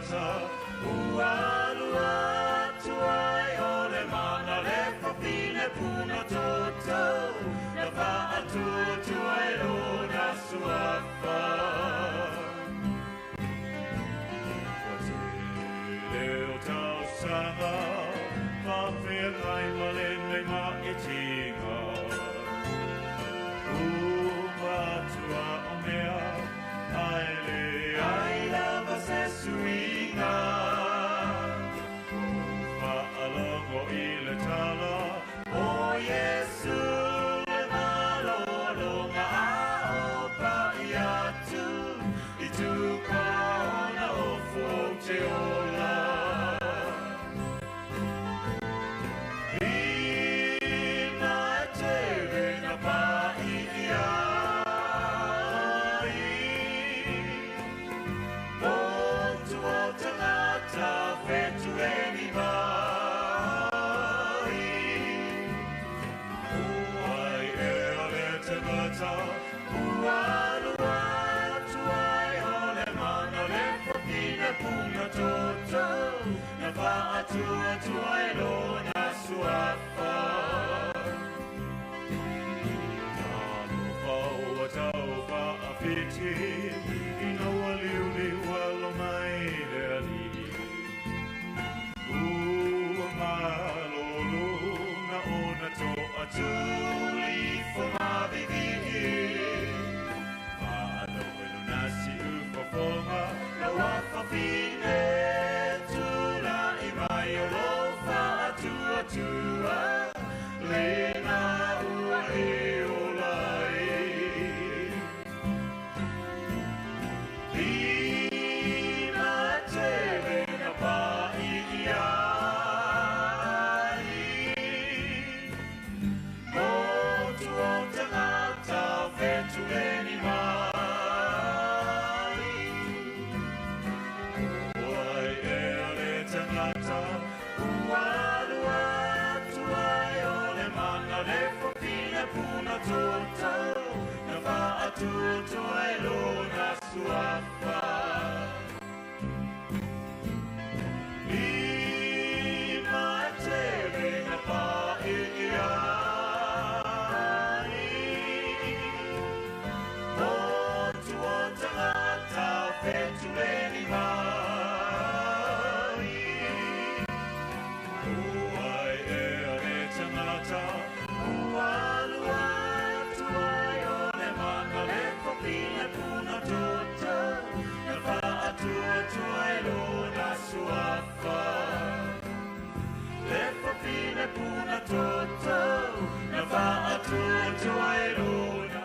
tangata ua alu atu ai o le mana le fafine puna toto na faatuatua i lona suafa. Ua tele o tausaga faafeagai ma lenei maitiga uma atua o mea ae leai lava se suiga. Ua faalogo i le tala o Iesu le malologa a o pa'i atu i tuka ona ofu ou te ola. Ina e tele na pa'i ai motu o tagata fetueni mai. O ai ea le tagata ua alu atu ai o le mana le fafine puna toto na faatuatua i lona suafa. Talofa ua tau faafiti ina ua liuliu alo mai le alii. Ua malolo na ona toatuli fo mavivii. Faalogo i lona siufofoga lau afafine tula'i mai o lou faatuatua lena ua e ola ai. Ina tele na pa'i ai motu o tagata fetueni mai. O ai ea le tagata ua alu atu ai o le mana le fafine puna toto na faatuatua i lona suafa. Ina tele na pa'i ai motu o tagata fetueni mai. O ai ea le tagata ua alu atu ai o le mana le fafine puna toto na faatuatua i lona suafa. Le fafine puna toto na faatuatua i lona.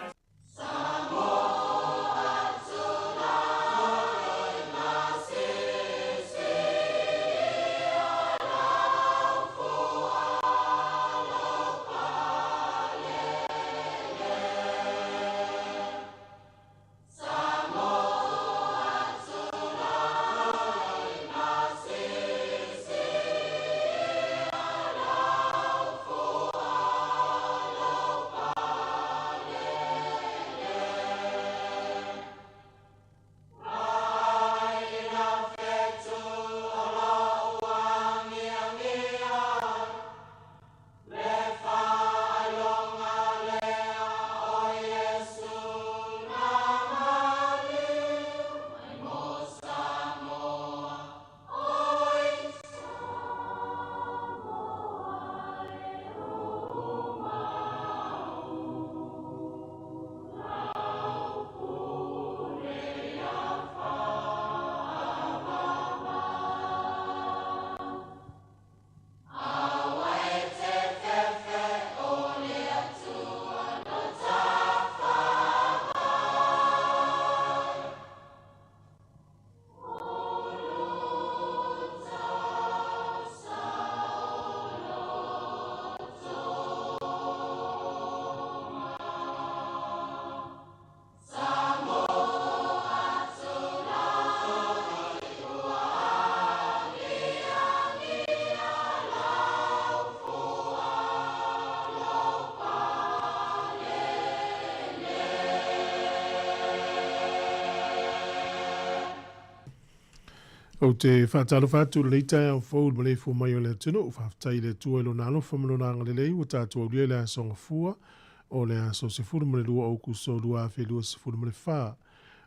Ou te faatalofa atu i lenei taeao fou i le maleifua mai o le atunuu. Faafetai i le Atua i Lona alofa ma Lona agalelei ua tatou aulia le Aso Gafua o le aso 12 o Aokuso 2024.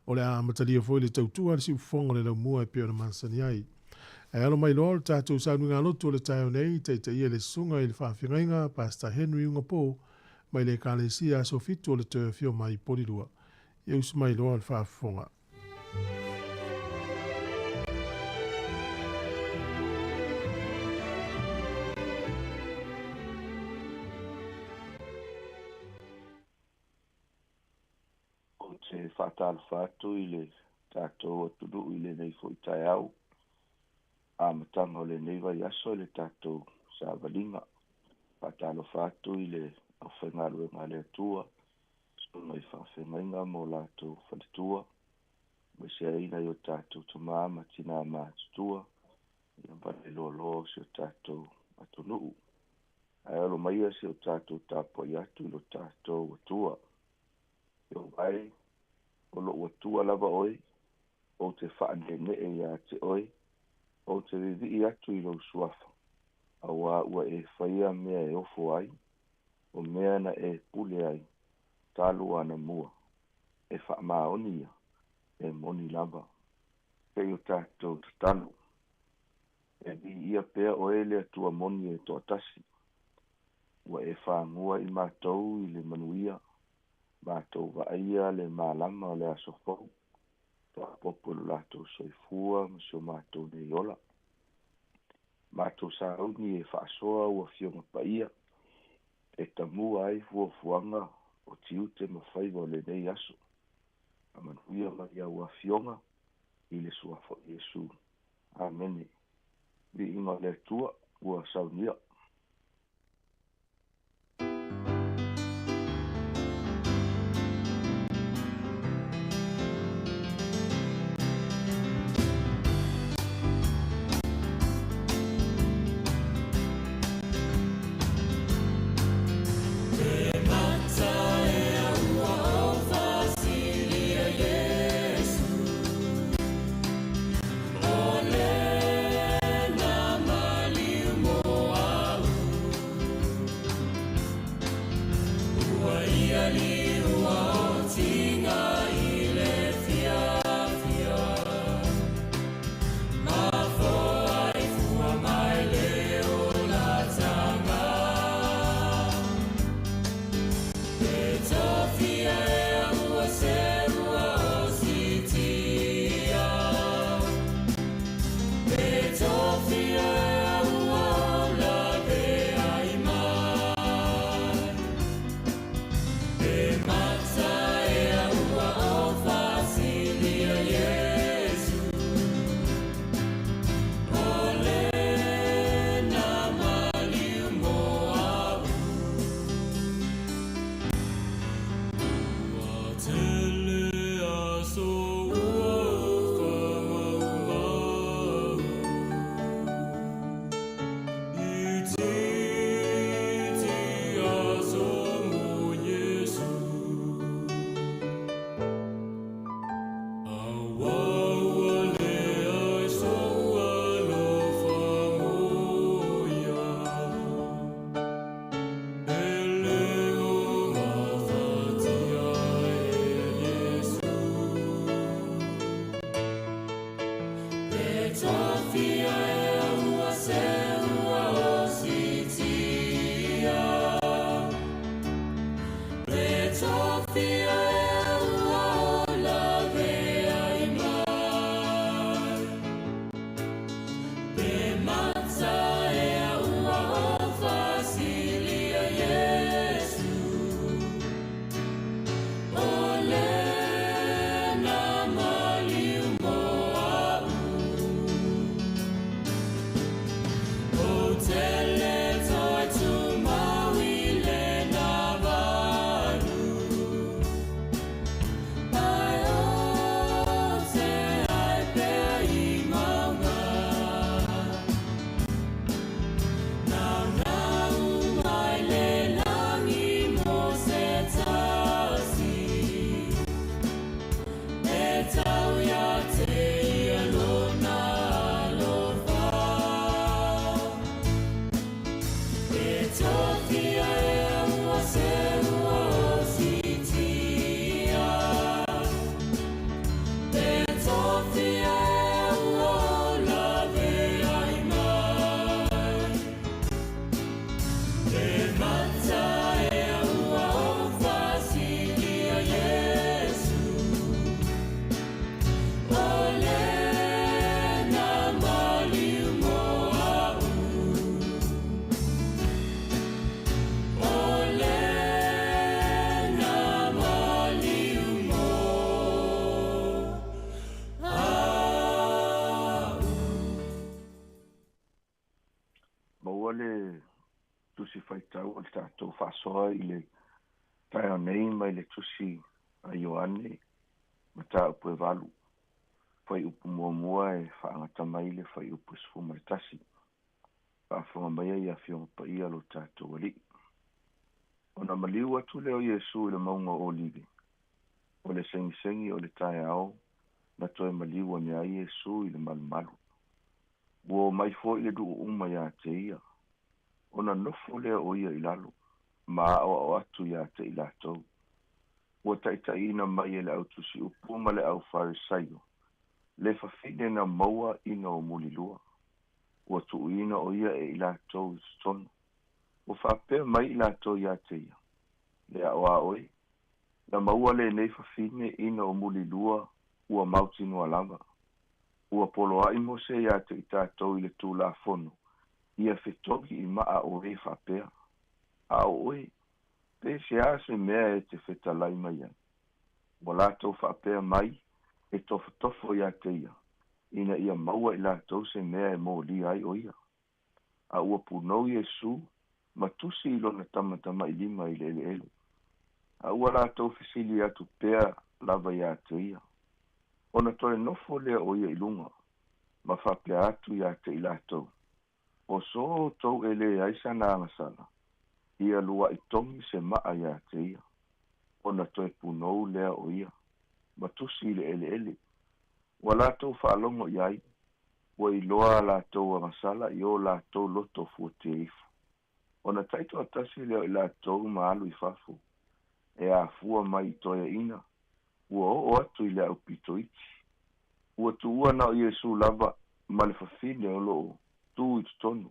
O le a amatalia foi le tautua a le siufofoga o le laumua e pei ona masani ai. Ae alo mai loa o le tatou sauniga lotu o le taeao nei i taitaia e le Susuga i le Faafeagaiga Pastor Henry Ugapo mai le Ekalesia Aso Fitu o le Toe Afio Mai i Polilua. Ia usu mai loa le faafofoga. Ou te faatalofa atu i le tatou atunuu i lenei foi taeao, amataga o lenei vaiaso i le tatou savaliga. Faatalofa atu i le aufaigaluega a le Atua, susuga i faafeagaiga ma o latou faletua, aemaise ai nai o tatou tama ma tina matutua, ia ma le loaloa o si o tatou atunuu. Ae alo maia si o tatou tapuai atu i lo tatou Atua. Ieova e, o lou Atua lava oe, ou te faaneenee ia te oe, ou te vivii atu i lou suafa, auā ua e faia mea e ofo ai, o mea na e pule ai talu anamua, e faamaoni ia, e moni lava. Se i o tatou tatalo. E viia pea oe le Atua moni e toatasi, ua e fagua i matou i le manuia, matou vaaia le malama o le aso fou, faaopoopo i lo latou soifua ma si o matou nei ola. Matou sauni e faasoa ua Afioga Paia, e tamua ai fuafuaga o tiute ma faiva o lenei aso. Faamanuia mai au Afioga i le Suafa o Iesu. Amene. Viiga o le Atua ua saunia. Muamua le tusi faitau o le tatou faasoa i le taeao nei mai le tusi a Ioane mataupu e 8 fuaiupu muamua e faagata mai le fuaiupu 11. Faafofoga mai ai Afioga Paia lo tatou Alii. Ona maliu atu lea o Iesu i le mauga o Olive, o le segisegi o le taeao na toe maliu ane ai Iesu i le malumalu. Ua omai foi le nuu uma iā te ia, ona nofo lea o ia i lalo, ma aʻoaʻo atu iā te i latou. Ua taʻitaʻiina mai e le au tusiupu ma le au Farisaio, le fafine na maua ina o mulilua. Ua tuuina o ia e i latou i totonu. Ua faapea mai i latou iā te ia, le aʻo a oe, na maua lenei fafine ina o mulilua ua mautinoa lava. Ua poloaʻi Mose iā te i tatou i le Tulafono, ia fetogi i maa o e faapea. A o oe, pe se a se mea e te fetalai mai ai. Ua latou faapea mai e tofotofo iā te ia, ina ia maua i latou se mea e molia ai o ia. A ua punou Iesu ma tusi i lona tamatamailima i le eleele. A ua latou fesili atu pea lava iā te ia. Ona toe nofo lea o ia i luga, ma faapea atu iā te i latou, o so outou e leai sana agasala, ia luaʻi togi se maa iā te ia. Ona toe punou lea o ia, ma tusi i le eleele. Ua latou faalogo i ai, ua iloa a latou agasala i o latou loto fuateifo. Ona taitoatasi lea o i latou ma alu i fafo, e afua mai i toeaʻina, ua oo atu i le aupito iti. Ua tuua na o Iesu lava ma le fafine o loo tu i totonu.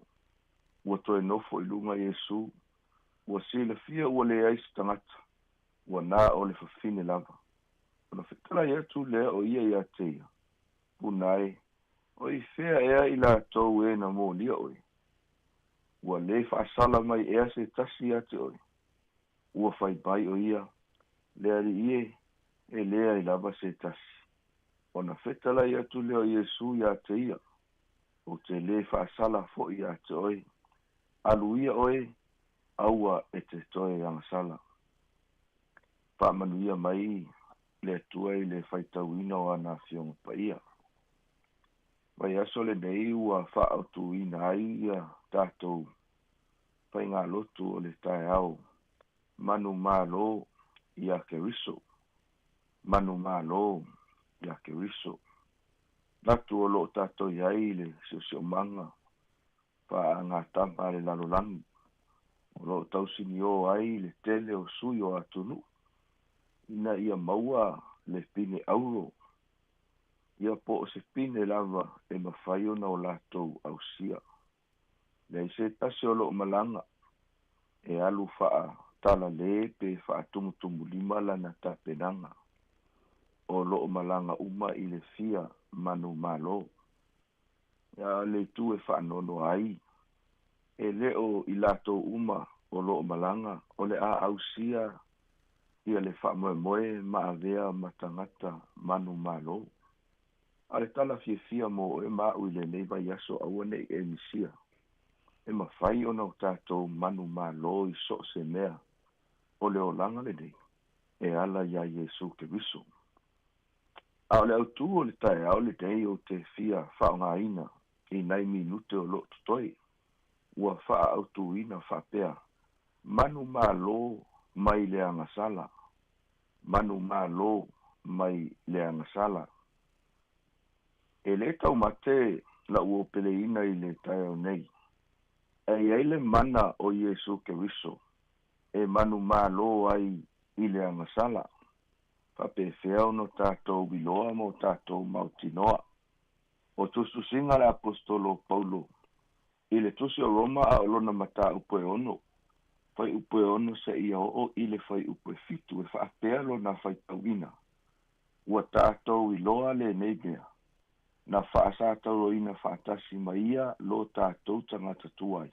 Ua toe nofo i luga Iesu, ua silafia ua leai se tagata, ua na o le fafine lava. Ona fetalai atu lea o ia iā te ia, puna e, o i fea ea i latou e na molia oe. Ua lē faasala mai ea se tasi iā te oe. Ua fai mai o ia, le Alii e, e leai lava se tasi. Ona fetalai atu lea o Iesu iā te ia, ou te lē faasala foʻi iā te oe. Alu ia oe, aua e te toe agasala. Faamanuia mai le Atua i le faitauina o ana Afioga Paia. Vaiaso lenei ua faaautuina ai ia tatou faigalotu o le taeao manumalo iā Keriso. Manumalo iā Keriso. Natu o loo tatou i ai le siosiomaga faagatama a le lalolagi. O loo tausiniō ai le tele o sui o atunuu, ina ia maua le pine auro, ia po o se pine lava e mafai ona o latou ausia. Leai se tasi o loo malaga e alu faatalalē pe faatumutumulima lana tapenaga. O loo malaga uma i le fia manumalo. Ia le itu e faanoanoa ai, e lē o i latou uma o loo malaga o le a ausia ia le faamoemoe ma avea ma tagata manumalo. A le tala fiafia mo oe ma aʻu i lenei vaiaso aua neʻi e misia. E mafai ona o tatou manumalo i so o se mea o le olaga lenei e ala iā Iesu Keriso. A o le autū o le taeao lenei ou te fia faaaogaina i nai minute o loo totoe, ua faaautuina faapea, manumalo mai le agasala. Manumalo mai le agasala. E lē taumate la'u opeleina i le taeao nei, e i ai le mana o Iesu Keriso e manumalo ai i le agasala. Faapefea ona tatou iloa ma o tatou mautinoa. O tusitusiga le Aposetolo o Paulo i le tusi o Roma a o lona mataupu e 6, fuaiupu e 6 seia oo i le fuaiupu e 7, e faapea lona faitauina. Ua tatou iloa lenei mea, na faasatauroina faatasi ma ia lo tatou tagata tuai,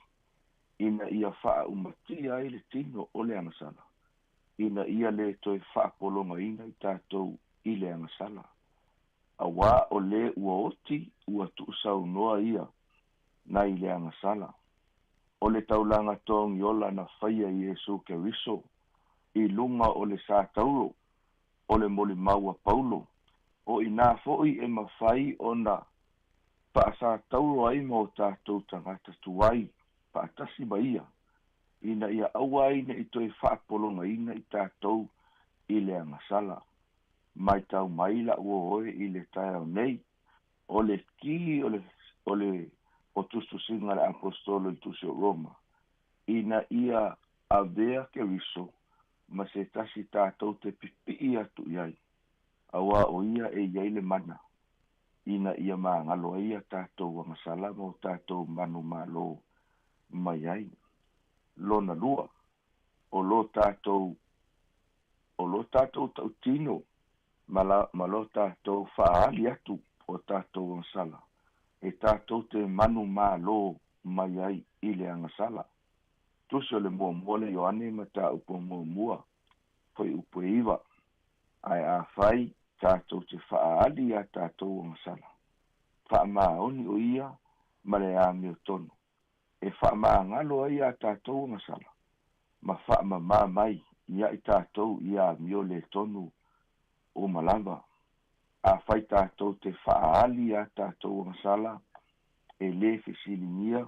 ina ia faaumatia ai le tino o le agasala, ina ia lē toe faapologaina i tatou i le agasala. Auā o lē ua oti ua tuusaunoa ia nai le agasala. O le taulaga togiola na faia Iesu Keriso i luga o le satauro o le molimau a Paulo, o inā fo'i e mafai ona fa'asatauro ai ma o tatou tagata tuai fa'atasi ma ia, ina ia aua ai ne'i toe fa'apologaina i tatou i le agasala. Maitau mai la'u oe i le taeao nei, o le ki o le o tusitusiga le aposetolo i tusi o Roma, ina ia avea Keriso ma se tasi tatou te pipi'i atu i ai, auā o ia e iai le mana ina ia magalo ai ia tatou agasala ma o tatou manumalo mai ai. Lona lua, o lo tatou tautino ma lo tatou fa'aali atu o tatou agasala e tatou te manumalo mai ai i le agasala. Tusi o le muamua le Ioane ma tāupu muamua foi upu e 9: ae afai tatou te fa'aali iā tatou agasala, fa'amaoni o ia ma le amiotonu e fa'amagalo ai iā tatou agasala ma fa'amamā mai ia i tatou ia amio lē tonu uma lava. Afai tatou te fa'aali iā tatou agasala, e lē fesiligia,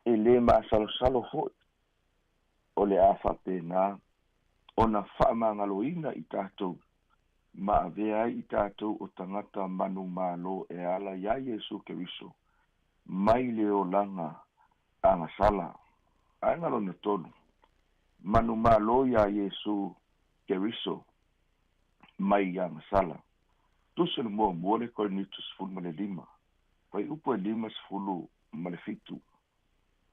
e lē masalosalo fo'i, o le a fa'apena ona fa'amagaloina i tatou ma avea ai i tatou o tagata manumalo e ala iā Iesu Keriso mai le olaga agasala. Aega lona tolu, manumalo iā Iesu Keriso mai agasala. Tusi o le muamua le Korinito 15 fuaiupu e 57: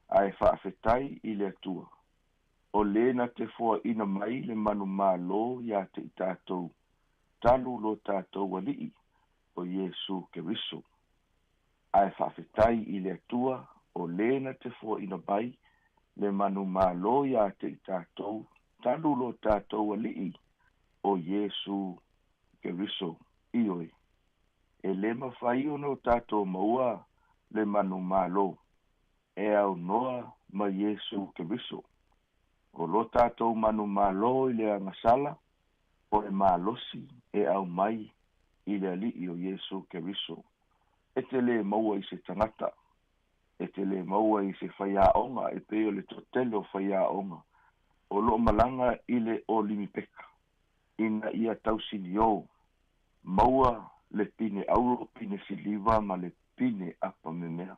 ae fa'afetai i le Atua o lē na te foaʻina mai le manumalo iā te i tatou talu lo tatou Ali'i o Iesu Keriso. Ae fa'afetai i le Atua o lē na te foaʻina mai le manumalo iā te i tatou talu lo tatou Ali'i o Iesu Keriso. Ioe, e lē mafai ona o tatou maua le manumalo e aunoa ma Iesu Keriso. O lo tatou manumalo i le agasala o le malosi e aumai i le Ali'i o Iesu Keriso. E te lē maua i se tagata, e te lē maua i se faiaoga e pei o le toatele o faiaoga o lo'o malaga i le Olimipeka ina ia tausiliō maua le pine auro, pine siliva ma le pine apa memea.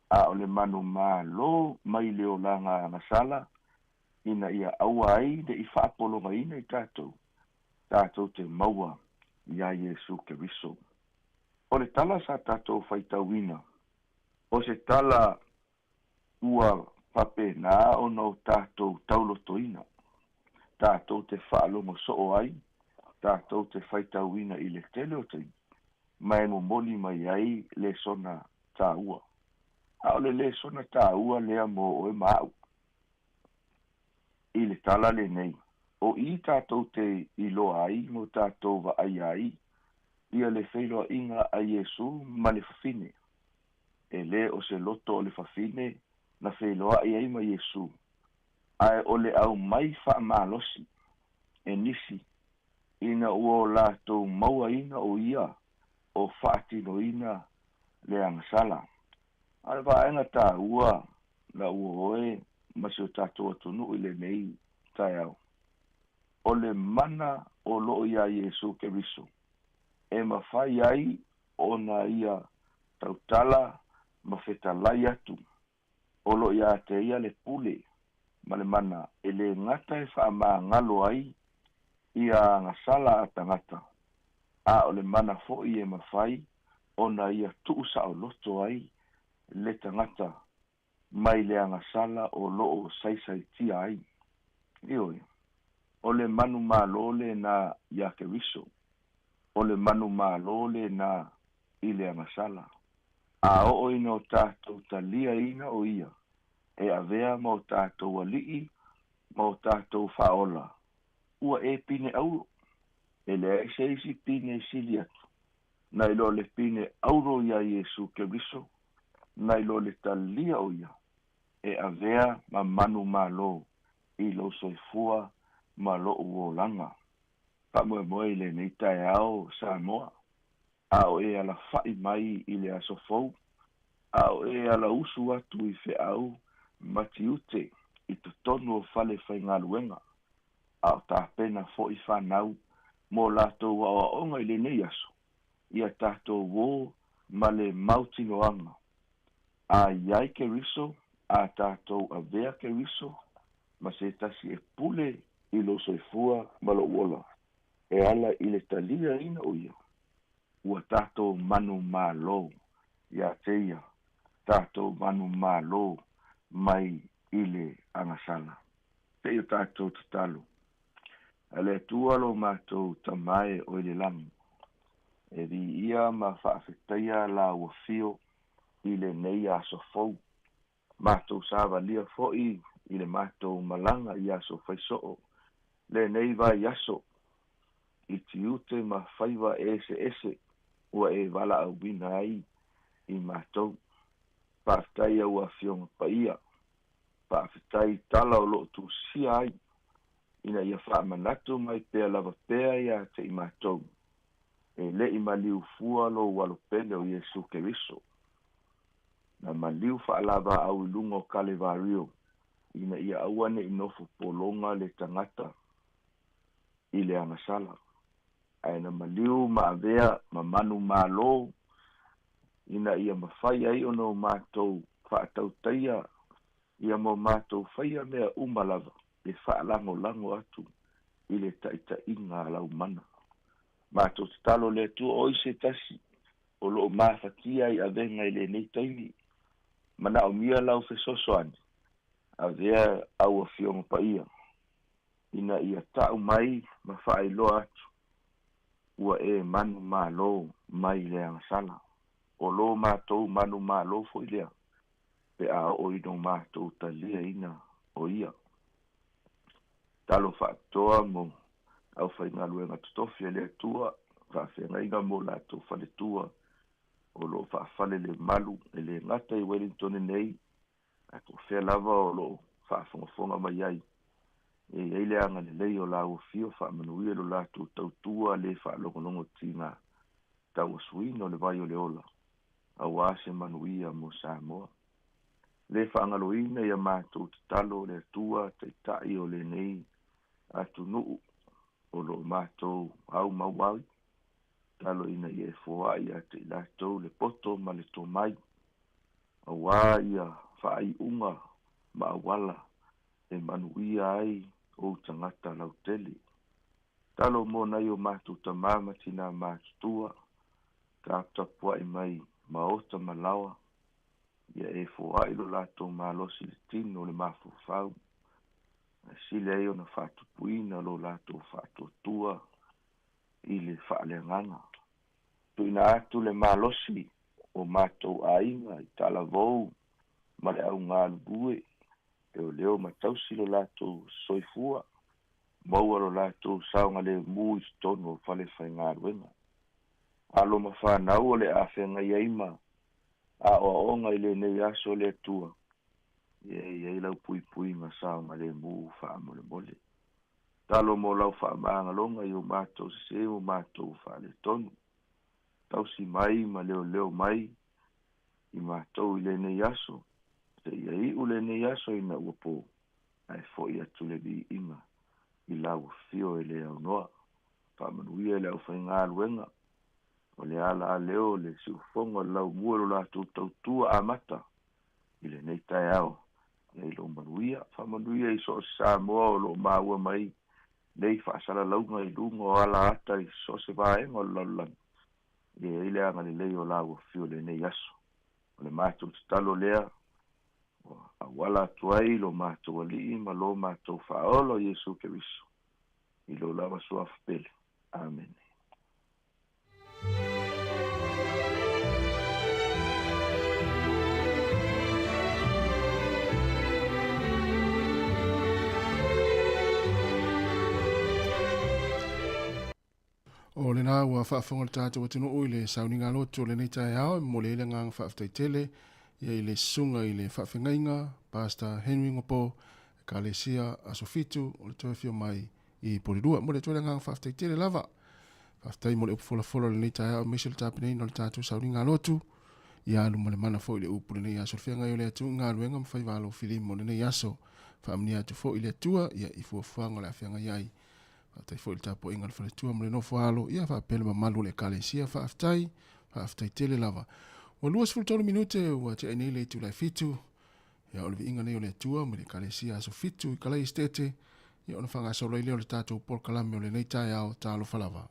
A o le manumalo mai le olaga agasala ina ia aua ai le i fa'apologaina i tatou, tatou te maua iā Iesu Keriso. O le tala sa tatou faitauina, o se tala ua fa'apenā ona o tatou taulotoina, tatou te fa'alogo so'o ai, tatou te faitauina i le tele o taimi, ma e momoli mai ai lesona tāua. A o le lesona tāua lea mo oe ma a'u i le tala lenei, o i tatou te iloa ai mo tatou va'ai ai ia le feiloa'iga a Iesu ma le fafine. E lē o se loto o le fafine na feiloa'i ai ma Iesu, ae o le aumai fa'amalosi e nisi ina ua o latou mauaina o ia o fa'atinoina le agasala. A le vaega tāua la ua oe ma si o tatou atunu'u i lenei taeao, o le mana o lo'o iā Iesu Keriso e mafai ai ona ia tautala ma fetalai atu o lo'o iā te ia le pule ma le mana e lē gata e fa'amagalo ai ia agasala a tagata, a o le mana fo'i e mafai ona ia tu'usa'oloto ai le tagata mai le agasala o lo'o saisaitia ai. Ioe, o le manumalo lenā iā Keriso, o le manumalo lenā i le agasala. A oo ina o tatou taliaina o ia e avea ma o tatou Ali'i ma o tatou Fa'aola, ua e pine auro, e leai se isi pine sili atu nai lo le pine auro iā Iesu Keriso, nai lo le talia o ia. e avea ma manumalo i lou soifua ma lo'u olaga. Faamoemoe i lenei taeao Samoa, a o e alafa'i mai i le aso fou, a o e alausu atu i fe'au ma tiute i totonu o fale faigaluega, a o tapena fo'i fanau mo latou aoaoga i lenei aso, ia tatou ō ma le mautinoaga. A iai Keriso, a tatou avea Keriso ma se tasi e pule i lou soifua ma lou ola, e ala i le taliaina o ia, ua tatou manumalo iā te ia, tatou manumalo mai i le agasala. Se i o tatou tatalo. A le Atua lo matou Tama e o i le lagi, e viia ma faafetaia la ua fio i lenei aso fou. Matou savalia fo'i i le matou malaga i aso faisoo lenei vaiaso i tiute ma faiva eseese ua e valaauina ai i matou. Faafetai au Afioga Paia, faafetai tala o loo tusia ai, ina ia faamanatu mai pea lava pea iā te i matou, e le'i maliu fua lou alopele o Iesu Keriso. Na maliu faalavaau i luga o Kalevario, ina ia aua ne'i nofo pologa le tagata i le agasala, ae na maliu ma avea ma manumalo, ina ia mafai ai ona o matou faatautaia ia mo matou faia mea uma lava e faalagolago atu i le taita'iga a laumana. Matou tatalo le Atua o i se tasi o loo mafatia i avega i lenei taimi, manaomia lau fesoasoani, avea au Afioga Paia, ina ia ta'u mai ma faailoa atu ua e manumalo mai le agasala. O lo matou manumalo fo'i lea pe a oo ina o matou taliaina o ia. Talo faatoa mo aufaigaluega totofi a le Atua, faafeagaiga mo latou faletua o loo faafale le malu e lē gata i Wellington nei, ae po o fea lava o loo faafogafoga mai ai, e i ai le agalelei o la ua fio faamanuia lo latou tautua lē faalogologotiga tauasuina o le vai o le ola, auā se manuia mo Samoa. Lē faagaloina ia matou tatalo le Atua taita'i o lenei atunuu o loo matou aumau ai, talo ina ia e foa'i ia te i latou le poto ma le tomai, auā ia faaiuga ma auala e manuia ai ou tagata lautele. Talo mo nai o matou tamā ma tinā matutua, taputapua'i mai maota ma laoa, ia e foa'i lo latou malosi i le tino o le mafaufau, ae sili ai ona faatupuina lo latou faatuatua i le faaleagaga. Tuuina atu le malosi o matou aiga i talavou ma le augalulue, leoleo ma tausi lo latou soifua, maua lo latou saogalēmū i totonu o fale faigaluega. Alo ma fanau o le a feagai ai ma aoaoga i lenei aso le Atua, ia e i ai lau puipuiga saogalēmū faamolemole. Talo mo lau faamagaloga i o matou sesē ma matou faaletonu, tausi mai ma leoleo mai i matou i lenei aso, seia iu lenei aso ina ua po, ae fo'i atu le viiga i lau afio e le aunoa. Faamanuia i le aufaigaluega o le ala lea o le siufofoga o le laumua i lo latou tautua amata i lenei taeao, ia i lou manuia. Faamanuia i so o se Samoa o loo maua mai nei faasalalauga i luga o ala ata i so o se vaega o le lalolagi, ia i ai le agalelei o lau afio i lenei aso. O le matou tatalo lea ua auala atu ai lo matou Alii ma lo matou Faaola o Iesu Keriso, i lou lava suafa pele. Amene. O lena ua faafofoga le tatou atunuu i le sauniga lotu o lenei taeao, e momoli ai le agaga faafetai tele Ia i le susuga i le faafegaiga Pastor Henry Ngopo, Ekalesia Aso Fitu o le toe afio mai i Polilua. Mo le atu ai le agaga faafetai tele lava. Faafetai mo le upu folafola o lenei taeao aemaise le tapenaina o le tatou sauniga alotu. Ia alu ma le mana foi le upu lenei aso le feagai o le Atua i galuega ma faiva alo filimo o lenei aso. Faamanuia atu foi le Atua ia i fuafuaga o le a feagai ai. Faafetai foi i le tapuaiga a le faletua ma le nofo alo, ia faapea le mamalu o le Ekalesia. Faafetai, faafetai tele lava. Ua 23 minute ua tea ai nei le itula e fitu. Ia o le viiga nei o le Atua ma le Ekalesia aso fitu i Kalai Esitete, ia ona faagasolo ai lea o le tatou polokalame o lenei taeao. Talofa lava.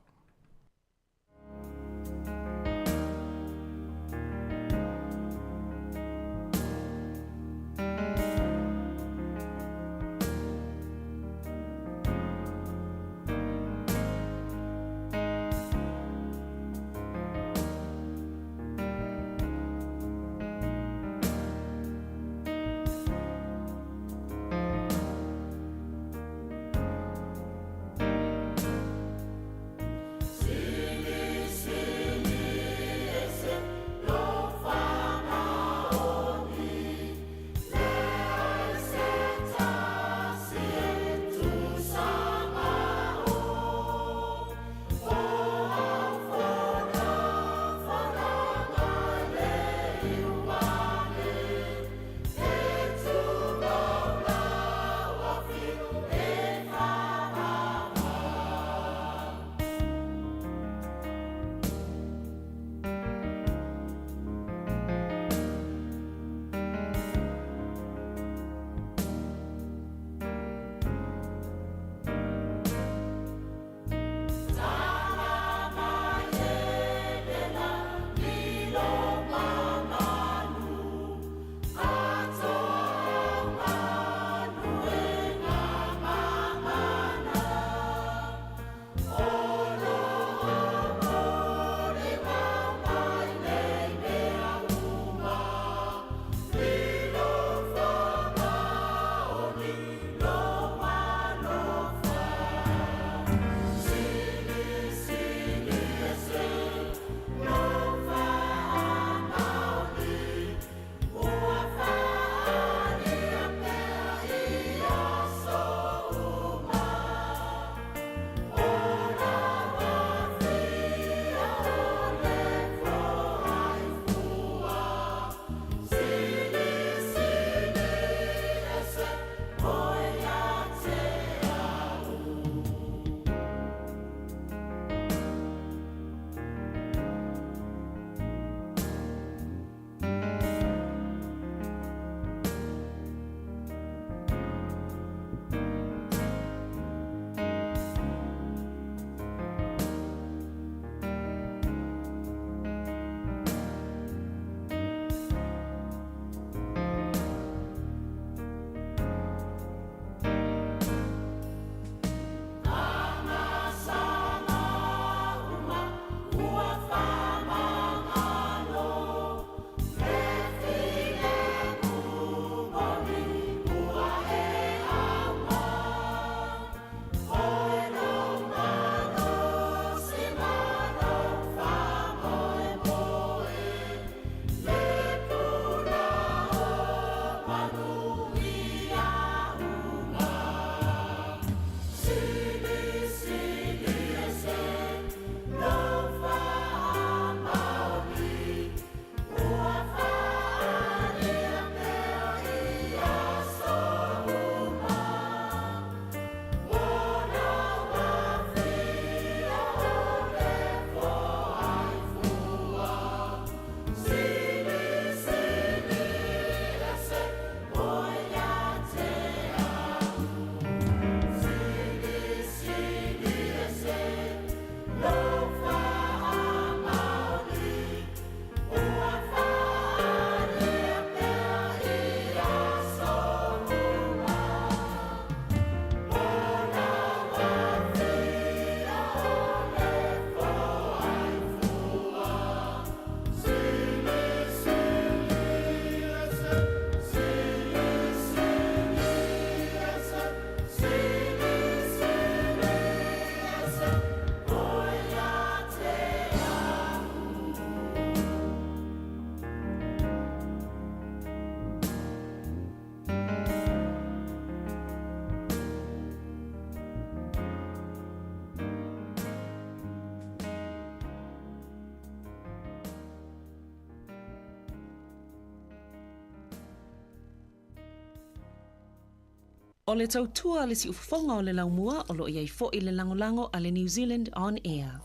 O le tautua le siufofoga o le laumua o loo i ai fo'i le lagolago a le New Zealand On Air.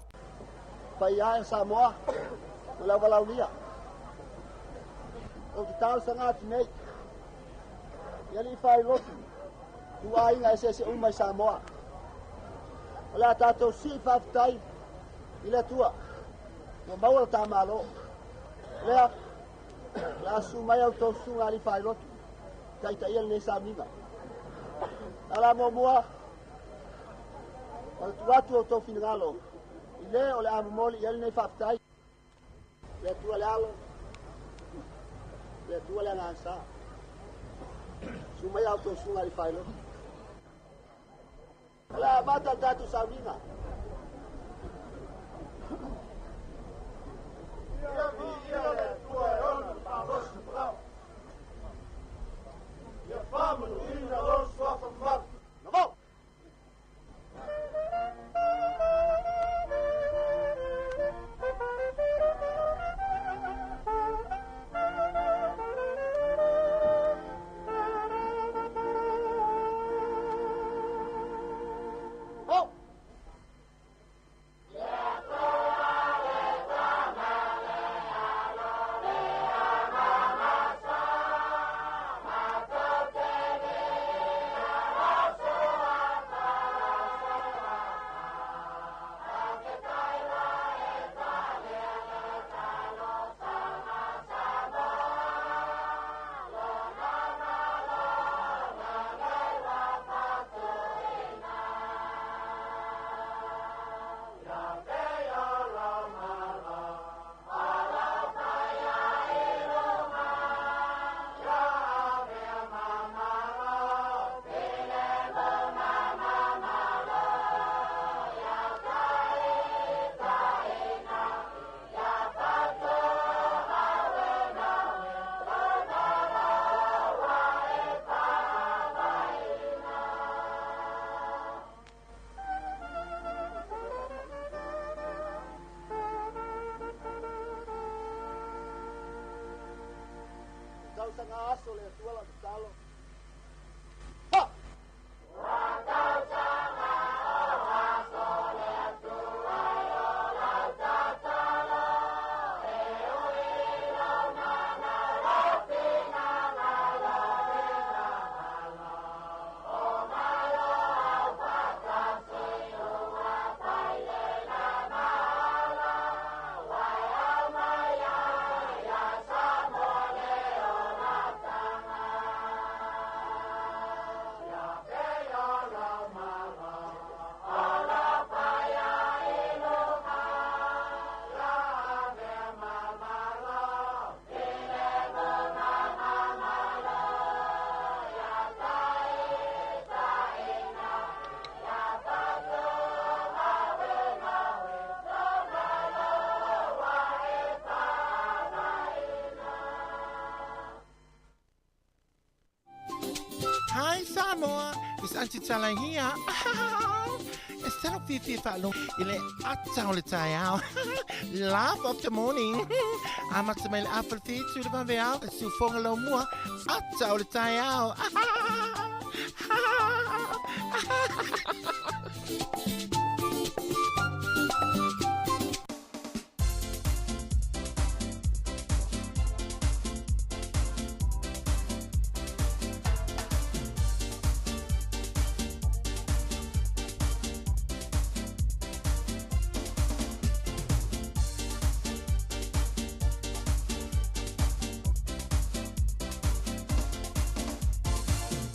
Paia e Samoa ma le auvalaulia. Ou te talosaga atu nei i alii faailotu tuaiga eseese uma i Samoa. O le a tatou sii faafetai i le Atua ua maua le ta Malo. Lea, o le a susu mai a outou susuga alii faailotu taitaia lenei sauniga. A la muamua, o le tuu atu o outou finagalo i le o le a momoli i ai lenei faafetai. Le Atua le Alo, le Atua le Agaga Sa. Susu mai a outou susuga alii faailotu. O le a amata le tatou sauniga. Ia viia le Atua e ona le malosi ma Ia faamanuina lou suafa mamalu. Navao! Oh! Tausaga aso le Atua lau tatalo. Ha! Hi Samoa, it's Auntie Tala here. E salo fifi whaalo i le ata o le taeao. Laugh of the morning. Amata mai le afa le fitu le vave ao. Le siufoga lau mua. Ata o le taeao.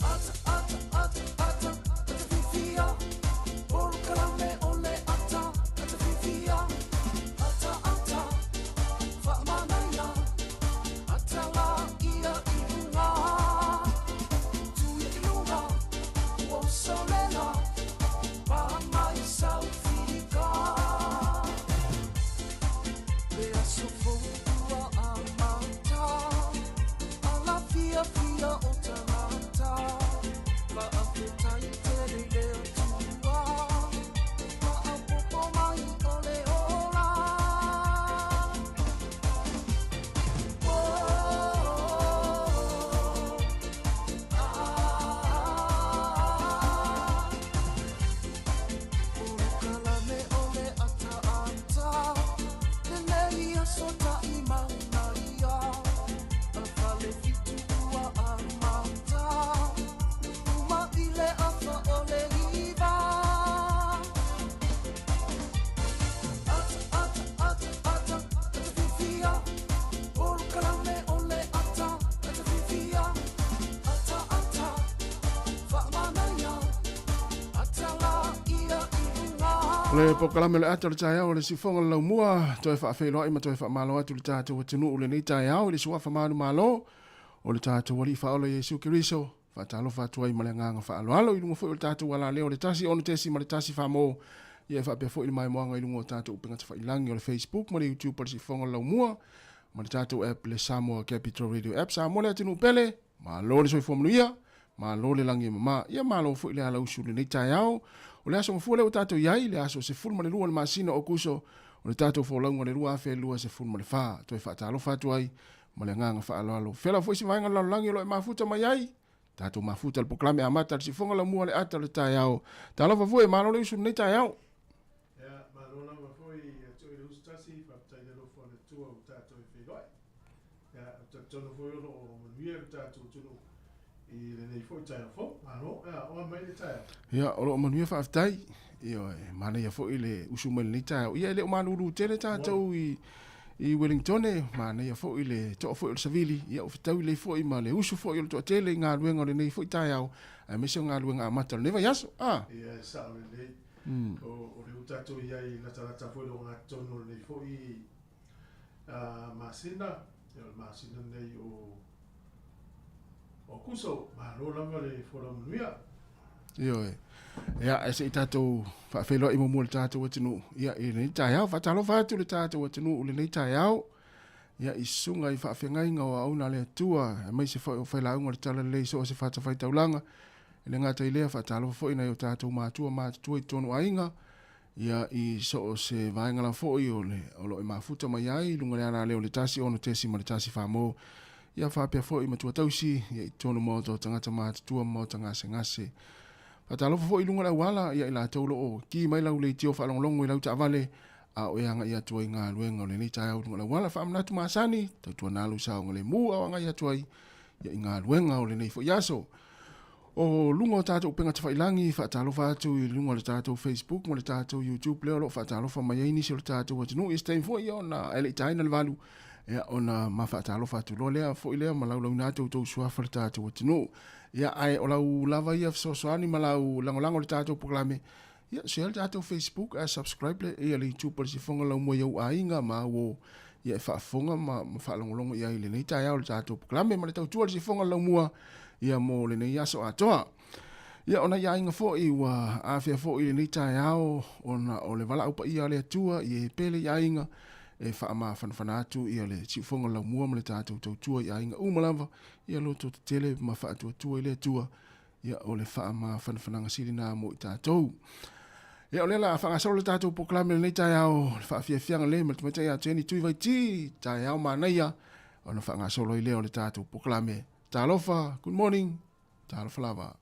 Ata, ata, ata, ata, ata fifia. O le polokalame o le ata o le taeao o le siufoga o le laumua, toe faafeiloai ma toe faamalo atu i le tatou atunuu i lenei taeao i le suafa manumalo o le tatou Alii Faaola Iesu Keriso. Faatalofa atu ai ma le agaga faaaloalo i luga foi o le tatou alaleo o le 1 6.1 Famo, ia e faapea foi le maimoaga i luga o tatou upega tafailagi o le Facebook ma le YouTube o le Siufoga o le Laumua ma le tatou app le Samoa Capital Radio App. Samoa le atunuu pele, malo le soifua manuia, malo le lagi e mama, ia malo foi le alausu i lenei taeao. O le aso gafua lea ua tatou i ai, le aso 12 o le masina o Okuso o le tatou folauga o le 2024. Toe faatalofa atu ai ma le agaga faaaloalo. Fela foi se vaega o le lalolagi o lo o e mafuta mai ai, tatou mafuta i le polokalame amata a le Siufoga Laumua o le ata o le taeao. Talofa foi, malo le usu i lenei taeao. Ia, malo lava foi ia te oe le usu tasi, faafetai i le alofa o le Atua ua tatou e feiloai. Ia, ou te talitonu foi o lo o manuia le tatou atunuu i lenei foi taeao fou. Malo, ia, oa mai le taeao. Ia, o lo o manuia faafetai. Ioe, manaia foi le usu mai lenei taeao. Ia, e le o malulu tele tatou i i Wellingtone, manaia foi le toa foi o le savili, ia ua fetaui lelei foi ma le usu foi o le toatele i galuega o lenei foi taeao, aemaise o galuega amata o lenei vaiaso. Ah. Ia, e sao lelei. O lea ua tatou i ai latalata foi i le ogatotonu o lenei foi masina, ia o le masina lenei o Okuso, malo lava le folau manuia. Ioe. Ia, e se i tatou faafeiloai muamua i le tatou atunuu. Ia, i lenei taeao, faatalofa atu i le tatou atunuu i lenei taeao. Ia, i susuga i faafeagaiga o auauna a le Atua, aemaise foi o failauga o le Talalelei i so o se fatafaitaulaga. E le gata i lea, faatalofa foi i nai o tatou matua matutua i totonu o aiga, ia, i so o se vaega lava foi o le, o lo o e mafuta mai ai i luga o le alaleo o le 1 6.1 Famo, ia faapea foi matua tausi, ia i totonu o maota o tagata matutua ma maota gasegase. Faatalofa foi i luga o le auala, ia i latou o lo o ki mai lau leitio faalogologo i lau taavale, a o e agai atu ai i galuega o lenei taeao i luga o le auala. Faamanatu masani, tautuana lou saogalemu a o agai atu ai ia i galuega o lenei foi aso. O luga o tatou upega tafailagi, faatalofa atu i luga o le tatou Facebook ma le tatou YouTube lea o lo o faatalofa mai ai nisi o le tatou atunuu. I se taimi foi ona e le i taina le 8, ia ona ma faatalofa atu loa lea foi lea ma laulauina atu outou suafa le tatou atunuu. Ia ae o lau lava ia fesoasoani ma lau lagolago i le tatou polokalame, ia share le tatou Facebook ae subscribe le, ia le YouTube o le Sifoga Laumua i ou aiga ma au o ia e faafofoga ma, ma faalogologo i ai i lenei taeao i le tatou polokalame ma le tautua i le Sifoga Laumua ia mo lenei aso atoa. Ia o nai aiga foi ua afea foi i lenei taeao ona o le valaau paia a le Atua i e pele i aiga e faamafanafana atu ia le Siufoga Laumua ma le tatou tautua i aiga uma lava ia loto tetele ma faatuatua i le Atua ia o le faamafanafanaga sili na mo i tatou. Ia o lea la faagasolo le tatou polokalame lenei taeao, le faafiafiaga lelei ma le tamaitai ia Jenny Tuivaiti, taeao manaia ona faagasolo ai lea o le tatou polokalame. Talofa, good morning, talofa lava.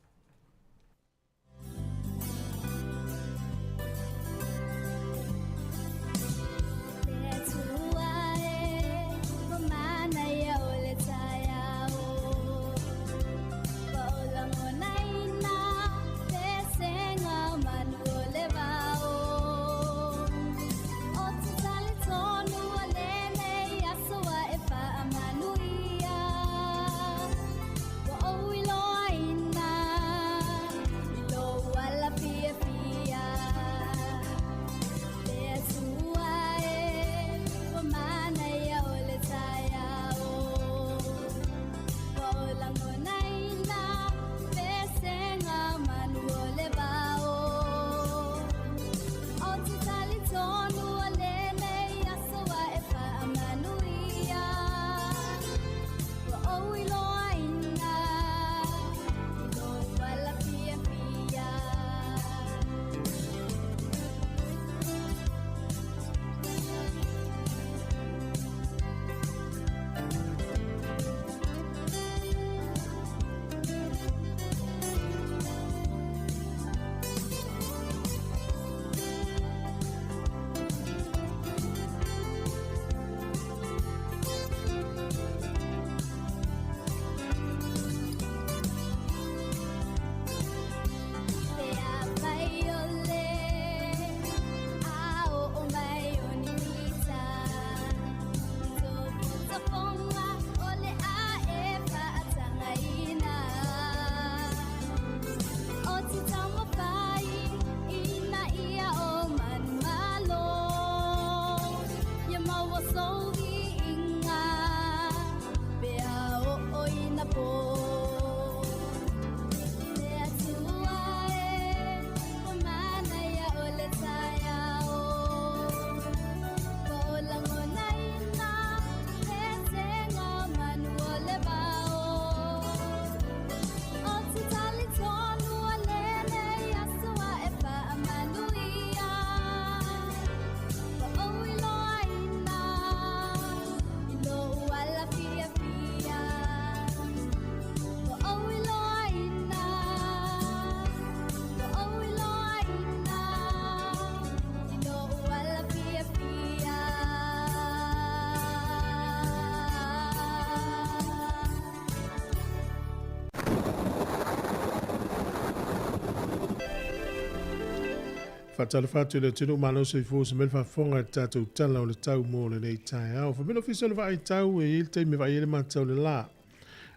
Faatalofa atu i le atunuu malo soifua se mea faafofoga i le tatou tala o le tau mo lenei taeao. Familo ofisa o le vaai tau e i ai le taimi e vaai ai le matau le la.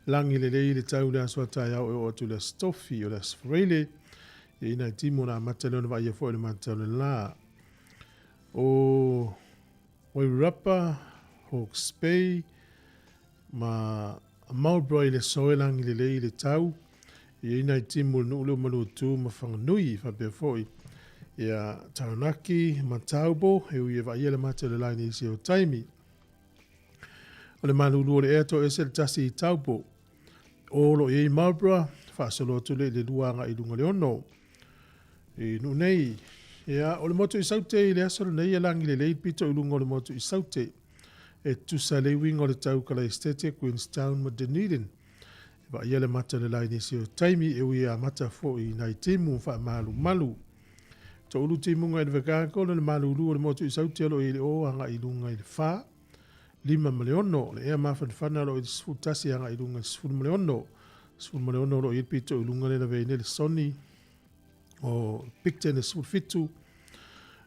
Lagi lelei le tau le aso a taeao e oo atu i le Aso Tofi o le Aso Faraile. E i nai timu na amata lea ona vaaia foi le matau le la. O Wairarapa, Hawke's Bay, ma Marlborough i le aso e lagi lelei le tau. E i ai nai timu o le nuu lea o Manuatu ma Whanganui faapea foi. Ia Taranaki ma Taupo, e ui e vaaia le mata o le la i nisi o taimi. O le malulu o le ea toese le tasi i Taupo. O lo o i ai Marlborough, faasolo atu lea i le 2 agai i luga o le 6. I nuu nei, ia, o le motu i Saute i le aso lenei e lagi lelei le pito i luga o le motu i Saute. E tusa le uiga o le tau Kalaistete, Queenstown ma Dunedin. E vaaia le mata o le la i nisi o taimi e ui e amata foi i nai timu faamalumalu. Toulu timuga i le Invercargill o le malulu o le motu i Saute o lo o i le o agai i luga i le 4, 5 ma le 6. O le ea mafanafana o lo o i le 11 agai i luga i le 16. 16 o lo o i le pito i luga le lavea le Sony o Picton e 17,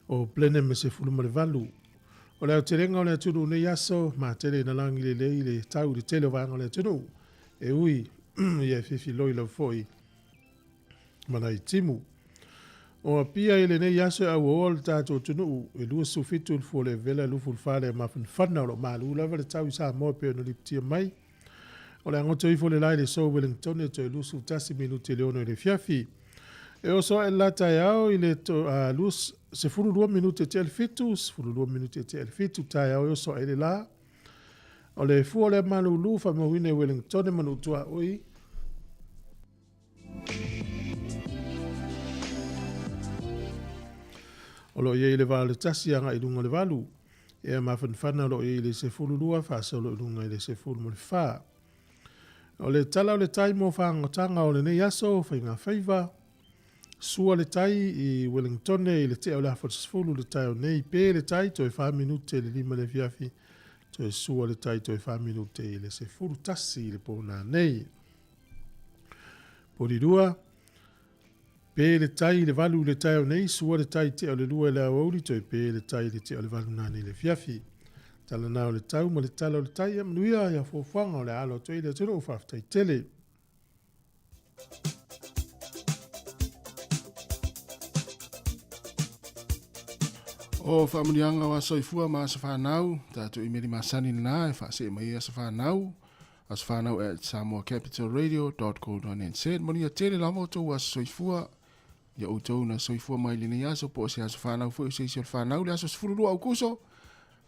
o Blenheim e 18. O le aotelega o le atunuu nei aso, matele ina lagi lelei le tau i le tele o vaega o le atunuu. E ui ia e fifiloi lau foi ma nai timu. O Apia i lenei aso e auaoa le tatou atunuu e 27 le fua o le vela 24 le mafanafana o lo o malu lava le tau i Samoa e pei ona lipotia mai. O le agoto ifo le la i le so Wellington e toe 21 minute i le 6 i le afiafi. E oso ae le la taeao i le 12 minute tea le 7, 12 minute tea le 7 taeao e oso ae le la. O le fua o le malulu faamauina i Wellington ma Nuu Tuaoi. O lo o i ai le va o le 1 agai i luga o le 8. Ea mafanafana o lo o i ai le 12 faasolo i luga i le 14. O le tala o le tai mo faagotaga o lenei aso, faiga faiva, sua le tai i Wellington i le tea o le 9:30 le taeao nei, pe le tai toe 4 minute i le 5 le afiafi, toe sua le tai toe 4 minute i le 11 i le pō nei. Porirua, pe le tai i le 8 i le taeao nei, sua le tai tea o le 2 i le aoauli, toe pe le tai i le tea o le 8 nane i le afiafi. Tala nā o le tau ma le tala o le tai, ia manuia ia fuafuaga o le alo atu ai le atunuu faafetai tele. O faamanuiaga o aso soifua ma aso fanau, tatou imeli masani lena e faasee mai ai aso fanau, aso fanau at samoacapitalradio.co.nz. Manuia tele lava o tou aso soifua, ia outou na soifua mai lenei aso po o se aso fanau foi o se isi o le fanau le aso 12 Aukuso.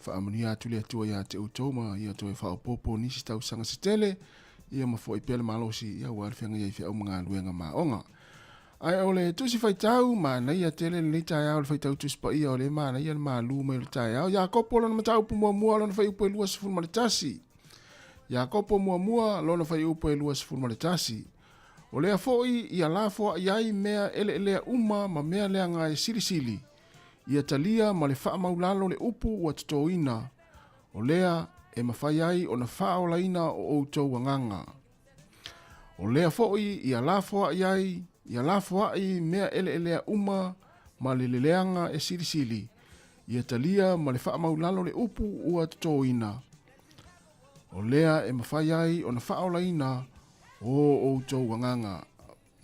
Faamanuia atu le Atua ia te outou ma ia toe faaopoopo nisi tausaga se tele, ia ma foai pea le malosi ia aua le feagai ai feau ma galuega maoga. Ae o le tusi faitau, manaia tele lenei taeao le faitau tusi paia o le manaia le malu mai o le taeao. Iakopo lona mataupu muamua lona fuaiupu e 21. Iakopo muamua lona fuaiupu e 21. O lea foi ia lafoai ai mea eleelea uma ma mea leaga e silisili, ia talia ma le faamaulalo le upu ua totoina, o lea e mafai ai ona faaolaina o outou agaga. O lea foi ia lafoai ai, ia lafoai mea eleelea uma ma le leleaga e silisili, ia talia ma le faamaulalo le upu ua totoina, o lea e mafai ai ona faaolaina o outou agaga.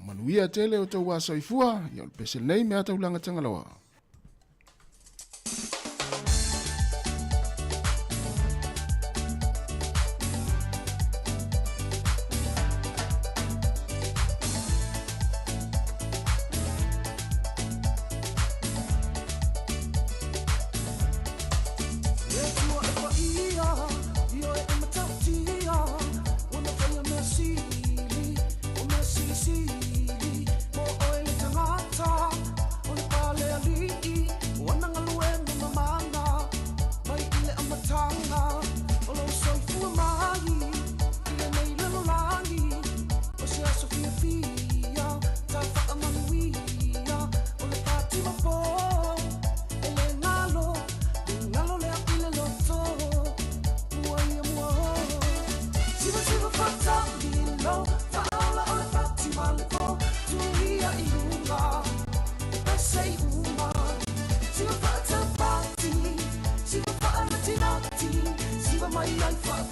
Manuia tele o tou soifua, ia o le pese lenei mea taulaga Tagaloa.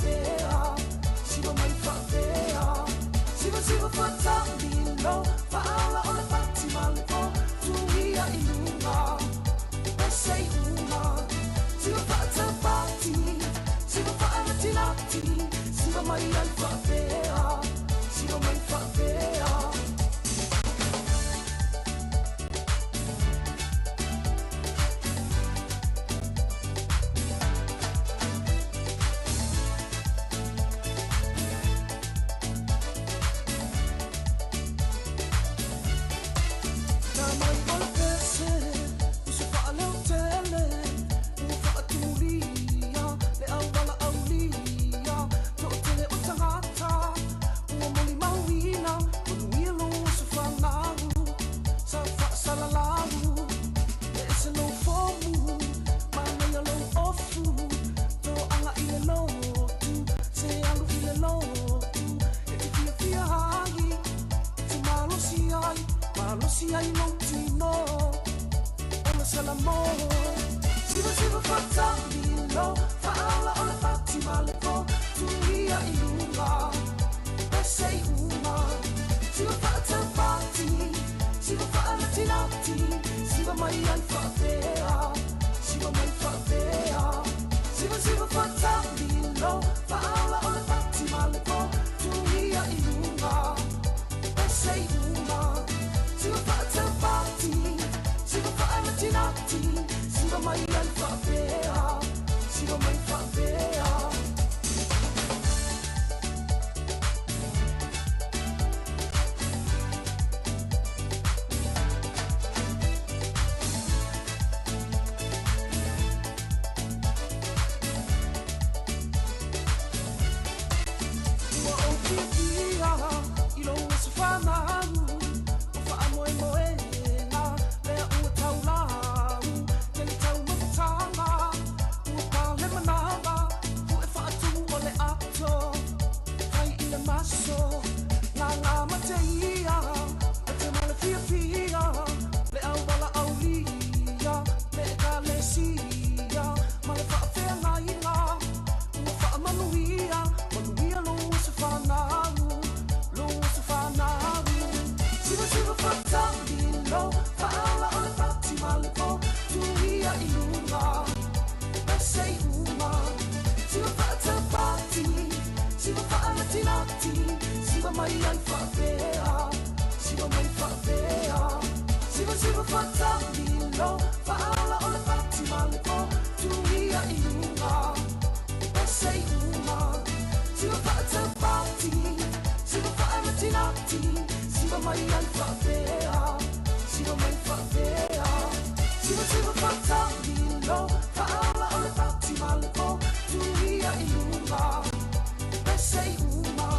faapea Siva mai faapea Siva siva faatamilo Faaola o le pati ma le po Tuia i luga Pese i uma Siva faatapati Siva faanatinati Siva mai ai faapea Siva mai faapea Na mai o le pese Uso faaleotele Ua faatumulia Le auala aulia Toʻatele o tagata Ua molimauina Manuia lou aso fanau Sa faasalalau E ese lou fomu Manaia lou ofu Toaga i le lotu Se alu i le lotu E te fiafia ai E te malosi ai Malosi ai lou tino Ona salamo Siva siva fatamilo Faaola o le pati ma le po Tuia i luga Pese i uma Siva faatapati Siva faanatinati Siva mai ai faapea Siva mai faapea Siva siva fatamilo Faaola o le pati ma le po Tuia i luga Pese i uma Siva faatapati Siva faanatinati Siva mai ai faapea Siva mai faapea Ua ou fiafia i lou aso fanau O faamoemoega lea ua taulau Tele taumafataga ua pale manava Puʻe faatumu o le ato fai i le maso Gaga ma te ia ma te ma le fiafia Le auala aulia le ekalesia Ma le faafeagaiga ua faamanuia Manuia lou aso fanau lou aso fanau Siva siva faatamilo Faaola o le pati ma le po Tuia i luga Pese i uma Siva faatapati Siva faanatinati Siva mai ai faapea Siva mai faapea Siva siva faatamilo Faaola o le pati ma le po Tuia i luga Pese i uma Siva faatapati Siva faanatinati Siva mai ai faapea Siva mai faapea Siva siva faatamilo Faaola o le pati ma le po Tuia i luga Pese i uma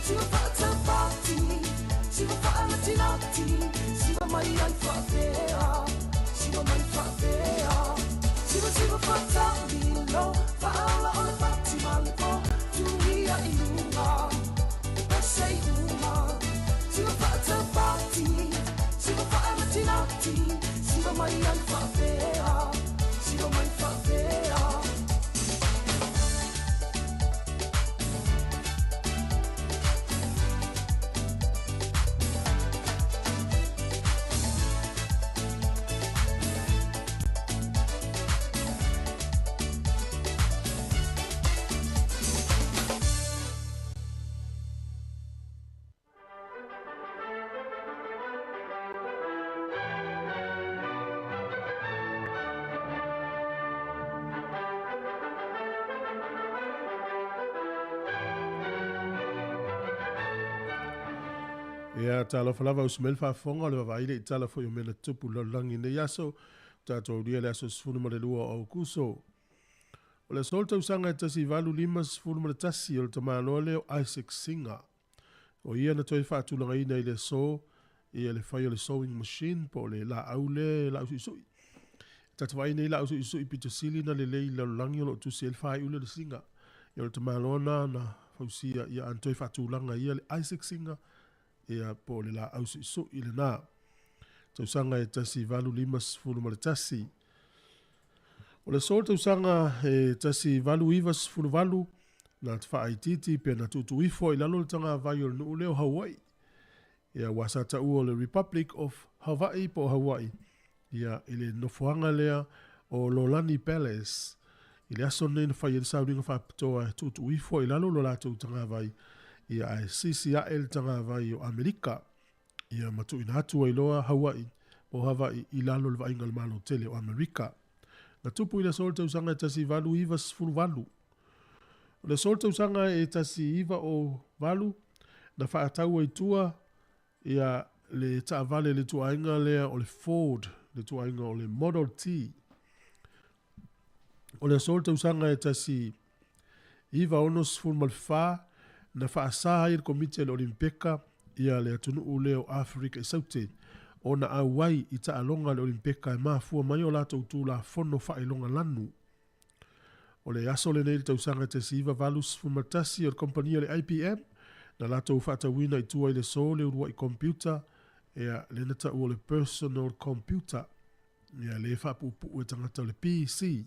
Siva faatapati Siva faanatinati Siva mai ai faapea Siva mai faapea Siva siva faatamilo Faaola o le pati ma le po Tuia i luga Pese i uma Siva faatapati Siva faanatinati Siva mai ai faapea Siva mai faapea Ia talofa lava uso mai le faafofoga o le vaavaai le i tala foi o mea na tupu i le lalolagi i lenei aso tatou aulia le aso 12 o Aukuso. O le aso le tausaga e 1851 o le tamaloa lea o Isaac Singer. O ia na toe faatulagaina i le aso ia le fai o le sewing machine po o le laau lea laau suisui. Ta te vaai nei laau suisui pito sili na lelei i le lalolagi o lo o tusi ai le faaiule o le Singer. Ia o le tamaloa na na fausia ia ana toe faatulaga ia le Isaac Singer ia po o le laau suisui lena. Tausaga e 1851. O le aso le tausaga e 1898 Na faaitiiti pe na tuutuu ifo ai i lalo le tagavai o le nuu lea o Hawaii. Ia aua sa taua o le Republic of Hawaii po o Hawaii, ia, i le nofoaga lea o Lolani Palace. I le aso lenei na fai ai le sauniga faapitoa e tuutuu ifo ai i lalo lo latou tagavai, ia ae sisi ae le tagavai o Amerika, ia ma tuuina atu ai loa Hawaii po o Hawaii i lalo o le vaaiga a le Malo tele o Amerika. Na tupu i le aso o le tausaga e 1898. O le aso o le tausaga e 1908, na faatau ai tua ia le taavale le ituaiga lea o le Ford, le ituaiga o le Model T. O le aso o le tausaga e 1964, na faasa ai e le Komiti a le Olimpeka ia le atunuu lea o Aferika i Saute ona auai i taaloga a le Olimpeka e mafua mai o latou tulafono faailoga lanu. O le aso lenei i le tausaga 1981 o le kamupani a le IBM na latou faatauina i tua i le so le uluai computer, ea, lea na taua o le personal computer, ea, le faapuupuu e tagata o le PC.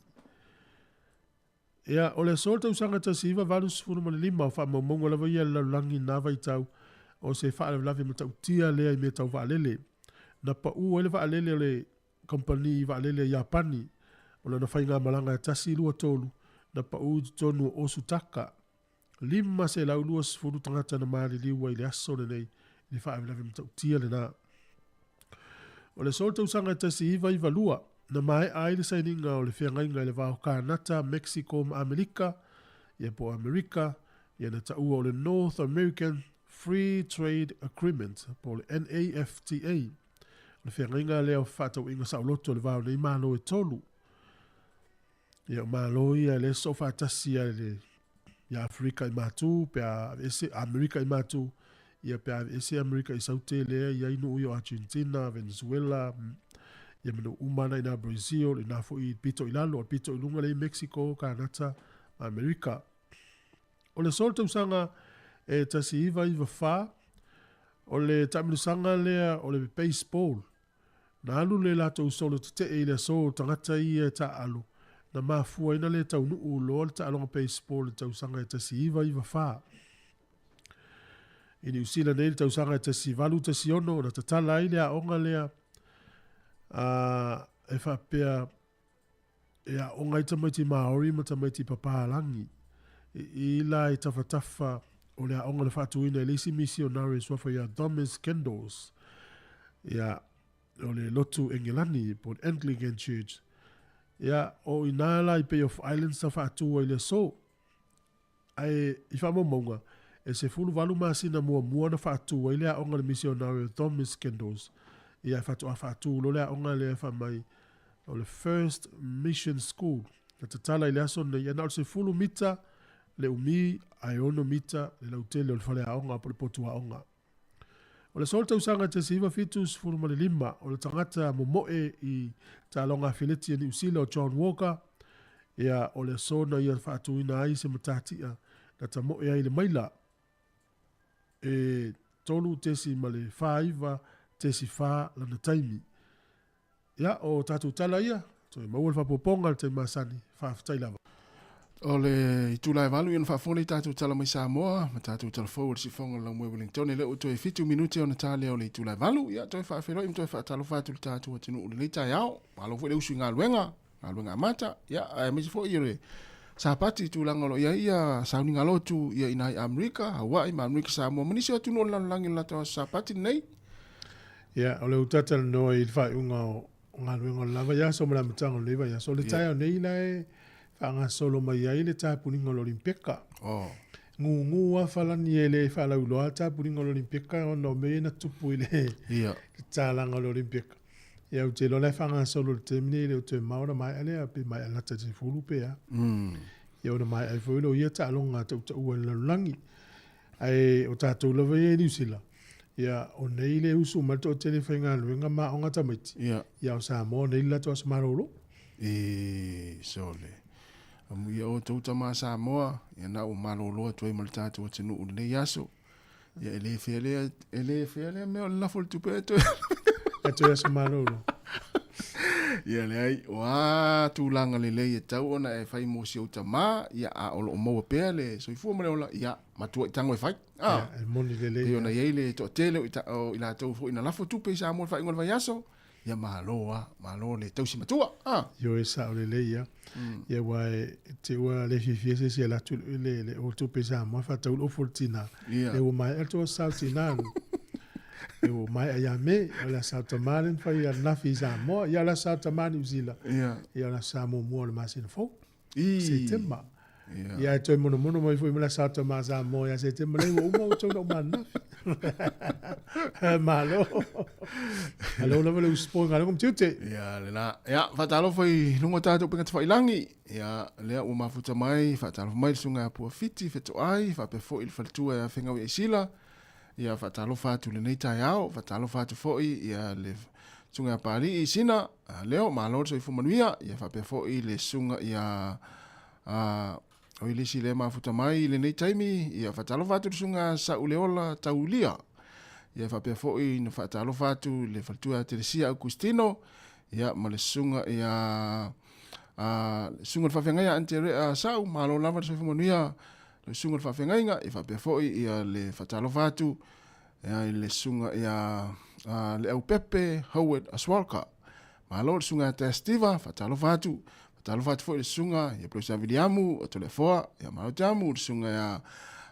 Ea, o le aso o le tausaga 1985 o faamaumauga lava ia a le lalolagi i na vaitau o se faalavelave matautia lea i mea tau vaalele. Na pau ai le vaalele o le Kamupani Vaalele a Iapani, o lana faigamalaga e 1, 2, 3, na pau i totonu o Osutaka. 520 tagata na maliliu ai i le aso lenei i le faalavelave matautia lena. O le aso o le tausaga e 1992, na maea ai le sainiga o le feagaiga i le va o Kānata, Mexico ma Amerika, ia po o Amerika, ia na taua o le North American Free Trade Agreement, po o le NAFTA. O le feagaiga lea o fefaatauaiga saoloto i le va o nei Malo e tolu. Ia, o Malo ia e le soo faatasi ia le ia Afrika i matu pe a aveese Amerika i matu, ia pe a aveese Amerika i saute lea i ai nuu ia o Argentina, Venezuela, ia ma nuu uma na ina Brazil, ina foi pito i lalo, o le pito i luga lea i Mexico, Kanata ma Amerika. O le solo tausaga e 1994, o le taamilosaga lea o le baseball. Na alu le latou solo tetee i le aso o tagata ia e taaalo, na mafua ai na le taunuu loa le taaloga baseball i le tausaga e 1994. I Niu Sila nei i le tausaga e 1816 na tatala ai le aoga lea a e faapea e aoga ai tamaiti Māori ma tamaiti papālagi. I i la i tafatafa o le aoga na faatuina e le isi misionare e suafa ia Thomas Kendalls, ia, o le lotu Engelani, po o le Anglican Church. Ia, o inā la i Bay of Islands na faatu ai le aso. Ae i faamaumauga, e 18 masina muamua na faatu ai le aoga a le misionare o Thomas Kendalls, ia e faatoa faatu loa le aoga lea e fai mai o le First Mission School. Na tatala i le aso lenei, ia na o le 10 mita le umi ae 6 mita le lautele o le faleaoga po o le potu aoga. O le aso o le tausaga 1975, o le tagata momoe i taaloga afeleti a Niu Sila o John Walker, ia, o le aso na ia faatuina ai se matatia na tamoe ai le maila e 3.49.4 lana taimi. Ia, o tatou tala ia, toe maua le faaopoopoga i le taimi masani. Faafetai lava. O le itula e valu ia na faafofoga nei tatou tala mai Samoa ma tatou tala fou o le sifoga o le laumue Wellington lea ua toe 7 minute ona ta lea o le itula e valu. Ia toe faafeiloai ma toe faatalofa atu i le tatou atunuu i lenei taeao. Malo foi le usu i galuega, galuega amata. Ia aemaise foi o le Sapati i tulaga o lo o i ai ia sauniga lotu ia ina i Amerika, Hawaii ma Amerika Samoa ma nisi o atunuu o le lalolagi o le latou aso Sapati lenei. Ia, o le utata lenoa i le faaiuga o galuega o le la vaiaso ma le amataga o lenei vaiaso. O le taeao nei la e faagasolo mai ai le tapuliga o le Olimpeka. Oh. Gugu lava Falani e le faalauiloa le tapuliga o le Olimpeka ona o mea ia na tupu i le tatalaga o le Olimpeka. Ia, ou te iloa la e faagasolo i le taimi nei e le o toe mamao ona maea lea, pe maea lata i le 10 pe a. Ia ona maea ai foi lea o ia taaloga tautaua i le lalolagi. Ae o tatou lava ia i Niu Sila, ia o nei le usu mai le toatele faigaluega ma aoga tamaiti. Ia. Ia o Samoa nei le latou aso malolo. E sole. Amu ia outou tama Samoa, ia na ua malolo atu ai ma le tatou atunuu i lenei aso. Ia e le fea lea, e le fea lea mea o le lafo o le tupe e toe. E toe aso malolo. Ia leai, o a tulaga lelei e tau ona e fai mo si ou tamā, ia a o loo maua pea le soifua ma le ola, ia matua i tago e fai. Ia, e moni lelei. Pei ona i ai le toatele o i latou foi na lafo tupe i Samoa i le faaiuga o le vaiaso, ia malo lava, malo le tausi matua. Ioe sao lelei ia. Ia aua e te ua le fiafia se isi e alu atu i le o tupe i Samoa e faatau le ofu o le tina. Ia ua maea le tou aso sa o le tina. Ia ua maea ia Me, o le aso sa o tama lea na fai ananafi i Samoa. Ia o le aso sa o tama i Niu Sila. Ia o le aso sa muamua o le masina fou. Setema. Ia ae toe monomono mai foi ma le aso sa o tama Samoa ia Setema lea ua uma ua tau na uma ananafi. Malo. Malo lava le usupo i galuega ma tiute. Ia lena. Ia faatalofa i luga o tatou upega tafailagi. Ia lea ua mafuta mai, faatalofa mai le susuga ia Puafiti Fetoai, faapea foi le faletua ia Fegaui Aisila. Ia faatalofa atu i lenei taeao, faatalofa atu foi ia le susuga ia Papalii Sina, Leo, malo le soifua manuia. Ia faapea foi le susuga ia o i le isi lea mafuta mai i lenei taimi, ia faatalofa atu le susuga Sauleola Taulia. Ia faapea foi na faatalofa atu le faletua ia Telesia Augustino, ia ma le susuga ia susuga le faafeagaia Anterea Sau, malo lava le soifua manuia. Le susuga le faafeagaiga, ia faapea foi ia le faatalofa atu ia i le susuga ia Leaupepe Howard Aswalka. Malo le susuga ia Tea Steva, faatalofa atu. Faatalofa atu foi le susuga ia Pelosa Viliamu Toleafoa, ia malo te amu, le susuga ia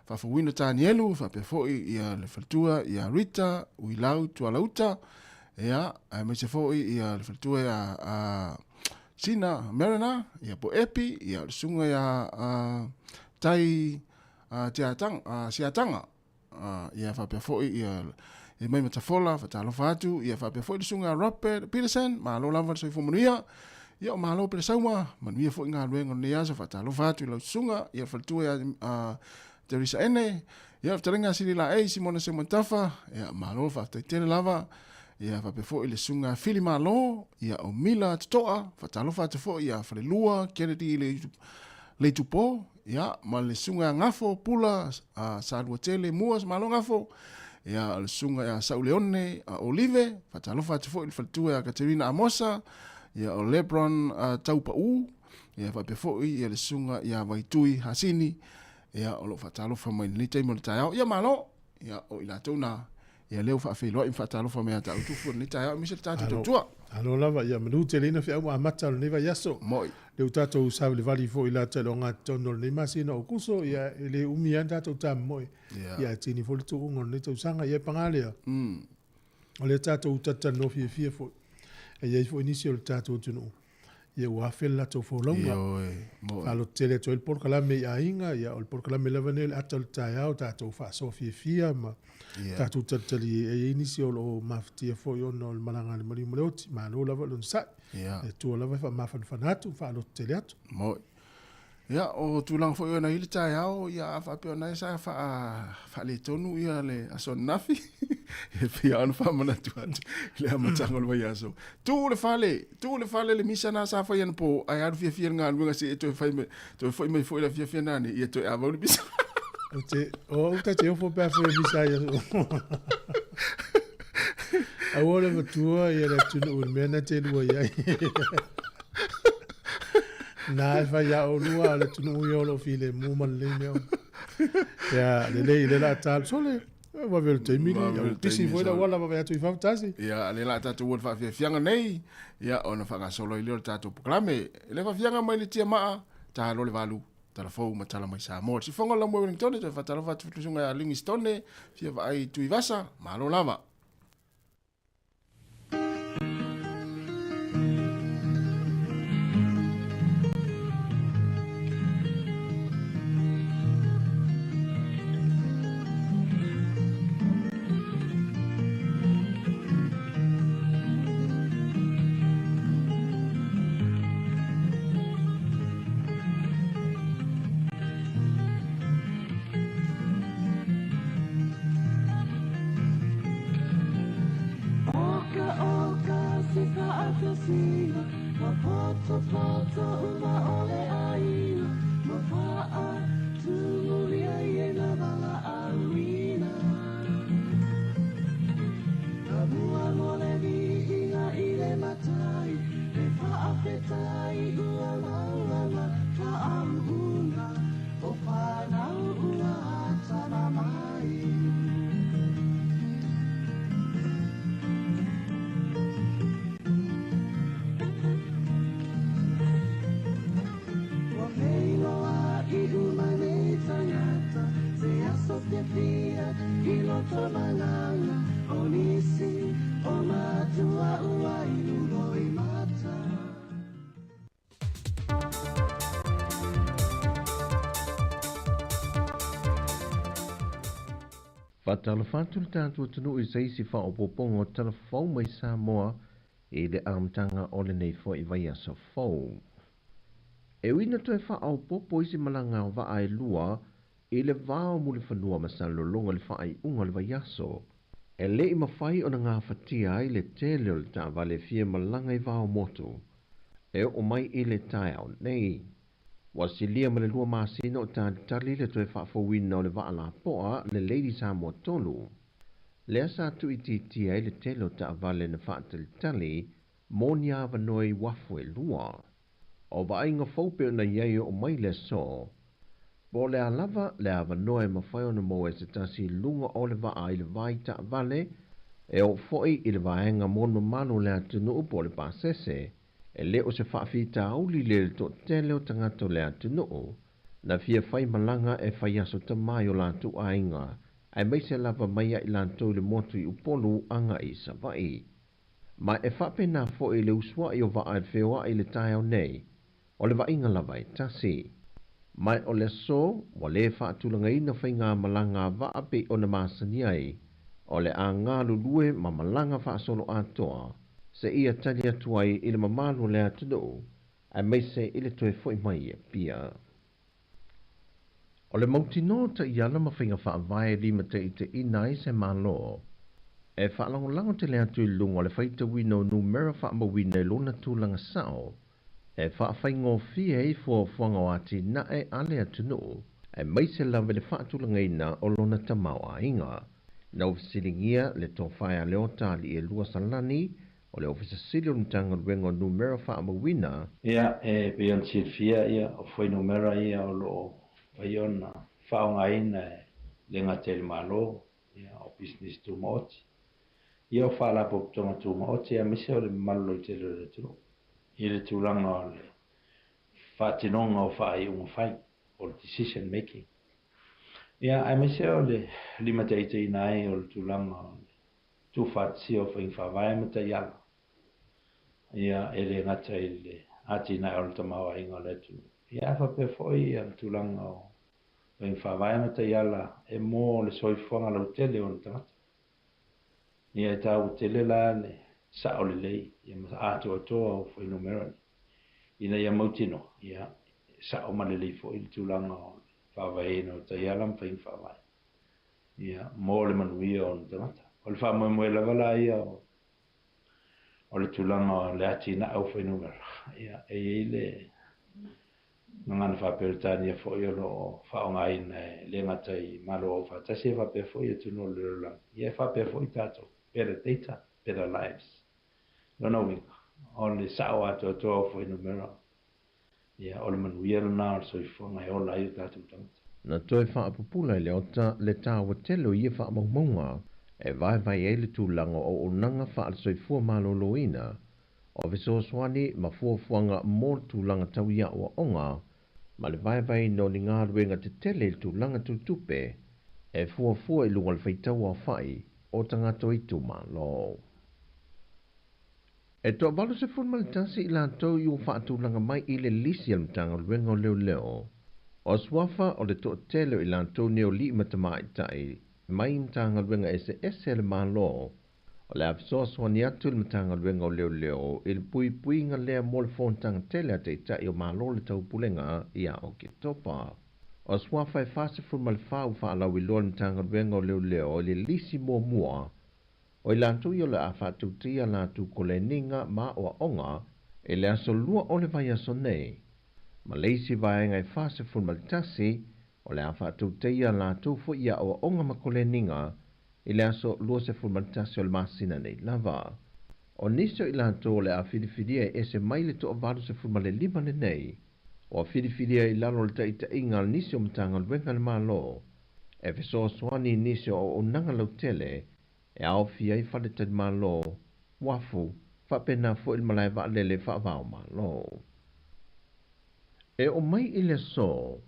Faafouina Tanielu, faapea foi ia le faletua ia Rita Uilau Tualauta, ia aemaise foi ia le faletua ia Sina Marina, ia po Epi, ia le susuga ia Tai Tiatanga, Siatanga, ia faapea foi ia e mai Matafola, faatalofa atu, ia faapea foi le susuga Robert Peterson, malo lava le soifua manuia. Ia o malo Pelesauma, manuia foi galuega o lenei aso, faatalofa atu i lau susuga, ia faletua ia Teresa Ene, ia fetalaiga Sili Laei, Simona Seumanutafa, ia malo faafetai tele lava. Ia faapea foi le susuga Fili Malo, ia o Mila Totoa, faatalofa atu foi ia Falelua Kennedy Leitupo, ia ma le susuga Gafo Pula Saluatele Mua, malo Gafo, ia o le susuga ia Sauleone Olive, faatalofa atu foi le faletua ia Katerina Amosa, ia o Lebron Taupau, ia faapea foi ia le susuga ia Vaitui Hasini, ia o lo o faatalofa mai lenei taimi o le taeao. Ia malo, ia o i latou na Ia lea ua faafeiloai ma faatalofa mai ia te au Tufu i lenei taeao aemaise le tatou tautua. Malo lava, ia manu tele ina feau ma amata o lenei vaiaso. Moi. Lea ua tatou savalivali foi i le ata i le ogatotonu o lenei masina o Aokuso, ia e le umi lava ni tatou tamomoe. Ia ae tini foi le tuuga o lenei tausaga. Ia paga lea, o lea tatou talatalanoa fiafia foi. E i ai foi nisi o le tatou atunuu ia ua afe le latou folauga. Faaloto tele atu ai le polokalame i aiga, ia o le polokalame lava lenei o le ata o le taeao, tatou faasoa fiafia ma tatou talitali e i ai nisi o lo o mafatia foi ona o le malaga a le maliu ma le oti. Malo lava le onosai. Le Atua lava e faamafanafana atu, faaloto tele atu. Moi. Ia, o tulaga foi ona i le taeao, ia a faapea ona e sa faaletonu ia le aso ananafi, e pei lava ona faamanatu atu i le amataga o le vaiaso. Tuu le fale, tuu le fale le misa na sa fai anapo, ae alu fiafia i le galuega se i e toe fai mai, toe foi mai foi le afiafi anane, ia toe avau le misa. Ou te, o au ta te ofo pe a fai misa ia. Aua le matua ia le atunuu i le mea na te lua i ai. Na e fai a olua a o le atunuu ia o lo o filemu ma lelei mea uma. Ia, lelei, lea o le a ta alu. Sole, vave o le taimi lenei. Ia, ua pisi foi le auala vave atu i fafo tasi. Ia, lea o le a tatou o i le faafiafiaga nei, ia, ona faagasolo ai lea o le tatou polokalame. Le faafiaga mai le tiamaa, ta loa le valu, tala fou ma tala mai Samoa. Le sifoga o le laumua i Wellingtone, toe faatalofa atu i le susuga ia Livingstone, fia vaai i Tuivasa, malo lava. loto malanga o nisi o matua ua ilulo i mata. Faatalofa atu le tatou atunuu i se isi faaopoopoga o tala fou mai Samoa i le amataga o lenei fo'i vaiaso fou. E ui ina toe faaopoopo isi malaga o vaa e lua i le va o Mulifanua ma Salelologa i le faaiuga o le vaiaso, e le'i mafai ona gafatia ai le tele o le taavale e fia malaga i va o motu e oo mai i le taeao nei. Ua silia ma le 2 masina o talitali le toe faafouina o le vaa lapoa le Lady Samoa 3. Lea sa tuuitiitia ai le tele o taavale na faatalitali mo ni avanoa i uafu e lua. O vaaiga fou pe ona i ai oo mai le aso, po o le a lava le avanoa e mafai ona maua e se tasi i luga o le vaa i le vai taavale e oo fo'i i le vaega mo le mamalu o le atunuu po o le pasese, e le o se faafitauli le le toatele o tagata o le atunuu na fia fai malaga e fai aso tamai o latou aiga, aemaise lava mai ai latou i le motu i Upolu aga'i i Sava'i. Ma e faapena fo'i le usua'i o vaa e feoa'i i le taeao nei, o le vaaiga lava e tasi. Ma o le aso ua lē faatulagaina faiga malaga a vaa pei ona masani ai, o le a galulue ma malaga faasoloatoa seia tali atu ai i le mamalu o le atunuu, aemaise i le toe fo'i mai i Apia. O le mautinoa taiala ma faiga faavae e limataitaiina ai se Malo, e faalagolago tele atu i luga o le faitauina o numera faamauina i lona tulaga sa'o, e faafaigofie ai fuafuaga o atinae a le atunuu, aemaise lava i le faatulagaina o lona tamaoaiga. Na ua fesiligia le tofae a Leota alii e lua Salani o le Ofisa Sili o le Matagaluega o Numera Faamauina. Ia, e pei ona silafia, ia, o fuainumera ia o lo o fai ona faaaogaina e le gata i le Malo, ia, o pisinisi tumaoti, ia, o faalapotopotoga tumaoti, aemaise o le mamalu lautele o le atunuu i le tulaga o le faatinoga o faaiuga fai, o le decision making. Ia, aemaise o le limataitaiina ai o le tulaga o le tuufaatasia o faiga faavae ma taiala, ia, e le gata i le atinae o le tamaoaiga o le atunuu, ia, ae faapea foi ia le tulaga o faiga faavae ma taiala e mo le soifuaga lautele o ona tagata. Ia, e taua tele la le sa'o lelei ia ma atoatoa o fuainumera nei ina ia mautinoa, ia, sa'o ma lelei foi le tulaga o le faavaeina o taiala ma faiga faavae, ia, mo le manuia o ona tagata. O le faamoemoe lava la ia o le tulaga o le atinae o fuainumera, ia, e i ai le gagana faa-Peretania foi o lo o faaaogaina e le gata i Malo Aufaatasi, e faapea foi atunuu o le lalolagi, ia, e faapea foi tatou, better data, better lives. Lona uiga, o le sa'o atoatoa o fuainumera, ia, o le manuia lena o le soifuaga e ola ai o tatou tagata. Na toe faapupula e Leota le taua tele o ia faamaumauga e vaevae ai le tulaga o auaunaga faale-soifua malōlōina, o fesoasoani ma fuafuaga mo le tulaga tau i aoaoga, ma le vaevaeina o ni galuega tetele i le tulaga tautupe e fuafua i luga o le faitau aofa'i o tagata o itumalo. E 81 i latou i ua faatulaga mai i le lisi a le Matagaluega o Leoleo. O suafa o le toatele o i latou nei o alii ma tamaitai mai Matagaluega eseese a le Malo, o le a fesoasoani atu le Matagaluega o Leoleo i le puipuiga lea mo le fonotaga tele a Taitai o Malo o le Taupulega ia Oketopa. O suafa e 44 ua faalauiloa le Matagaluega o Leoleo i le lisi muamua o i latou ia o le a faatautaia latou koleniga ma aoaoga i le aso 2 o le vaiaso nei, ma le isi vaega e 41 o le a faatautaia latou fo'i aoaoga ma koleniga i le aso 21 o le masina nei lava. O nisi o i latou o le a filifilia e ese mai le 85 lenei, ua filifilia i lalo o le taitaiga a nisi o Matagaluega a le Malo, e fesoasoani i nisi o auaunaga lautele e aofia ai faletalimalo, uafu, faapena fo'i le malae vaalele faava-o-Malo. E oo mai i le aso,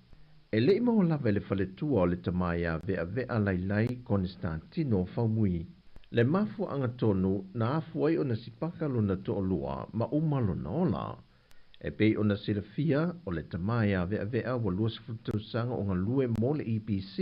E le i maua lava e le faletua o le tama ia Ve'ave'a Lailai Konistantino Faumui le mafua'aga tonu na afua ai ona sipaka lona to'alua ma uma lona ola. E pei ona silafia, o le tama ia Ve'ave'a ua 20 tausaga o galue mo le EPC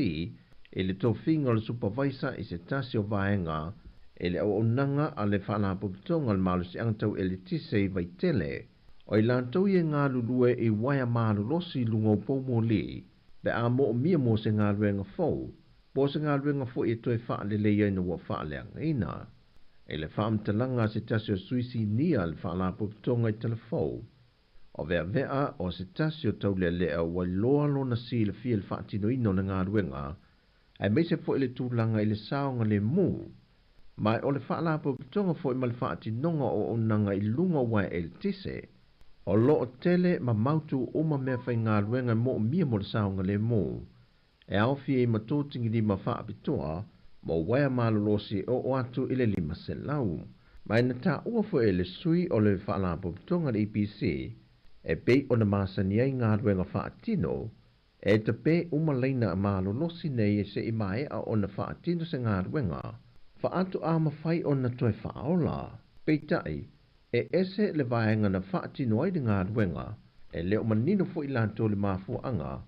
i le tofiga o le supavaisa i se tasi o vaega i le auaunaga a le Faalapotopotoga o le Malosiaga Tau Eletise i Vaitele. O i latou ia e galulue i uaea malolosi i luga o poumoli, pe a moomia mo se galuega fou, po o se galuega foi e toe faalelei ai ina ua faaleagaina. I le faamatalaga a se tasi o sui sinia a le Faalapotopotoga i Talafou, o Ve'ave'a o se tasi o taulealea ua iloa lona silafia i le faatinoina o le galuega, aemaise foi le tulaga i le saogalemu, ma o le faalapotopotoga foi ma le faatinoga o auaunaga i luga o uaea eletise. O lo o tele ma mautu uma mea faigaluega e moomia mo le saogalemu, e aofia i ma totigilima faapitoa mo uaea malolosi e oo atu i le 500. Ma e na taua foi e le sui o le faalapotopotoga le EPC e pei ona masani ai galuega faatino, E tape uma laina malolosi nei e se'i mae'a ona faatino se galuega, faatoa mafai ona toe faaola. Peitai, e ese le vaega na faatino ai le galuega, e le o manino foi latou le mafua'aga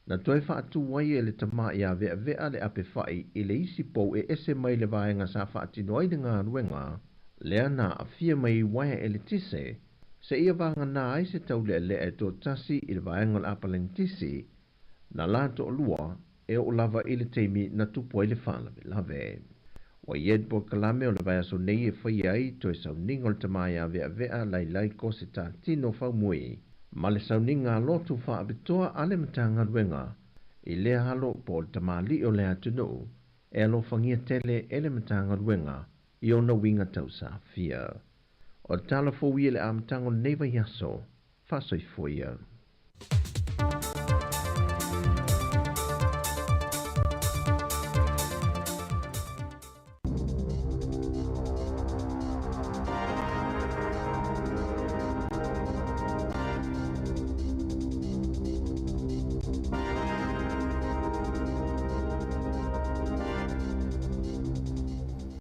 na toe faatū ai e le tama ia Ve'ave'a le apefa'i i le isi pou e ese mai le vaega sa faatino ai le galuega lea na aafia mai i uaea eletise, seia vagana ai se taulealea e toatasi i le vaega o le apalenitisi, na la toalua e oo lava i le taimi na tupu ai le faalavelave. Ua i ai le polokalame o le vaiaso nei e faia ai toe sauniga o le tama ia Ve'ave'a Lailai Kosetatino Faumui ma le sauniga alotu faapitoa a le Matagaluega i lea alo po o le tamalii o le atunuu e alofagia tele e le Matagaluega i ona uiga tausafia. O le tala fou ia i le amataga o lenei vaiaso. Faasoifua ia.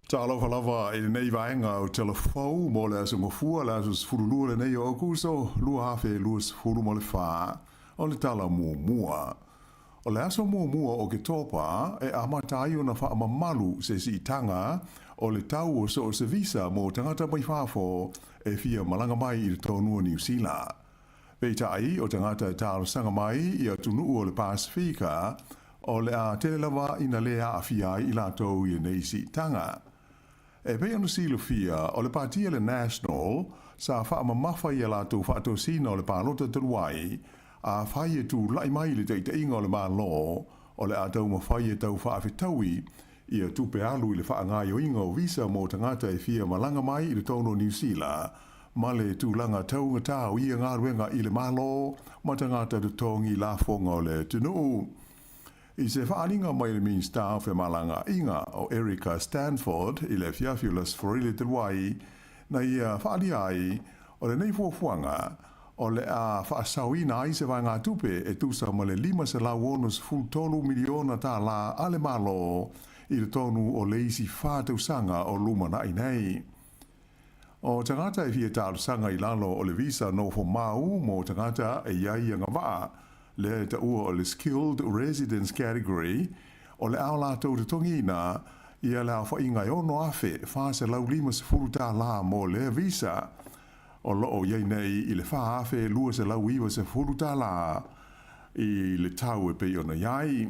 Talofa lava i lenei vaega o Talafou mo le aso Gafua, le aso 12 lenei o Aokuso 2024. O le tala muamua. O le aso muamua o Oketopa e amata ai ona faamamalu se siitaga o le tau o so o se visa mo tagata mai fafo e fia malaga mai i totonu o Niu Sila. Peitai, o tagata e talosaga mai i atunuu o le Pasefika, o le a tele lava ina lē aafia ai i latou i lenei siitaga. E pei ona silafia, o le patia le National sa faamamafa i a latou faatosina o le palota talu ai, afai e tula'i mai le taitaiga o le Malo, o le a taumafai e tau faafetaui ia tupe alu i le faagaoioiga o visa mo tagata e fia malaga mai i totonu o Niu Sila, ma le tulaga taugatā o ia galuega i le Malo ma tagata totogi lafoga o le atunuu. I se faaaliga mai le Minisita o Femalagaaiga o Erica Stanford i le afiafi o le Aso Faraile talu ai, na ia faaalia ai, o lenei fuafuaga, o le a faasaoina ai se vaegatupe e tusa ma le $563 miliona tālā a le Malo i totonu o le isi fa tausaga o lumana'i nei. O tagata e fia talosaga i lalo o le visa nofo mau mo tagata e i ai agavaa, lea e taua o le Skilled Residence Category, o le a o latou totogiina ia le aofaiga e $6,450 tālā mo lea visa, o lo o i ai nei i le $4,290 tālā i le tau e pei ona i ai.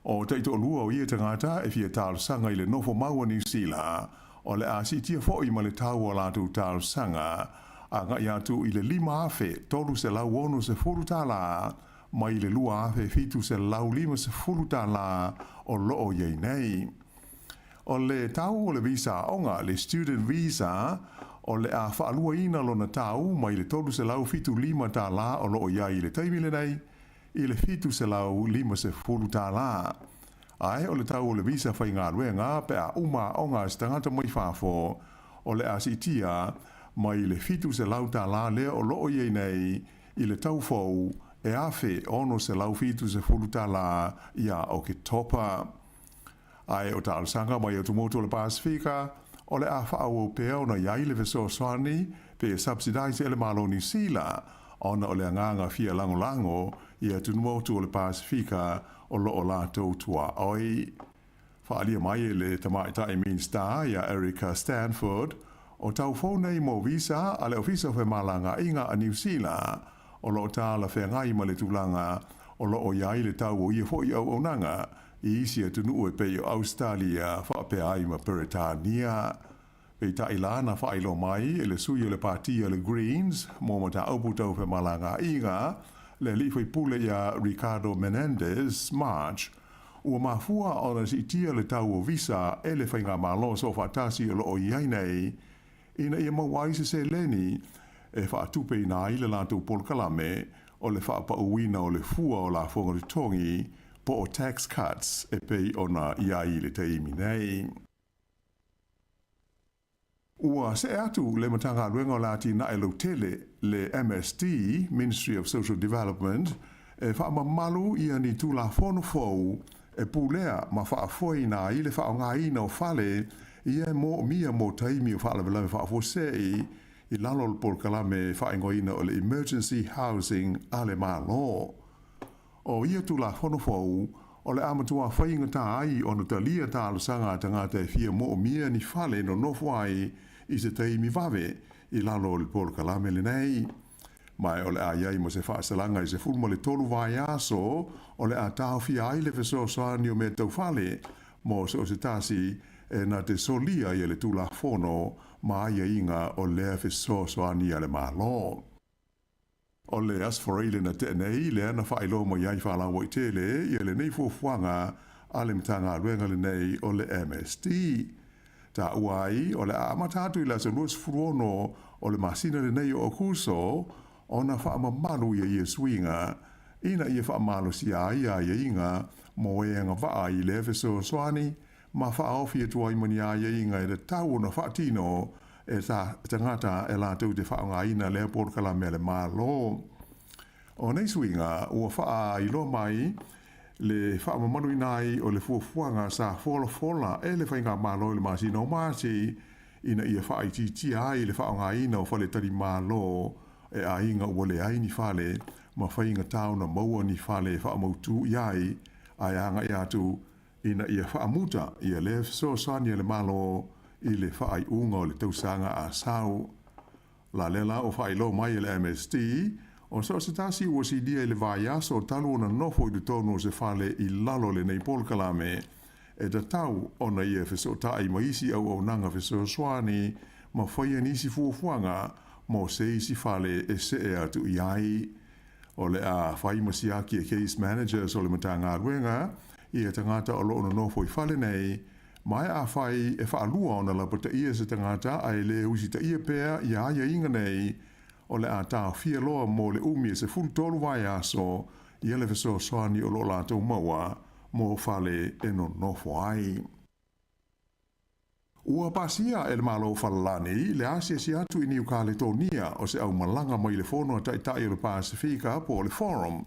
O taitoalua o ia tagata e fia talosaga i le nofo mau a Niu Sila, o le a siitia foi ma le tau o a latou talosaga, agai atu i le $5,360 tālā mai le $2,750 tālā o lo o i ai nei. O le tau o le visa aoga, le student visa, o le a faaluaina lona tau mai le $375 tālā o lo o i ai i le taimi lenei, i le $750 tālā. Ae o le tau o le visa faigaluega pe a uma aoga a se tagata mai fafo, o le a siitia mai le $700 tālā lea o lo o i ai nei i le tau fou e $1,670 ia Oketopa. Ae o talosaga mai atumotu o le Pasefika, o le a faaauau pea ona i ai le fesoasoani pe subsidise e le Malo o Niu Sila, ona o le agaga fia lagolago i atumotu o le Pasefika o lo o latou tuaoi. Faaalia mai e le Tamaitai Minisita ia Erica Stanford, o tau fou nei mo visa a le Ofisa o Femalagaaiga a Niu Sila, o lo o talafeagai ma le tulaga o lo o i ai le tau o ia foi auaunaga i isi atunuu e pei o Ausetalia faapea ai ma Peretania. Peitai la na faailoa mai e le sui o le Pati a le Greens mo mataupu tau femalagaaiga, le alii faipule ia Ricardo Menendez March, ua mafua ona siitia le tau o visa e le Faigamalo Soofaatasi o lo o i ai nei, ina ia maua ai se seleni e faatupeina ai le latou polokalame o le faapauina o le fua o lafoga totogi po o tax cuts e pei ona i ai i le taimi nei. Ua see atu le Matagaluega o le Atinae Lautele, le MSD, Ministry of Social Development, e faamamalu ia ni Tulafono fou e pulea ma faafoeina ai le faaaogaina o fale ia e moomia mo taimi o faalavelave faafuasei i lalo o le polokalame faaigoaina o le Emergency Housing a le Malo. O ia Tulafono fou, o le a matua faigata ai ona talia talosaga a tagata e fia moomia ni fale e nonofo ai i se taimi vave i lalo o le polokalame lenei. Ma o le a i ai ma se faasalaga i 13 vaiaso o le a taofia ai le fesoasoani o mea tau fale mo so o se tasi e na te solia ia le Tulafono ma aiaiga o lea fesoasoani a le Malo. O le Aso Faraile na tea nei lea na faailoa mai ai faalauaitele ia lenei fuafuaga a le Matagaluega lenei o le MSD. Taua ai o le a amata atu i le aso 26 o le masina lenei o Okuso ona faamamalu ia ia suiga ina ia faamalosia ai aiaiga mo e agavaa i lea fesoasoani ma faaofi atu ai ma ni aiaiga e tatau ona faatino e tagata e latou te faaaogaina lea polokalame a le Malo. O nei suiga ua faailoa mai le faamamaluina ai o le fuafuaga sa folafola e le Faigamalo i le masina o Mati ina ia faaitiitia ai le faaaogaina o faletalimalo e aiga ua leai ni fale ma faigata ona maua ni fale e faamautu i ai ae agai atu ina ia faamuta ia lea fesoasoani a le Malo i le faaiuga o le tausaga a sau. La lea la ua faailoa mai e le MSD, o so o se tasi ua silia i le vaiaso talu ona nofo i totonu o se fale i lalo o lenei polokalame, e tatau ona ia fesootai ma isi auaunaga fesoasoani ma faia nisi fuafuaga mo se isi fale e see atu i ai. O le a fai ma siaki e case managers o le Matagaluega ia tagata o lo o nonofo i fale nei, ma e afai e faalua ona lapataia se tagata ae le usitaia pea ia aiaiga nei, o le a taofia loa mo le umi e 13 vaiaso ia le fesoasoani o lo o latou maua mo fale e nonofo ai. Ua pasia e le Malo o Falalani le asiasi atu i Niu Kaletonia o se aumalaga mai le Fono a Taitai o le Pasefika po o le Forum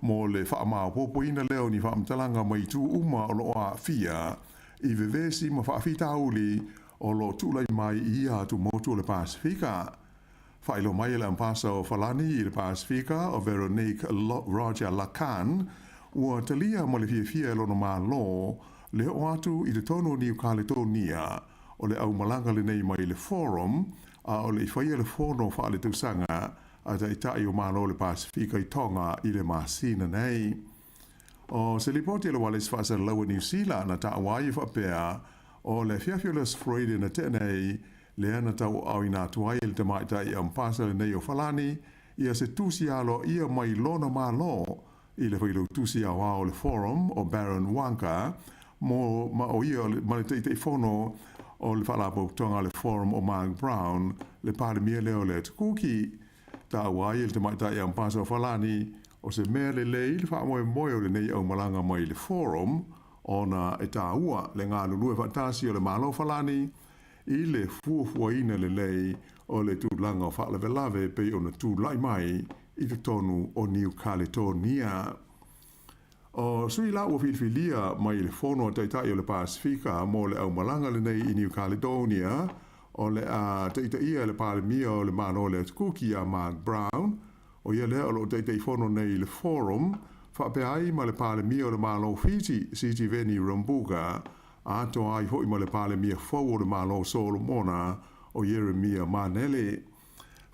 mo le faamaopoopoina lea o ni faamatalaga mai itu uma o lo o aafia i vevesi ma faafitauli o lo o tulai mai i ia atumotu o le Pasefika. Faailoa mai e le Ambasa o Falani i le Pasefika o Veronique Roger Lacan, ua talia ma le fiafia e lona Malo le oo atu i totonu o Niu Kaletonia o le aumalaga lenei mai le Forum a o le i faia le fono faaletausaga a Taitai o Malo o le Pasefika i Tonga i le masina nei. O se lipoti a le Ualesi Faasalalau a Niu Sila na taua ai e faapea, o le afiafi o le Aso Faraile na tea nei, lea na tauaaoina atu ai e le tamaitai Ambasa lenei o Falani ia se tusi aloaia mai lona Malo i le failautusi aoao o le Forum o Baron Waqa mo ma o ia ma le Taitaifono o le Faalapotopotoga a le Forum o Mark Brown, le Palemia lea o le Atu Kuki. Taua ai e le tamaitai Ambasa o Falani o se mea lelei le faamoemoe o lenei aumalaga mai le Forum ona e taua le galulue faatasi o le Malo Falani i le fuafuaina lelei o le tulaga o faalavelave e pei ona tulai mai i totonu o Niu Kaletonia. O sui la ua filifilia mai le fono a Taitai o le Pasifika mo le aumalaga lenei i New Caledonia, o le a taitaia e le Palemia o le Malo o le Atu Kuki ia Mark Brown, o ia lea o lo o Taitaifono nei i le Forum, faapea ai ma le Palemia o le Malo o Fiti, Sitiveni Rabuka, atoa ai foi ma le Palemia fou o le Malo o Solomona, o Ieremia Manele.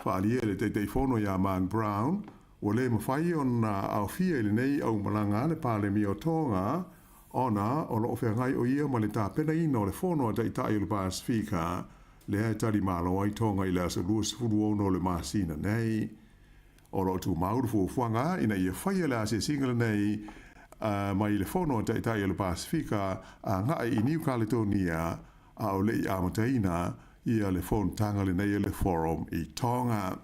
Faaalia e le Taitaifono ia Mark Brown, ua le mafai ona aofia i lenei aumalaga le Palemia o Tonga, ona o lo o feagai o ia ma le tapenaina o le Fono a Taitai o le Pasifika, lea e talimalo ai Tonga i le aso 26 o le masina nei. O lo o tumau le fuafuaga ina ia faia le asiasiga lenei mai le Fono a Taitai o le Pasifika agai i Niu Kaletonia a o le i amataina ia le fonotaga lenei a le Forum i Tonga.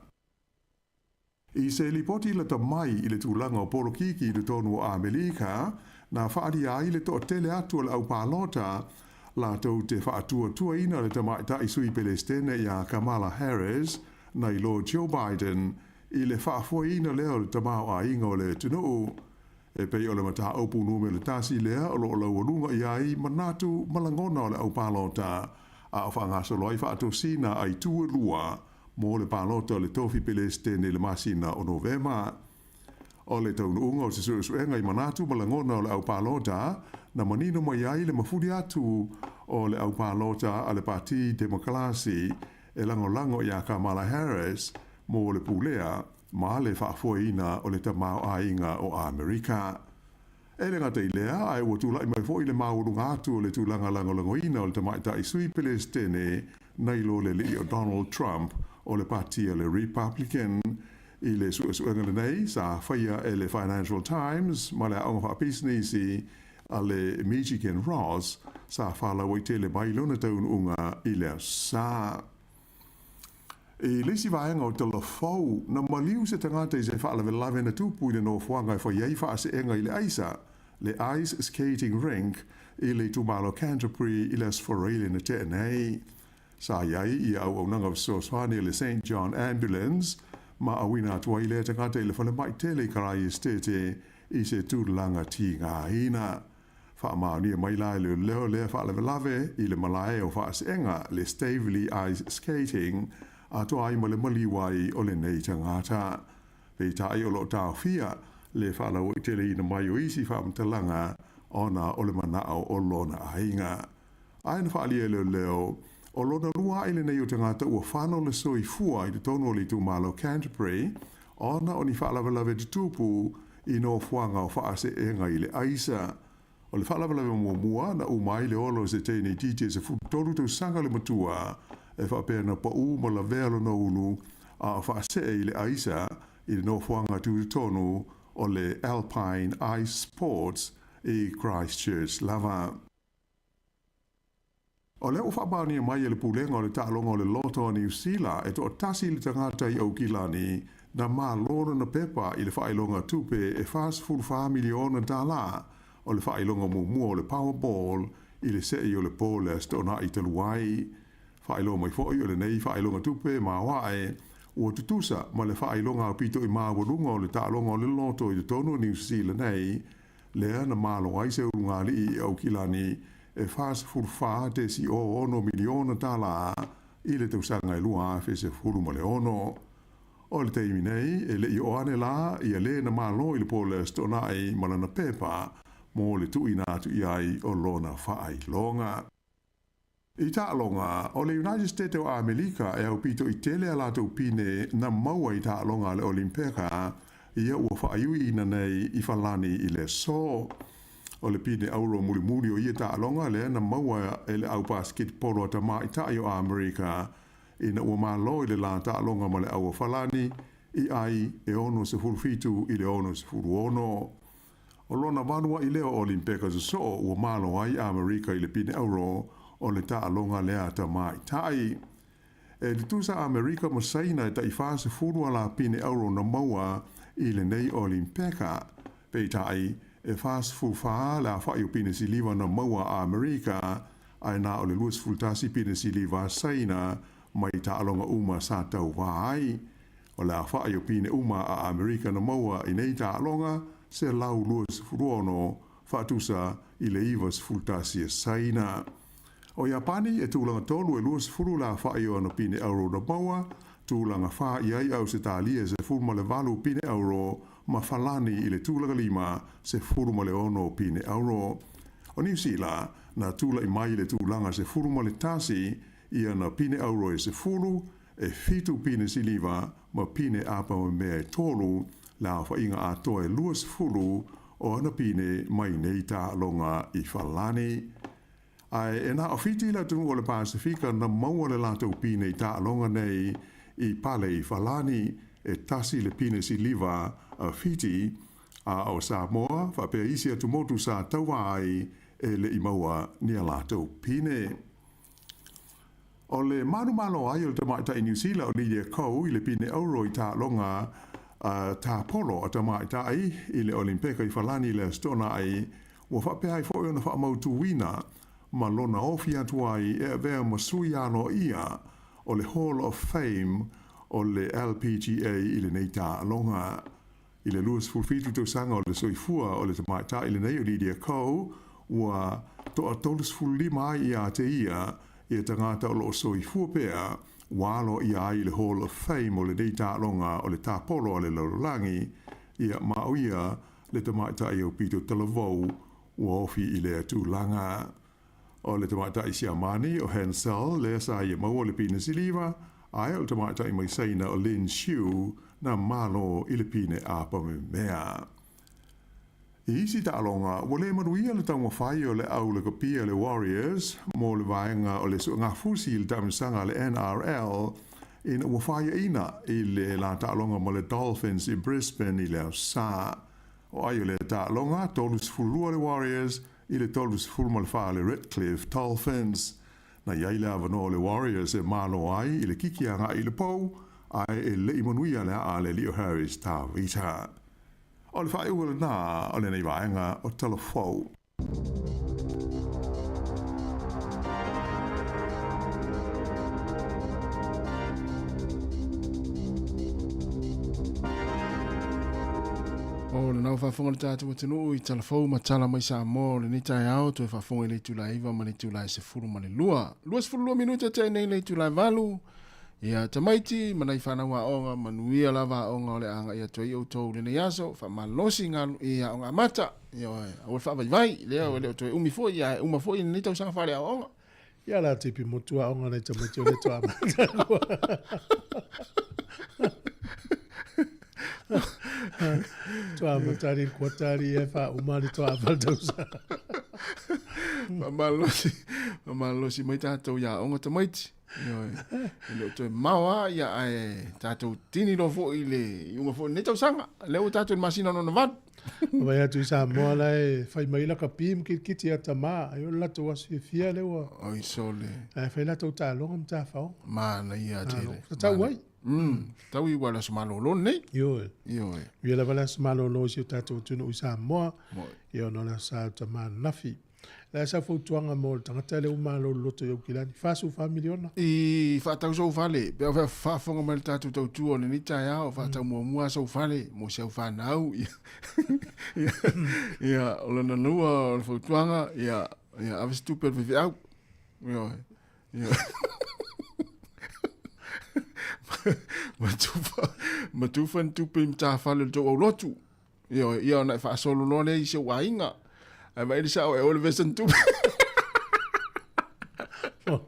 I se lipoti lata mai i le tulaga o polokiki i totonu o Amerika, na faaalia ai le toatele atu o le aupalota latou te faatuatuaina le tamaitai sui Pelestene ia Kamala Harris nai lo Joe Biden i le faafoeina lea o le tamaoaiga o le atunuu. E pei o le mataupu numera tasi lea o lo o laualuga i ai manatu ma lagona o le aupalota, a o faagasolo ai faatosina a itu e lua mo le palota o le tofi Pelestene i le masina o Novema. O le taunuuga o se suesuega i manatu ma lagona o le aupalota, na manino mai ai le mafuli atu o le aupalota a le Pati Demokalasi e lagolago iā Kamala Harris mo le pulea ma le faafoeina o le tamaoaiga o Amerika. E le gata i lea, ae ua tulai mai foi le maualuga atu o le tulaga lagolagoina o le tamaitai sui Pelestene nai lo le alii o Donald Trump o le Pati a le Republican. I le suesuega lenei sa faia e le Financial Times ma le Aoga Faapisinisi a le Michigan Ross, sa faalauaitele mai lona taunuuga i le Aso Sa. I le isi vaega o tala fou, na maliu se tagata i se faalavelave na tupu i le nofoaga e fai ai faaseega i le aisa, le ice skating rink, i le itumalo Canterbury i le Aso Faraile na tea nei. Sa i ai ia auaunaga fesoasoani a le Saint John Ambulance ma auina atu ai lea tagata i le falemai tele i Karaiesetete i se tulaga tigaina. Faamaonia mai la e leoleo lea faalavelave i le malae o faaseega, le Staveley Ice Skating, atoa ai ma le maliu ai o lenei tagata. Peitai o lo o taofia le faalauaiteleina mai o isi faamatalaga ona o le manao o lona aiga. Ae na faaalia e leoleo, o lona lua ae lenei o tagata ua fano le soifua i totonu o le itumalo Canterbury ona o ni faalavelave tutupu i nofoaga o faaseega i le aisa. O le faalavelave muamua na uma ai le ola o se teine itiiti e 13 tausaga le matua e faapea na pau ma lavea lona ulu a o faasee i le aisa i le nofoaga tutotonu o le Alpine Ice Sports i Christchurch lava. O lea ua faamaonia mai e le Pulega o le Taaloga o le Loto a Niu Sila e toatasi le tagata i Aukilani na malo lona pepa i le faailoga tupe e $44 miliona tala o le faailoga muamua o le Powerball i le se'i o le po le Aso Toonai talu ai. Faailoa mai foi o lenei faailoga tupe maoae ua tutusa ma le faailoga aupito i maualuga o le taaloga o le loto i totonu o Niu Sila nei, lea na malo ai se ulugalii i Aukilani e $44.06 miliona tala i le tausaga e 2016. O le taimi nei, e le i oo ane la ia le na malo i le po le Aso Toonai ma lana pepa mo le tuuina atu i ai o lona faailoga. I taaloga, o le United States o Amerika e aupito i tele a latou pine na maua i taaloga a le Olimpeka, ia ua faaiuiina nei i Falani i le aso. O le pine auro mulimuli o ia taaloga lea na maua e le au pasiketipolo a tamaitai o Amerika ina ua malo i le la taaloga ma le au a Falani i ai e 67 i le 66. O lona valu a'i lea o Olimpeka sosoo ua malo ai Amerika i le pine auro o le taaloga lea a tamaitai. E tutusa Amerika ma Saina e tai 40 ala pine auro na maua i lenei Olimpeka. Peitai, e 44 le afa'i o pine siliva na maua a Amerika, ae na o le 21 pine siliva a Saina mai taaloga uma sa tauvā ai. O le aofa'i o pine uma a Amerika na maua i nei taaloga, 126 faatusa i le 91 a Saina. O Iapani e tulaga tolu e 20 le aofa'i o ana pine auro na maua, tulaga fa i ai Ausetalia e 18 pine auro ma Falani i le tulaga lima 16 pine auro. O Niu Sila na tula'i mai i le tulaga 11 i ana pine auro e 10, e 7 pine siliva ma pine apamamea e 3, le aofa'iga atoa e 20 o ana pine mai nei taaloga i Falani. Ae e na o Fiti le atunuu o le Pasefika na maua le latou pine i taaloga nei i pale i Falani, e 1 le pine siliva a Fiti, a o Samoa faapea isi atumotu sa tauā ai e le'i maua ni a latou pine. O le manumalo ai o le tamaitai Niu Sila o Lydia Ko i le pine auro i taaloga a tāpolo a tamaitai i le Olimpeka i Falani i le Aso Toonai, ua faapea ai foi ona faamautuina ma lona ofi atu ai e avea ma sui aloaia o le Hall of Fame o le LPGA i lenei taaloga. I le 27 tausaga o le soifua o le tamaitai lenei o Lydia Ko, ua toa 35 ai ia te ia ia tagata o loo soifua pea ua aloaia ai i le Hall of Fame o lenei taaloga o le tāpolo a le lalolagi, ia ma o ia le tamaitai aupito talavou ua ofi i lea tulaga. O le tamaitai Siamani o Hansel lea sa ia maua le pine siliva, ae o le tamaitai mai Saina o Lin Xiu na malo i le pine apamemea. I isi taaloga, ua le manuia le taumafai o le au lakapia le Warriors mo le vaega o le suegafusi i le taamilosaga a le NRL ina ua faiaina i le la taaloga ma le Dolphins i Brisbane i le Aso Sa. O ai o lea taaloga, 32 le Warriors i le 34 le Redcliffe Dolphins. Na i ai le avanoa o le Warriors e malo ai i le kiki aga'i i le pou, ae e le'i manuia le a'a a le alii o Harris Tavita. O le faaiuga lenā o lenei vaega o Talafou. O lena ua faafofoga le tatou atunuu i Talafou ma tala mai Samoa o lenei taeao toe faafofoga i le itula e 9 ma le itula e 12. 22 minute tea nei le itula e 8. Ia tamaiti ma nai fanau aoga, manuia lava aoga o le a agai atu ai outou i lenei aso, faamalosi i aoga amata, ioe, aua le faavaivai, lea e le o toe umi foi, ae uma foi lenei tausaga faaleaoaoga. Ia la tipi motu aoga nai tamaiti o le to amata. To amata ri kuata ri e fa uma ri to aval tausa. Faamalosi, faamalosi mai tatou i aoga tamaiti. Ioe. E le o toe mao lava, ia ae tatou tini loa foi i le iuga foi o lenei tausaga. Lea ua tatou i le masina lona valu. Vaai atu i Samoa la e fai mai lakapi ma kitikiti ia tama, ai o le latou aso fiafia lea ua. Oi sole. Ae fai latou taaloga ma tafaoga. Manaia tele. Tatau ai. Tatau i ua le aso malolo lenei. Ioe. Ioe. Ia lava le aso malolo i si o tatou atunuu i Samoa. Ia ona o le aso sa o tama ananafi. Le a sau fautuaga mo le tagata lea ua malo loloto i Aukilani? 44 miliona. I faatau sou fale, pe a faafofoga mai le tatou tautua o lenei taeao, faatau muamua sou fale mo si au fanau. Ia, o lona lua o le fautuaga, ia, ia ave se tupe a le faifeau. Ioe. Ioe. Ma tufa, ma tufa ni tupe i matafale o le tou aulotu. Ioe, ia ona e faasolo loa lea i si ou aiga. Ae vaai le sao e o le vesa ni tupe. O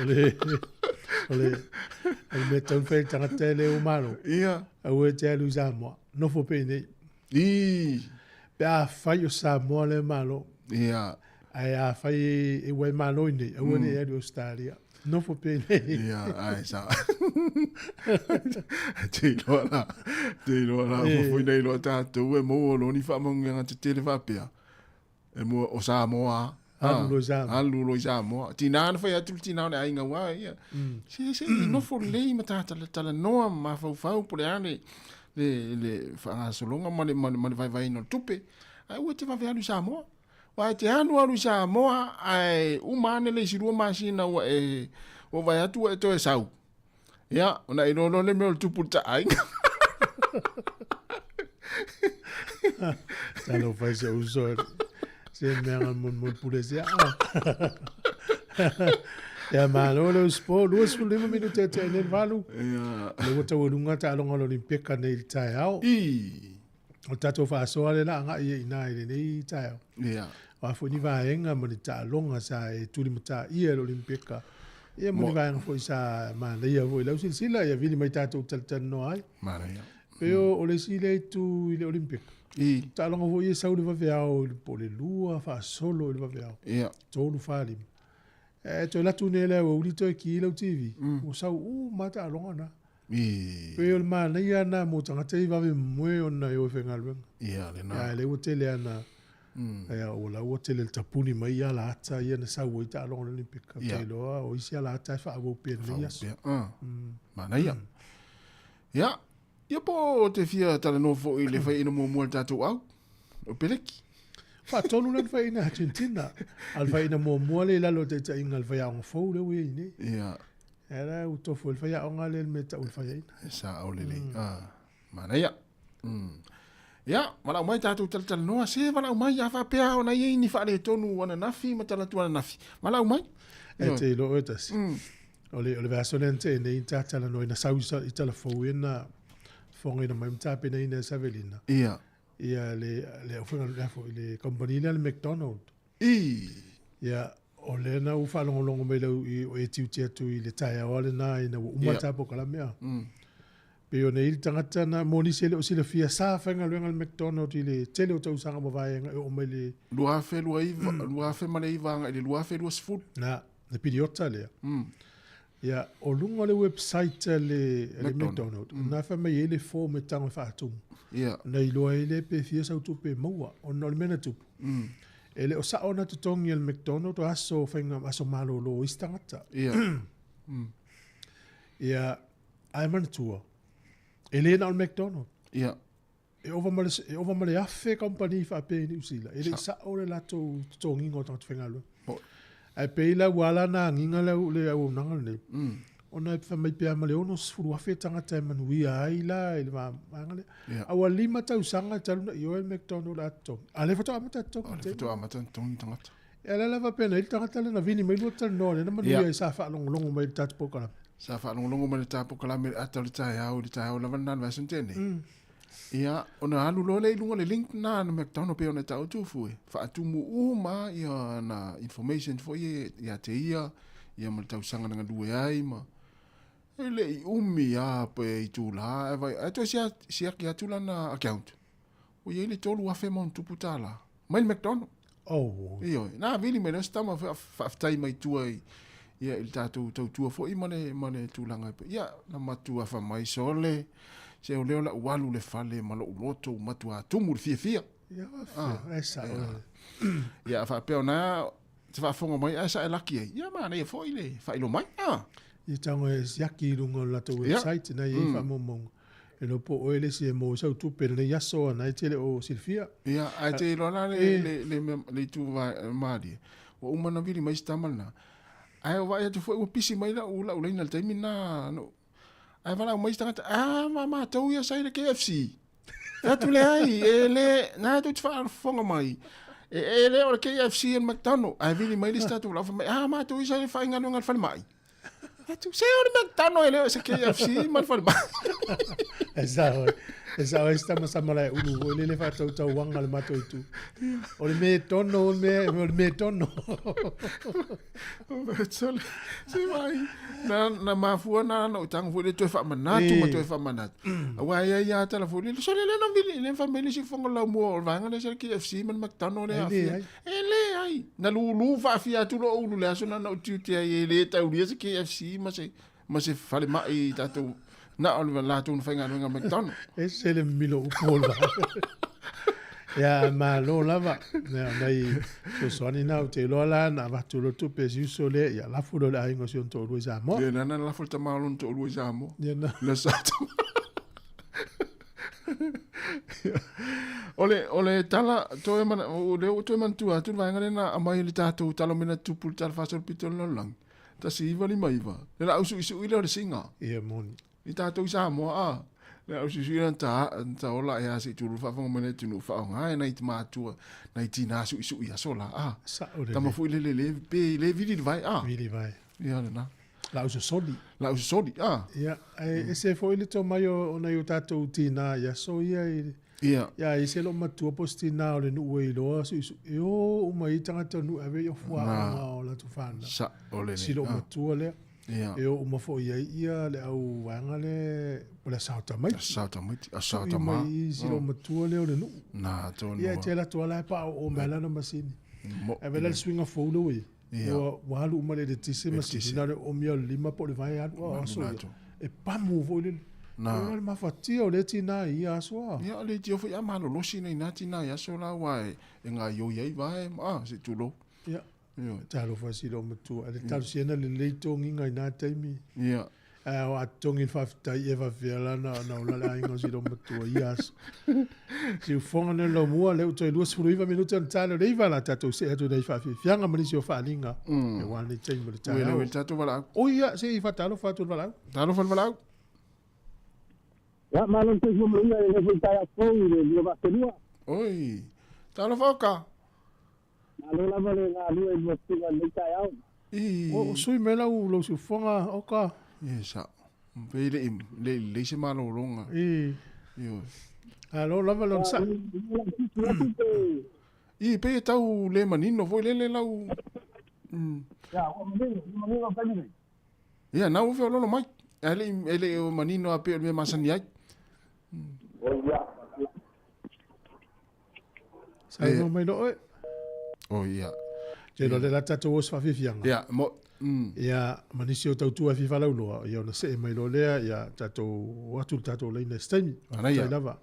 le, o le, o le mea tau fai le tagata e le o malo. Ia. Aua e te alu i Samoa. Nofo pe i nei. I. Pe a fai o Samoa le malo. Ia. Ae a fai e ua e malo i nei, aua ne i alu i Australia. Nofo pea i nei. Ia, ae sa. Te iloa la, te iloa la, e. Foi nei loa tātou e maua loa ni faamanuiaga tetele faapea. E mua o Samoa. Alu loa i Samoa. Alu loa i Samoa. Tinā na fai atu le tinā o le aiga ua ia. Se se i nofo lelei ma tātalanoa ma mafaufau po o le a le le le faagasologa ma le ma le ma le vaevaeina o le tupe. Ae aua e te vave alu i Samoa. Aua e te alualu i Samoa ae uma ane le isi 2 masina ua e ua vaai atu ua e toe sau. Ia, ona e iloa loa le mea o le tupu i le taaiga. Talofa i si ou uso se mea nga mon pule se a. Ia malo le usupo, 25 minute e te ene valu. Ia. Le ua taualuga taaloga o le Olimpeka nei i le taeao. I. O le tatou faasoa lea la agai ai i ina i lenei taeao. Ia. O a foi ni vaega ma ni taaloga sa e tulimataia e le Olimpeka. Ia ma ni vaega foi sa manaia foi i lau silasila, ia vili mai tatou talatalanoa ai. Manaia. Pei o le isi lea itu i le Olimpeka. I. Taaloga foi ia sau i le vaveao i le po o le 2 faasolo i le vaveao. Ia. 3, 4, 5. E toe alu atu nei le aoauli toe ki lau TV. Ua sau uma lava taaloga na. I. Pei o le manaia na mo tagata i vave moe ona e o e faigaluega. Ia, lena. Ia, lea ua tele ana, ia, ua la ua tele le tapuni mai ia alata ia na sau ai taaloga o le Olimpika. Ia. Ou te iloa o isi alata e faaauau pea i lenei aso. Pea. Ah. Manaia. Ia, ia po o te fia talanoa foi i le faiaina muamua a le tatou au, o Peleki. Faatolu lea na faiaina e Argentina. A o le faiaina muamua lea i lalo o le taitaiga a le faiaoga fou lea ua i ai nei. Ia. Ia la ua tofu ai le faiaoga lea i le mea e tau o le faiaina. E sao lelei. Ah, manaia. Ia, valaau mai tatou talatalanoa, se valaau mai a faapea ona i ai ni faaletonu ananafi ma talaatu ananafi. Valaau mai. E te iloa oe tasi. O le, o le vaiaso lea na tea nei na talanoa ina sau i Talafou ia na fofogaina mai ma tapenaina e Savelina. Ia. Ia le, le aufaigaluega foi, le kamupani lea le McDonald. I. Ia, o lea na ou faalogologo mai lau i, o e tiute atu i le taeao lava lena ina ua uma le ta polokalame a. Pei ona i ai le tagata na, mo nisi e le o silafia, sa faigaluega le McDonald i le tele o tausaga mavaega e oo mai le 2009, 2009 agai i le 2020. Na, le piriota lea. Ia, o luga o le website a le, a le McDonald, na fai mai ai le form e tago e faatumu. Ia. Na iloa ai lea pe fia sau tupe e maua, ona o le mea na tupu. E le o sao ona totogi e le McDonald o aso faiga, aso malolo o isi tagata. Ia. Ia, ae manatua, e le na o le McDonald. Ia. E ova ma le, e ova ma le 1,000 kamupani faapea i Niu Sila. E le i sao le latou totogiga o tagata faigaluega. Ae pei la ua ala ona agiga le, le auaunaga lenei, ona e fai mai pea ma le 60,000 tagata e manuia ai la i le vaega lea. Ia. A ua 5 tausaga talu ona ioe le McDonald a totogi. A o lea faatoa amata totogi. O lea faatoa amata ona totogi tagata. Ia lea la faapea nei le tagata lea na vili mai lua talanoa lea na manuia Ia. ai sa faalogologo mai i le tatou polokalame. Sa faalogologo mai le ta polokalame i le ata o le taeao i le taeao lava lena i le vaiaso na tea nei. Ia, ona alu loa lea i luga o le link lena na McDonald pei ona e taua Tufu e faatumu uma ia ana information foi ia ia te ia, ia ma le tausaga na galue ai ma e le i umi a pe itula ae vai ae toe siaki atu lana account. Ua i ai le 3,000 ma ona tupu tala mai le McDonald. Oh. Ioe, na vili mai loa se tama faafetai mai tua i ia i le tatou tautua foi ma le ma le tulaga e ia na matua fai mai sole se o lea o lau alu le fale ma lou loto ua matua tumu le fiafia. Ia e sao. Ia a faapea ona te faafofoga mai ae sa e laki ai. Ia manaia foi le faailoa mai. Ah. Ia tago e siaki i luga o le latou website na i ai faamaumauga. E iloa po o oe le isi e maua ai sau tupe i lenei aso a na e te le o silafia. Ia, ae te iloa la le, le, le, mea, le itu malie, ua uma ona vili mai si tama lena. Ae o vaai atu foi ua pisi mai lau, lau laina i le taimi lena, no, ae valaau mai si tagata, a, ma matou ia sa i le KFC. Fai atu leai, e le, na tou te faafofoga mai, e, e le o le KFC e le McDonald. Ae vili mai le isi tatou valaau fai mai, a, matou ia sa i le faigaluega i le falemai. Atu, se o le McDonald e le o se KFC ma le falemai. E sao, e sao ai si tama sa malae ulu foi lele faatautauaga le matou itu. O le me tono, o le me, o le me tono. Sole, se vai. Na, na mafua na na o tango foi le toe faamanatu ma toe faamanatu. Aua e ai a tala foi le sole le na vili le fai mai le isi fofoga lau mua o le vaega lea sa le KFC ma le McDonald le E le aafia. ai. E le ai. Na lulu faafia atu lou ulu le aso na na ou tiute ai e le taulia se KFC ma se ma se falemai i tatou na o le latou na faigaluega McDonald. E se le milo upu o le vaega. Ia, malo lava. Ia, nai fesoasoani na ou te iloa la na avatu loa tupe e si uso lea, ia lafo loa i le aiga o si ona toalua i Samoa. Ia, na na lafo le tama o lona toalua i Samoa. Ia na. Na sa tama. O le, o le tala, toe mana, o lea ua toe manatua atu le vaega lea na aumai e le tatou tala mea na tupu i le tala faasolo pito o le lalolagi. 1959, le la usuʻisuʻi lea o le siga. Ia moni. I tatou i Samoa a. Le au suʻisuʻi lea na ta ola e a seʻi tululu faafofoga mai le atunuu faaaoga e nai matua, nai tinā suʻisuʻi aso la a. Saʻo lelei. Tama foi lele le pe le vili le vae a. Vili vae. Ia lena. La usosoli. La usosoli a. Ia, ae ese foi le tomai o nai o tatou tinā i aso ia i Ia. Ia, i se loo matua po o se tinā o le nuu e iloa suʻisuʻi e o uma i tagata o le nuu e ave i ofu aoga o latou fanau. Saʻo lelei. Si loo matua lea. Ia. E o uma foi ai ia le au vaega le o le aso tamaiti. Aso tamaiti, aso Sui tama. mai i si loo matua lea o le nuu. Na tonu. Ia, e te alu atu lava la e paoo mai lana masini. Mo. Ae vaai la le suiga fou lea ua i ai. Ia. Ua alu uma le eletise masini, na o le omia o le lima po o le vae alu a o aso ia. E pamu foi lele. Na. O le mafatia o lea tinā i ia aso a. Ia, o le tio foi a malolosi nei nā tinā i aso la ua e gaioi ai vae ma, a, se tulou. Ia. Ioe. Talofa si loo matua. Le talosia na lelei togiga i nā taimi. Ia. Ae o a togi le faafetai e faafefea la na ola le aiga o si loo matua i ia aso. Siufoga nei o le laumua, lea ua toe 29 minute ona ta lea o le 9 la tatou see atu nei i faafiafiaga ma nisi o faaaliga aua lenei taimi o le Ua taeao. le tatou valaau. Oi ia, se i faatalofa atu i le valaau. Talofa le valaau. Ia, malo le soifua manuia i lenei foi taeao fou i le 2002. Oi, talofa oka. Malo lava le galue i lua susuga i lenei taeao. I. O sui mai lau lou siufoga oka. Ia sao. Pe le i le i lelei se malologa. I. Ioe. Alo lava le onosai. I, pei e tau le manino foi lele lau. Ia, ua manino, ua manino le taimi nei. Ia, na ua feoloolo mai. Ae le i e le o manino a pei o le mea masani ai. Ia. Saunoa mai loo oe. Oh ia. Te iloa lea la tatou o se faafiafiaga. Ia, mo Ia, ma nisi o tautua e fia falauloa, ia ona see mai loa lea, ia tatou o atu i le tatou laina i se taimi. Manaia. Faafetai lava.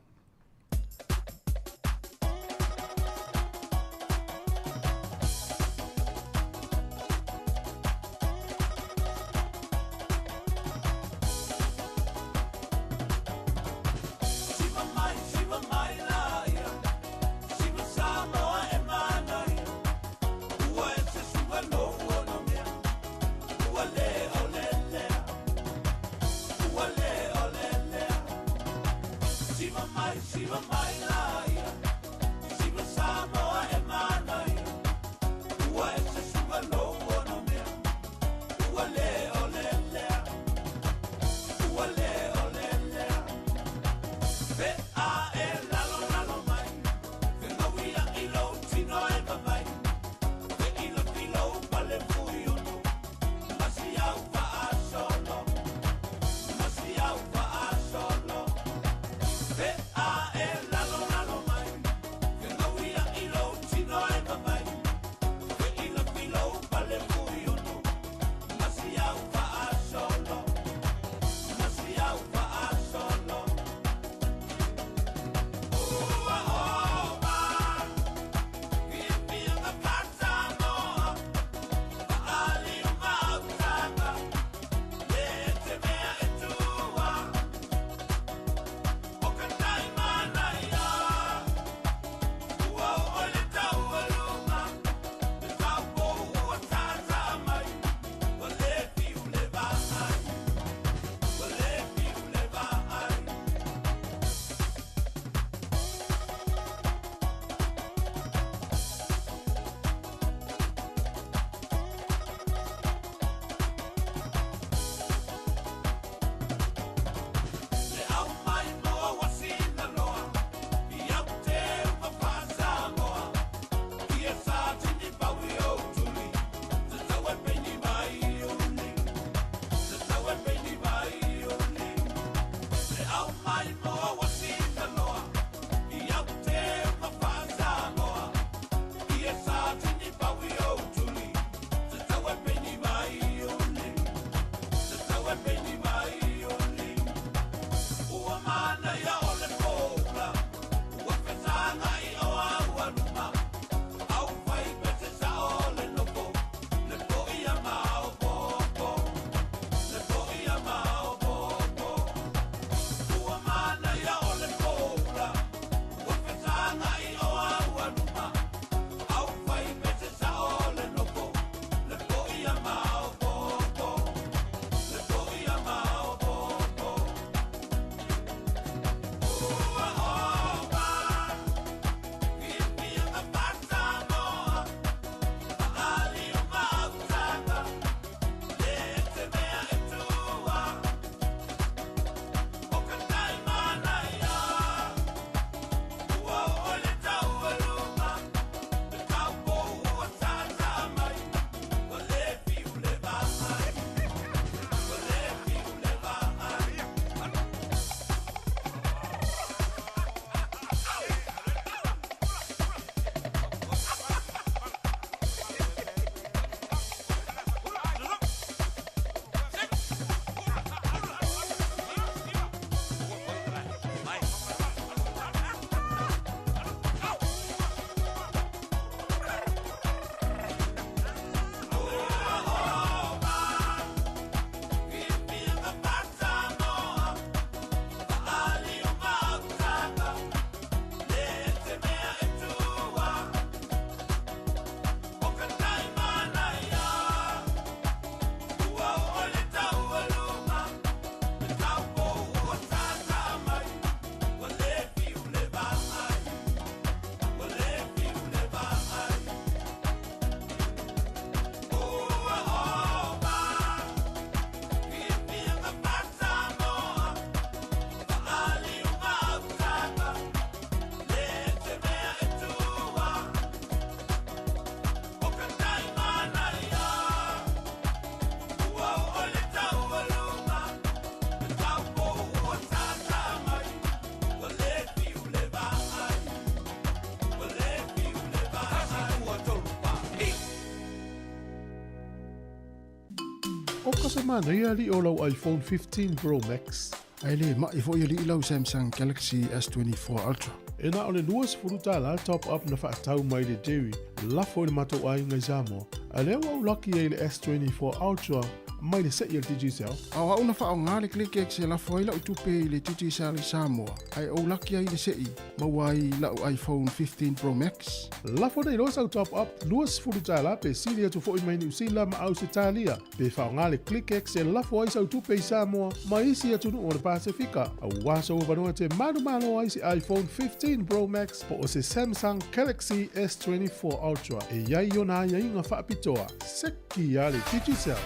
Oka se manaia alii o lau iPhone 15 Pro Max. Ae le ma'i foi alii lau Samsung Galaxy S24 Ultra. E na o le $20 top up na fa'atau mai le Jerry, lafo i le matou aiga i Samoa, a lea ua ou laki ai i le S24 Ultra mai le se'i a le Digicel. A o a'u na fa'aaogā le ClickX e lafo ai la'u tupe i le Digicel i Samoa, ae ou laki ai i le se'i, maua ai la'u iPhone 15 Pro Max. Lafo nei loa sau top up $20 pe sili atu foi mai Niu Sila ma Ausetalia, pe faaaogā le ClickX e lafo ai sau tupe i Samoa ma isi atunuu o le Pasefika, auā sou avanoa e te manumalo ai se iPhone 15 Pro Max po o se Samsung Galaxy S24 Ultra e i ai ona aiaiga faapitoa. Seki a le Digicel!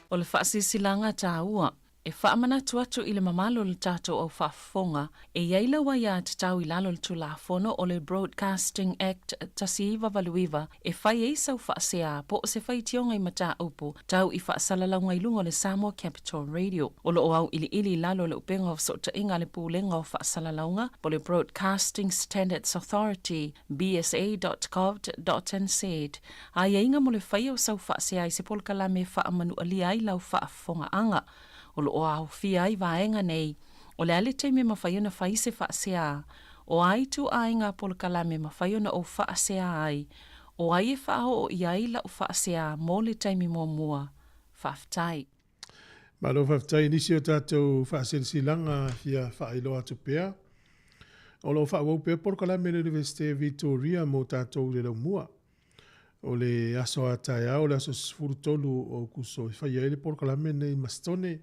O le faasilasilaga taua E faamanatu atu i le mamalu o le tatou au faafofoga, e i ai lau aiatatau i lalo o le Tulafono o le Broadcasting Act 1989 e fai ai sau faasea po o se faitioga i mataupu tau i faasalalauga i luga o le Samoa Capital Radio. O lo o auiliili i lalo o le upega o fesootaiga a le Pulega o Faasalalauga po o le Broadcasting Standards Authority, bsa.govt.nz, aiaiga mo le faia o sau faasea i se polokalame e faamanualia ai lau faafofogaaga. O lo o aofia ai vaega nei, o le a le taimi e mafai ona fai se faasea, o a ituaiga polokalame e mafai ona ou faasea ai, o ai e faaoo i ai lau faasea mo le taimi muamua. Faafetai. Malo faafetai i nisi o tatou faasilasilaga fia faailoa atu pea. O lo o faaauau pea polokalame a le Iunivesite Victoria mo tatou i le laumua. O le aso a taeao, o le aso 13 o Aukuso e faia ai le polokalame lenei i Masitone.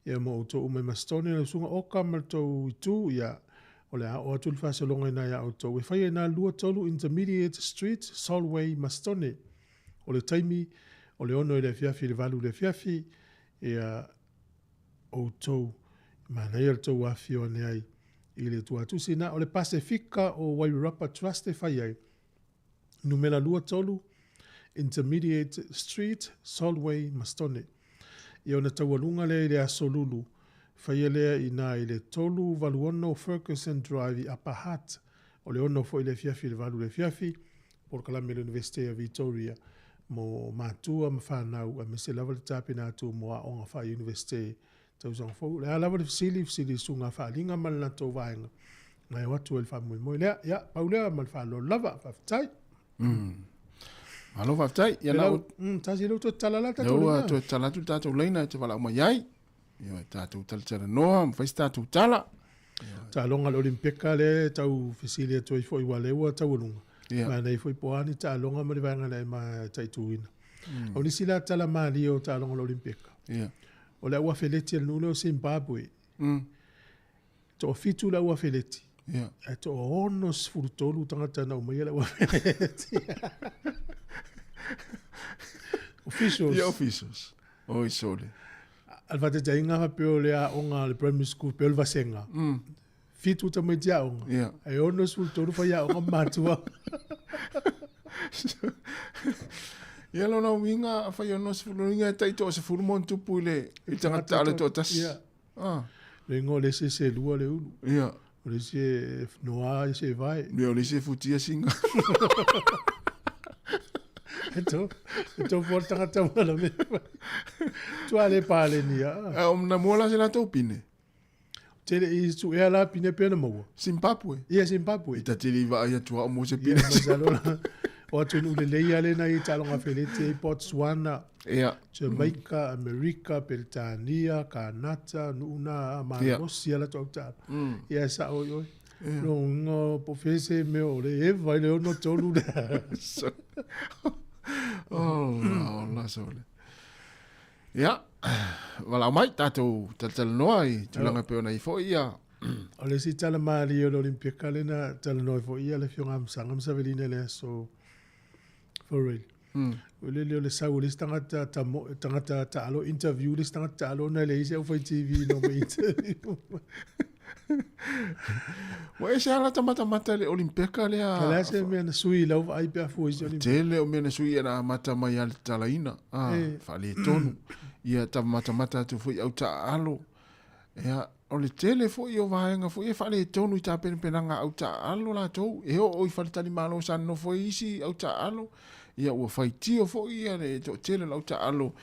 Ia mo outou uma i Masitone, lau susuga Oka ma le tou itu, ia, o le a oo atu le faasologa i ina ia outou. E faia i ina 23 Intermediate Street, Solway, Masitone. O le taimi, o le 6 i le afiafi i le 8 i le afiafi, ia, outou, manaia le tou afifio ane ai i le tuatusi. Na o le Pasefika o Wairarapa Trust e fai ai. Numera 23, Intermediate Street, Solway, Mastone. Ia ona taualuga lea i le Aso Lulu, faia lea i ina i le 386 Ferguson Drive i Upper Hutt, o le 6 foi i le afiafi i le 8 i le afiafi, polokalame a le Iunivesite o Victoria mo matua ma fanau aemaise lava le tapena atu mo aoga faa-Iunivesite tausaga fou. O le a lava le fesili, fesili i le susuga Faaliga ma le latou vaega, na e o atu ai le faamoemoe lea. Ia, pau lea ma le faaaloalo lava. Faafetai. Malo faafetai. Ia na tasi lea ua toe tatala la tatou laina. Lea ua toe tatala atu le tatou laina e te valaau mai ai. Ia tatou talatalanoa ma fai se tatou tala. Taaloga a le Olimpeka lea e tau fesili atu ai foi aua o lea ua taualuga. Manaia foi po o a ni taaloga ma le vaega na e mataituina. O nisi la tala malie o taaloga o le Olimpeka. O le auafeleti a le nuu lea o Zimbabwe. Toafitu le auafeleti. Ae toa 63 tagata na aumaia le auafeleti. Officials. Yeah, officials. Oi sole. A le faataitaiga faapea o le aoga a le primary school pea o le vasega. Fitu tamaiti aoga. Ae 63 faiaoga ma matua. Ia lona uiga afai 60 lona uiga e tai toasefulu ma ona tupu i le i le tagata a le toatasi. Ia. Ah. Le igoa o le isi e selua le ulu. Ia. O le isi e noa e se vae. Ia o le isi e futia singa. E to, e to po tagata mo la me. Tua le pale ni a. A o na mua la se latou pine. Tele i su ea la pine pe na maua. Zimbabwe. Ia Zimbabwe. I ta tele i vaai atu a o mo se pine. Ia masalo la. O atunuu lelei lea na i taaloga feleti ai Botswana. Ia. Jamaica, Amerika, Peretania, Kanata, nuu na malosi ala latou taalo. Ia e sao i oe. Lona uiga po o fea se mea o le eva i le 63 lea. Ola, ola sole. Ia, valaau mai tatou talatalanoa i tulaga pei ona i foi ia. O le isi tala malie o le Olimpiaka lea na talanoa ai foi le Afioga Amusaga ma Savelina i le aso February. O le lea o le sau o le isi tagata tamo, tagata taalo interview le isi tagata taalo ona e leai se aufai TV na omai interview. Ua ese lava lata matamata i le Olimpiaka lea. O le a se mea na sui i lau vaai pe a fua i se Olimpiaka? Tele o mea na sui ina amata mai lava le tatalaina, a, faaletonu. Ia tamatamata atu foi au taaalo. Ia, o le tele foi o vaega foi e faaletonu i tapenapenaga a au taaalo latou. E oo i faletalimalo sa nonofo ai isi au taaalo, ia ua faitio foi ia le toatele o le au taaalo.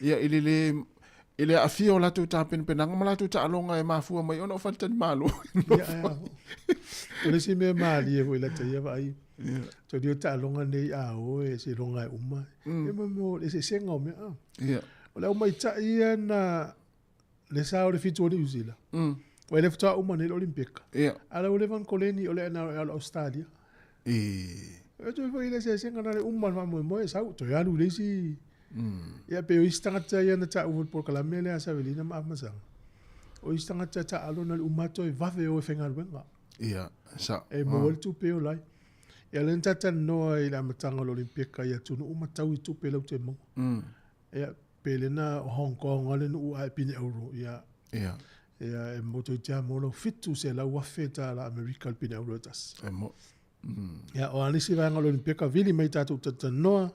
Ia, i le lē i le aafia o latou tapenapenaga ma latou taaloga e mafua mai ona o faletalimalo. Ia, ae a. O le isi mea malie foi i lata ia vaai. Tau o taaloga nei a o e seiloga e uma. Ia mo mo le eseesega o mea. Ah. Ia. O le aumaitai ia na le sa o le fitu o Niu Sila. Ua e le faatoa uma nei le Olimpika. Ia. A la ua leva ona koleni o le na o le Australia. E. E toe foi le eseesega na le uma o le faamoemoe sau toe alu i le isi. Ia pe o isi tagata ia na taua i le polokalame lea a Savelina ma Afamasaga. O isi tagata taalo na le uma atu e vave o e faigaluega. Ia, sa. E maua ai le tupe e ola ai. Ia lea na talatalanoa i le amataga o le Olimpika i atunuu uma tau i tupe lau te maua. Ia, pe le na o Hong Kong a le nuu a e pine euro, ia. Ia. Ia, e mo toi tia mo lau $700,000 Amerika le pine euro e tasi. E mo. Ia, o a nisi vaega o le Olimpika, vili mai tatou talatalanoa,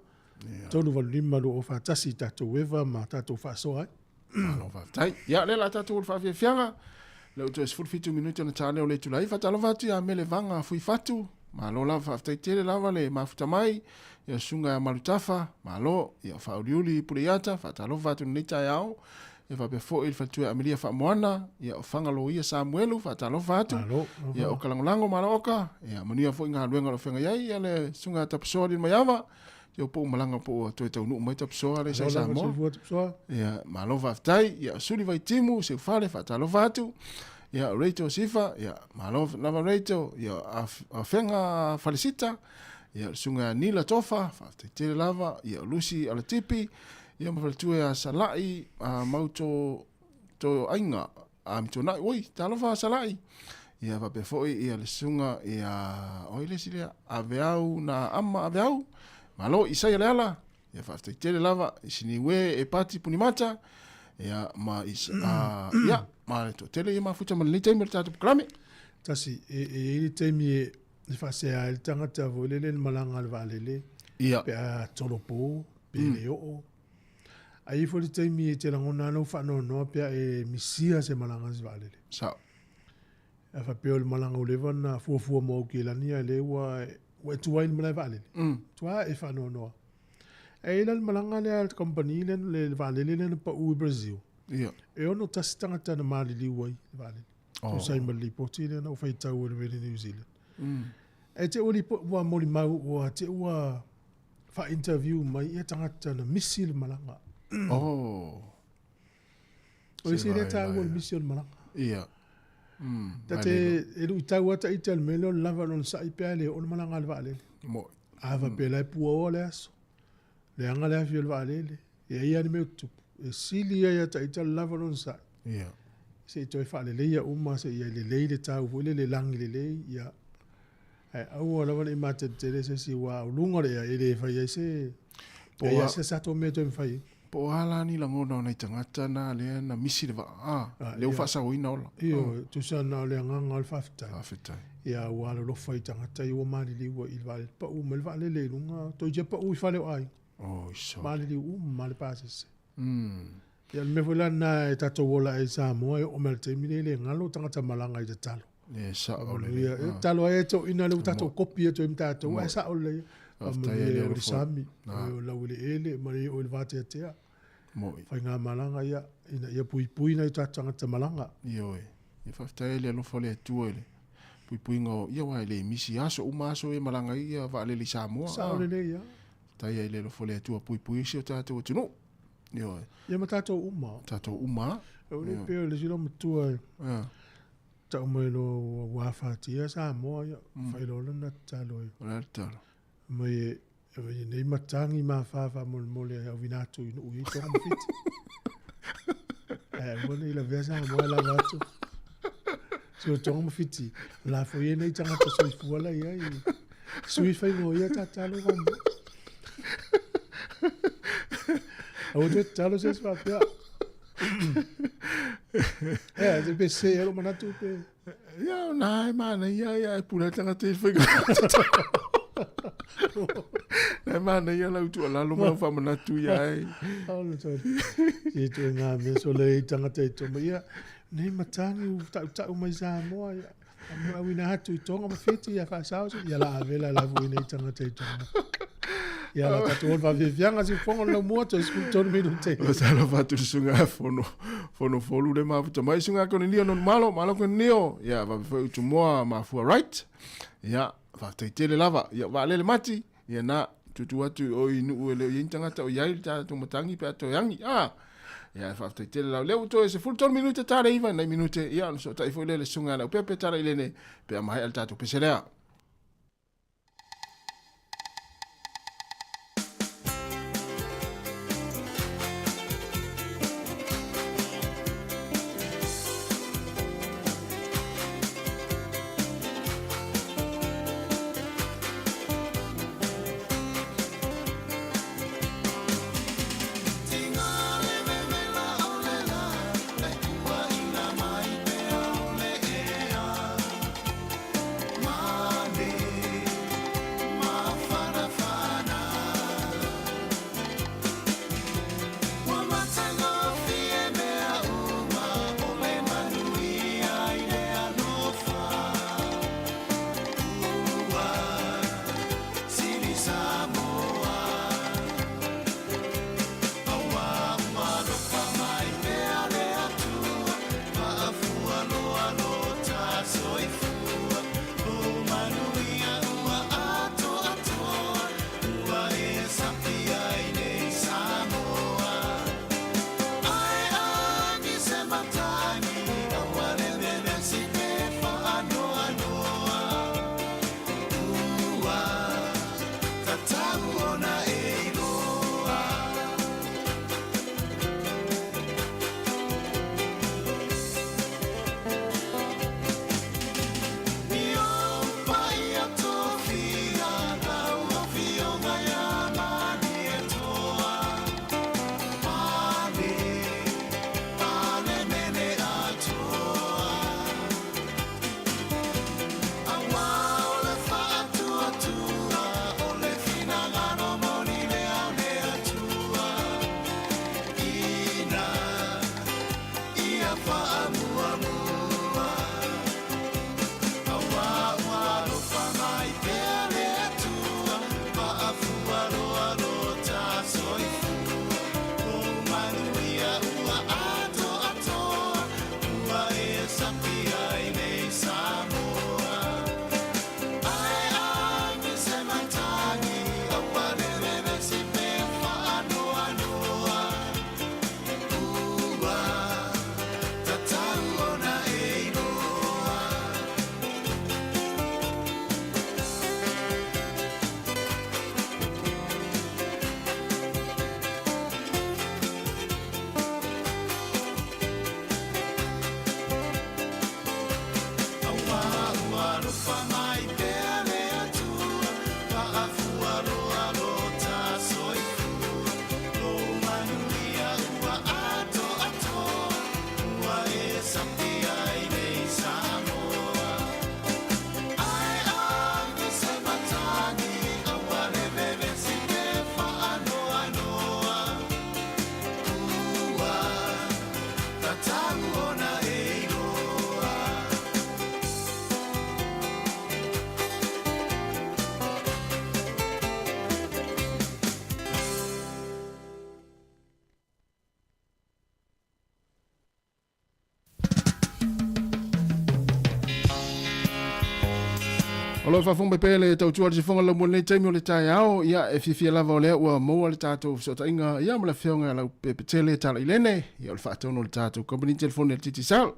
385 2041 tatou eva ma tatou faasoa ai. Malo faafetai. Ia, lea la tatou o le faafiafiaga. Le o toe 17 minute ona ta lea o le itula i. Faatalofa atu ia Mele Vaga Fuifatu. Malo lava, faafetai tele lava le mafuta mai. Ia susuga ia Malutafa, malo. Ia Faauliuli Puleiata, faatalofa atu lenei taeao. Ia faapea foi le faletua ia Amelia Faamoana, ia o Fagaloia Samuelu, faatalofa atu. Malo. Ia o Kalagolago Malooka, ia manuia foi galuega o lo o feagai ai. Ia le susuga ia Tapusoa Lilomaiava, ia po o malaga po o toe taunuu mai Tapusoa le sa i Samoa. Ia malo faafetai. Ia Suli Vaitimu, Seufale, faatalofa atu. Ia Rachel Sifa, ia malo lava Rachel. Ia Afega Falesita, ia le susuga ia Nila Tofa, faafetai tele lava. Ia Lucy Alatipi, ia ma faletua ia Sala'i mau to to aiga a Mituanai, oi, talofa Sala'i. Ia faapea foi ia le susuga ia oi le isi lea, Aveau na ama Aveau, malo Isaia Leala, ia faafetai tele lava i Siniue e Pati Punimata, ia ma is, ia ma le toatele ia mafuta ma lenei taimi o le tatou polokalame. Tasi, e i ai le taimi e e faasea ai le tagata foi lele le malaga a le vaalele Ia. pe a tolopo pe le oo. Ae i ai foi le taimi e te lagona ai lou faanoanoa pe a e misia se malaga a se vaalele. Sao. A faapea o le malaga ua leva ona fuafua mo Aukilani a o lea ua ua e tuai i le malae vaalele. Matua e faanoanoa. Ae i ai la le malaga lea a le kamupani lea le vaalele lea na pau i Brazil. Ia. E 61 tagata na maliliu ai i le vaalele. Oh. Tusa ai ma le lipoti lea na ou faitau e le Radio New Zealand. E te ua lipo, ua molimau, ua te ua fa-interview mai ia tagata na misi le malaga. Oh. O isi lea taua le misi o le malaga. Ia. Ta te, e luitau lava ita i le mea lea o le lava lona sa'i pe a le oo le malaga a le vaalele. Mo. A faapea la e puaoa le aso, leaga le afi o le vaalele, e i ai lava le mea o tutupu. E sili ai ia ita le lava lona sa'i. Ia. Se i toe faaleleia uma, se i lelei le tau foi lele lagi lelei, ia. Ae aua lava ne i mateletele se isi aua o luga o le ea e le fai ai se Po e a se sato mea toe mafai ai. Po o a la ni lagona o nai tagata na lea na misi le vaa, Ah, lea ua ia. faasaoina ola. Ioe, tusa na o le agaga o le faafetai. Faafetai. Ia ua alolofa i tagata ia ua maliliu ai i le vaalele. Pau mai le vaalele i luga, toeitiiti pau i fale o aiga. Oi so. Maliliu uma ma le pasese. Ia o le mea foi la lena e tatou ola ai i Samoa e oo mai i le taimi lenei e le galo tagata malaga i tatalo. E sao lelei. Ia, e tatalo ai e toeaiina lea ua tatou kopi atu ai ma tatou, ae sao lelei. Faafetai ai le Faamanuia o le alofa. sami, o laueleele ma le oo i le vateatea. Moi. Faigamalaga ia, ina ia puipui nai o tatou tagata malaga. Ioe. Ia faafetai ai le alofa o le Atua i le puipuiga o, ia aua e le misi aso uma aso e malaga ai ia vaalele i Samoa. Sao lelei ia. Faafetai ai le alofa o le Atua puipui ai si o tatou atunuu. Ioe. Ia ma tatou uma. Tatou uma. O le pei o le isi loomatua e tau mai loa ua afatia Samoa, ia, fai loa lana tatalo e. O le a le tatalo? Mai e e nei matagi ma fa faamolemole e auina atu i nuu i Tonga ma Fiti. Ae aua ne i lavea Samoa e lava atu. Si o Tonga ma Fiti, la foi e nei tagata soifua la ia i sui faiga o ia tatalo faamolemole. Aua toe tatalo se isi faapea. Ea, te pe se e lou manatu pe. Ia, na e manaia ia e pule ai le tagata i le faiga. Na e manaia lau tuualalo ma lau faamanatu ia ai. Aole tau. I tu ngā mea so le i tangata i toma. Ia, nei matagi u ta'uta'u mai Samoa. Ia, a mea auina atu i Tonga ma Fiti ia faasao se. Ia la avela la vui nei tangata i Tonga. Ia la tatou o le faafiafiaga siufofoga o le laumua toe 13 minute. O talofa atu le susuga fono fono folu le mafuta mai susuga Konelio Nonumalo, malo Konelio. Ia vave foi Utumoa mafua right. Ia faafetai tele lava. Ia vaalele mati. Ia na tutu atu o i nuu e le o i ai ni tagata o i ai le tatou matagi pe a toe agi. Ah. Ia e faafetai tele lava. Lea ua toe 13 minute tala iva nai minute. Ia ona sotai foi lea le susuga ia Leaupepe tala i lene pe a maea le tatou pese lea. O lo o faafofoga mai pea le tautua a le sifoga lau mo lenei taimi o le taeao, ia e fiafia lava o lea ua maua le tatou fesootaiga ia ma le afioga ia Leaupepe Tele Talailene, ia o le faatonu o le tatou company telefoni a le Digicel.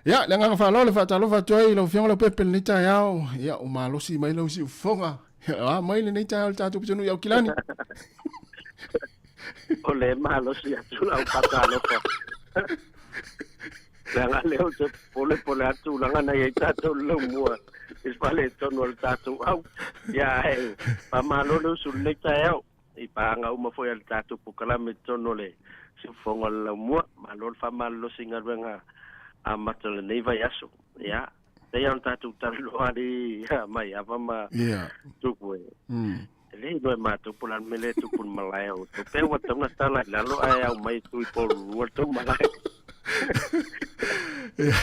Ia, le agaga faaaloalo e faatalofa atu ai i lau afioga Leaupepe i lenei taeao, ia ua malosi mai lau siufofoga, a mai lenei taeao i le tatou pitonuu i Aukilani. O le malosi atu lau faatalofa. Leaga lea ou te popole po o le a tulaga na i ai tatou i le laumua i le faaletonu o le tatou au. Ia ae faamalo le usu i lenei taeao i paaga uma foi a le tatou polokalame i totonu o le siufofoga o le laumua. Malo le faamalolosi i galuega amata o lenei vaiaso. Ia, pei ona tatou talanoa alii Maiava ma Tupu e. E le iloa e matou po o le a le mea lea e tupu i le malae o outou. Pei ua tatau ona tala i lalo ae au mai e tu i Porirua le tou malae. Ia,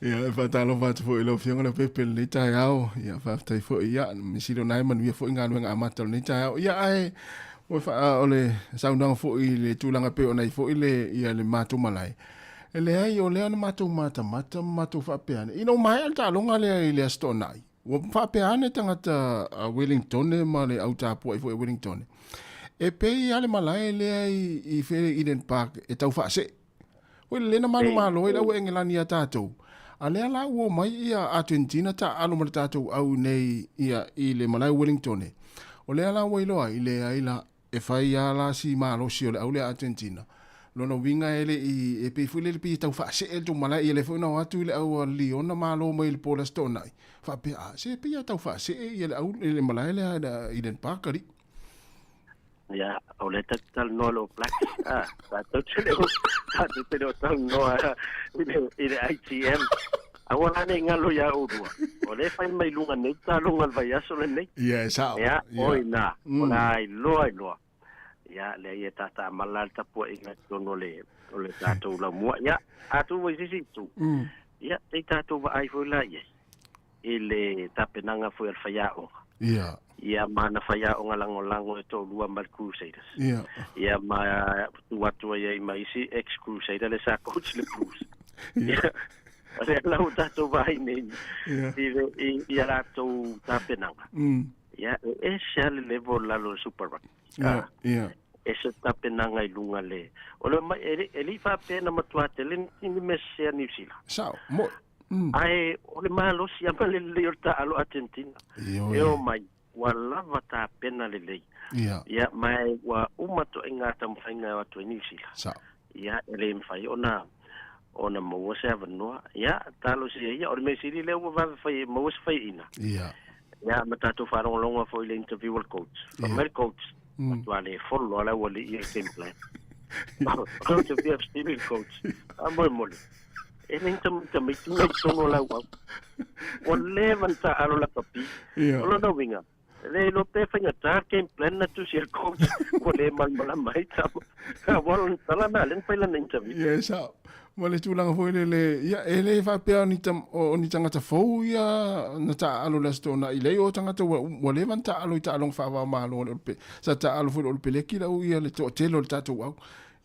ia, e faatalofa atu foi i lau Afioga Leaupepe i lenei taeao. Ia, faafetai foi, ia, mea sili o na e manuia foi galuega amata o lenei taeao. Ia, ae, ua faa, o le saunoaga foi i le tulaga pei ona i foi le, ia, le matou malae. E leai, o lea na matou matamata ma matou faapea ane. Ina ua maea le taaloga lea i le Aso Toonai, ua faapea ane tagata a Wellingtone ma le au tapuai foi a Wellingtone, e pei lava le malae lea i, i Eden Park e tau faasee. Oi le lena malu malo ai le au Engelani ia tatou. A lea la ua omai ia Argentina taaalo ma le tatou au nei ia i le malae Wellingtone. O lea la ua iloa ai leai la e fai a la si malosi o le au lea Argentina. Lona uiga e le i e pei foi lele pei e tau faasee le tou malae ia lea foi na o atu i le au a Liona malo mai i le po le Aso Toonai faapea a se pei a tau faasee ia le au le malae lea i Eden Park alii. Ia, o lea tatou talanoa i le All Blacks. Ah, tatou te le o, tatou te le o talanoa i le, i le ITM. Aua la ne i galo iā oulua. O lea e fai mai luga nei taaloga o le vaiaso lenei. Ia, e sao. Ia, o i ina, o le a iloa iloa. Ia, leai e tātāmala le tapuaiga i totonu o le, o le tatou laumua. Ia, a tuu ai se isi itu, ia, se i tatou vaai foi la i ai i le tapenaga foi a le faiaoga. Ia. Ia, ma ana faiaoga lagolago e toalua ma le Crusaders. Ia. Ia, ma tuu atu ai ai ma isi ex-Crusader le sa coach le Blues. Ia. O lea la ua tatou vaai nei Ia. i, le, i, i a latou tapenaga. Ia, e ese lava le level lalo o le Super Rugby. Ia, ia. Ese tapenaga i luga le... O le mai, e, le- e le i faapea na matua tele ni ni mea sese a Niu Sila. Sao, mo. Ae o le malosi lava le lelei o le taaalo Argentina. Ioe. E omai, ua lava tapena lelei. Ia. Ia, ma e ua uma toaiga taumafaiga e o atu ai Niu Sila. Sao. Ia, e le mafai ona ona maua se avanoa. Ia, talosia ia, o le mea sili lea ua vave fai, maua se faiaina. Ia. Ia, ma tatou faalogologo foi i le interview a le coach. Fai mai le coach, matua le follow lava le aualii ia i le game plan. Ou te fia fesili i le coach, faamolemole, e le ni tamaiti na i totonu o lau au. Ua leva ona taaalo lakapi. Ia. O lona uiga, e le iloa pe faigata le game plan na tusi e le coach, ua le malamalama ai tama. Aua o lona tala na lea na fai lana interview. Ia, e sao. Ma le tulaga foi lele, ia, e le faapea o ni, tam, o, o ni tagata fou ia na taaalo i le Aso Toonai. Leai, o tagata ua, ua leva ona taaalo i taaloga faava-o-Malo a le Olupe. Sa taaalo foi i le Olupeleki lau ia le toatele o le tatou au.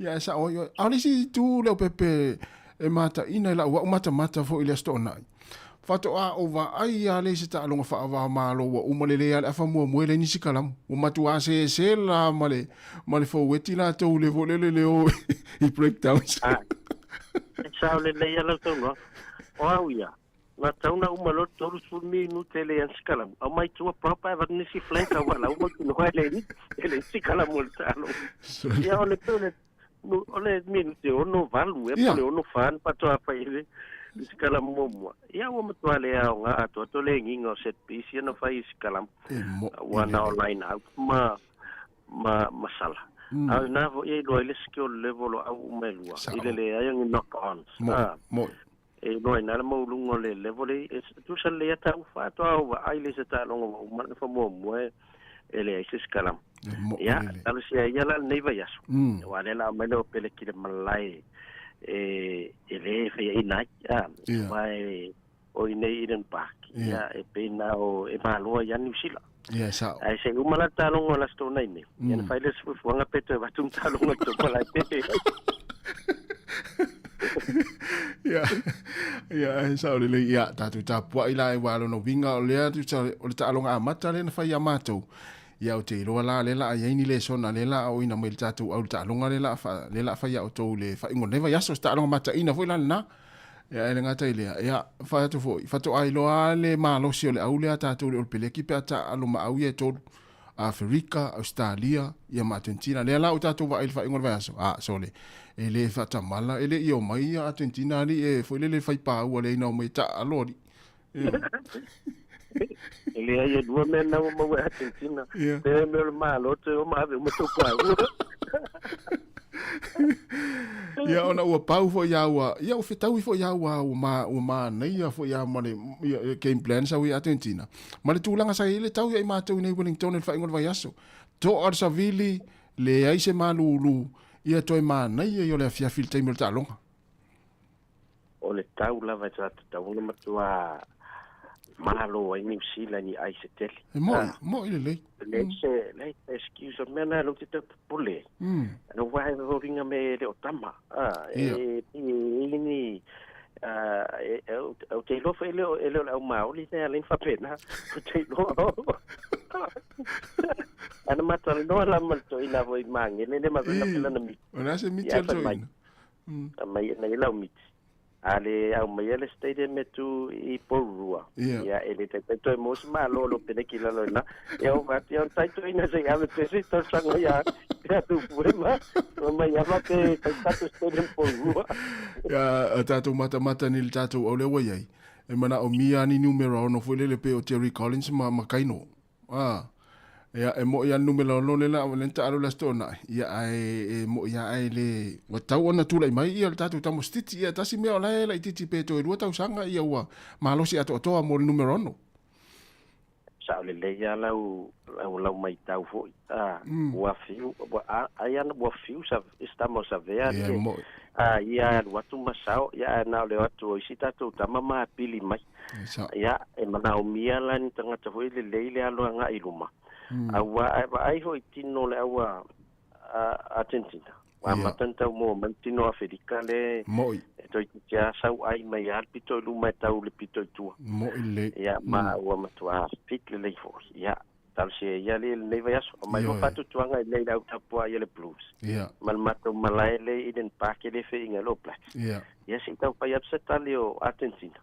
Ia, e sao ai oe. A o le isi itu Leaupepe e mataina i lau au matamata foi i le Aso Toonai, faatoa ou vaai lava lea i se taaloga faava-o-Malo ua uma lelei lava le afa muamua e leai nisi kalamu. Ua matua sese la ma le, ma le foueti latou le foi lele le o i breakdowns. Ah, e sao lelei lava lau saunoaga. O au ia, Na tau na uma loa le 30 minute e leai ana se kalamu. Aumai tua prop ae avatu nisi flank a ua lau mautinoa e leai e leai se kalamu o le taaloga. Ia o le pei o le o le minute 68 ea po o le 64 na faatoa fai ai le se kalamu muamua. Ia ua matua le aoga atoa le agiga o set piece ia na fai i se kalamu. Ua na o line out ma ma ma sala. A o ina foi e iloa ai le skill level o au uma e lua i le leai o ni knock ons. Mo'i. E iloa ai na le maualuga o le level e e tusa lelei a tau faatoa ou vaai le se taaloga ua uma ona faamuamua e e leai se isi kalamu. E mo'i Ia, lelei. talosia ia la lenei vaiaso. Aua lea la aumai le opeleki i le malae e e lē faiaina ai, a, Ia. aua e o i inei i Eden Park. Ia. Ia, e pei na o e malo ai ia Niu Sila. Ia, e sao. Ae se i uma la le taaloga o le Aso Toonai nei, ia ona fai lea o se fuafuaga pe toe avatu ni taaloga i tou malae pe. Ia, ia, e sao lelei. Ia, tatou tapuai la e aua lona uiga o lea tusa o le taaloga amata lea na fai ia matou. Ia, ou te iloa la lea la a i ai ni lesona lea la a aoina mai i le tatou au i le taaloga lea la a fa, lea la a fai ia outou i le faaiuga o lenei vaiaso. O se taaloga mataina foi la lena. Ia, e le gata i lea, ia, fai atu foi, faatoa iloa lava le malosi o le au lea a tatou i le Olopeleki pe a taaalo ma au ia e tolu, Aferika, Ausetalia, ia ma Atenetina. Lea la ua tatou vaai i le faaiuga o le vaiaso, a, sole, e le faatamala, e le i omai ia Atenetina alii e foi lele fai paua lea ina omai e taaalo alii. Ioe. E leai e lua mea na ua maua e Argentina. Ia. Te mea o le Malo toe o ma ave uma tou paua. Ia ona ua pau foi ia ua, ia ua fetaui foi ia ua, ua, ma, ua manaia foi ia ma le ia, game plan sa ia Argentina. Ma le tulaga sa i ai le tau ia i matou i nei Wellington i le faaiuga o le vaiaso. Toa le savili, leai se malulu, ia toe manaia ia o le afiafi i le taimi o le taaloga. O le tau lava e sa tatau ona matuā malo ai Niu Sila ni ai se tele. E mo'i, mo'i lelei. Le se le excuse o mea na lo te pule. No wa e roringa me le o tama. Ah, e e ni o te iloa foi e le o le au maoli le alin faapena. O te iloa. Ana matalanoa la ma le toeaina foi magele le ma vela pela na miti. O le a se miti a le toeaina? Mai na lau miti. A le au mai le stadium e tu i Porua. Ia e le taitai toe mo se malo lo pene ki lalo ina. Ia o vati on taito ina se ave pe se tausaga ia ia tu pue ma. O mai ia te tatou stadium Porua. Ia o tatou matamata ni le tatou au lea ua iai. E manaʻomia ni numera ono foi lele pe o Terry Collins ma ma Kaino. Ah. Ia e mo'i a numera ono le la le taalo le aso toonai. Ia ae e mo'i a ae le ua tau ona tula'i mai ia le tatou tamosititi. Ia tasi mea o la e laitiiti pe toe 2 tausaga ia ua malosi atoatoa mo le numera 6. Sa'o lelei a lau lau lau maitau fo'i a ua fiu ua ai ana ua fiu sa tama o Savea le mo'i. A ia alu atu ma sao ia na o le o atu o isi tatou tama ma apili mai. Ia e manaʻomia la ni tagata foi lelei le alo agaʻi luma. Auā ae vaai foʻi tino le aua Argentina. Ua amata ona taumua mai tino Aferika le Mo'i. E toeitiiti lava sau ai mai lava le pito i luma e tau le pito i tua. Mo'i lelei. Ia ma ua matuā fit lelei foʻi. Ia talosia ia le lenei vaiaso. Aumai loa faatuatuaga i lenei le au tapuaʻi a le Blues. Ma le matou malae le i Eden Park e le feʻiga i le All Blacks. Ia se i taufai atu se tali o Argentina.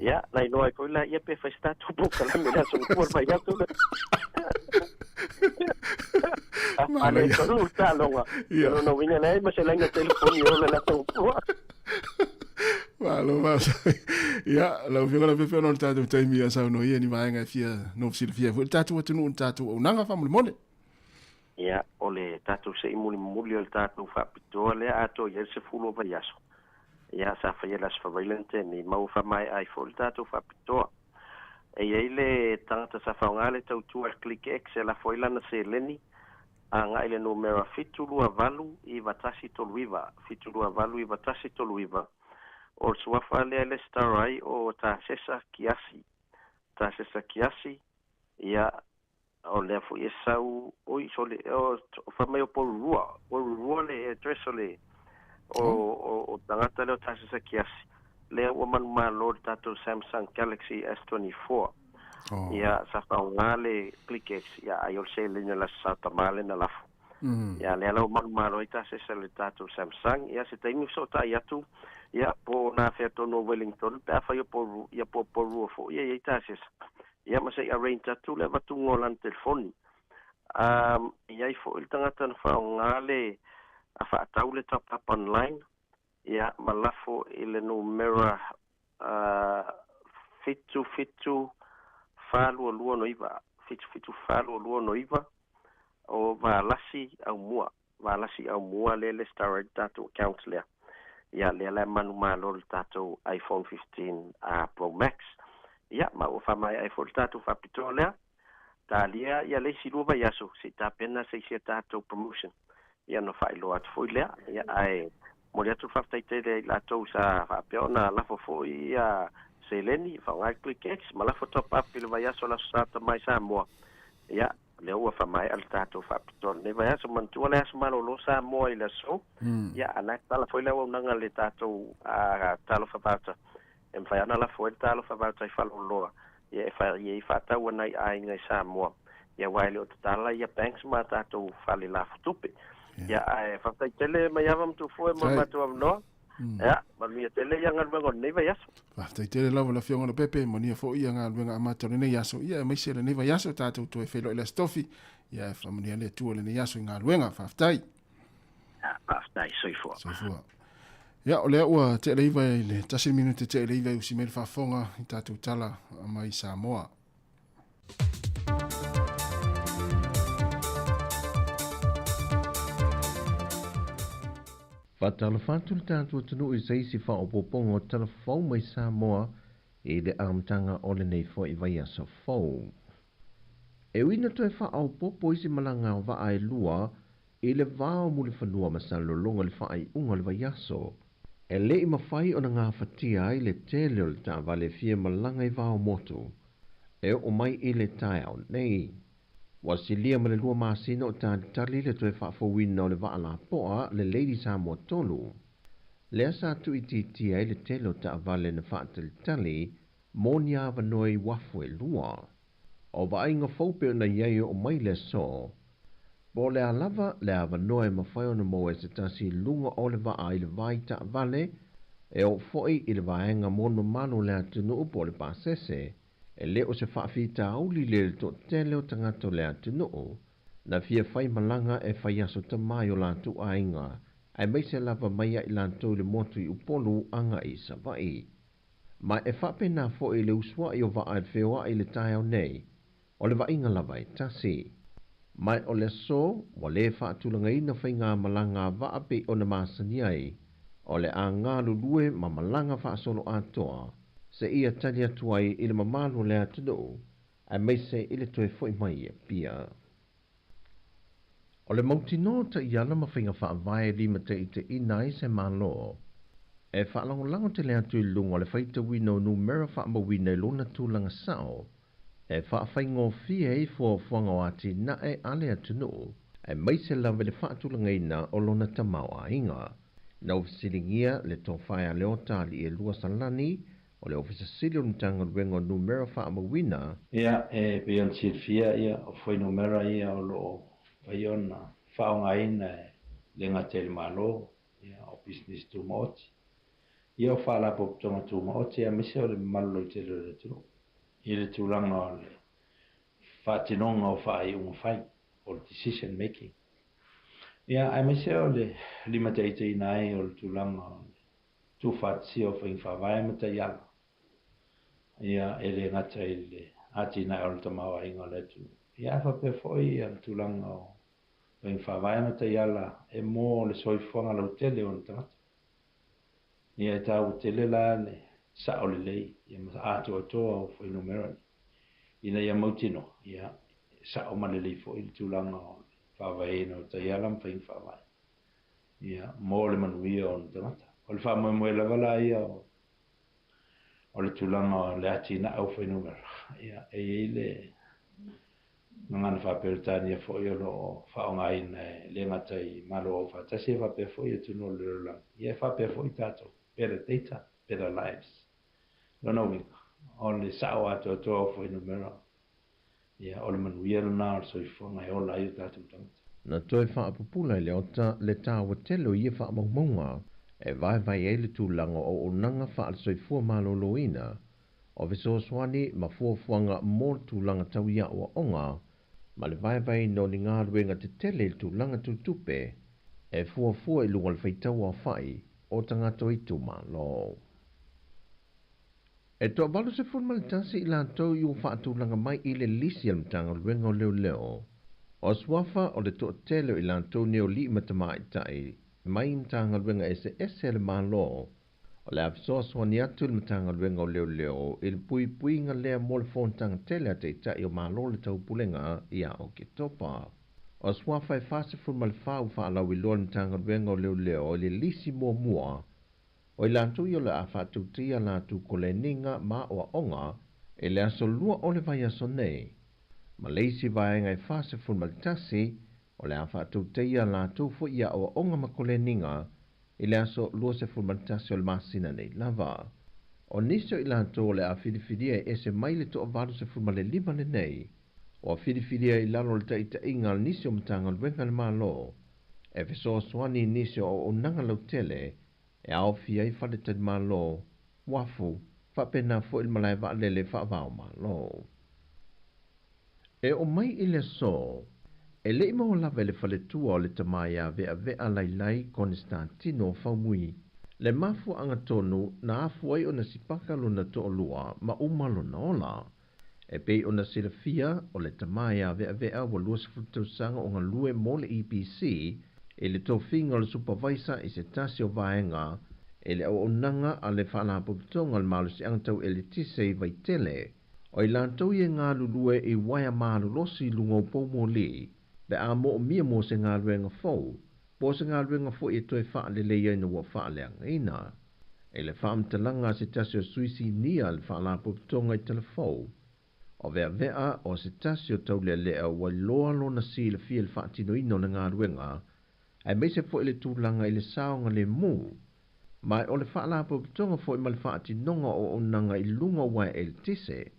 Ia, na iloa ai foi laia pe fai se tatou polokalame i le aso Gafua le vaiaso lea. A le tonu le taaloga, o lona uiga e leai ma se laina telefoni e ola i le aso Gafua. Malo faafetai. Ia, lau Afioga Leaupepe ona o le tatou taimi ia saunoa ia ni vaega e fia nofo silafia ai foi le tatou atunuu i le tatou auaunaga faamolemole. Ia, o le tatou se'i mulimuli o le tatou faapitoa lea atoa i ai le 10 o vaiaso. Ia, sa faia le Aso Faraile na tea nei, ma ua faamaea ai foi le tatou faapitoa. E i ai le tagata sa faaaoga le tautua i le ClickX e lafo ai lana seleni agai i le numera 728 9139, 728 9139. O le suafa lea e resitala ai o Tasesa Kiasi. Tasesa Kiasi, ia, o lea foi e sau, oi, sole, o, fai mai o Porirua, Porirua le address o le, o, o, o tagata lea o Tasesa Kiasi. Lea ua manumalo le tatou Samsung Galaxy S24. Ia, sa faaaoga le ClickX, ia, ai o le seleni o le Aso Sa Tama lea na lafo. Ia, lea la ua manumalo ai Tasesa i le tatou Samsung. Ia, se taimi fesootai atu, ia, po o na fea tonu o Wellington, pe afai o Porirua, ia, po o Porirua foi ia i ai Tasesa. Ia ma se i arrange atu le avatuga o lana telefoni. E i ai foi le tagata na faaaoga le a faatau le top up online, ia ma lafo i le numera 77 422 9, 77 422 9, o Valasi Aumua, Valasi Aumua lea le resitala ai le tatou account lea. Ia lea la e manumalo le tatou iPhone 15 Pro Max. Ia ma ua faamaea ai foi le tatou faapitoa lea. Talia ia le isi 2 vaiaso se i tapena se isi a tatou promotion. Ia ona faailoa atu foi lea. Ia ae momoli atu le faafetai tele ai latou sa faapea ona lafo foi ia seleni faaaoga le ClickX ma lafo top up i le vaiaso o le Aso Sa Tama i Samoa. Ia lea ua faamaea le tatou faapitoa lenei vaiaso. Manatua le aso malolo Samoa i le aso. Ia a na tatala foi le auaunaga le tatou talofa voucher. E mafai ona lafo ai le talofa voucher i faleoloa. Ia e fai ia i faatau ana i aiga i Samoa. Ia aua e le o tatala ia banks ma tatou fale lafutupe. Ia ae faafetai tele Maiava ma Tufua mo le matou avanoa. Ia, manuia tele ia galuega o lenei vaiaso. Faafetai tele lava le Afioga Leaupepe, manuia foi ia galuega amata o lenei aso. Ia aemaise lenei vaiaso tatou toe feiloai le Aso Tofi. Ia e faamanuia le Atua lenei aso i galuega. Faafetai. Faafetai, soifua. Soifua. Ia, o lea ua tea le 9 i le 1 minute tea le 9 e usi mai le faafofoga i tatou tala mai Samoa. Faatalofa atu le tatou atunuu i se isi faaopoopoga o tala fou mai Samoa i le amataga o lenei foi vaiaso fou. E ui ina toe faaopoopo isi malaga o vaa e lua i le va o Mulifanua ma Salelologa i le faaiuga o le vaiaso. E le'i mafai ona gafatia ai le tele o le taavale fia malaga i vaomotu e oo mai i le taeao nei. Ua silia ma le 2 masina o talitali le toe faafouina o le vaa lapoa le Lady Samoa 3. Lea sa tuuitiitia ai le tele o taavale na faatalitali mo ni avanoa i uafu e 2. O vaaiga fou pei ona i ai oo mai le aso, po o le a lava le avanoa e mafai ona maua e se tasi i luga o le vaa i le vai taavale e oo foi i le vaega mo le mamalu o le atunuu po o le pasese, e le o se faafitauli le le toatele o tagata o le atunuu na fia fai malaga e fai aso tamai o latou aiga, aemaise lava mai ai latou i le motu i Upolu aga'i i Sava'i. Ma e faapena foi le usua'i o vaa e feoa'i i le taeao nei, o le vaaiga lava e tasi. Ma o le aso, ua lē faatulagaina faiga malaga a vaa pei ona masani ai, o le a galulue ma malaga faasoloatoa, seia tali atu ai i le mamalu o le atunuu, aemaise i le toe fo'i mai i Apia. O le mautinoa taiala ma faiga faavae e limataitaiina ai se Malo, e faalagolago tele atu i luga o le faitauina o numera faamauina i lona tulaga sa'o, e faafaigofie ai fuafuaga o atinae a le atunuu, aemaise lava i le faatulagaina o lona tamaoaiga. Na ua fesiligia le tofa ia Leota Alii e 2 Salani o le Ofisa Sili o le Matagaluega o Numera Faamauina. Ia, e pei ona silafia, ia, o fuainumera ia o loo mafai ona faaaogaina e le gata i le Malo, ia, o pisinisi tumaoti, ia, o faalapotopotoga tumaoti, aemaise o le mamalu lautele o le atunuu i le tulaga o le faatinoga o faaiuga fai o le decision making. Ia, aemaise o le limataitaiina ai o le tulaga o le tuufaatasia o faiga faavae ma taiala, ia, e le gata i le atinae o le tamaoaiga o le atunuu, ia, ae faapea foi ia le tulaga o faiga faavae ma taiala e mo le soifuaga lautele o ona tagata. Ia, e taua tele la le sa'o lelei, ia, ma atoatoa o fuainumera nei ina ia mautinoa, ia, sa'o ma lelei foi le tulaga o le faavaeina o taiala ma faiga faavae, ia, mo le manuia o ona tagata. O le faamoemoe lava la ia o le tulaga o le atinae o fuainumera, ia, e i ai le gagana faaperetania foi o loo faaaogaina e le gata i Malo Aufaatasi e faapea foi atunuu o le lalolagi, ia, e faapea foi tatou: better data, better lives. Lona uiga o le sa'o atoatoa o fuainumera, ia, o le manuia lena o le soifuaga e ola ai o tatou tagata. Na toe faapupula e Leota le taua tele o ia faamaumauga e vaevae ai le tulaga o auaunaga faale-soifua malōlōina, o fesoasoani ma fuafuaga mo le tulaga tau i aʻoaʻoga ma le vaevaeina o ni galuega tetele i le tulaga tautupe e fuafua i luga o le faitau aofa'i o tagata o itumalo. E toa-81 i latou i ua faatulaga mai i le lisi a le Matagaluega o Leoleo. O suafa o le toatele o i latou nei o alii ma tamaitai mai Matagaluega eseese a le Malo. O le a fesoasoani atu le Matagaluega o Leoleo i le puipuiga lea mo le fonotaga tele a Taitai o Malo o le Taupulega ia Oketopa. O suafa e 44 ua faalauiloa le Matagaluega o Leoleo i le lisi muamua o i latou ia o le a faatautaia latou koleniga ma aoaoga i le aso 2 o le vaiaso nei, ma le isi vaega e 41 o le a faatautaia latou foi aoaoga ma koleniga i le aso 21 o le masina nei lava. O nisi o i latou o le a filifilia e ese mai le toa-85 lenei, ua filifilia i lalo o le taʻitaʻiga a nisi o Matagaluega a le Malo e fesoasoani i nisi o auaunaga lautele e aofia ai faletalimalo, uafu, faapena foi le malae vaalele faava-o-Malo. E oo mai i le aso, e le'i maua lava e le faletua o le tamā ia Ve'ave'a Lailai Konestatino Faumui le mafuaaga tonu na afua ai ona sipaka lona toalua ma uma lona ola. E pei ona silafia, o le tamā ia Ve'ave'a ua 20 tausaga o galue mo le EPC i le tofiga o le supavaisa i se tasi o vaega e le auaunaga a le Faalapotopotoga o le Malosiaga Tau Eletise i Vaitele. O i latou ia e galulue i uaea malolosi i luga o poumoli pe a moomia mo se galuega fou po o se galuega foi e toe faalelei ai ina ua faaleagaina. I le faamatalaga a se tasi o sui sinia a le Faalapotopotoga i Talafou, o Ve'ave'a o se tasi o taulealea ua iloa lona silafia i le faatinoina o le galuega, aemaise foi le tulaga i le saogalemu, ma o le Faalapotopotoga foi ma le faatinoga o auaunaga i luga o uaea eletise.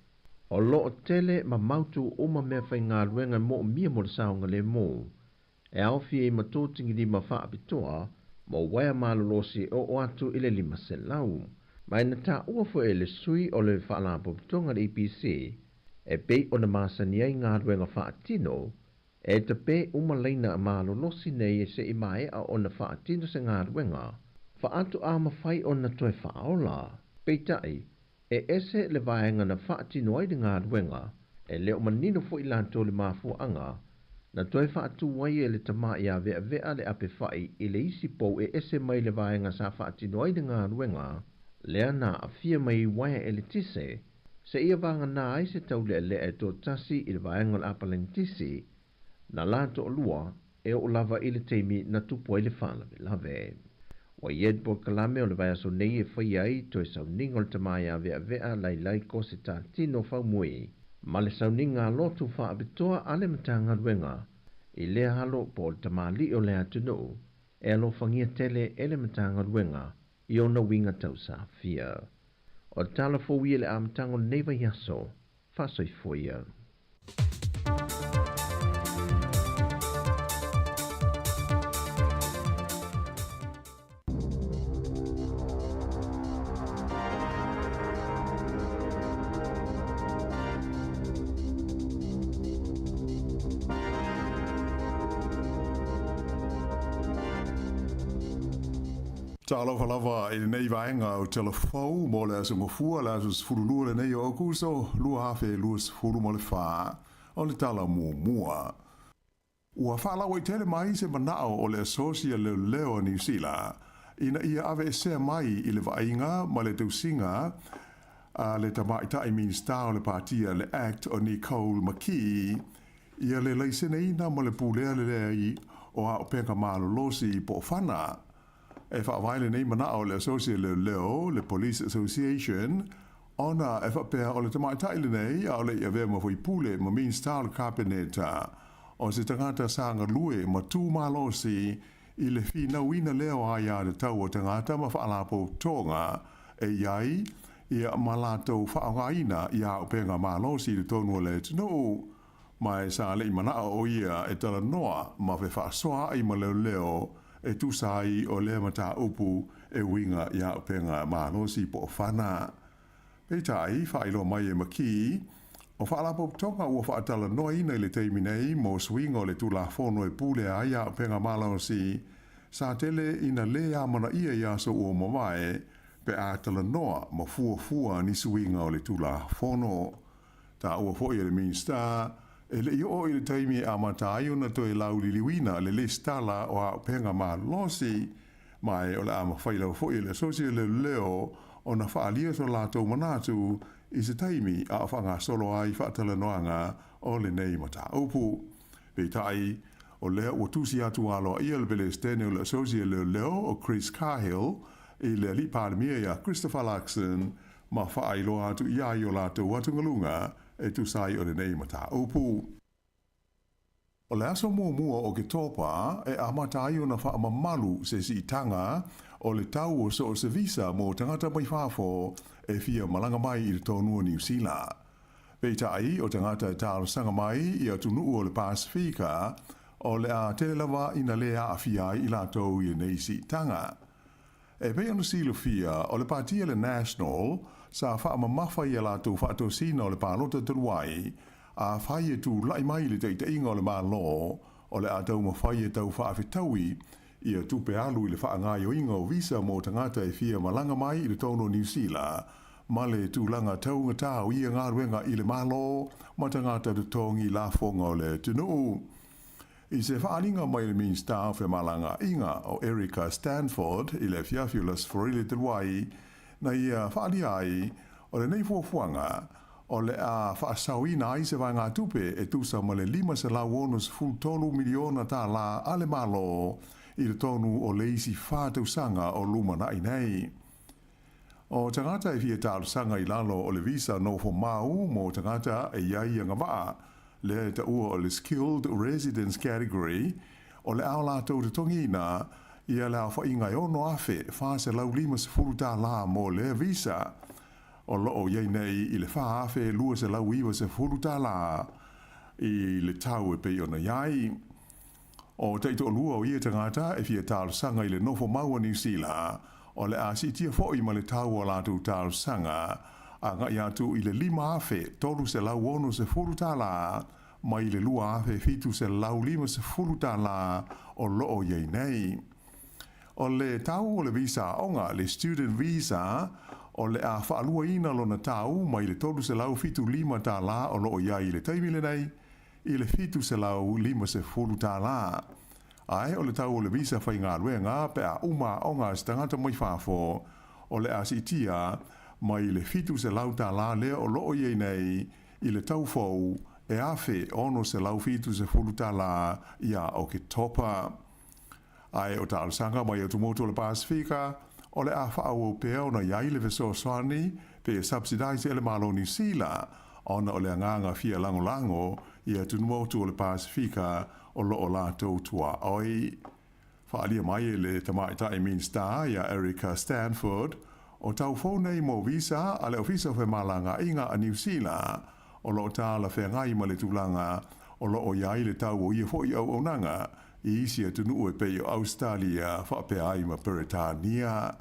O lo o tele ma mautu uma mea faigaluega e moomia mo le saogalemu, e aofia ai ma totigilima faapitoa mo uaea malolosi e oo atu i le 500. Ma e na taua foi e le sui o le Faalapotopotoga le EPC e pei ona masani ai galuega faatino, e tapē uma laina malolosi nei e se'i mae'a ona faatino se galuega, faatoa mafai ona toe faaola. Peitai, e ese le vaega na faatino ai le galuega, e le o manino foi latou le mafuaaga na toe faatū ai e le tamā ia Ve'ave'a le ape fa'i i le isi pou e ese mai le vaega sa faatino ai le galuega lea na aafia mai i uaea eletise, seia vagana ai se taulealea e toatasi i le vaega o le apalenitisi na la toalua e oo lava i le taimi na tupu ai le faalavelave. Ua i ai le polokalame o le vaiaso nei e faia ai toe sauniga o le tamā ia Ve'ave'a Lailai Kose Tatino Faumui ma le sauniga lotu faapitoa a le Matagaluega i lea alo po o le tamalii o le atunuu e alofagia tele e le Matagaluega i ona uiga tausafia. O le tala fou ia i le amataga o lenei vaiaso. Faasoifua ia. Talofa lava i lenei vaega o Tala Fou mo le aso Gafua, le aso 12 lenei o Aokuso 2024. O le tala muamua. Ua faalauaitele mai se manao o le Asosi a Leoleo a Niu Sila ina ia aveesea mai i le vaaiga ma le tausiga a le Tamaitai Minisita o le Patia le Act o Nicole McKee ia le laiseneina ma le pulea lelei o auupega malolosi po o fana. E faavae lenei manao o le Asosi a Leoleo, le Police Association, ona e faapea o le tamaitai lenei a'ole i avea ma faipule ma Minisita o le Kapeneta, o se tagata sa galue ma tu malosi i le finauina lea o aiā tatau a tagata ma faalapotopotoga e i ai ia ma latou faaaogaina i auupega malosi i totonu o le atunuu, ma e sa le'i mana'o o ia e talanoa ma fefaasoaai ma leoleo e tusa ai o lea mataupu e uiga i auupega malosi po o fana. Peitai, faailoa mai e McKee, o faalapotopotoga ua faatalanoaina i le taimi nei mo suiga o le Tulafono e pulea ai auupega malosi, sa tele ina lē amanaia i aso ua mavae pe a talanoa ma fuafua ni suiga o le Tulafono. Taua foi e le Minisita, e le'i oo i le taimi e amata ai ona toe lauliliuina le lesitala o auupega malosi, ma e o le a mafai lava foi e le Asosi o Leoleo ona faaalia so latou manatu i se taimi a o faagasolo ai faatalanoaga o lenei mataupu. Peitai, o lea ua tusi atu aloaia le Pelesitene o le Asosi a Leoleo o Chris Cahill i le alii Palemia ia Christopher Luxon ma faailoa atu i ai o latou atugaluga e tusa ai o lenei mataupu. O le aso muamua o Oketopa e amata ai ona faamamalu se siitaga o le tau o so o se visa mo tagata mai fafo e fia malaga mai i totonu o Niu Sila. Peitai, o tagata e talosaga mai i atunuu o le Pasefika, o le a tele lava ina lē aafia ai i latou i lenei siitaga. E pei ona silafia, o le patia le National sa faamamafa i a latou faatosina o le palota talu ai, afai e tula'i mai le taita'iga o le Malo, o le a taumafai e tau faafetaui ia tupe alu i le faagaoioiga o visa mo tagata e fia malaga mai i totonu o Niu Sila, ma le tulaga taugatā o ia galuega i le Malo ma tagata totogi lafoga o le atunuu. I se faaaliga mai le Minisita o Femalagaaiga o Erica Stanford i le afiafi o le Aso Faraile talu ai, na ia faaalia ai, o lenei fuafuaga, o le a faasaoina ai se vaegatupe e tusa ma le $563 miliona tālā a le Malo i totonu o le isi 4 tausaga o lumana'i nei. O tagata e fia talosaga i lalo o le visa nofomau mo tagata e i ai agavaa, lea e taua o le Skilled Residence Category, o le a o latou totogiina ia le aofaiga e $6,450 tālā mo lea visa, o lo o i ai nei i le $4,290 tālā i le tau e pei ona i ai. O taitoalua o ia tagata e fia talosaga i le nofomau a Niu Sila, o le a siitia foi ma le tau o a latou talosaga agai atu i le $5,360 tālā mai le $2,750 tālā o lo o i ai nei. O le tau o le visa aoga, le Student Visa, o le a faaluaina lona tau mai le $375 tālā o lo o i ai i le taimi lenei i le $750 tālā. Ae o le tau o le visa faigaluega pe a uma aoga a se tagata mai fafo, o le a siitia mai le $700 tālā lea o lo o i ai nei i le tau fou e $1,670 tālā ia Oketopa. Ae o talosaga mai atumotu o le Pasefika, o le a faaauau pea ona i ai le fesoasoani pe subsidise e le Malo o Niu Sila, ona o le agaga fia lagolago i atumotu o le Pasefika o lo o latou tuaoi. Faaalia mai e le Tamaitai Minisita ia Erica Stanford, o tau fou nei mo visa a le Ofisa o Femalagaaiga a Niu Sila, o lo o talafeagai ma le tulaga o lo o i ai le tau o ia foi auaunaga i isi atunuu e pei o Ausetalia faapea ai ma Peretania.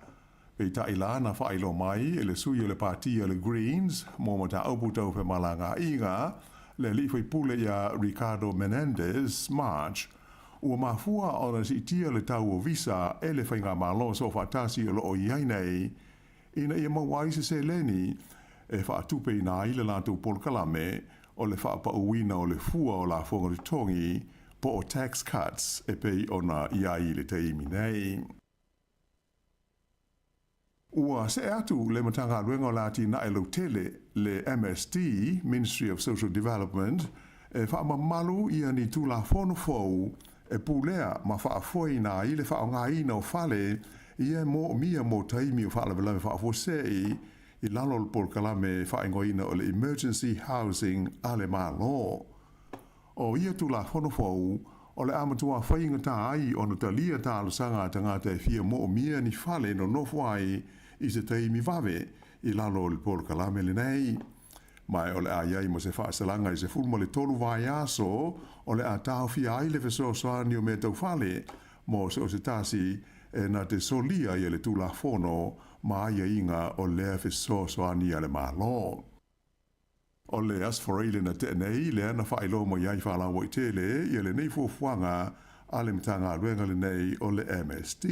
Peitai la na faailoa mai e le sui o le Pati a le Greens mo mataupu tau femalagaaiga, le alii faipule ia Ricardo Menendez March, ua mafua ona siitia le tau o visa e le Faigamalo Soofaatasi o lo o i ai nei ina ia maua ai se seleni e faatupeina ai le latou polokalame o le faapauina o le fua o lafoga totogi po o tax cuts e pei ona i ai i le taimi nei. Ua see atu le Matagaluega o le Atinae Lautele, le MSD, Ministry of Social Development, e faamamalu ia ni Tulafono fou e pulea ma faafoeina ai le faaaogaina o fale ia e moomia mo taimi o faalavelave faafuasei i lalo o le polokalame faaigoaina o le Emergency Housing a le Malo. O ia Tulafono fou, o le a matua faigata ai ona talia talosaga a tagata e fia moomia ni fale e nonofo ai i se taimi vave i lalo o le polokalame lenei. Ma o le a i ai ma se faasalaga i 13 vaiaso o le a taofia ai le fesoasoani o mea tau fale mo so o se tasi e na te solia ia le Tulafono ma aiaiga o lea fesoasoani a le Malo. O le Aso Faraile na tea nei lea na faailoa mai ai faalauaitele ia lenei fuafuaga a le Matagaluega lenei o le MSD.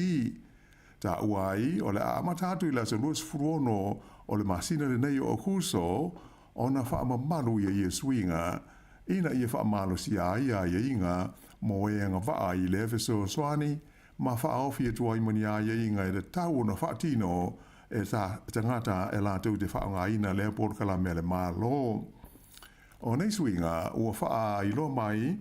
Taua ai o le a amata atu i le aso 26 o le masina lenei o Akuso ona faamamalu ia ia suiga ina ia faamalosia ai aiaiga mo e agavaa i lea fesoasoani ma faaofi atu ai ma ni aiaiga e tatau ona faatino e tagata e latou te faaaogaina lea polokalame a le Malo. O nei suiga ua faailoa mai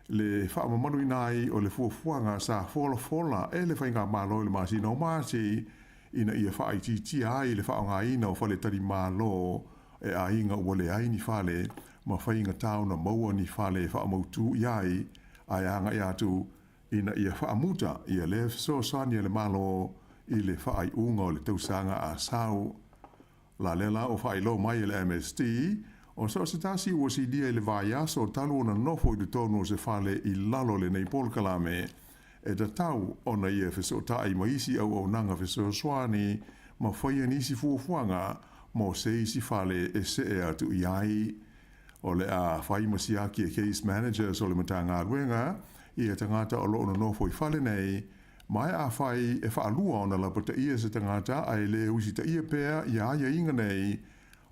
le faamamaluina ai o le fuafuaga sa folafola e le Faigamalo i le masina o Mati ina ia faaitiitia ai le faaaogaina o faletalimalo e aiga ua leai ni fale ma faigata ona maua ni fale e faamautū i ai ae agai atu ina ia faamuta ia lea fesoasoani a le Malo i le faaiuga o le tausaga a sau. La lea la ua faailoa mai e le MSD, o so o se tasi ua silia i le vaiaso talu ona nofo i totonu o se fale i lalo o lenei polokalame, e tatau ona ia fesootai ma isi auaunaga fesoasoani ma faia nisi fuafuaga mo se isi fale e see atu i ai. O le a fai ma siaki e case managers o le Matagaluega ia tagata o lo o nonofo i fale nei, Ma e afai e faalua ona lapataia se tagata ae le usitaia pea ia aiaiga nei,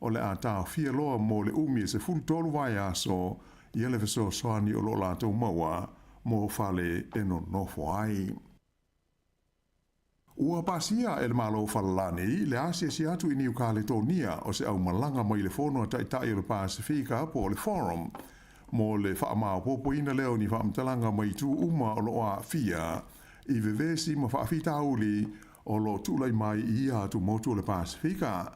o le a taofia loa mo le umi e 13 vaiaso ia le fesoasoani o lo o latou maua mo fale e nonofo ai. Ua pasia e le Malo o Falalani le asiasi atu i Niu Kaletonia o se aumalaga mai le Fono a Taitai o le Pasefika po o le Forum mo le faamaopoopoina lea o ni faamatalaga mai itu uma o lo o aafia i vevesi ma faafitauli o loo tuulai mai i ia atumotu o le Pasifika.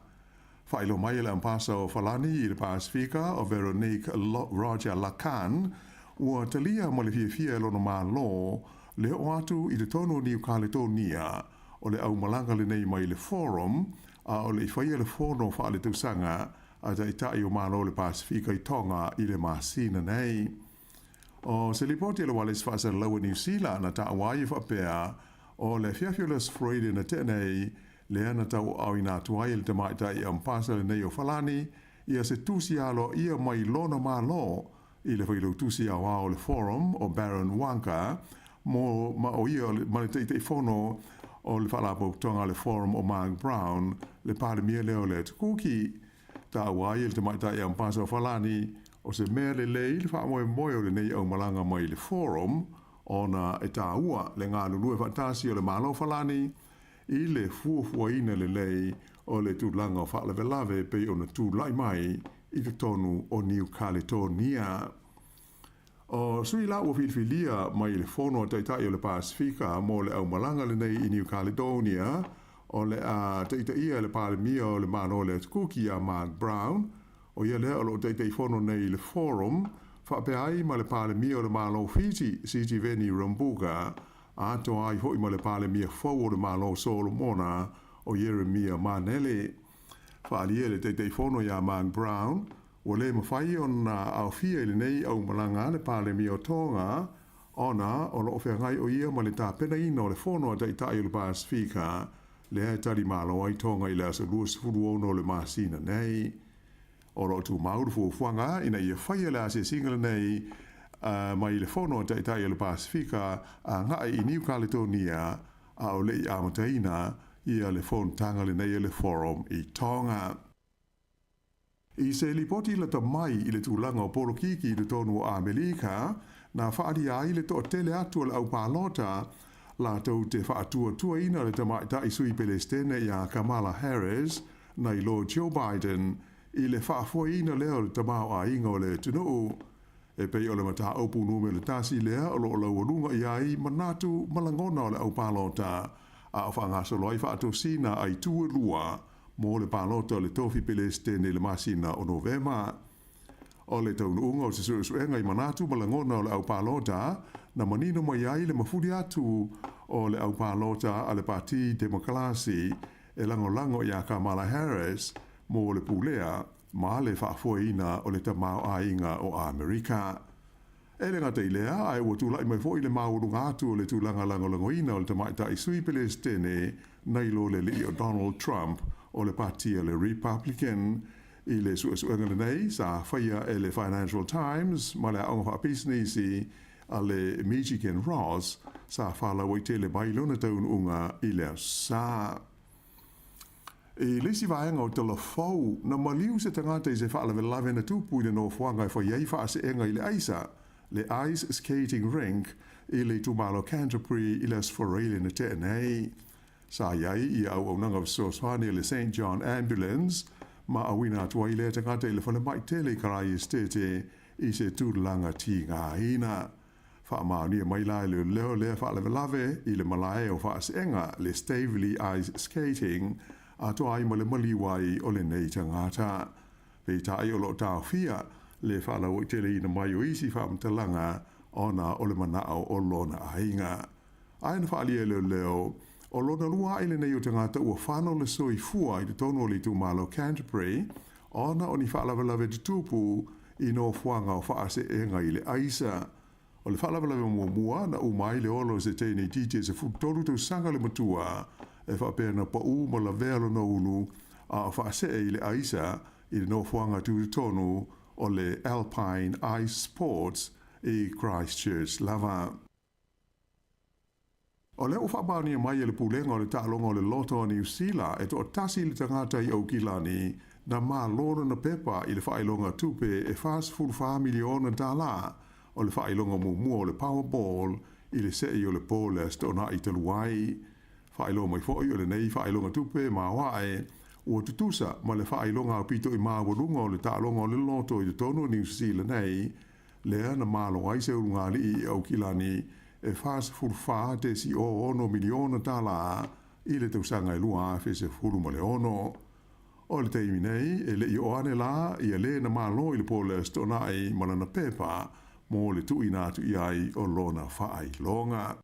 Faailoa mai e le Ampasa o Falani i le Pasifika o Veronique Roger Lacan, ua talia ma le fiafia e lona Malo le oo atu i totonu o Niu Kaletonia o le aumalaga lenei mai le Forum a o le i faia le fono faaletausaga a Taitai o Malo o le Pasifika i Tonga i le masina nei. O se lipoti a le Ualesi Faasalalau a Niu Sila na taua ai e faapea, o le afiafi o le Aso Faraile na tea nei, lea na tauaaoina atu ai e le tamaitai ampasa lenei o Falani ia se tusi aloaia mai lona Malo i le failautusi aoao o le Forum o Baron Waqa mo ma o ia ma le Taitaifono o le Faalapotopotoga a le Forum o Mark Brown, le Palemia lea o le Atukuki. Taua ai e le tamaitai ampasa o Falani, o se mea lelei le faamoemoe o lenei aumalaga mai le Forum ona e taua le galulue faatasi o le Malo Falani i le fuafuaina lelei o le tulaga o faalavelave pei ona tulai mai i totonu o Niu Kaletonia. O sui la ua filifilia mai le Fono a Taitai o le Pasifika mo le aumalaga lenei i Niu Kaledonia, o le a taitaia e le Palemia o le Malo o le Atukuki ia Mark Brown, o ia lea o loo Taitaifono nei i le Forum, faapea ai ma le Palemia o le Malo o Fiti, Sitiveni Rabuka, atoa ai foi ma le Palemia fou o le Malo o Solomona, o Ieremia Manele. Faaalia e le Taitaifono ia Mark Brown, ua le mafai ona aofia i lenei aumalaga le Palemia o Tonga, ona o loo feagai o ia ma le tapenaina o le Fono a Taitai o le Pasifika, lea e tali malo ai Tonga i le aso 26 o le masina nei. O loo tumau le fuafuaga ina ia faia le asiasiga lenei mai le Fono a Taitai o le Pasifika agai i Niu Kaletonia a o lei amataina ia le fonotaga lenei a le Forum i Tonga. I se lipoti lata mai i le tulaga o polokiki i totonu o Amelika, na faaalia ai le toatele atu o le aupalota latou te faatuatuaina le tamaitai sui pelestene ia Kamala Harris nai lo Joe Biden i le faafoeina lea o le tamaoaiga o le atunuu. E pei o le mataupu numera tasi lea o loo laualuga i ai manatu ma lagona o le aupalota a o faagasolo ai faatosina a itu e lua mo le palota o le tofi pelestene i le masina o Novema. O le taunuuga o se suesuega i manatu ma lagona o le aupalota na manino mai ai le mafuli atu o le aupalota a le Pati Demokalasi e lagolago iā Kamala Harris mo le pulea ma le faafoeina o le tamaoaiga o Amerika. E le gata i lea, ae ua tulai mai foi le maualuga atu o le tulaga lagolagoina o le tamaitai sui pelestene nai lo le alii o Donald Trump o le Pati a le Republican. I le suesuega lenei sa faia e le Financial Times ma le Aoga Faapisinisi a le Michigan Ross, sa faalauaitele mai lona taunuuga i le aso Sa. I le isi vaega o tala fou, na maliu se tagata i se faalavelave na tupu i le nofoaga e fai ai faaseega i le aisa, le Ice Skating Rink, i le itumalo Canterbury i le Aso Faraile na tea nei. Sa i ai ia auaunaga fesoasoani a le St John Ambulance ma auina atu ai lea tagata i le falemai tele i Karaiesetete i se tulaga tigaina. Faamaonia mai la e leoleo lea faalavelave i le malae o faaseega le Staveley Ice Skating atoa ai ma le maliu ai o lenei tagata. Peitai o loo taofia le faalauaiteleina mai o isi faamatalaga ona o le manao o lona aiga. Ae na faaalia e leoleo, o lona lua ae lenei o tagata ua fano le soifua i totonu o le itumalo Canterbury ona o ni faalavelave tutupu i nofoaga o faaseega i le aisa. O le faalavelave muamua na uma ai le ola o se teine itiiti e 13 tausaga le matua e faapea na paū ma lavea lona ulu a o faasee i le aisa i le nofoaga tutotonu o le Alpine Ice Sports i Christchurch lava. O lea ua faamaonia mai e le Pulega o le Taaloga o le Loto a Niu Sila e toatasi le tagata i Aukilani na malo lona pepa i le faailoga tupe e $44 miliona tala o le faailoga muamua o le Powerball i le se'i o le po le Aso Toonai talu ai. Faailoa mai foi o lenei faailoga tupe maoae ua tutusa ma le faailoga aupito i maualuga o le taaloga o le loto i totonu o Niu Sila nei, lea na malo ai se ulugalii i Aukilani e $44.06 miliona tala. i le tausaga e 2016. O le taimi nei, e le'i oo ane la ia lē na malo i le po o le Aso Toonai ma lana pepa mo le tuuina atu i ai o lona faailoga.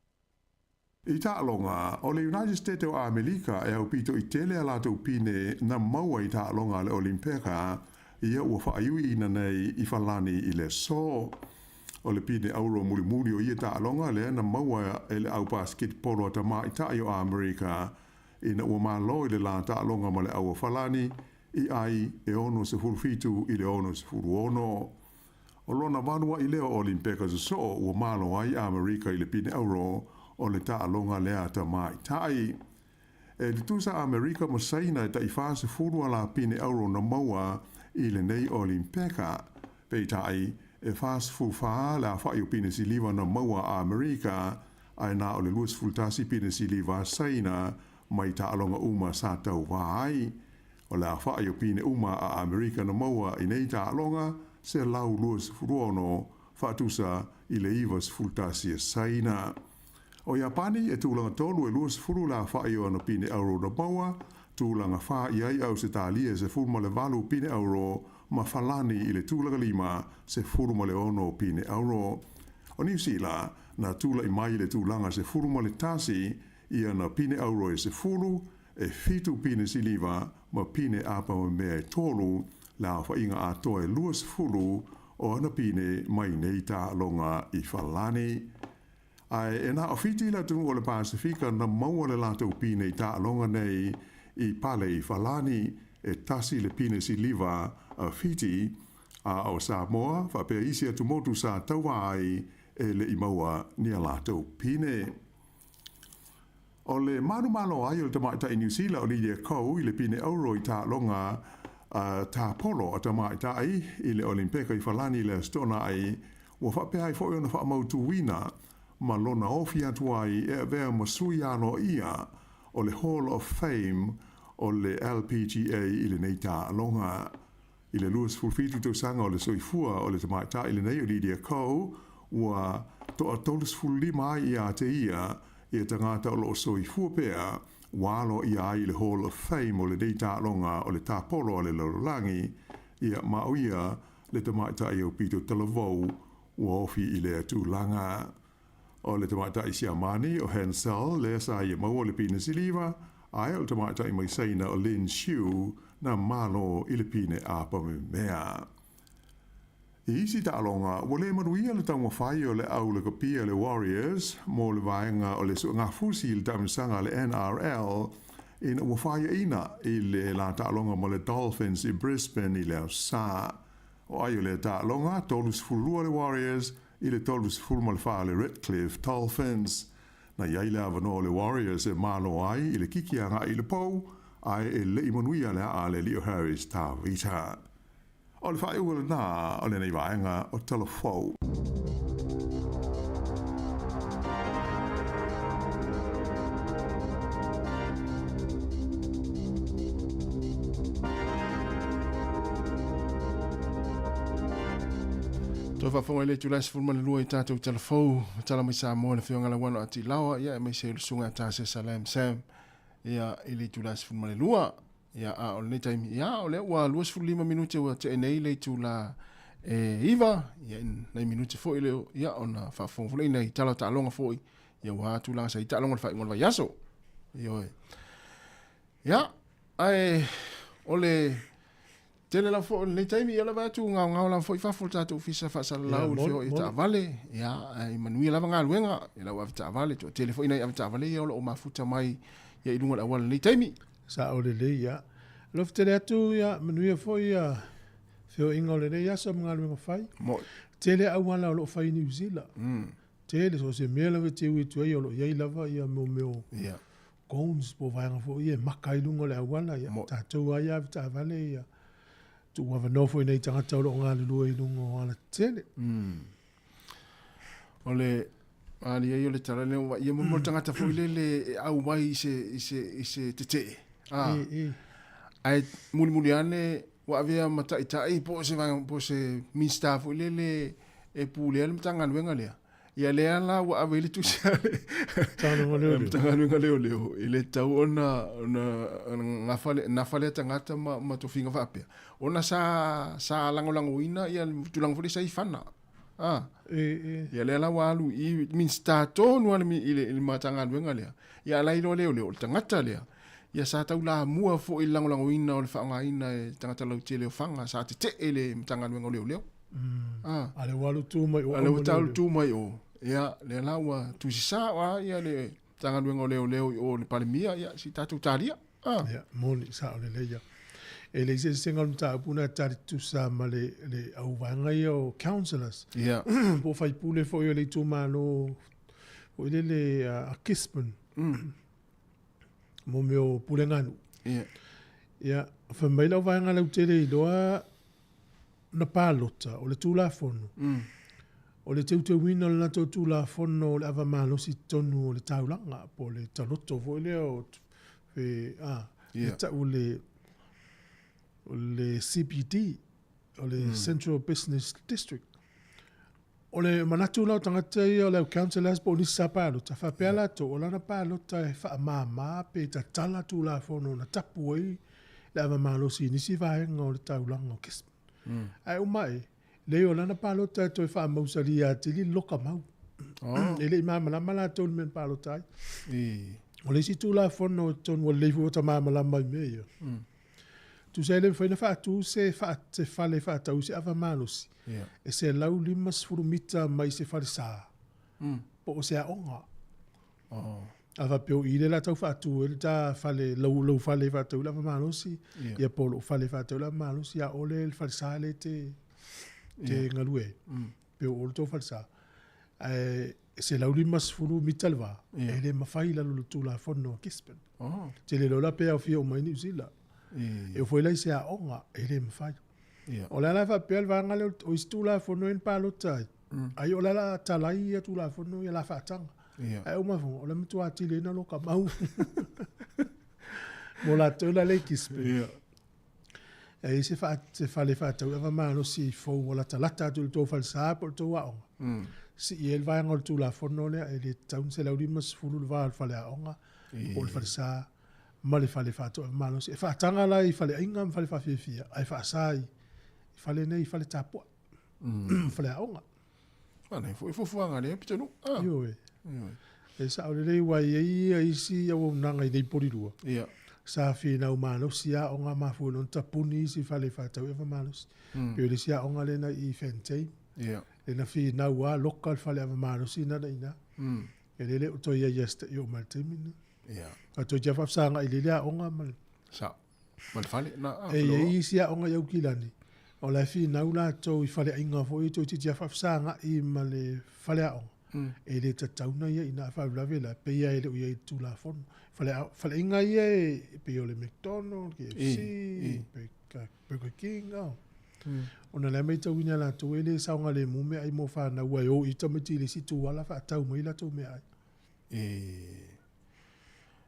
I taaloga, o le United States o Amelika e aupito i tele a latou pine na maua i taaloga a le Olimpeka, ia ua faaiuiina nei i Falani i le aso. O le pine auro mulimuli o ia taaloga lea na maua e le au pasiketipolo a tamaitai o Amerika ina ua malo i le la taaloga ma le au a Falani i ai e 67 i le 66. O lona valu a'i lea o Olimpeka sosoo ua malo ai Amerika i le pine auro o le taaloga lea a tamaitai. E tutusa Amerika ma Saina e tai 40 a la pine auro na maua i lenei Olimpeka. Peitai, e 44 le afa'i o pine siliva na maua a Amerika, ae na o le 21 pine siliva a Saina mai taaloga uma sa tauvā ai. O le afa'i o pine uma a Amerika na maua i nei taaloga, 126, faatusa i le 91 a Saina. O Iapani e tulaga tolu e 20 le afa'i o ana pine auro na maua, tulaga fa i ai Ausetalia e 18 pine auro ma Falani i le tulaga lima, 16 pine auro. O Niu Sila na tula'i mai i le tulaga 11 i ana pine auro e 10, e 7 pine siliva ma pine apamamea e tolu, le aofaiga atoa e 20 o ana pine mai nei taaloga i Falani. Ae e na o Fiti le atunuu o le Pasefika na maua le latou pine i taaloga nei i pale i Falani, e tasi le pine siliva a Fiti, a o Samoa faapea isi atumotu sa tauā ai e le i maua ni a latou pine. O le manumalo ai o le tamaitai Niu Sila o Lydia Ko i le pine auro i taaloga a tāpolo a tamaitai i le Olimpeka i Falani i le Aso Toonai, ua faapea ai foi ona faamautuina ma lona ofi atu ai e avea ma sui aloaia o le Hall of Fame o le LPGA i lenei taaloga. I le 27 tausaga o le soifua o le tamaitai lenei o Lydia Ko, ua toa 35 ai ia te ia ia tagata o loo soifua pea ua aloaia ai i le Hall of Fame o lenei taaloga o le tāpolo a le lalolagi, ia ma o ia le tamaitai aupito talavou ua ofi i lea tulaga. O le tamaitai Siamani o Hansel lea sa ia maua le pine siliva, ae o le tamaitai mai Saina o Lin Xiu na malo i le pine apamemea. I isi taaloga, ua le manuia le taumafai o le au lakapia le Warriors mo le vaega o le suegafusi i le taamilosaga a le NRL ina ua faiaina i le la taaloga ma le Dolphins i Brisbane i le Aso Sa. O ai o lea taaloga, 32 le Warriors i le 34 le Redcliffe Dolphins. Na i ai le avanoa o le Warriors e malo ai i le kiki agai i le pou, ae e le i manuia le aa a le alii o Harris Tavita. O le faaiuga lenā o lenei vaega o Tala Fou. Toe faafofoga i le itula e 12 i tatou tala fou, tala mai Samoa le Afioga Lauano Atilaoa, ia aemaise le susuga ia Tasesa Lam Sam, ia i le itula e 12. Ia, a o lenei taimi, ia, o lea ua 25 minute ua tee nei le itula e 9, ia, nai minute foi leo, ia, ona faafofoga foi lea i nai tala o taaloga foi, ia ua tulaga sa i taaloga o le faaiuga o le vaiaso. Ioe. Ia, ae o le tele lava foi o lenei taimi, ia o le vaai atu gaogao lava foi fafo le tatou ofisa faasalalau i le feoai o taavale, ia, ae manuia lava galuega i lau avetaavale, toatele foi nai avetaavale ia o lo o mafuta mai ia i luga o le auala i lenei taimi. Sao lelei, ia. Alofa tele atu, ia, manuia foi ia feoaiga o lenei aso ma galuega fai. Moi. Tele auala o lo o fai i Niu Sila. Tele, so o se mea lava e te ui atu ai o lo o i ai lava ia mo mea o cones po o vaega foi ia e maka ai luga o le auala. Ia, tatou lava ia avetaavale ia tuu avanoa foi i nai tagata o lo o galulue i luga o alatetele. O le ali ai o le tala lea ua ia mo tagata foi lele e auai i se i se i se tetee. Ah. Ae mulimuli ane ua avea ma taitai po o se vaega po o se Minista foi lele e pulea le Matagaluega lea. Ia lea la ua ave i le tusi a le Matagaluega o Leoleo, e le tatau ona ona nafa lea tagata ma tofiga faapea, ona sa sa lagolagoina ia le tulaga foi lea sa i fana. Ah. Ia lea la ua alu i Minisita tonu lava i le Matagaluega lea, ia a la e iloa leoleo, o le tagata lea, ia sa taulamua foi i le lagolagoina o le faaaogaina e tagata lautele o faga, sa tetee le Matagaluega o Leoleo. Ah. A lea ua alu tu mai o. A lea ua alu tu mai o. Ia, lea la ua tusi sao lava ia le Matagaluega o Leoleo i o i le Palemia, ia se i tatou talia. Ah. Ia, moni, sao lelei ia. E leai se eseesega o le mataupu na tali tutusa ma le, le auvaega ia o councillors. Ia. Po o faipule foi o le itumalo foi lele a Gisborne. Mo mea o pulega a nuu. Ia. Ia, fai mai lau vaega lautele iloa na palota, o le Tulafono, o le teuteuina o le latou Tulafono o le ava malosi i totonu o le taulaga, po o le taloto foi lea o, pe, a, le tau o le, o le CBD, o le Central Business District. O le manatu la o tagata ia o le au councillors po o nisi sa palota, faapea latou, o lana palota e faamama pe tatala Tulafono na tapu ai le ava malosi i nisi vaega o le taulaga o Gisborne. Ae uma ae, leai o lana palota e toe faamausalia atili le loka mau. E le i malamalama latou i le mea na palota ai. O le isi Tulafono i totonu ua lelei foi ua ta malamalama i mea ia. Tusa e le mafai ona faatu se, se fale e faatau i se ava malosi e 150 mita mai se falesa po o se aoga. A faapea o i lea o le a tau faatu ai le ta fale, lou, lou fale e faatau ai le ava malosi, ia po o lou fale e faatau ai le ava malosi, a o le falesa lea e te, te galue ai. Pe o le tou falesa. Ae 150 mita le va, e le mafai i lalo o le Tulafono a Gisborne. Tele loa la pe aofia uma ai Niu Sila. E oo foi la i se aoga, e le mafai. O le a la faapea le vaega lea o isi Tulafono ia na palota ai, ai o le a la talai ia Tulafono ia la faataga. Ae uma ifo, o le matua atili ai ona loka mau mo latou la lea i Gisborne. E i ai se, fa, se fale faatauava malosi fou ua latalata atu i le tou falesa po o le tou aoga, sii ai le vaega o le Tulafono lea e le tatau ona 150 le va o le faleaoga po o le falesa ma le fale faatauava malosi. E faataga la i faleaiga ma fale faafiafia, ae faasa i fale nei, fale tapuai, faleaoga. Manaia foi fuafuaga lea pitonuu. Ah. Ioe. Ioe. E sao lelei ua i ai ia isi auaunaga i nei Polilua. Ia. Sa finau malosi aoga mafua i lona tapuni isi fale faatau ava malosi. Pei o le isi aoga lena i Fentain. Ia. Lena finau a loka le fale ava malosi nana ina. E le le o toe ia ia i o mai le taimi lena. Ia. A toe tia faafesaga i le aoga ma le. Sao. Ma le fale, na, a, E i ai isi aoga i Aukilani, o la e finau latou i faleaiga foi toeitiiti lava faafesaga'i ma le faleaoga, e le tatau ona ia i ina. A faalavelave la, pei lava e le o i ai i le Tulafono. Faleaiga ia e pei o le McDonald, KFC, Burger King, a. Ona o la e matauina e latou e le saogalemu meaai mo fanau aua e o i tamaiti i le isi ituala faatau mai latou meaai. E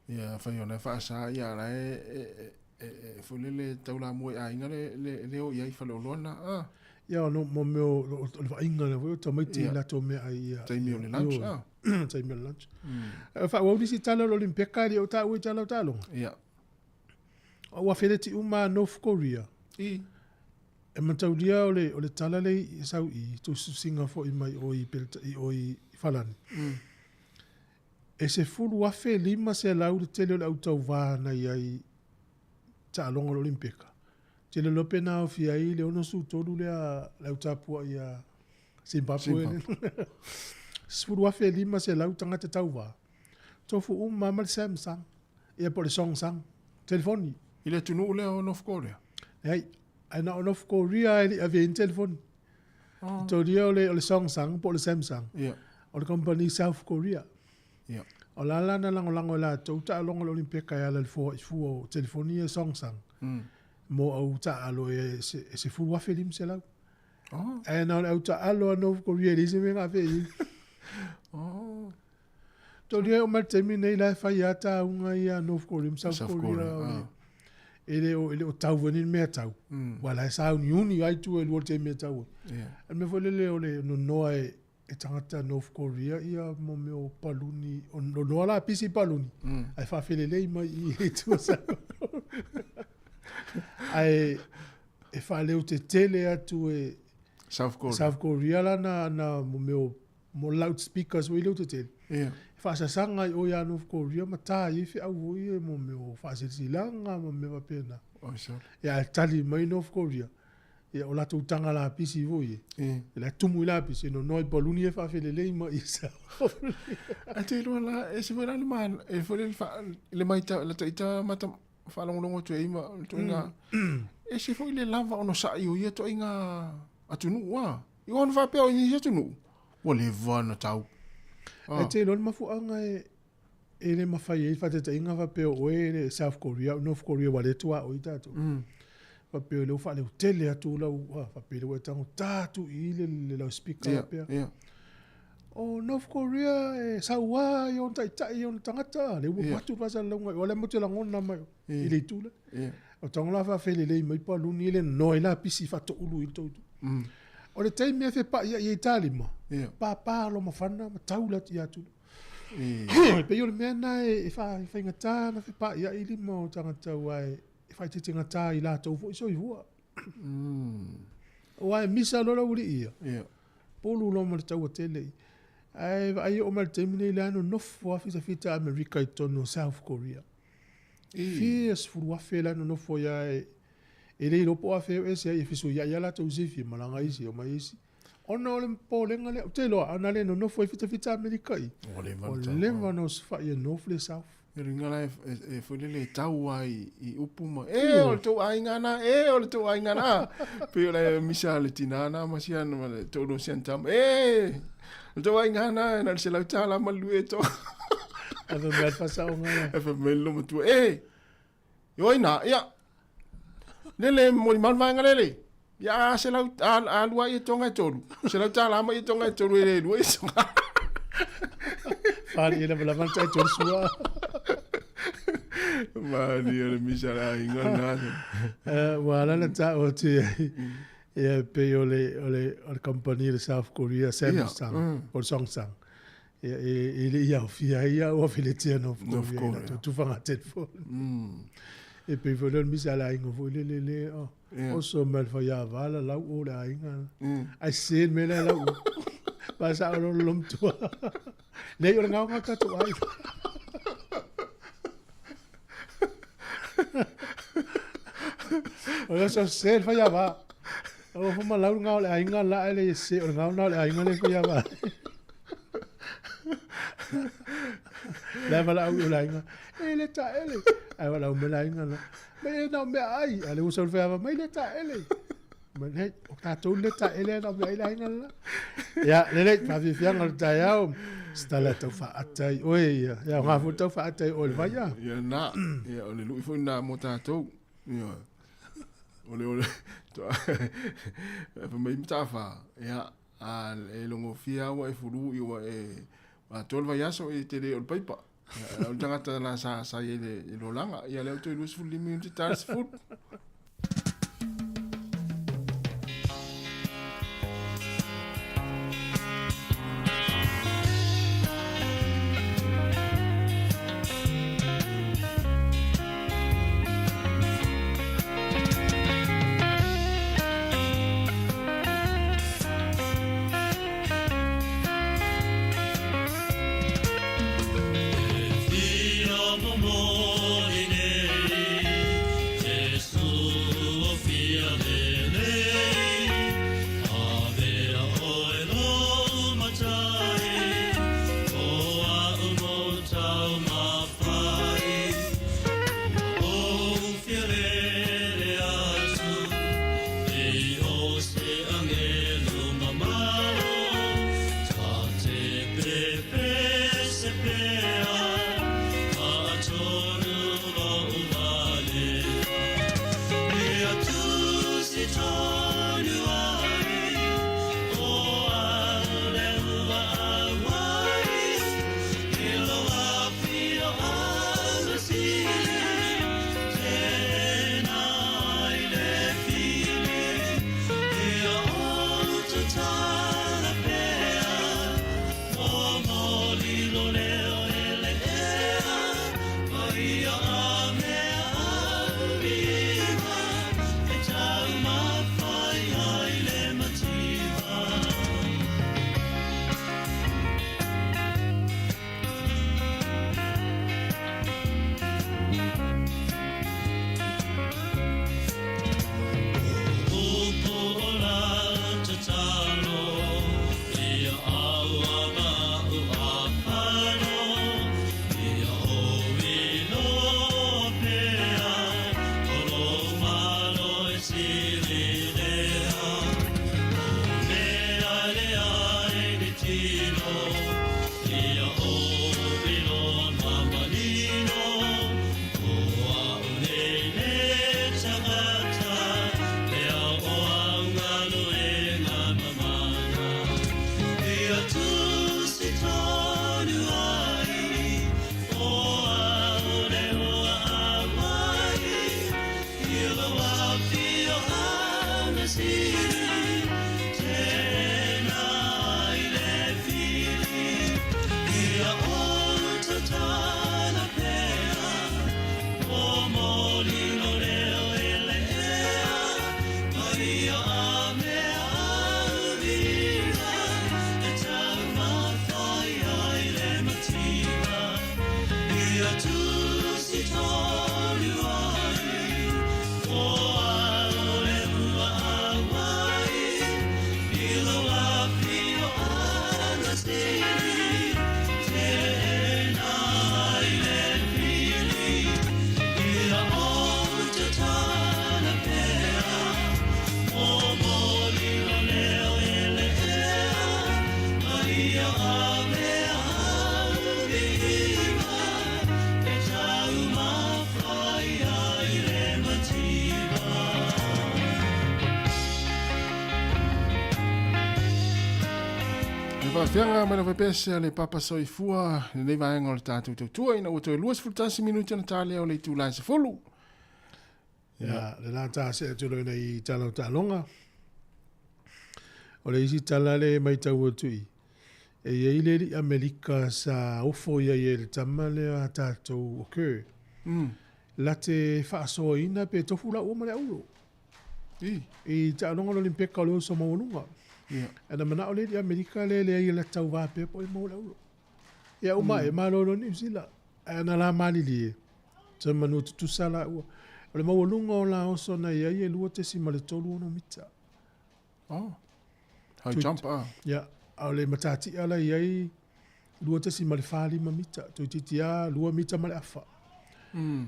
Ia, afai o la e faasa, ia, la e, e, e, foi lele taulamua i aiga le, le, le o i ai faleoloa na, ah. Ia, o no, mo mea o, o, o le vaaiga lea foi o tamaiti i latou meaai ia. Taimi o le lunch, ah. Taimi o le lunch. Faaauau nisi tala o le Olimpeka e le o taua i tala o taaloga. Ia. O afeleti uma a North Korea. I. E mataulia o le, o le tala le i sau i tusitusiga foi mai o i, i, o i Falani. E 10,500 le tele o le au tauvā na i ai taaloga o le Olimpeka. Tele loa pe na aofia ai le 63 lea le au tapuai a Zimbabwe. 10,500 tagata tauvā. Tofu uma ma le Samsung, ia po o le Songsang, telefoni. I le atunuu lea o North Korea? Leai, ae na o North Korea e le i ave ai ni telefoni. Oh. Tolia o le, o le Songsang po o le Samsung. Yeah. O le company South Korea. Yeah. O la la na lagolago e latou taaloga o le Olimpeka e ala i le foai fua o telefoni ia Songsang. Mo au taaalo e, e 10,500. Oh. Ae na o le au taaalo a North Korea e leai se mea na ave i ai. Oh. Tolia e oo mai le taimi nei la e fai lava tauga ia a North Korea ma South Korea. Ah. E le o, e le o tau ni mea tau. Ua la e sauniuni ai tu e lua le taimi e tau ai. Yeah. Le mea foi lele o le nonoa e e tagata North Korea ia mo mea o paluni, o nonoa lapisi paluni, ae faafelelei mai i i le itu o South Korea. Ae e faaleotetele atu e South Korea, South Korea lana na mo mea o mo loudspeakers foi leotetele. E faasasaga ai o ia North Korea ma tā i ai feau foi e mo mea o faasilasilaga ma mea faapena. Oi sole. Ia ae tali mai North Korea, ia o latou taga lapisi foi e. E la e tumu i lapisi, e nonoa i paluni e faafelelei mai i South Korea. Ae te iloa la, e ese foi la le ma, e foi le fa, le maitau, la taita mata faalogologo atu ai ma toaiga, ese foi le lava ona sa'i o ia toaiga atunuu a. I ona faapea o nisi atunuu, ua leva ona tau. Ae te iloa le mafuaaga e e le mafai ai faataitaiga faapea o oe le South Korea o North Korea ua le tuaoi tatou. Faapea o lea ua faaleotele atu lau faapea lea ua e tago ta atu i i le loudspeaker faapea. O North Korea e sau lava i ona taitai i ona tagata, lea ua avatu le faasalalauga i o, lea matou te lagona mai i le itu lea. O tago la faafelelei mai paluni e le nonoa ai lapisi faatoulu i le tou itu. O le taimi e fepa'ia'i ai ta lima, pāpā loma fana ma tau ia atu. E pei o le mea lena e faigata ona fepa'ia'i lima o tagata aua e faaeteetegata i latou foi soifua. Aua e misa loa le aualii ia, pulu loa ma le taua tele i. Ae vaai e oo mai i le taimi lenei lea nonofo lava fitafita Amerika i totonu o South Korea. Fia sefulu afe la e nonofo ai lava e le iloa po o afea e o ese ai, e fesuiai lava latou sifi, malaga isi, omai isi. Ona o le popolega lea, ou te iloa ana le nonofo ai fitafita Amerika i, Ua leva ua ona tau. leva ona osofai e North le South. E luga la e foi lele e tau lava i upu ma, e o le tou aiga na, e o le tou aiga na. Pei o le misa a le tina na ma si ana ma le toalua o si ana tama, e o le tou aiga na, na o le $100 ma le lue e toa. Ae fai mai le faasaoga lea. Ae fai mai le loomatua, e, i oi na, ia, lele e molimau le vaega lele. Ia a selau, a lua ia tonga e tolu. $100 ma ia tonga e tolu e le lua ia tonga. Fale ia lava lava tai tolu sua. Mani o le misa le aiga na. Ua ala na ta o te ia pei o le o le o le company le South Korea Samsung o le Samsung. Ia e le i aofia ai ia ua filetia North Korea i latou tufaga telefoni. E pei foi lea o le misa a le aiga foi lele le oh. Oso mai le faiava la lau o le aiga. Ai se le mea lea lau o. Faasao loa le lomatua. Leai o le gaoga o tatou aiga. O le oso se le faiava. O fo ma lau le gao o le aiga la ae le se o le gao na o le aiga le faiava. Le valaau i o le aiga. E le taele. Ae valaau mai le aiga la. Mai e na o mea ai. A le ua sau le faiava mai le taele. Mai nei, o tatou le taele na o mea ai le aiga la. Ia, lelei, faafiafiaga o le taeao. Se tala e tau faata ai oe ia. Ia, o ngā foi tau faata ai oe le vai a. Ia na, ia o le lui foi na mo tatou. Ia. O le o le fa mai matafa. Ia, a e logofie lava ua e fulu i ua e atoa le vaiaso e te le o le paipa. O le tagata la sa sa i ai le lolaga, ia lea ua toe 25 minute ta le 10. Ia tusi tonu ai, o au le mua auai, i lou afio anasili, tēnā i le pili, ia ou tatala pea, momoli lo leo e le ea, ma ia avea au viiga, e taumafai ai le mativa. Le faafiaga mai le faipese a le papa soifua lenei vaega o le tatou tautua ina ua toe 21 minute ona talea o le itula e 10. Ia, le la ta se atu loa i tala o taaloga. O le isi tala le matau atu i, e i ai le alii Amerika sa ofo i ai e le tama lea a tatou o Kerr. La te faasoaina pe tofu laua ma le auro. I taaloga o le Olimpeka o le oso maualuga. Ana manao le alii Amerika le leai e la tauvā pea po o e maua le auro. Ia uma e malolo Niu Sila. Ae ana la malilie, toe manu tutusa laua. O le maualuga o la oso na i ai e 2.36 mita. Oh. High jump, ah. Ia, a o le matatia la i ai 2.45 mita. Toeitiiti lava 2 mita ma le afa.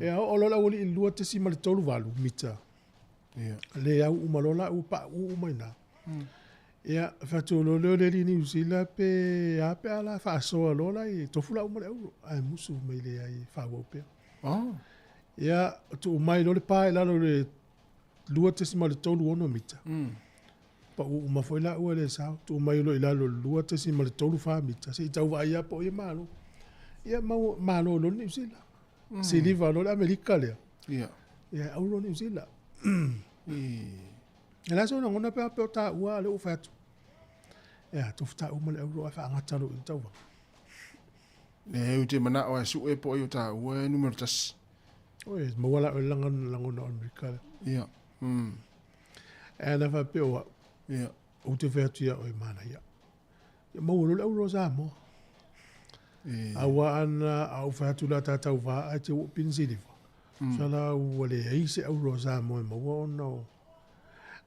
E a oo loa le aualii i le 2.38 mita. Le au uma loa laua pauu uma i ina. Ia, fai atu loa lea o le alii Niu Sila pe a pe a la faasoa loa la i tofu laua ma le auro ae musu mai leai e faaauau pea. Ia, tuu mai loa le pa i lalo i le 2.36 mita. Pau uma foi laua e le sao. Tuu mai loa i lalo i le 2.34 mita se i tau vaai lava po o ia malo. Ia malo loa le Niu Sila. Siliva loa le Amerika lea. Ia, auro Niu Sila. E le a se lagona pe a pe o taua a o lea ua ou fai atu. Ia, tofu taua ma le auro ae faagata loa i le tauvaga. Le ou te manao e sue po o ai o taua e numera tasi. Oi, maua la oe le lagona o Amerika lea. Ae ana faapea o au. Ou te fai atu ia oe manaia. Ia maua loa le auro o Samoa. Aua ana a ou fai atu la ta tauvā ae te ua pini siliva. Sala ua leai se auro o Samoa e maua ona o.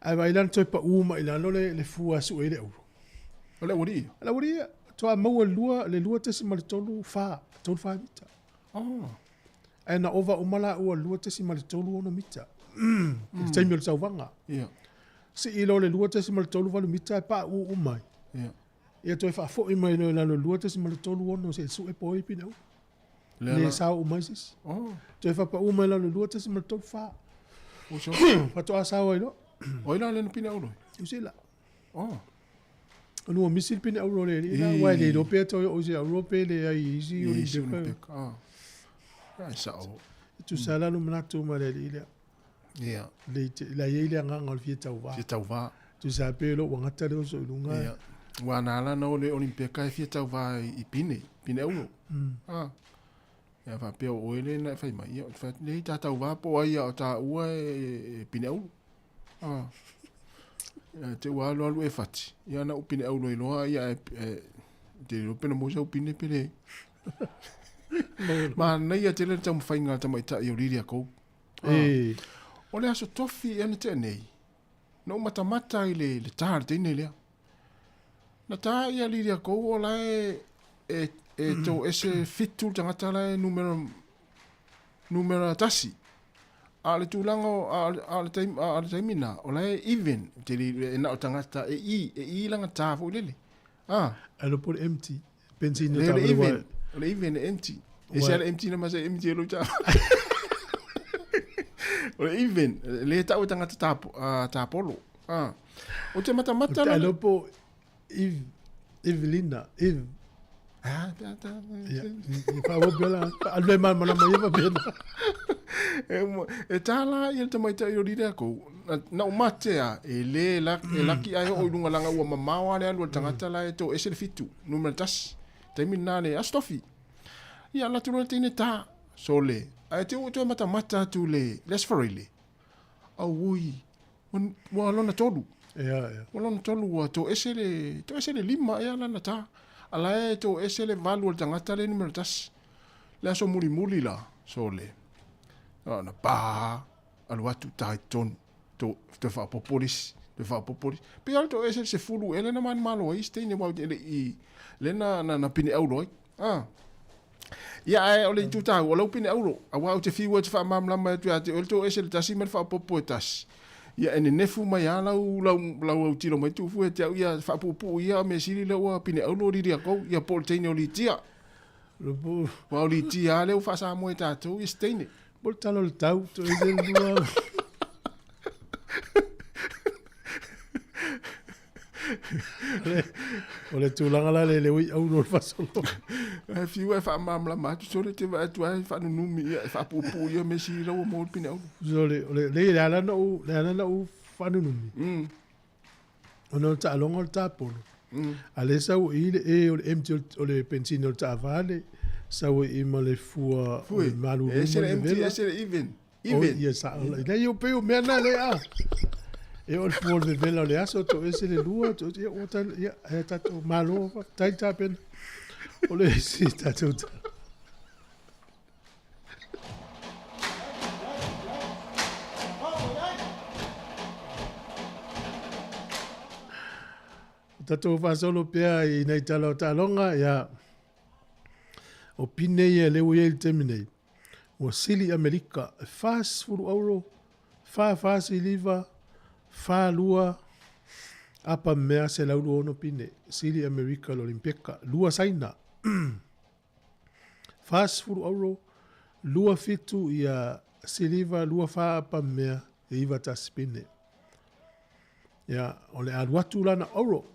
Ae vaai la na toe pau mai i lalo le fua e sue ai le auro. O le aualii? O le aualii ia. Toa maua le 2.34, 34 mita. Ae na ova uma laua i le 2.36 mita. I le taimi o le tauvaga. Sii loa le 2.38 mita e pauu uma ai. Ia toe faafoi mai loa i lalo i le 2.36 seia sue po o ai pine auro. Le sao uma ai se isi. Toe faapau mai lalo i le 2.34. Faatoa sao ai loa. O ai la le na pine auro? Niu Sila. Ona ua misi le pine auro o le alii la, aua e le iloa pe toe oo i se auro pe leai i isi Olimpeka. Ai sao. E tusa la lou manatu ma le alii lea. La i ai le agaga o le fia tauvā. Fia tauvā. Tusa pe loa ua gata le oso i luga. Ia. Ua na ala na o le Olimpeka e fia tauvā i pine, pine auro. Ia faapea o oe le na e fai mai. Ia, nei ta tauvā po o ai a o taua e pine auro. Ia, te ua alu alu e fati. Ia na u pine auro i loa, ia e, te iloa pe na maua sau pine pe leai. Manaia tele le taumafaiga a le tamaitai o Lilia Kou. O le aso tofi ea na tea nei, na ou matamata i le tā le teine lea. Na tā ia Lilia Kou o la e, e, e tō ese fitu le tagata la e numera, numera tasi. A o le tulaga o, a, a o le taimi, a o le taimi na, o la e even, te li, e na o tagata e i, e i langa tā foi lele. Ae lopo le empty. Benzine Le, le even, o le even e empty. E se le empty na ma se empty e lou tā. O le even, le tau e tagata tā, tā polo. O te matamata la. Ae lopo Eve, Evelina, Eve. Ah, ta, ta. Ia, i whaawau la, alu e malamalama ia wapena. E tā la ia le tamaitai o Lirea kou, na o mate a, e le la, e laki ai o i lunga langa ua mamao a le alu a le tagata la e tō ese le fitu, numera tasi, taimi nā le aso tofi. Ia, ala atu loa le teine tā, sole, ae te ua toe matamata atu le, le aso Faraile. Auoi, ua lona tolu. Ua lona tolu ua tō ese le, tō ese le lima ea lana tā. A la e tō ese le valu o le tagata le numera tasi. Le aso mulimuli la, sole. Na pā, alu atu tā i tonu. To, toe faaopoopo le isi, toe faaopoopo le isi. Pei lava le toese le sefulu ea lea na manumalo ai isi teine aua e le i, lea na, na, na pine aulo ai. Ah. Ia, ae o le itu taua, o lau pine aulo, aua ou te fiu ai ou te faamalamalama atu ia te oe le toese le tasi ma le faaopoopo e tasi. Ia, e nenefu mai lava lau, lau, lau autilo mai tuufua ia te au, ia faapuupuu ia, o mea sili lea ua pine aulo o Liliakou, ia po o le teine o Litia. Aua o Litia lava lea ua faa-Samoa e tatou ia se teine. Po o le tala o le tau, toese le lua. O le tulaga la le le ui au lo fasolo. Ae fiu e faamalamalama atu sole te vaai atu ai faanunumi ia e faapuupuu ia mea sili lau ua maua le pine auro. Sole o le le le ala na u le ala na u faanunumi. Ona o le taaloga o le tapolo. A le sau i le e o le empty o le pensine o le taavale, sau i ma le fua o le malulu ma le vela. Ese le even. Even. Ia sao la. Ina ia pei o mea na le a. E o le fua o le vevela o le aso, to ese le lua, to ia o ta ia e tatou malo tai tapena. O le isi tatou ta. O tatou faasolo pea i nei tala o taaloga, ia, o pine ia lea ua i ai i le taimi nei, ua sili i Amerika e 40 auro, 44 siliva, 42 apa mea 126 pine, sili i Amerika i le Olimpeka, lua Saina, 40 auro, 27 ia siliva, 24 apa mea e 91 pine. Ia, o le alu atu la na auro.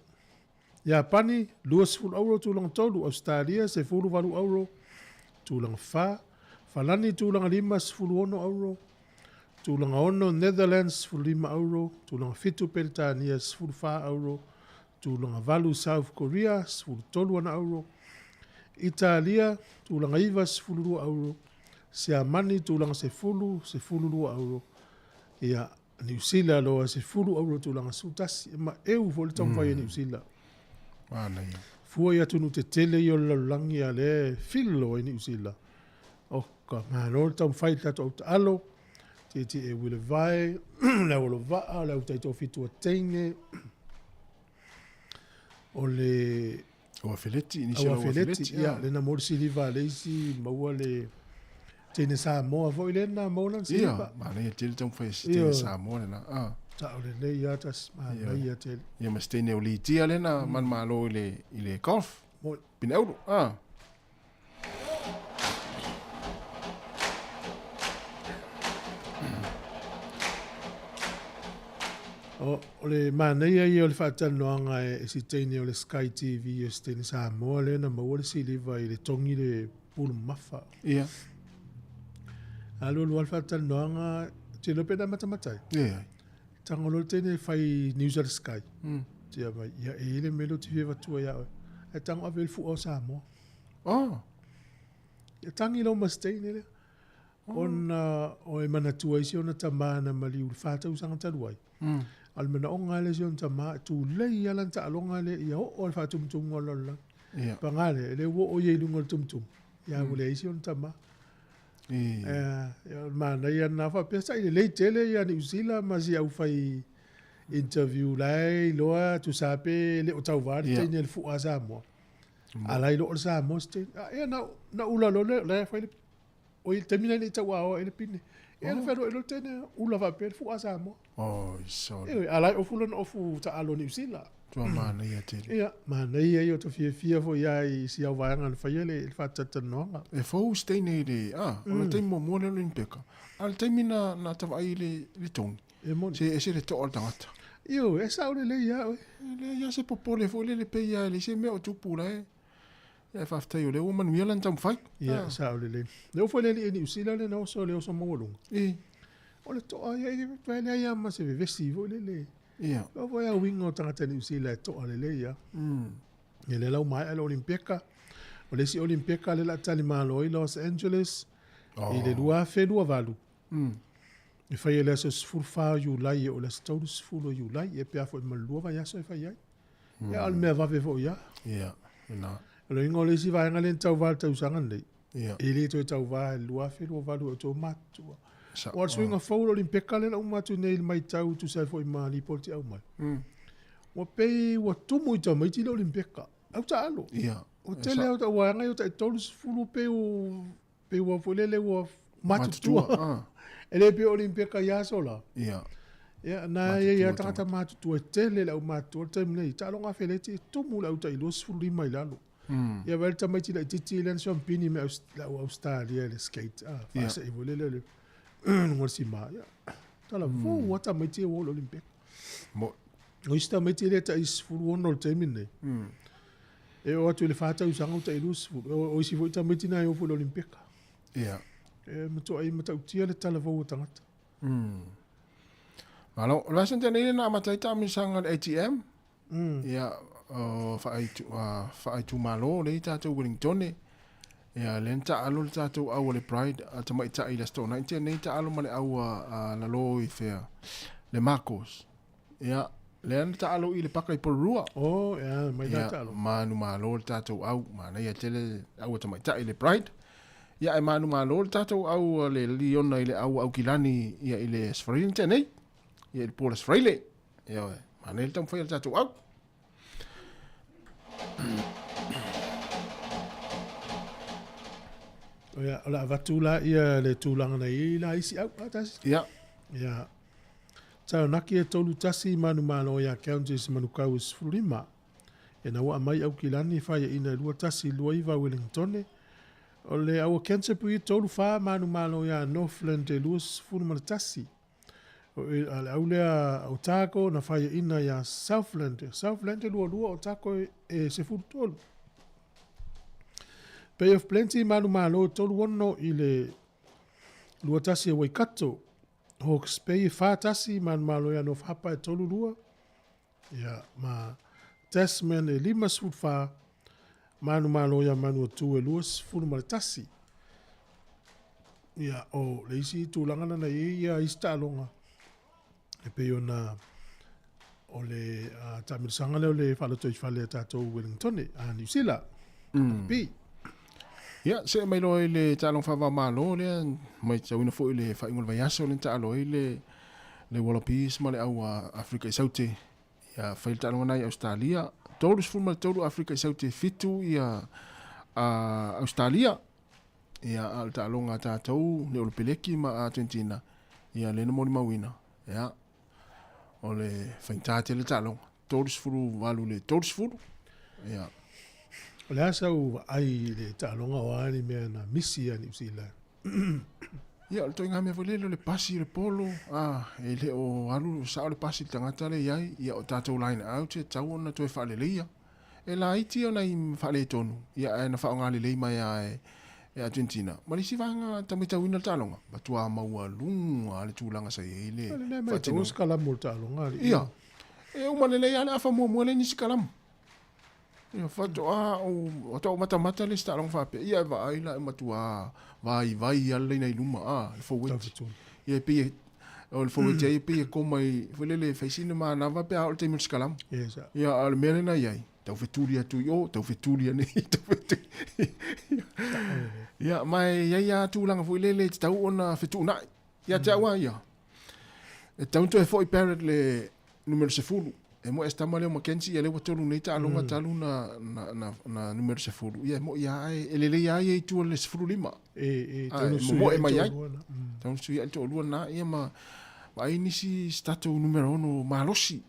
Iapani, 20 auro tulaga tolu, Ausetalia, 18 auro tulaga fa, Falani tulaga lima, 16 auro, tulaga ono, Netherlands, 15 auro, tulaga fitu, Peretania, 14 auro, tulaga valu, South Korea, 13 ana auro, Italia, tulaga iva, 12 auro, Siamani, tulaga sefulu, 12 auro, ia, Niu Sila loa 10 auro tulaga 11. E maeu foi le taumafai a Niu Sila. Manaia. Fua i atunuu tetele ia o le lalolagi a lea e filo ai Niu Sila. Oka, malo le taumafai i le tatou au taalo, tietie e Wile Vae, le au alovaa, le au taitoafitu a teine, o le Au afeleti, nisi o au afeleti, ia, lena mo le siliva a le isi, maua le teine Samoa foi lena, maua lana siliva. Ia, manaia tele taumafai e se teine Samoa lena. Ah. Sao lelei lava tasi, manaia tele. Ia ma se teine o Litia lena, manumalo i le golf. Moi. Pine auro. Ah. O, o le manaia ia o le faatalanoaga e si teine o le Sky TV o si teine Samoa lea na maua le siliva i le togi le pulu mamafa. Ia. Alu alu lava le faatalanoaga, te iloa pe na matamata ai. Leai. Tago loa le teine e fai news a le Sky. Tia mai, ia e i ai le mea lea ou te fia avatua ia oe. Ae tago ave i le fua o Samoa. Oh. Ia tagi lau ma se teine lea. Ona o e manatua ai si ona tama na maliu i le fa tausaga talu ai. A o le manaoga lava lea o si ona tama, e tulei lava lana taaloga lea ia oo lava i le faatumutumu o le lalolagi. Paga lea, e le ua oo ia i luga o le tumutumu, ia ua leai si ona tama. Ia, o le manaia lena faapea, sa'i lelei tele ia Niu Sila ma si au fai interview la e iloa tusa pe le o tauva le teine i le fua a Samoa. A la iloa o le Samoa se teine. A ea na ula loa le, la e fai le, oi le taimi la e le i tauaoa ai le pine. Ea na fealuai loa le teine ula faapea le fua a Samoa. Oi, sorry. Ioe, a la e ofu lona ofu taalo Niu Sila. Tua manaia tele. Ia, manaia ia o to fiafia foi ia i si au vaega na faia le faatalatalanoaga. E fou se teine i le, a, o le taimi muamua lea o le Olympeka. A o le taimi na, na tavaai i le, le togi. E moni. Se ese le toa o le tagata. Ioe, e sao lelei ia oe. E leai lava se popole foi lele pei lava e leai se mea o tupu la e. Ae faafetai o lea ua manuia lana taumafai. Ia, sao lelei. Le oo foi le alii e Niu Sila lea na oso le oso maualuga. O le toa ia e leai lava ma se vevesi foi lele. Ia. O foi a uiga o tagata Niu Sila e toa lelei lava. Ia lea la ua maea le Olimpeka. O le isi Olimpeka lea o le a talimalo ai Los Angeles i le 2028. E fai e le aso 14 o Iulai e oo i le aso 30 o Iulai, ia pe a foi ma le lua vaiaso e fai ai. Ia, o le mea vave foi ia. Ia, lena. O le uiga o le isi vaega lea na tauva i le tausaga lenei. Ia. E le toe tauvā i le 2028 e toe matutua. Sa- O le suiga fou o le Olimpeka lea na uma atu nei i le matau e tusa ai foi ma lipoti aumai. Ua pei ua tumu i tamaiti le Olimpeka. Au taalo. Ia. O tele au ta uaga i o tai 30 pe u pe ua foi lele ua matutua. Matutua, ah. E le pe Olimpeka i aso la. Ia. Ia, na ia ia tagata matutua e tele le au matutua le taimi nei. Taaloga afeleti e tumu le au tai 25 i lalo. Ia vai le tamaiti laitiiti lea na siampini me lau Australia i le skate. Ah, faasee foi lele le luga o le sima. Ia, tala fou ua tamaiti e ua o le Olimpeka. Mo. O isi tamaiti lea tai 16 le taimi lenei. E oo atu i le 4 tausaga ua tai 20. O isi foi tamaiti na e oo foi i le Olimpeka. Ia. E matuai matautia le talavou o tagata. Malo, o le vaiaso na tea nei na amata ai taamilosaga i le ATM. Ia, o faaitumalo lea i tatou Wellingtone. Ia, lea na taalo le tatou au a le Pride a tamaitai i le Aso Toonai na tea nei taalo ma le au a Lalo i fea, le Marcos. Ia, lea na taalo i le paka i Porirua. Oh, ia, mai la taalo. Manumalo le tatou au, manaia tele le au a tamaitai le Pride. Ia, ae manumalo le tatou au a le Liona i le au a Aukilani ia i le Aso Faraile na tea nei. Ia i le po o le Aso Faraile. Ia, manaia le taumafai a le tatou au. Ia, o le a avatu la ia le tulaga na i ai la isi au, a tasi. Ia. Ia. Taranaki e 3-1 manumalo ia Counties Manukau e 15. E na ua aumai Aukilani e faiaina e 2-1 29 Wellingtone. O le aua Canterbury e 3-4 manumalo ia Northland e 21. O le au lea Otago na faiaina ia Southland. Southland e 22, Otago e 13. Bay of Plenty manumalo e 3-6 i le 2-1 e Waikato. Hawke's Bay e 4-1 manumalo ia North Harbour e 3-2. Ia, ma Tasman e 54 manumalo ia Manuatu e 21. Ia, o le isi tulaga lana i ai ia isi taaloga e pei ona o le taamilosaga lea o le faalotoifale a tatou Wellingtone a Niu Sila. Rugby. Ia, see mai loa i le taaloga faava-o-Malo lea, matauina foi i le faaiuga o le vaiaso lea na taalo ai le le Wallabies ma le au a Afrika i Saute. Ia, fai le taaloga na i Ausetalia, 33 Afrika i Saute, 7 ia Ausetalia. Ia, a o le taaloga a tatou, le Olopeleki ma Argentina, ia lea na molimauina. Ia, o le faigata tele le taaloga, 38 i le 30. Ia. O le a sau vaai i le taaloga o a ni mea na misi ia Niu Sila? Ia, o le ituaiga mea foi lele o le pasi o le polo, a, e le o alu sao le pasi i le tagata lea i ai, ia o tatou line out e tatau ona toe faaleleia. E laiti ona i faaletonu, ia ae na faaaoga lelei mai lava e Argentina. Ma le isi vaega ta matauina le taaloga, matua maualuga le tulaga sa i ai le O lea mai tau faatinoga. se kalamu o le taaloga alii. Ia, e uma lelei lava le afa muamua le nisi kalamu. Ia, faatoa ou, faatoa ou matamata le isi taaloga faapea, ia e vaai la e matua vaivai lava le laina i luma, a, le forward. Ia e pei e, o le forward ia e pei e koma i, foi lele e fai sina manava pe a oo i le taimi o le sikalamu. Yes. Ia, a o le mea lena i ai, tau fetuli atu i o, tau fetuli ane i, tau fetuli. Ia, ma e i ai lava tulaga foi lele e tatau ona fetuunai. Ia te au lava ia, e tatau ona toe foi Barrett le numera 10. E moe se tama lea o Mackenzie, ia lea ua tolu nei taaloga talu na, na, na, na numera 10. Ia e moi lava e, e lelei lava ia i tua i le 15. E, e Ah, tau e na momoe suia i mai ai. toalua na. Tau na suia i le toalua lena, ia ma vaai nisi se tatou numera 6 malosi.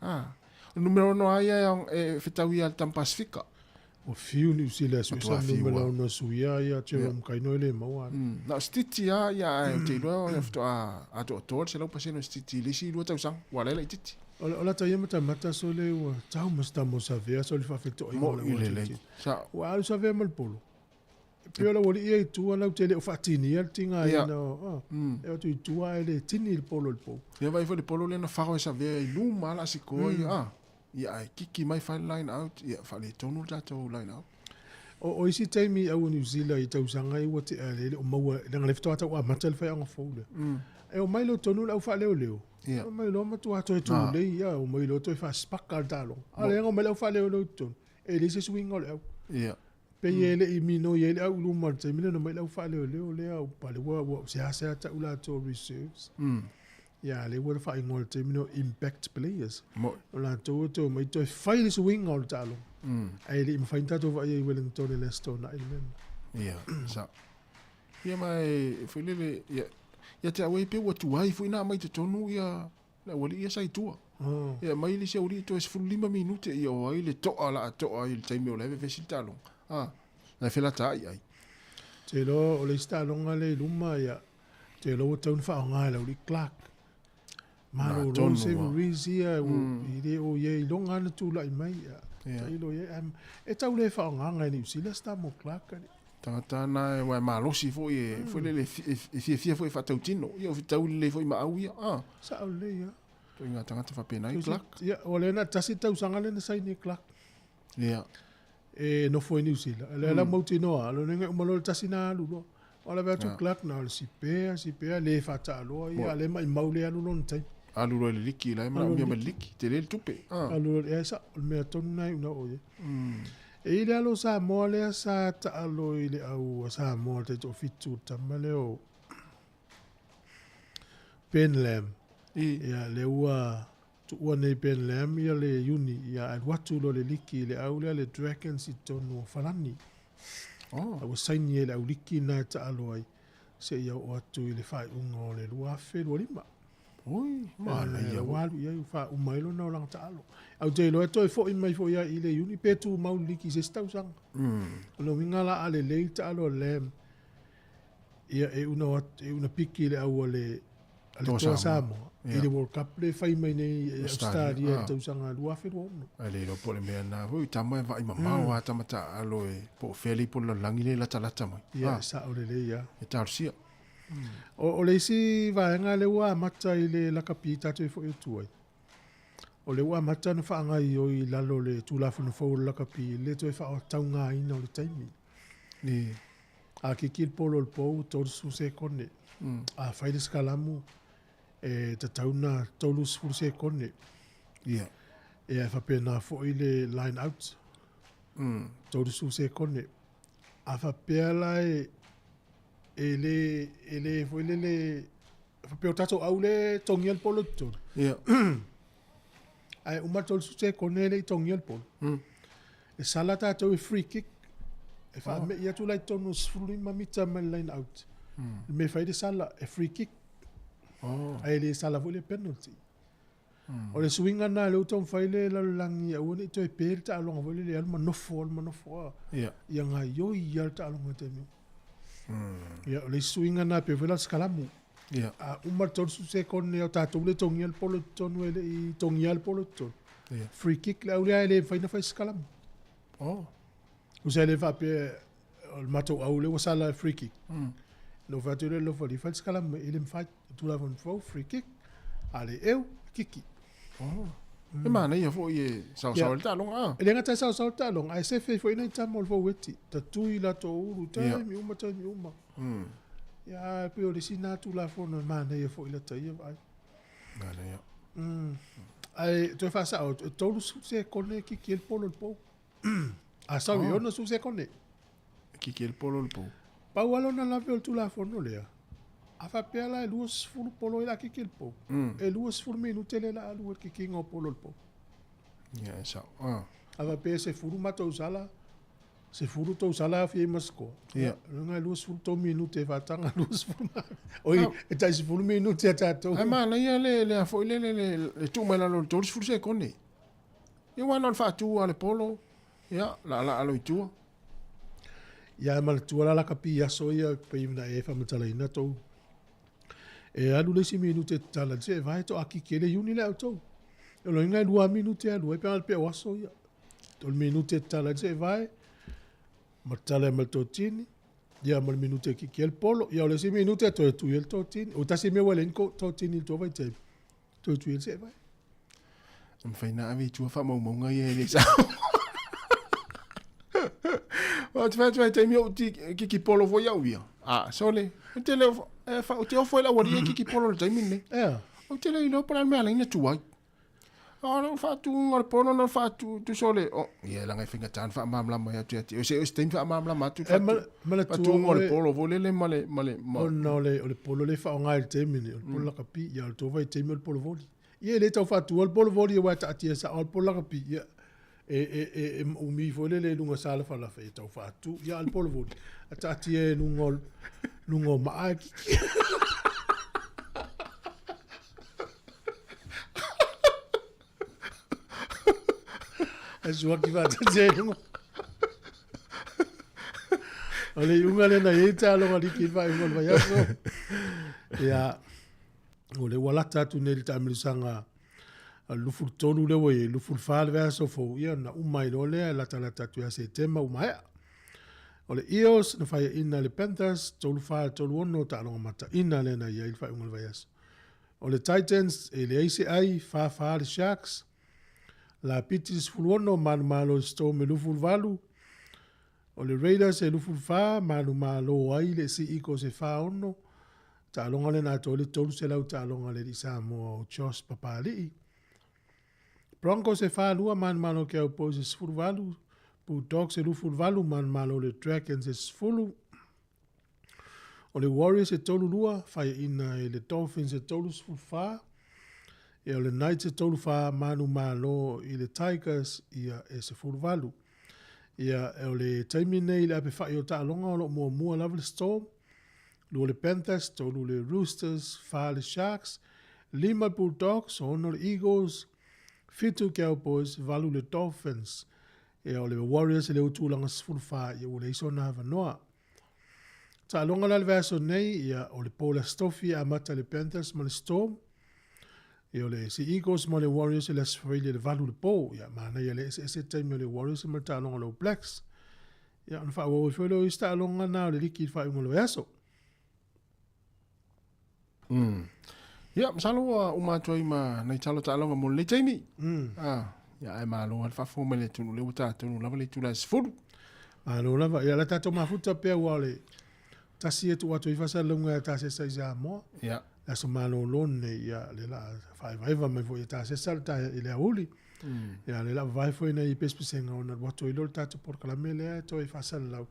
Ah, o le numera 6 lava ia e fetau ia le tama Pasifika. Ua fiu Niu Sila e sue Matua sa fiu numera lava. 6 suia ia Jerome Kaino e le maua ana. Na o se titi lava ia ae ou te iloa ia faatoa atoatoa le 100% o se titi i le isi 2 tausaga ua ala ai laitiiti. O le lata ia matamata sole ua tau ma se tama o Savea sole faafetoaiga o le Mo'i ua lelei. titi. Sa Ua alu Savea ma le polo. E pei o le aualii ia i tua lau te le o faatinia le tigaina o, e o atu i tua ae le tini le polo i le pou. Ia vaai foi le polo lea na fao e Savea i luma lava la sikoa ia a. Ia ae kiki mai fai le line out, ia faaletonu le tatou line out. O isi taimi au o New Zealand i tausaga ia ua tea le le o maua, leaga le faatoa tau amata le faiaoga fou lea. E omai loa tonu le au faaleoleo. Ia. Omai loa matua toe tulei, ia, omai loa toe faasipaka le taaloga. A o le aga omai le au faaleoleo i totonu, e leai se suiga o le au. Ia. Pei e le'i minoi ai le au i luma o le taimi lea na omai le au faaleoleo lea ua pale ua ua seasea ta'u latou reserves. Ia lea ua faaigoa i le taimi lea o impact players. O latou e toe omai toe fai le suiga o le taaloga. Ae le i mafai ona tatou vaaia i Wellington i le Aso Toonai le mea lena. Ia, sao. Ia ma e foi lele, ia, ia te au e pe ua tuai foi na aumai totonu ia le aualii ia sa i tua. Ia aumai le isi aualii toe 15 minute ia o ai le to'a la a to'a i le taimi o la e vevesi le taaloga. Ah, na e felataai ai. Te iloa o le isi taaloga lea i luma ia, te iloa ua tatau ona faaaoga e le aualii Clark. Malolo Xavier Rees ia, i le o ia iloga lava na tulai mai. Ia, tailo i ai, e tau le faaaogaga e Niu Sila se tama o Clark alii. Tagata na e ua e malosi foi e foi lele e fiafia foi e faatautino. Ia o fetau lelei foi ma au ia. Ah. Sao lelei ia. Ituaiga tagata faapena ai Clark. Ia, o lea na tasi le tausaga lea na saini e Clark. Ia. E nofo i Niu Sila. Lea la mautinoa, lona uiga e uma loa le tasi na alu loa. O la atu Clark na o le sipea, sipea, le faataaloa ia, le maimau le alu lona taimi. Alu loa i le liki, la e manaomia ma le liki, tele le tupe. Alu loa, ia sao, o le mea tonu na e una o i ai. E i ai le alo o Samoa lea sa taalo i le au a Samoa i le taitoafitu, le tama lea o Ben Lam. Ia, lea ua tuua nei Ben Lam ia le Iuni, ia alu atu loa le liki i le au lea le Dragons i totonu o Falani. Oh. A ua saini ai le au liki na e taalo ai seia oo atu i le faaiuga o le 2025. Oi, manaia. Ua alu i ai, ua faauma ai lona olaga taalo. Ae ou te iloa e toe foi mai foi ia i le Iuni pe tumau le liki i se isi tausaga. O le uiga la a lelei le taalo a Lam, ia e una, e una piki i le au a le a le Toa Samoa i le World Cup lea e fai mai nei i Australia i le tausaga 2026. Ae le iloa po o le mea lena foi, tama e vaai mamao lava tama taaalo e po o fea le ipu o le lalolagi lea e latalata mai. Ia, e sao lelei lava. E talosia. O le isi vaega lea ua amata i le lakapi tatou e foi atu ai, o lea ua amata ona faagaoioi i lalo o le Tulafono fou o le lakapi le toe faaotaugaina o le taimi. A kiki le polo o le pou, 30 sekone. A fai le sikalamu, e tatau ona 30 sekone. Ia. Ia, e faapena foi le line out, 30 sekone. A faapea la e e le, e le foi lele, faapea o tatou au lea e togia le polo i totonu. Ia. Ae uma le 30 sekone e le i togia le polo. E sala tatou i free kick. E faamei atu la i totonu o 15 mita mai le line out. Le mea e fai le sala, e free kick. Ae le sala foi le penalty. O le suiga lena lea ua taumafai le lalolagi aua ne i toe pe le taaloga foi lele e alu ma nofo, alu ma nofo a. Ia gaoioi lava le taaloga i le taimi uma. Ia, o le isi suiga lena pei foi la o le sikalamu. A uma le 30 sekone o tatou lea e togia le polo i totonu e le i togia le polo i totonu. Free kick le au lea e le mafai ona fai se sikalamu. Tusa e le faapea o le matou au lea ua sala e free kick. Na ou fai atu lea i le alofa alii, fai le sikalamu mai, e le mafai. O Tulafono fou, free kick, a le eu, kiki. E manaia foi e saosao ai le taaloga a. E le gata e saosao le taaloga, ae sefe ai foi nai tama o le faueti, tatui latou ulu, taimi uma, taimi uma. Ia, e pei o le isi lena Tulafono e manaia foi lata ia vaai. Manaia. Ae toe faasao atu, e 30 sekone e kiki ai le polo i le pou. A sau i 60 sekone. E kiki ai le polo i le pou. Pau lava lona lave o le Tulafono lea, a faapea la e 20 polo ia o le a kiki i le pou, e 20 minute lea o le a alu ai le kikiga o polo i le pou. Ia, e sao. A faapea e 10 matou sala, 10 tou sala e aofia ai ma score. Ia. Lona e 23 minute e faataga 20 Oi, e tai 10 minute a tatou. Ae manaia le le a foi le le le tuu mai lalo o le 30 sekone. Ia aua na o le faatu lava o le polo, ia, laalaa loa i tua. Ia e manatua la lakapi i aso ia pei ona e faamatalaina tou. E alu le isi minute e tatala se e vae to akiki e le iuni le autou. O loiga e 2 minute e alu ai pe a pe o aso ia. O le minute e tatala se e vae ma tatala ma le totini. Ia ma le minute e kiki ai le polo. Ia o le isi minute e toe tui ai le totini. O tasi mea ua leai ni totini i le tua vaitaimi. Toe tui ai le se'e vae. E mafai ona ave i tua faamaumauga ia e le sao. O te fai atu ai taimi ou ti kiki polo foi au ia. A, sole, ou te le e fa, ou te ofo i le aualii e kiki polo i le taimi lenei. Ea. Ou te le iloa po o le a le mea e ala ai ona tuai. O le faatuga o le polo na faatu tusa o le ia laga e faigata ona faamalamalama atu ia te oe se o se taimi faamalamalama atu E manatua faatuga o le oe- polo foi lele ma le ma le ma Ona o le polo lea e faaaoga i le taimi lenei, o le polo lakapi, ia o le tou vaitaimi o le polo voli. Ia e le tau faatua le polo voli aua e taatia sao lava le polo lakapi, ia e umi foi lele i luga salafalafa, ia tau faatu. Ia a o le polo voli, a taatia i luga o luga o maa e kiki. Ae suaki faatasi ai i luga. O le iuga lea na i ai taaloga liki i le faaiuga o le vaiaso. Ia, o lea ua lata atu nei i le taamilosaga a le 23 lea ua i ai, 24 le vaiaso fou, ia ona uma ai loa lea e latalata atu ia Setema ua maea. O le Eels na faiaina e le Panthers, 3-4 i le 3-6, taaloga mataina lea na i ai i le faaiuga o le vaiaso. O le Titans e leai se ai, 4-4 le Sharks, lapiti le 16, manumalo i le Storm e 28. O le Raiders e 24, manumalo ai le Sea Eagles e 46. Taaloga lea na atoa ai le 300 taaloga a le alii Samoa o Josh Papali'i. Broncos e 42, manumalo i le Cowboys e 18. Bulldogs e 28, manumalo i le Dragons e 10. O le Warriors e 3-2, faiaina i le Dolphins e 34. Ia o le Knights e 3-4, manumalo i le Tigers ia e 18. Ia o le taimi nei i le apefai o taaloga o lo o muamua lava le Storm, 2 le Panthers, 3 le Roosters, 4 le Sharks, 5 le Bulldogs, 6 le Eagles, 7 Cowboys, 8 le Dolphins. Ia o le Warriors e le o tulaga 14, ia ua leai sona avanoa. Taaloga la le vaiaso nei, ia o le po le Aso Tofi e amata i le Panthers ma le Storm. Ia o le Sea Eagles ma le Warriors i le Aso Faraile i le 8 i le po. Ia manaia le eseese taimi o le Warriors ma le taaloga o le All Blacks. Ia ona faaauau ai foi lea o isi taaloga na o le liki i le faaiuga o le vaiaso. Ia, masalo ua uma atu ai ma nai talo taaloga mo lenei taimi. Ah, ia ae malo lava le faafofoga mai le atunuu lea ua tatou lava le itula e 10. Malo lava. Ia, o le a tatou mafuta pea aua o le tasi e tuu atu ai faasalalauga ia Tasesa i Samoa. Ia. Le aso malolo lenei, ia, lea o le a faaevaeva mai foi e Tasesa le taea i le aoauli. Ia, lea o le a vavae foi nai pesepesega ona alu atu ai lea o le tatou polokalame lea e toe faasalalau.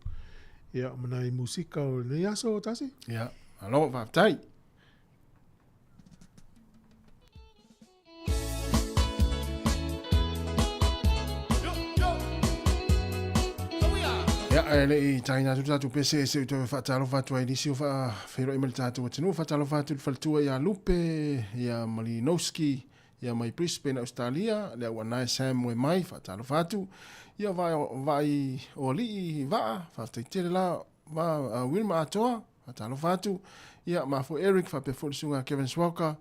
Ia, ma nai musika o lenei aso, Tasi. Ia, malo, faafetai. Ia, ae le i taina atu le tatou pese, se i toe faatalofa atu ai i nisi o faafeiloai mai le tatou atunuu. Faatalofa atu i le faletua ia Lupe, ia Malinowski, ia mai Brisbane, Australia, le auanae Sam Moemai, faatalofa atu. Ia vaai o alii vaa, faafetai tele la, va Wilma Atoa, Faatalofa atu, ia, ma foi Eric, faapea foi le susuga Kevin Swalker,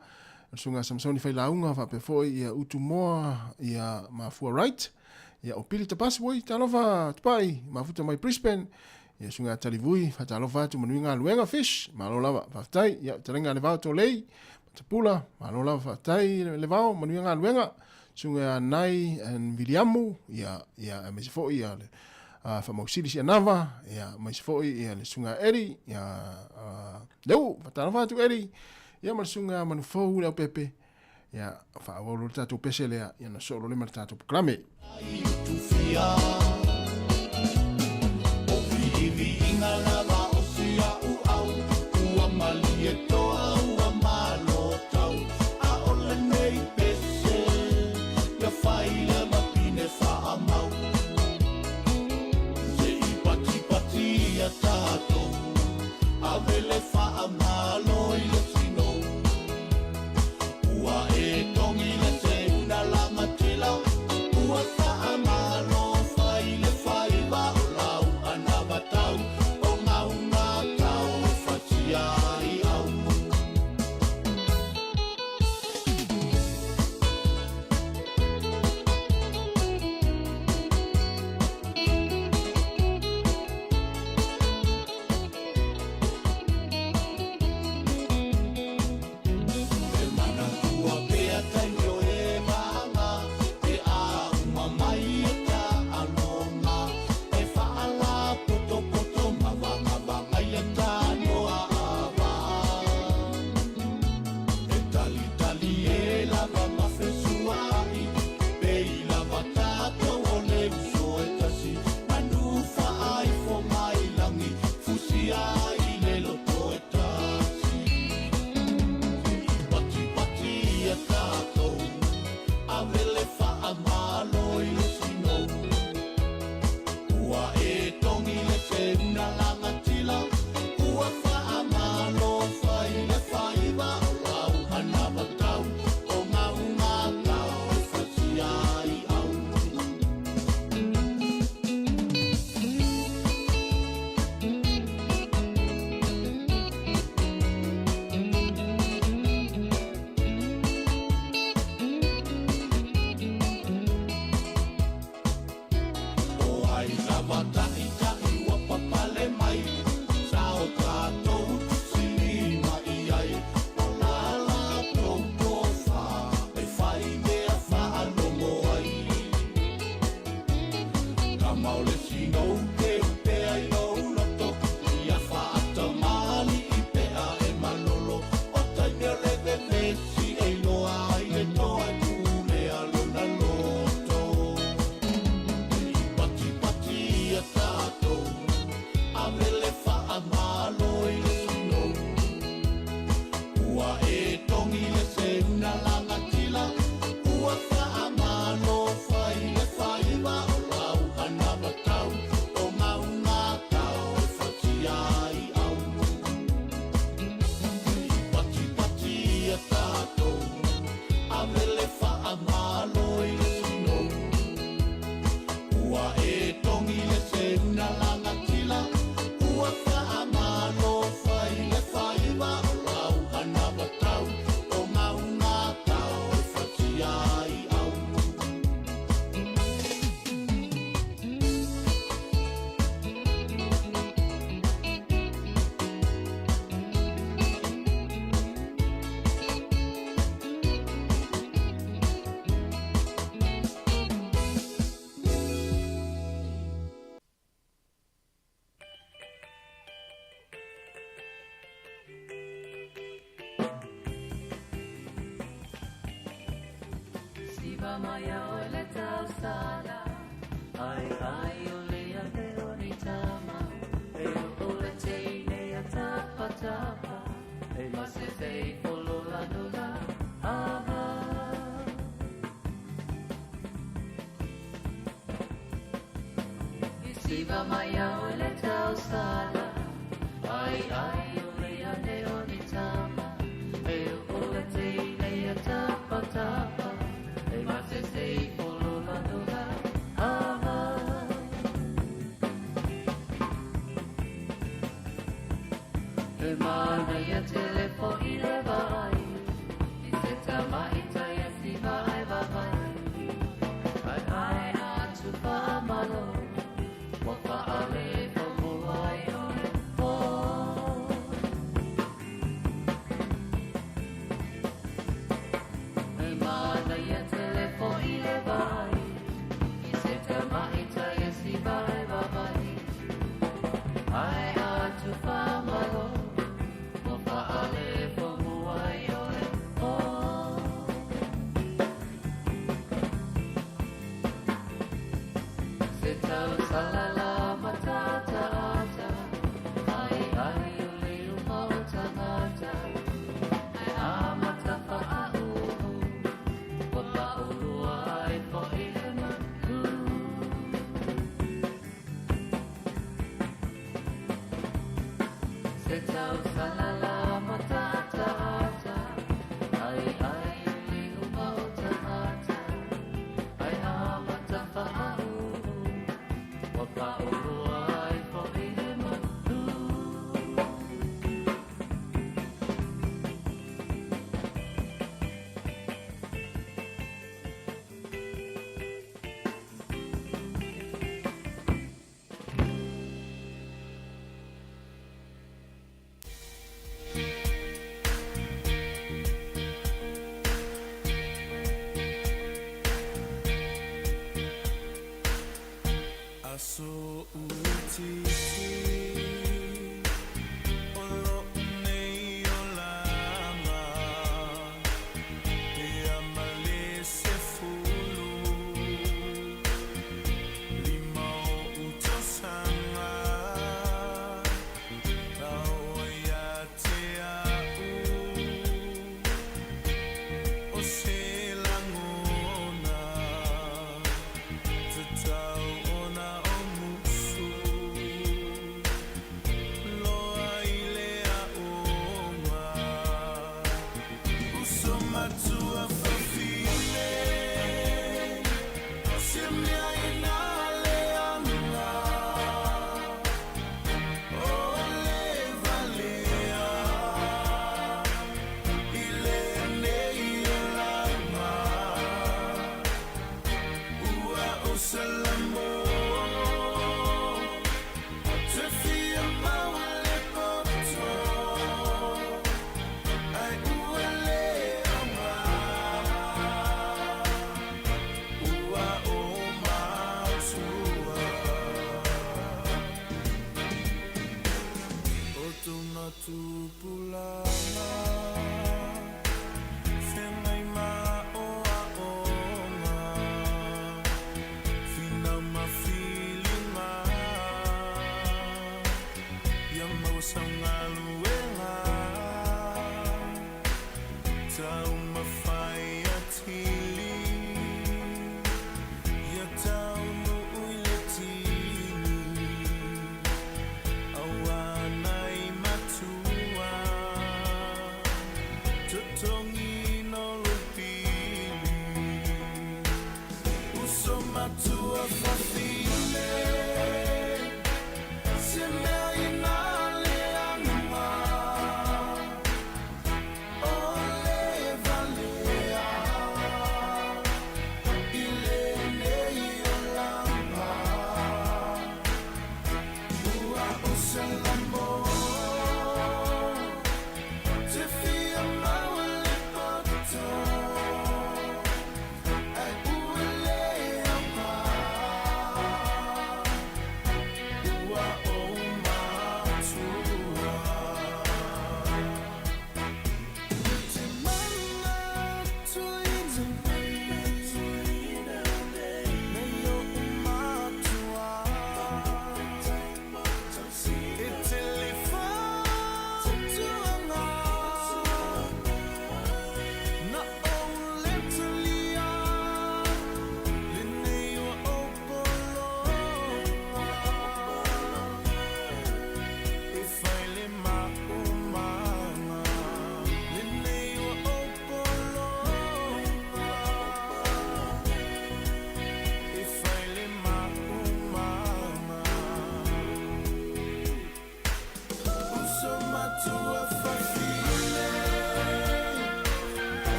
le susuga Samsoni Failauga, faapea foi ia Utu Moa, ia Mafua Wright, ia o Pili Tapasi, oi, talofa Tupai, mafuta mai Brisbane, ia susuga Talivui, faatalofa atu, manuia galuega, Fish, malo lava, faafetai, ia, fetalaiga a Levao Tolei, Matapula, malo lava, faafetai Levao, manuia galuega, susuga ia Nai and Viliamu, ia, ia, aemaise foi ia le Faamausili Sianava, ia, aemaise foi ia le susuga Eddie, ia, Leu, faatalofa atu Eddie, ia ma le susuga Manufou le Aupepe, ia, faaauau loa le tatou pese lea, ia na soo loa lea ma le tatou polokalame. Siva mai au le tausala Ai ai o le ane o ni tama E o le teine a tapa tapa E mase se i folola nola Ava E mana ia telefo i le vai I se tama i tai e siva ai vavai Ai ai atu whaamalo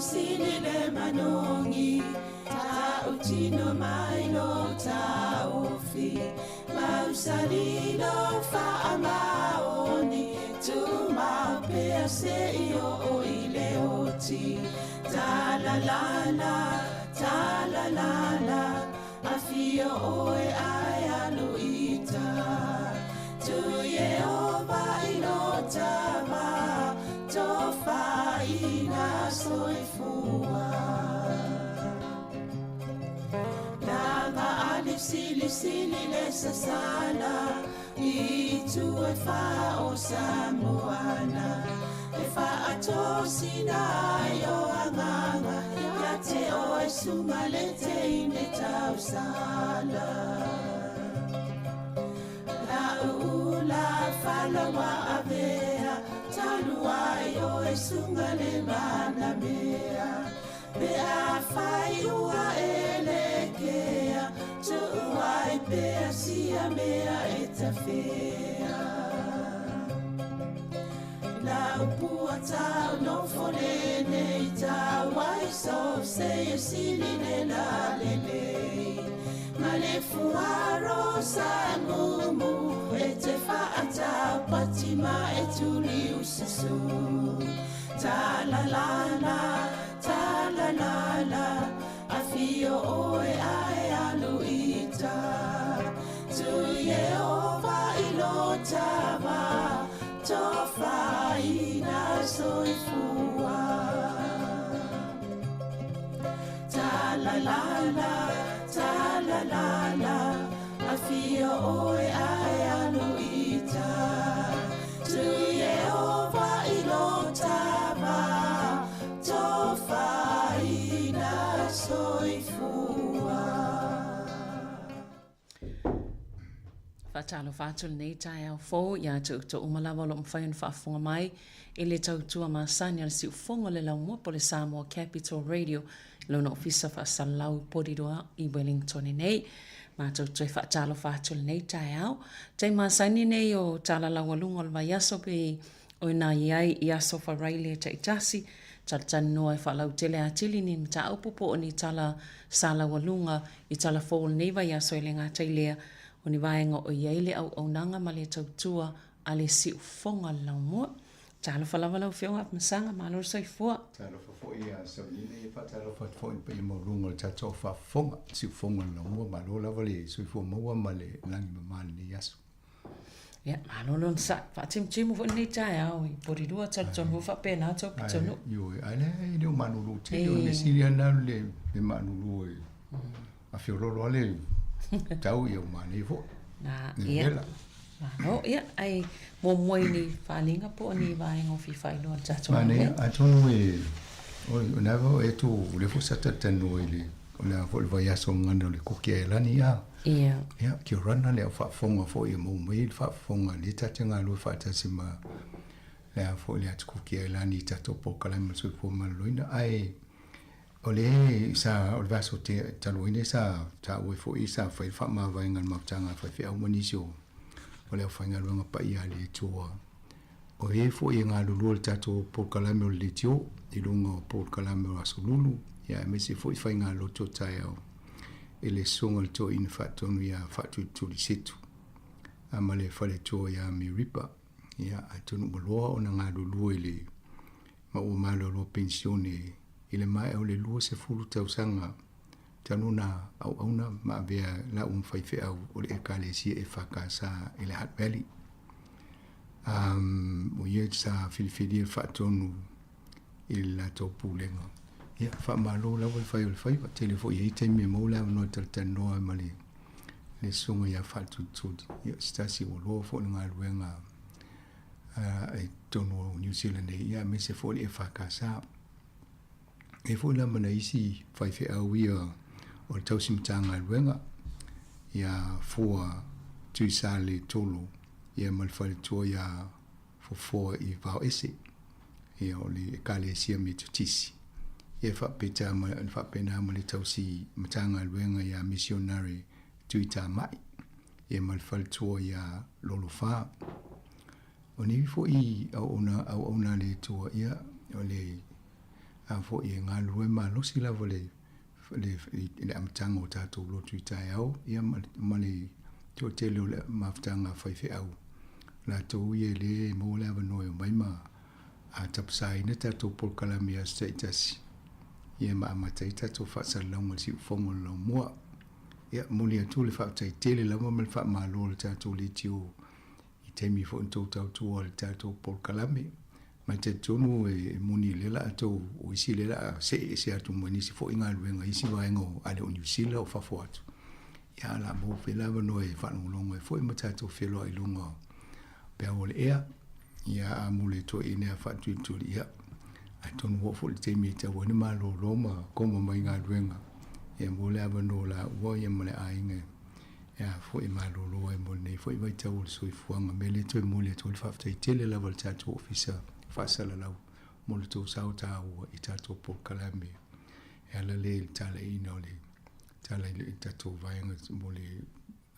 sili le manogi Ta'utino mai lo ta'ofi Mausali lo fa'amaoni Tumau pea se'i o'o i le oti Talalala, talalala Afio oe ae alu ita Tu Yehova i lo tava Tofaina soifua Langa ali sili sili le sasala I tu e wha o Samoana E whaatosina ai o anganga Ia te o e sunga le te ine tausala La ula falawa avea Talu ai o e sunga le mana mea Pe a whai ua e le kea Tu'u ai pea sia mea e tawhea La upua tau no fole nei tau ai so se e sili le la lele Ma le fuaro sa mumu e te whaatau pati ma e tuli usasu Ta la la la, ta la la la Afio oe ae alu ita Tu Yehova i lo tava Tofaina soifua Ta la la la, ta la la la Afio oe ae alu ita Tu Yehova i lo tava Tofaina soifua Faatalofa atu lenei taeao fou ia te outou uma lava o lo o mafai ona faafofoga mai i le tautua masani a le siufofoga o le Laumua po o le Samoa Capital Radio i lona ofisa faasalalau i Porirua i Wellington nei. Matou toe faatalofa atu lenei taeao. Tai masani nei o tala laualuga o le vaiaso pe o ina i ai i aso Faraile taitasi, talatalanoa e faalautele atili ni mataupu po o ni tala sa laualuga i tala fou o lenei vaiaso e le gata i lea o ni vaega o i ai le auaunaga ma le tautua a le siufofoga o le laumua. Talofa lava lau Afioga Afamasaga, malo le soifua. Talofa foi ia Saulina, ia faatalofa atu foi i le paia maualuga o le tatou faafofoga, le siufofoga o le laumua, malo lava le soifua maua ma le lagi mama i lenei aso. Ia, malo le onosai. Faatimutimu foi lenei taeao i Porirua, talitonu foi faapena tou pitonuu. Ioe, ae lea e le o malulu tele, o le mea sili lava lena o le malulu e afiololo lava le tau, ia ua manaia foi. Na, ia. Malo, ia, ai muamua i ni faaaliga po o ni vaega o fia faailoa i le tatou Manaia, atonu e, o lena foi e tu, o lea foi sa talatalanoa i le, o le a foi le vaiaso gagana o le Kuki Ailani, a. Ia. Ia, kia rana le au faafofoga foi e maua mai ai le faafofoga a lea ta te galulue faatasi ma le a foi le atu Kuki Ailani i tatou polokalame o le soifua maloloina. Ae o le sa o le vaiaso te talu ai nei sa taua ai foi sa fai le faamavaega a le mafutaga a faifeau ma nisi o o le aufaigaluega paia a le Atua. O e foi e galulue i le tatou polokalame o le leitio i luga o polokalame o Aso Lulu, ia aemaise foi faigalotu o taeao i le Susuga i le Toeaina Faatonu ia Faatulitulisetu a ma le faletua ia Miripa. Ia, atonu ua loa ona galulue i le ma ua malolo penisione i le maea o le 20 tausaga talu ona auauna ma avea la uma faifeau o le Ekalesia EFKS i le Hutt Valley. Um, o ia sa filifilia le faatonu i le latou pulega. Ia, faamalo lava le fai o le faiva. Tele foi i ai taimi e maua le avanoa e talatalanoa ai ma le, le susuga ia Faatulituli. Ia, se tasi ua loa foi le galuega uh, i totonu o New Zealand nei, ia, aemaise foi le EFKS. E foi la ma nai isi faifeau ia o le tausi Matagaluega, ia Fua Tuisale Tolo, ia ma le faletua ia Fofoa i Vaoese, ia o le Ekalesia Metotisi. Ia faapeta ma, faapena ma le tausi Matagaluega ia Misionare Tuitamai, ia ma le faletua ia Lolofa. O nei foi auauna, auauna a le Atua, ia o le. A fo'i e galulue malosi lava le le i le amataga o tatou lotu i taeao ia ma le toatele o le mafutaga a faifeau latou ia e lē maua le avanoa e omai ma a tapasaina tatou polokalame i aso taitasi ia ma amata ai tatou faasalalauga i le siufofoga o le laumua. Ia momoli atu le faafetai tele lava ma le faamalo a le tatou leitio i taimi foi na tou tautua i le tatou polokalame. Ma e talitonu e moni lea la tou o isi lea la a see ese atu ma nisi foi galuega isi vaega o ale o Niu Sila o fafo atu. Ia a la maua pea le avanoa e faalogologo ai foi ma tatou feloai i luga o peau o le ea. Ia a mo le toeaina a faatulituli, ia atonu ua oo foi le taimi e tatau ai ona malolo ma koma mai galuega. Ia maua le avanoa o laua ia ma le aiga e a foi e malolo ai mo lenei foi vaitau o le soifuaga. Mea lea e toe momoli atu ai le faafetai tele lava i le tatou Ofisa Faasalalau mo le tou sao taua i tatou polokalame e ala lea i le talaiina o le tala i le tatou vaega mo le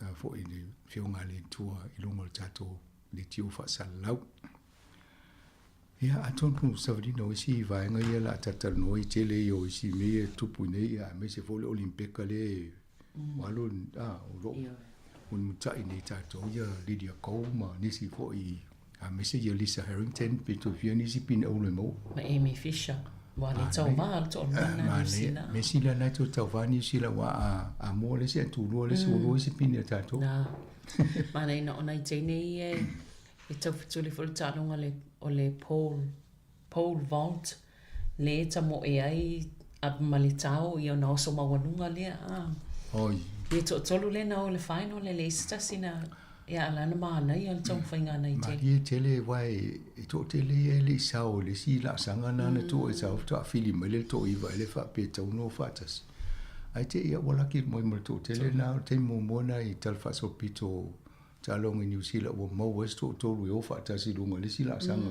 a foi le Afioga a le Atua i luga o le tatou leitio faasalalau. Ia, atonu savalina o isi vaega ia la talatalanoa i tele ia o isi mea ia e tupu i nei, ia, aemaise foi le Olimpeka lea e alo, a, o lo o mulimulita'i nei tatou ia Lydia Ko ma nisi foi, aemaise ia Lisa Harrington, pe toe fia nisi pine auro e maua. Ma Amy Fisher, ua le tauva le toalua lena Niu Sila. Mea sili lava na e toe tauva Niu Sila aua a moa le isi ae tulua le isi, ua lua isi pine a tatou. Na, manaia o nai teine ia e E taufetuli foi le taaloga le, o le pole, pole vault, le e tamoe ai a ma le tao ia ona oso maualuga lea a. Oi. Ia toatolu lea na o i le final e leai se tasi na, ia a la na manaia le taumafaiga a nai teine. Malie tele aua e toatele ia e le i sao i le isi laasaga na na tuu e sao faatoa fili mai le toaiva ele faapea e tatau ona o faatasi. Ae te i ua laki mai ma le toatele na o le taimi muamua na i tala faasolopito Taaloga i Niu Sila ua maua ai se toatolu e o faatasi i luga i le isi laasaga,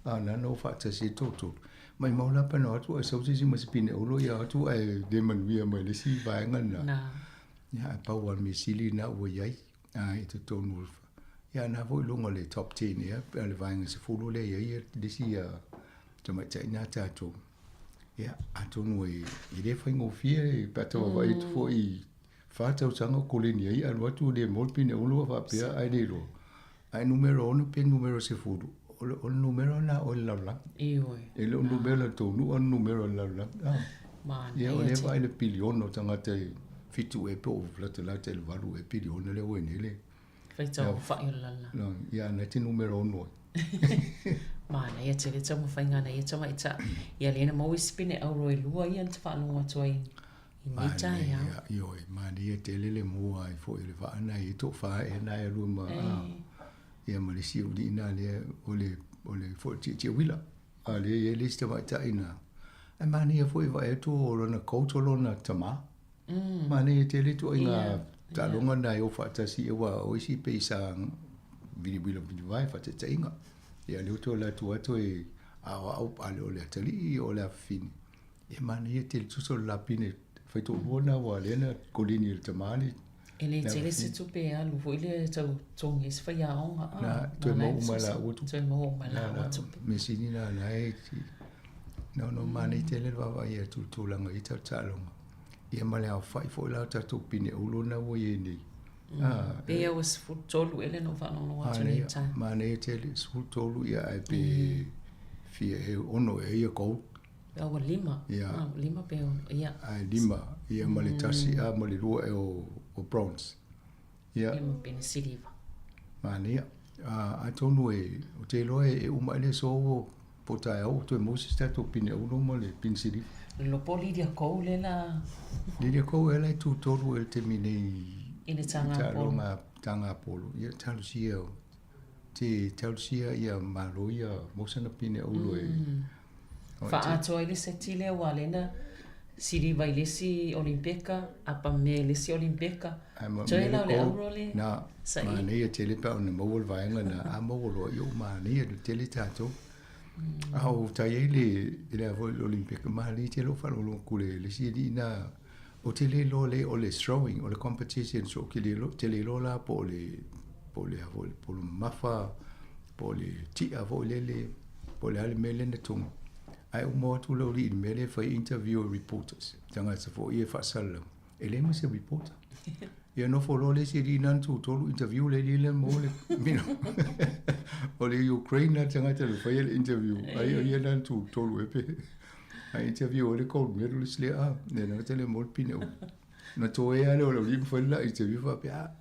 a na na o faatasi ai toatolu. Maimau la pana o atu ae sau se isi ma se pine olo ia atu ae le manuia mai le isi vaega lena. Ia ae pau lava le mea sili lena ua i ai a i totonu o ia na foi i luga o le top 10 ea pe le vaega 10 lea i ai le isi tamaitai na tatou. Ia atonu e le faigofie pe a tau vaavaai atu foi i Fa tausaga o koleni ai alu atu le maua le pine ulu a faapea ae le iloa. Ae numera 6 pe numera 10, o le, o le numera lena o le lalolagi. Ioe. E le o numera le tou nuu, a o le numera o le lalolagi. Ah. Manaia Ia, o lea tele. vaai le piliona o tagata e fitu ea pe o latalata i le valu ea piliona lea ua i nei le Faitau aofai o le lalolagi. Ia, na te numera 6 ai. Manaia tele taumafaiga a nai ia tamaitai. Ia lea na maua isi pine auro e lua ia na te faalogo atu ai i nei taeao. Manaia, ioe, manaia tele le mua ai foi o le vaa na i toafa ea na e alua ma, ia ma le isi aualii na lea o le, o le foi tietie uila. A lea e i ai le isi tamaitai na. Ae manaia foi e vaai atu o lona coach o lona tama. Manaia tele ituaiga taaloga na e o faatasi aua o isi pei sa viliwila vilivae faataitaiga. Ia lea ua toe alu atu lava toe aoao a le o le atalii o le afafine. Ia manaia tele tusa o le lapine faitoalua lena aua lea na koleni e le tama le E le tele se tupe e alu foi lea e tau totogi ai se faiaoga. Na, toe maua uma e laua tupe. Toe maua uma e laua tupe. Mea sili na na e no no manaia tele le vaavaai atu i le tulaga i taaloga. Ia ma le aofai foi la o tatou pine ulu na ua i ai nei. Pe ia ua 13 ea lea na ou faalogologo atu nei taeao. Manaia tele, 13 ia ae pe fia e ono ea ia gold. Pe ua lima. Ia. Lima pe ono, ia. Ae lima, ia ma le tasi a ma le lua ea o bronze. Ia. Ia ma pine siliva. Manaia. Atonu e, ou te iloa e uma ai le aso ua po o taeao ua toe maua se isi tatou pine auro ma le pine siliva. Lilo po o Lydia Kou lea la. Lydia Kou ea la e tu tolu ea i le taimi nei. I le taga polo. Taga polo. Ia talosia, te talosia ia malo ia maua sana pine auro e. Faaatoa ai le seti lea aua lea na siliva i le isi Olimpeka, apa mea i le isi Olimpeka. Toe la o le auro le Na, saili. manaia tele pe a ona maua le vaega na, a maua loa, ia ua manaia tele tatou. A o tai ai le, le a foi le Olimpeka, manaia tele lou faalogologo atu i le isi alii na, ou te le iloa lelei o le throwing, o le competition so ou te le iloa la po o le, po o le a foi, po o le mamafa, po o le ti'a foi lele, po o le a le mea lea na togi. Ae uma o atu le aualii i le mea lea e fai ai interview e reporters, tagata foi ia e faasalalau, e leai ma se reporter. Ia nofo loa le isi alii na na tutolu interview le alii lea maua le mino. O le Ukraine la le tagata na faia le interview, ai o ia na na tutolu e pe. Ai interview ai le gold medalist lea, ah, le tagata lea maua le pine uli. Na toea lea o le aualii ma fai le la interview faapea, ah,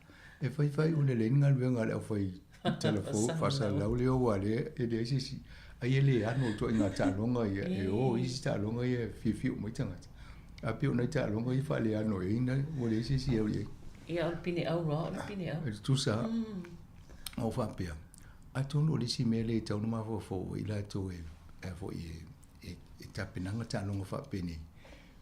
e fai fai una leai ni galuega a le aufai talafou faasalalau lea aua lea e leai se isi ai e le ano i ituaiga taaloga ia e o i isi taaloga ia e fiafia uma ai tagata. Ae pei o nai taaloga ia e faaleano ai na ua leai se isi e au i ai. Ia o le pine auro o le pine au. E tutusa lava. O faapea, atonu o le isi mea lea e tatau ona mafaufau ai i latou e a foi e e tapenaga taaloga faapenei,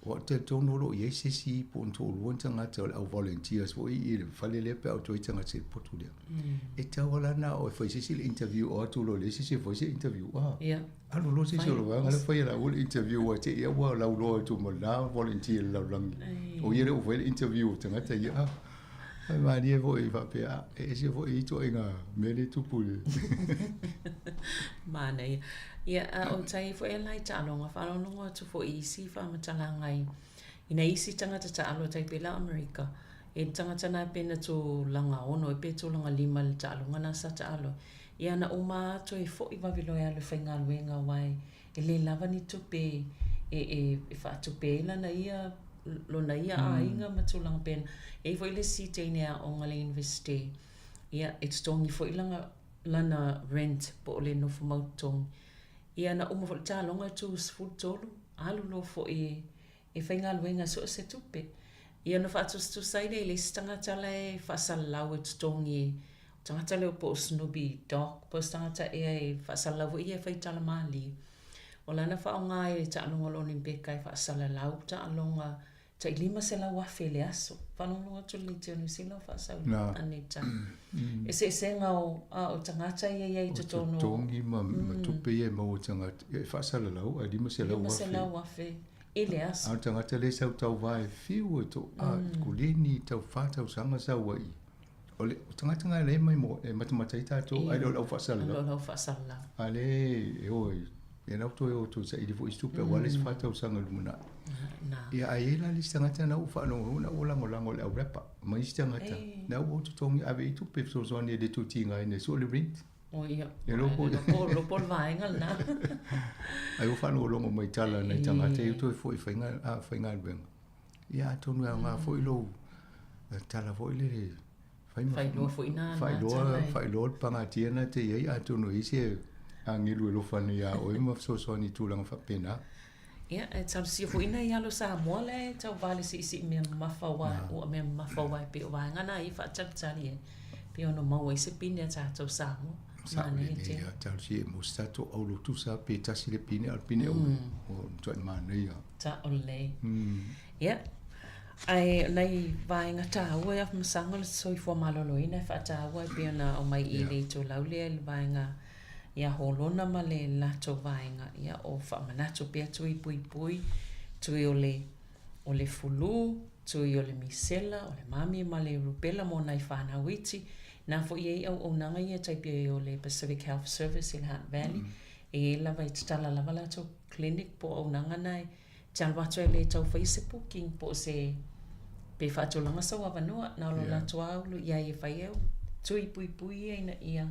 Ua ou talitonu o lo o i ai se isi po o ni toalua ni tagata o le au volunteers foi i le fale lea pe a o toe tagata i le potu lea. E tau lava la na o e fai se isi le interview o atu loa i le isi e fai se interview. Ah, Ia. alu loa se isi o le vaega lea fai e laua le interview aua te i lava ua lauloa atu ma lena volunteer i le lalolagi. O ia lea ua fai le interview o tagata ia. Ah, ai malie foi faapea, ah, e ese foi ia ituaiga mea lea e tupu i le Manaia. Ia, a o tai foi a lai taaloga, faalogologo atu foi i isi faamatalaga i i nai isi tagata taalo tai pei la Amerika, e le tagata na pe na tulaga ono e pe tulaga lima i le taaloga na sa taalo ai. Ia na uma atu e foi vave loa e alu e faigaluega aua e le lava ni tupe e e e faatupe ai lana ia lona ia aiga ma tulaga pena. E i ai foi le isi teine aoga i le Universite, ia e totogi foi lana lana rent po o le nofo mau totogi. Ia na uma foi le taaloga e tu 13, alu loa foi e faigaluega e sue se tupe. Ia ona faatusatusa ai lea i le isi tagata la e faasalalau e totogi e, o tagata lea po o Snoopy Dogg po o se tagata ea e faasalalau foi ia e fai tala malie. O lana faaaoga i le taaloga o le Olimpeka e faasalalau taaloga Tai 500,000 i le aso. Faalogologo atu le Leitio Niu Sila o faasau i nei tau. Eseesega o, a o tagata ia i ai i totonu. O totogi ma, ma tupe ia e maua e tagata, e faasalalau ae 500,000. 500,000 i le aso. A o le tagata lea e sau tauva e fiu e to, a kuleni tau whā tausaga sau ai. O le tagata ngai lea mai mo, e matamata ai tātou, ai le o lau faasalalau. O lau faasalalau. A le e o e, e lau toe o toe saili foi i se tupe aua le isi whā tausaga i lumanai. Na. Ia, a i ai la le isi tagata na ua faalogologo na ua lagolago i le au rapper ma isi tagata, na ua totogi ave i tupe fesoasoani e le toe tigaina e sue le rent. O ia, E loko loko, loko le vaega lena. Ai ua faalogologo mai i tala a nai tagata ia toe foi i faiga, a, faigaluega. Ia atonu e aoga foi lou tala foi lele fai ma Faailoa foi na na faailoa tala e. faailoa le pagatia na te i ai atonu e i ai se agelu e alofa ane iā oe ma fesoasoani i tulaga faapena. Ia, e talosia foi nai alo Samoa la e tauva i le siisii mea mamafa aua ua mea mamafa aua e pei o vaega na ia e faatalitali ai pei ona maua ai se pine a tatou Samoa. Sao Manaia lelei tele. lava, talosia e maua se tatou aulotusa pe tasi le pine a o le pine auli. O le matuai manaia. Sao lelei. Ia, ae o nai vaega taua e Afamasaga o le soifua maloloina e faataua e pei ona aumai i le itulau lea i le vaega ia Holona ma le latou vaega, ia o faamanatu pea tui puipui, tui o le o le fulu, tui o le misela, o le mami ma le rupela mo nai whanau iti. Nā foi e ai auaunaga ia tai pei o le Pacific Health Service i le Hutt Valley, e i ai lava e tatala lava latou clinic po o auaunaga na e te alu atu ai le tau faia se booking po o se pe faatulaga sou avanoa na o lo latou lava ulu i ai e fai ai tui puipui ia ina ia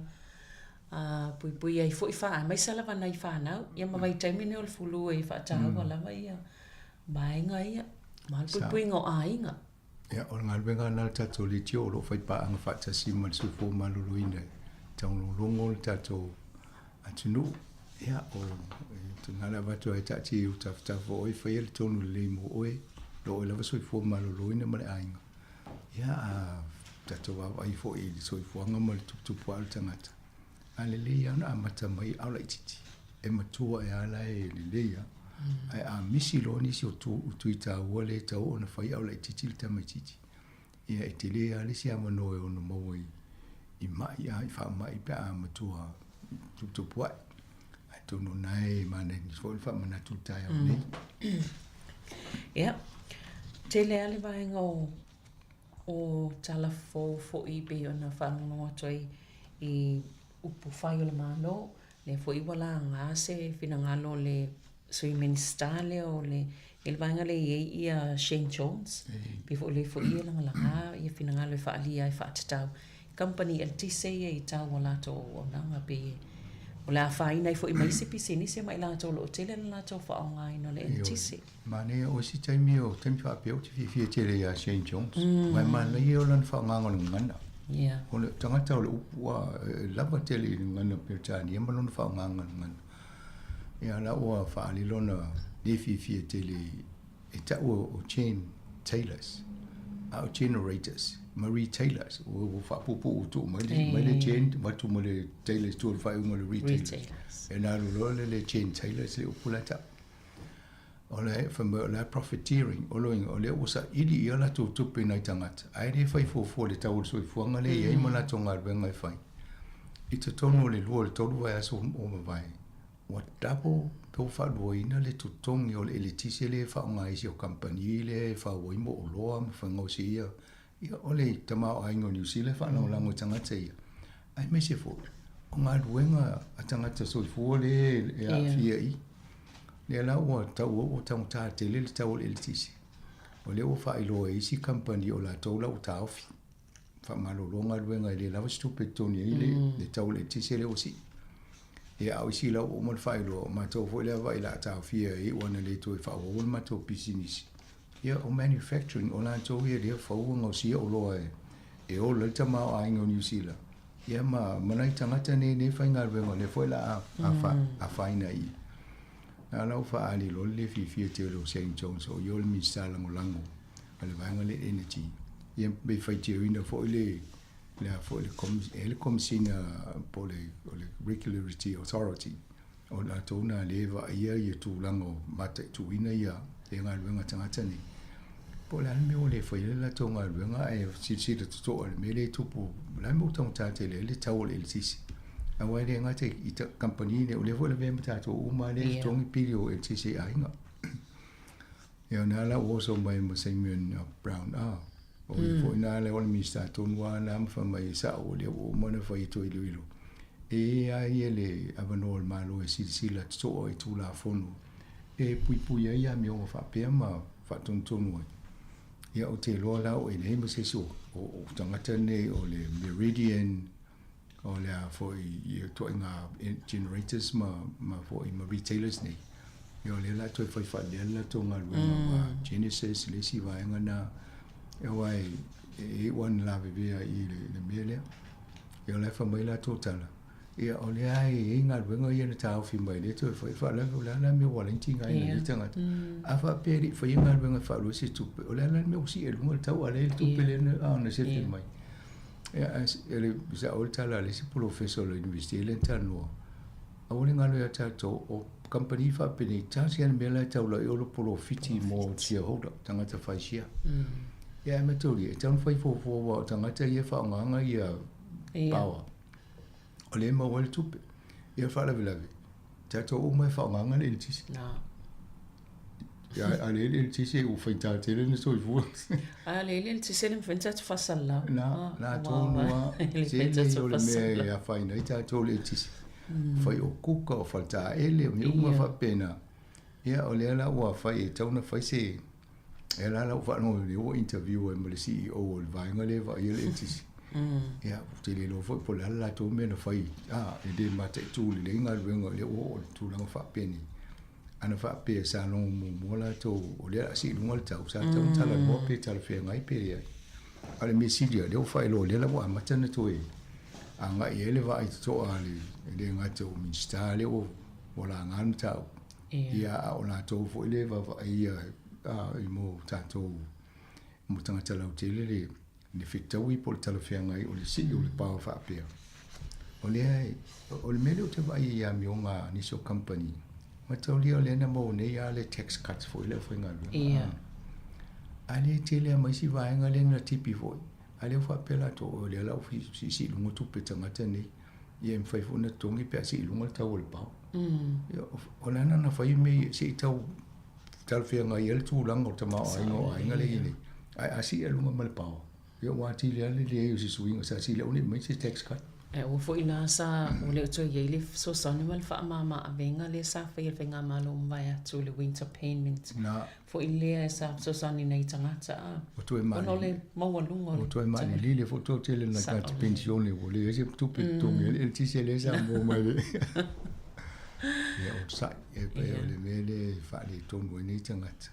puipui ai foi fa aemaise lava nai fanau ia ma vaitaimi nei o le fulu e faataua lava ia vaega ia ma le puipuiga o aiga. Ia, o le galuega lena a le tatou leitio o lo o fai paaga faatasi ma le soifua maloloina e taugologologo le tatou atunuu. Ia, o tulaga le avatu ai e taatia i ou tafatafa o oe, faia le tonu lelei mo oe, lo oe lava soifua maloloina ma le aiga. Ia, a tatou vaavaai foi i le soifuaga ma le tuputupu ae o le tagata, a lelei lava ona amata mai a o laitiiti, e matua e ala e lelei lava. Ae a misi loa nisi o tui taua lea e tatau ona fai a o laitiiti le tamaitiiti, ia e tele lava le isi avanoa e ono maua i mai a i faamai pe a matua tuputupu ae. Atonu o lena e manaia foi le faamanatu i le taeao nei. Ia, tele lava le vaega o o tala fou foi pei ona faalogologo atu ai i upu fai o le Malo, lea foi ua laga se finagalo o le. Sui Minisita lea o le i le vaega lea e i ai ia Shane Jones, pei foi o lea foi ia e lagalaga ia finagalo e faaalia ai faatatau kamupani eletise ia i tau o latou auaunaga pei o le a afaina ai foi ma isi pisinisi ma i latou o lo o tele le latou faaaogaina o le eletise. Manaia o isi taimi o taimi faapea ou te fiafia tele ia Shane Jones. Aua e manaia o lana faaaogaga o le gagana. O le tagata o le upu ua lava tele i le gagana Peretania ma lona faaaogaga o le gagana. Ia la ua faaali lona le fiafia tele e ta'u o Jane Taylors a o Generators ma Retailers ua faapuupuu tuu mai le mai le Jane avatu ma le Taylors tua i le faaiuga o le Retailers. E na alu loa le le Jane Taylors le upu la e ta'u. O le fai mai o la e profiteering o lona uiga o lea ua saili i a latou tupe i nai tagata ae le fai fuafua i le tau o le soifuaga lea e i ai ma latou galuega e fai. I totonu o le 2 i le 3 vaiaso ua mavae, ua double pe ua faaluaina le totogi o le eletise lea e faaaoga e isi o kamupani lea e fau ai mo oloa ma faigausia ia o le tamaoaiga o Niu Sila e faalagolago i tagata ia, aemaise foi o galuega a tagata soifua lea e aafia i i. Lea la ua tau ua taugata tele le tau o le eletise. O lea ua faailoa e isi kamupani o latou la ua taofi faamalolo galuega e le lava se tupe e totogi ai le tau o le eletise lea ua sii. Ia a o isi la ua uma ona faailoa, o matou foi lea vaai o le a taofia e iu ana le toe faaauau le matou pisinisi. Ia o manufacturing, o latou ia lea fau ua gaosia oloa e ola ai le tamaoaiga o Niu Sila, ia ma nai tagata nei nei faigaluega o lea foi o le a afaina i i. Na la ua faaali loa le le fiafia tele o Shane Jones o ia o le Minisita Lagolago a le vaega lea Energy, ia pe faitioina foi le le a foi le e le Komesina po o le Regulatory Authority O latou na lea e vaaia ia tulaga o mataituina ia galuega a tagata nei. Po o le a le mea ua le faia le latou galuega ae silasila totoa i le mea lea e tupu, o le a le mea ua taugata tele ai le tau o le eletise. Aua e le gata i kamupani nei, o lea foi e lavea ma tatou uma lava lea e totogi pili o eletise i aiga. Ia o lena la ua oso mai ma Simon Brown, ah, o ia foi na lea o le Minisita tonu lava na ma fai mai e sa'o o lea ua uma ona fai e toe iloilo. E i ai ia le avanoa o le Malo e silasila toto'a i Tulafono e puipui ai amioga faapea ma faatonutonu ai. Ia ou te iloa la o e leai ma se isi o tagata nei o le Meridian, o le a foi ia ituaiga generators ma ma foi ma retailers nei ia o lea o le a toe fai faalelea le latou galuega ma Genesis le isi vaega na aua e e iu lava ina lavevea i le le mea lea. Ia o la e fai mai latou tala, ia o lea e i ai galuega ia na taofi mai lea toe fai faalavelave o le a la le mea ua ala ai ona tigaina e lea tagata. A faapea e le i faia galuega e faalua se tupe, o le a la le mea ua sii ai i luga le tau a o lea e i ai le tupe lea na sefe mai. Ia, e le sao le tala a le isi polofesa o le University lea na talanoa, aua le galo ia tatou, o kamupani faapenei, tasi lava le mea la e taula i o le polofiti mo shareholder, tagata fai share. Ia ae mataulia, e tatau ona fai fuafua aua o tagata ia e faaaogaina ia power, o lea e maua ai le tupe. Ia faalavelave, tatou uma e faaaogaina le eletise. Ia, a le eletise ua faigata tele ona soifua. A le eletise le mafai ona tatou faasalalau. Na, na tonu lava. Tele o le mea e afaina ai tatou le eletise. Fai o kuka, o faletaele, o mea uma faapena. Ia, o lea la ua fai e tatau ona fai se... E la la ua faalogo o lea ua interview ai ma le CEO o le vaega lea e vaaia le eletise. Ia, ou te le iloa foi po o le a le latou mea na fai, a, e le mataitu lelei galuega o lea ua oo i le tulaga faapenei. Ana faapea sa logo muamua latou o lea o le a sii i luga le tau, sa tatau ona talanoa pe talafeagai pe leai. A o le mea sili lava, o lea ua faailoa o lea la ua amata ona toe agai i ai le vaai totoa a le, e le gata o Minisita lea ua laga le mataupu, ia a o latou foi lea e vaavaai i mo tatou, mo tagata lautele le le fetaui po o le talafeagai o le sii o le power faapea. O lea, o le mea lea ou te vaai ai i amioga a nisi o kamupani, mataulia o lea na maua nei lava le tax cuts foi le aufaigaluega. Ia. A lea e tele lava ma isi vaega lea na tipi foi. A lea ua faapea latou, o lea la ua siisii i luga tupe tagata nei, ia e mafai foi ona totogi pe a sii i luga le tau o le power. Ia, o le a na fai mea ia se i tau talafeagai ai le tulaga o le tamaoaiga o aiga lea e i ai nei. Ae a sii i luga ma le power, ia ua atili lava le leai o se suiga, sa sili aua ne i aumai se tax cut. Ae aua foi la sa ua le o toe i ai le fesoasoani ma le faamama-avega lea sa faia e le Faigamalo ua mavae atu le winter payment Na. foi lea sa fesoasoani i nai tagata a Ua toe ona o le maualuga o Ua le toe maalilili foi toatele nai Sao tagata lelei. penisione ua leai se tupe e totogi ai le eletise lea sa maua mai le Ia o sa'i e pei o le mea lea e faaletonu ai nei tagata.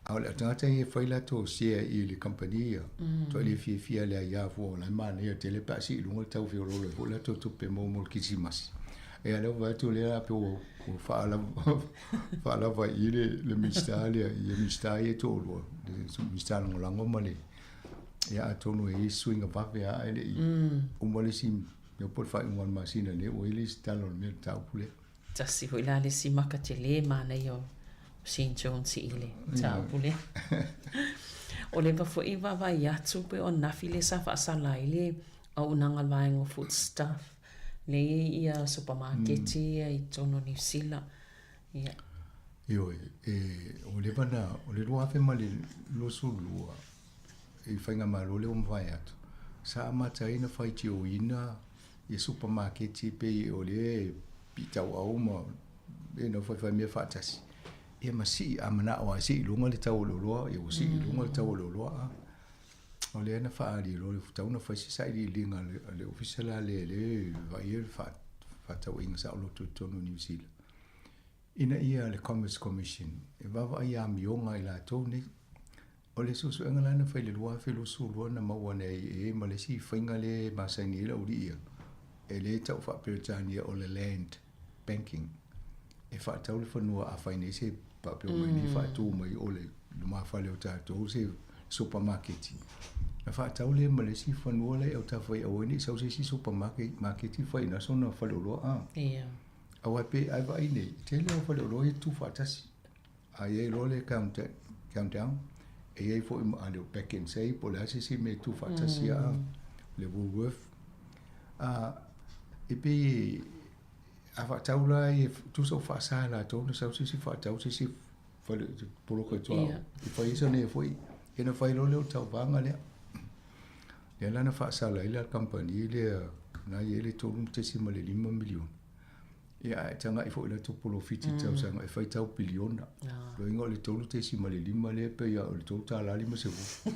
A o le tagata ia e fai latou share i le kamupani ia, matua le fiafia le aia fua o la e manaia tele pe a sii i luga le tau feoloolo ai foi latou tupe maua mo le Kerisimasi. Ia lea ua vaai atu lea pe ua ua faalava faalava i i le le Minisita lea i Minisita ia e toalua, le Minisita Lagolago ma le ia atonu e i ai suiga vave lava ae le i uma le isi mea po o le faaiuga o le masina nei ua i ai le isi tala o le mea mataupu lea. Tasi foi la le isi maka tele manaia o Shane Jones i le mataupu lea. O leva foi vaavaai atu pei o ananafi lea sa faasala ai le auaunaga a le vaega o Foodstuff lea e i ai ia supamaketi ia i totonu o Niu Sila. Ia. Ioe, e, ua leva na, o le 2022 i Faigamalo lea ua mavae atu, sa amata ai na faitioina ia supamaketi pei o lea e pitauau ma e na faifai mea faatasi. Ia ma sii, a manao lava e sii i luga le tau o le oloa, ia ua sii i luga le tau o le oloa. A o lea na faaali loa le tatau ona fai se sailiiliga a le ofisa la lea e vaaia le faatauaiga saoloto i totonu o Niu Sila ina ia le Commerce Commission e vaavaai amioga i latou nei. O le suesuega la na fai i le 2022 na maua nei e ma le isi faiga lea e masani ai le aualii ia, e le tau faa-Peretania o le land banking. E faatau le fanua a fai nei se faapea mai nei faatu mai o le lumafale o tatou se supamaketi. Na faatau lea ma le isi fanua la e autafa i aua ne i sau se isi supamaketi fai i ina sona faleoloa a. Ia. Aua pe ai vaai nei, tele o faleoloa ia tu faatasi. A i ai loa le countdown, e i ai foi ma a le o Pack and Save po o le a se isi mea e tuufaatasi a le Woolworth. A e pei a faatau la e tusa o faasa e latou ona sau se isi faatau se isi fale poloka i tua e fai ai sana ia foi ia ona fai loa lea o le tauvaga lea. Lea la na faasala ai le kamupani lea na i ai le $3.5 miliona. Ia ae tagai foi i latou polofiti i tausaga e faitau piliona. Loiga o le 3.5 lea pei lava o le $3.50.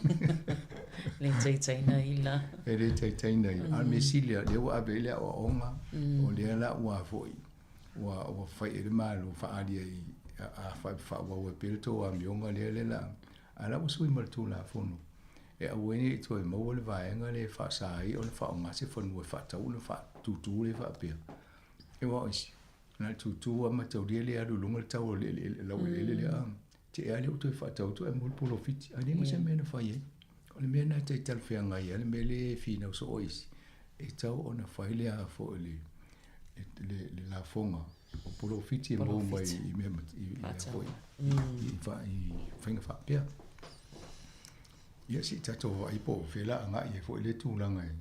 Le taitaina ai la. E le taitaina ai. A o le mea sili lava, lea ua ave ai le aoaoga, o lea la ua foi, ua ua fai i ai le Malo faaali ai a faaauau ai pea le tou amioga lea lea la a la ua sui ma le Tulafono e aua ai ne i toe maua le vaega lea e faasa ai ona faaaoga se fanua e faatau ona faatutū lea faapea. E aua o isi, na o le tutū lava mataulia lea alu i luga le tau o le eleele, laueleele lea a. Te ea lea ua toe faatau atu ae maua le polofiti. Ae leai ma se mea na fai ai. O le mea lena e tai talafeagai ai le mea lea e finau soo ai isi, e tatau ona fai le a foi le, le, le lafoga o polofiti e maua mai i mea i, i, foi, i, i faiga faapea. Ia se i tatou vaai po o fea la agai ai foi lea tulaga e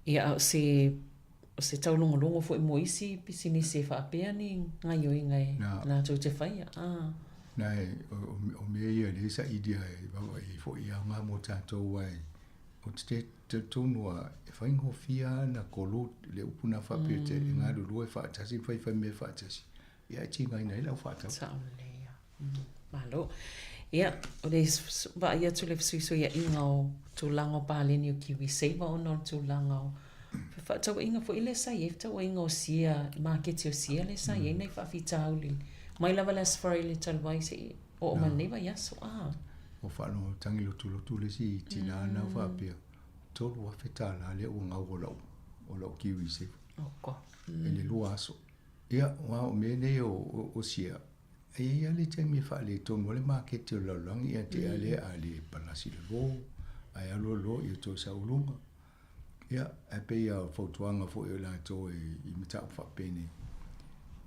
Ia, a o se, o se taulogologo foi mo isi pisinisi e faapea ni gaioiga e latou te faia. Ah. Na e, o, o mea ia lea sailia e vaavaai ai foi i aoga mo tatou ae ou te talitonu lava e faigofie lava ona kolu le upu na faapea te e galulue faatasi ma faifai mea faatasi ia e tigaina ai le au faatau. Sao lelei lava. Malo. Ia, o le vaai atu i le fesuisuiaiga o tulaga o paleni o KiwiSaver ona o le tulaga o fefaatauaiga foi lea sa i ai, fefaatauaiga o sia, maketi o sia lea sa i ai nai faafitauli mai lava le Aso Faraile talu ai seia oo mai lenei vaiaso. Ah. Ua faalogo tagi lotulotu le isi tinā na faapea, $3,000 lea ua gau o lau, o lau KiwiSaver. Oko. I le 2 aso. Ia, aua o mea nei o, o sia, E i ai lava le taimi e faaletonu ai le maketi o le lalolagi ia te ia lea a le palasi le lo, ae alu alu loa ia toe sau i luga. Ia, ae pei lava o fautuaga foi o latou e i mataupu faapenei,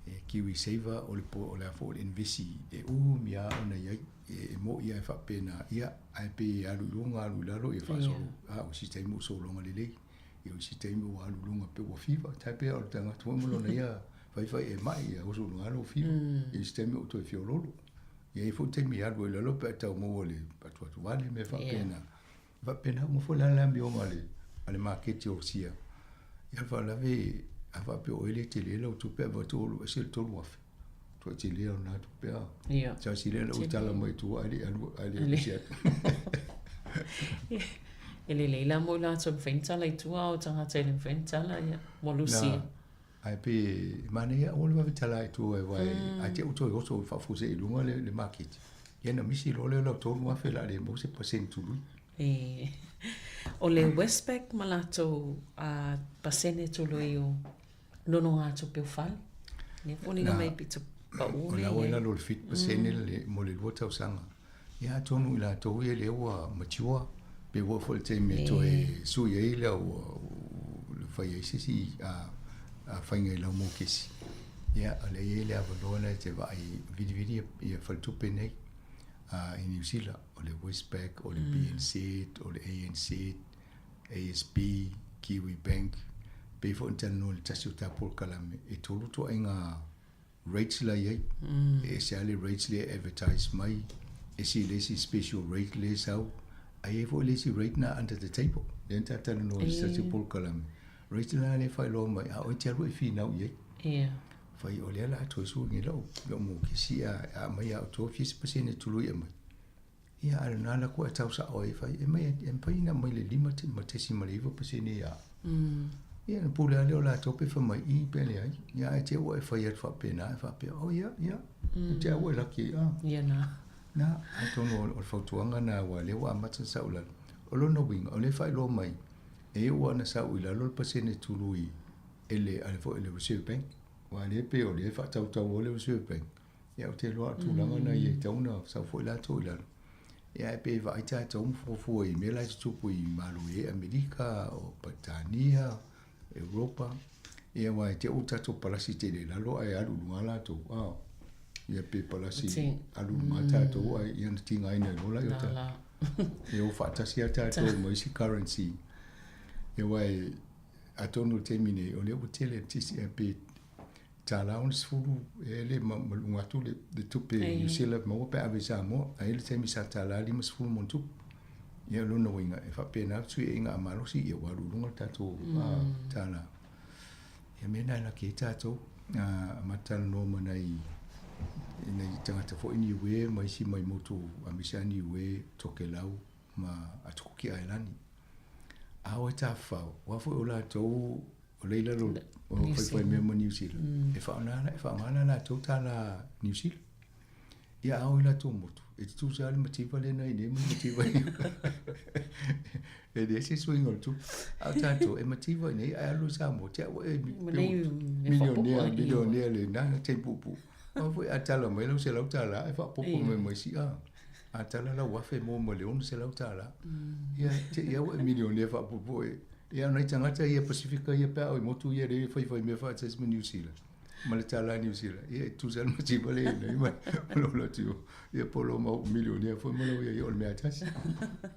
e kiwi saver o le po o le a foi o le invesi e umi lava ona i ai, e moi lava e faapena, ia, ae pei e alu i luga alu i lalo ia faasolo, a o isi taimi ua sologa lelei. Ia o isi taimi ua alu i luga pei ua fiva, tai pei o le tagata foi ma lona ia faifai e mai ia oso i luga lou fiva. Ia isi taimi ua toe fiololo. Ia e i ai foi taimi e alu ai i lalo pe a tau maua le atuatuvale mea faapena. Faapena uma foi la le amioga a le a le maketi o Rusia. Ia le faalavelave a faapea o oe le tele lau tupe ae avatu ou alu ese le 3,000. Tuai tele au na tupe a. Ia. Siasi lea na ou tala mai i tua ae le i alu ae le i ese atu. E lelei la mo i latou mafai ona tala i tua o tagata e le mafai ona tala ia mo Lusia. Na, ae pe manaia aua le vave tala i tua aua a te i ua toe oso faafuasei i luga le, le maketi. Ia na misi loa lea o lau 3,000 o le a le maua se pasene tului. E. O le Westpac ma latou pasene tului o nonogatupe o fale. Lea foliga mai pito pau O la ua i lalo o le 7% le mo le 2 tausaga. Ia atonu i latou ia lea ua mature pe ua oo foi i le taimi e toe sui ai lau fai ai se isi faiga i lau mokesi. Ia o lea e i ai le avanoa lea e te vaai vilivili ia faletupe nei i Niu Sila, o le Westpac, o le BNZ, o le ANZ, ASB, Kiwi Bank, pei foi ona talanoa i le tasi o ta polokalame, e tolu ituaiga rates la i ai. E ese lava le rates lea e advertise mai, ese le isi special rate lea e sau, ae i ai foi le isi rate na under the table, lea na ta talanoa i se tasi o polokalame. Rate la lea e faailoa mai, a oe e te alu e finau i ai. Fai o lea o le a toe sui nei lau mokesi a aumai a outou e fia se pasene e tului e aumai. Ia, a o lena la koa e tau sa'o ai fai, e mai e mafai ona aumai le 5.9% ia. Ia, ona pule lava lea o latou pe fai mai i pe leai. Ia, ae te i ua e fai atu faapena e faapea, oh ia, ia, e te au e laki ai, ah. Ia na. Na, atonu o le fautuaga na aua o lea ua amata ona sau i lalo. O lona uiga, o lea e faailoa mai, e ua ona sau i lalo le pasene tului e le, a le foi le Reserve Bank. Aua o lea e pei o lea e faatautaua le Reserve Bank. Ia ou te iloa o le tulaga lena ia e tatau ona sau foi latou i lalo. Ia ae pei e vaai tatou ma fuafua i mea la e tutupu i Malo e Amerika, o Peretania, Europa. Ia aua e te i ua tatou palasi tele i lalo ae alu i luga latou. Ah, ia pe palasi alu i luga tatou ae ia ona tigaina ai loa lea o tatou. Ia ua faatasi lava tatou ma isi currency. Ia aua e atonu i le taimi nei o lea ua tele pe $60 ea le ma luga atu le tupe New Zealand maua pe ave i Samoa. Ae i ai le taimi sa $50 +. Ia o lona uiga e faapena le fesuiaiga a malosi ia ua alu i luga le tatou tala. Ia mea na e laki ai tatou amata talanoa ma nai tagata foi Niue ma isi mai motu aemaise lava Niue, Tokelau ma Atukuki Ailani. A o e tafafao, aua foi o latou o lea i lalo o faifai mea ma Niu Sila, e faaaoga e faaaoga la latou tala Niu Sila. Ia a o i latou motu, e tutusa lava le mativa lea na i inei ma le mativa i E leai se suiga o le tupe. A o tatou, e mativa i inei ae alu i Samoa, te au e milionea, milionea le na taimi puupuu. Aua foi a tala mai lau $100 e faaopoopo mai ma isi a. A tala lau $1,000 e maua ma le $600. Ia te i lava ua e milionea faapuupuu e. Ia o nai tagata ia Pasifika ia pe a oo i motu ia lea e faifai mea faatasi ma Niu Sila ma le tala Niu Sila. Ia e tutusa le mativa lea i inei ma lou alu atu i o. Ia po o lou mau milionea foi ma lou ia ia o le mea lava e tasi.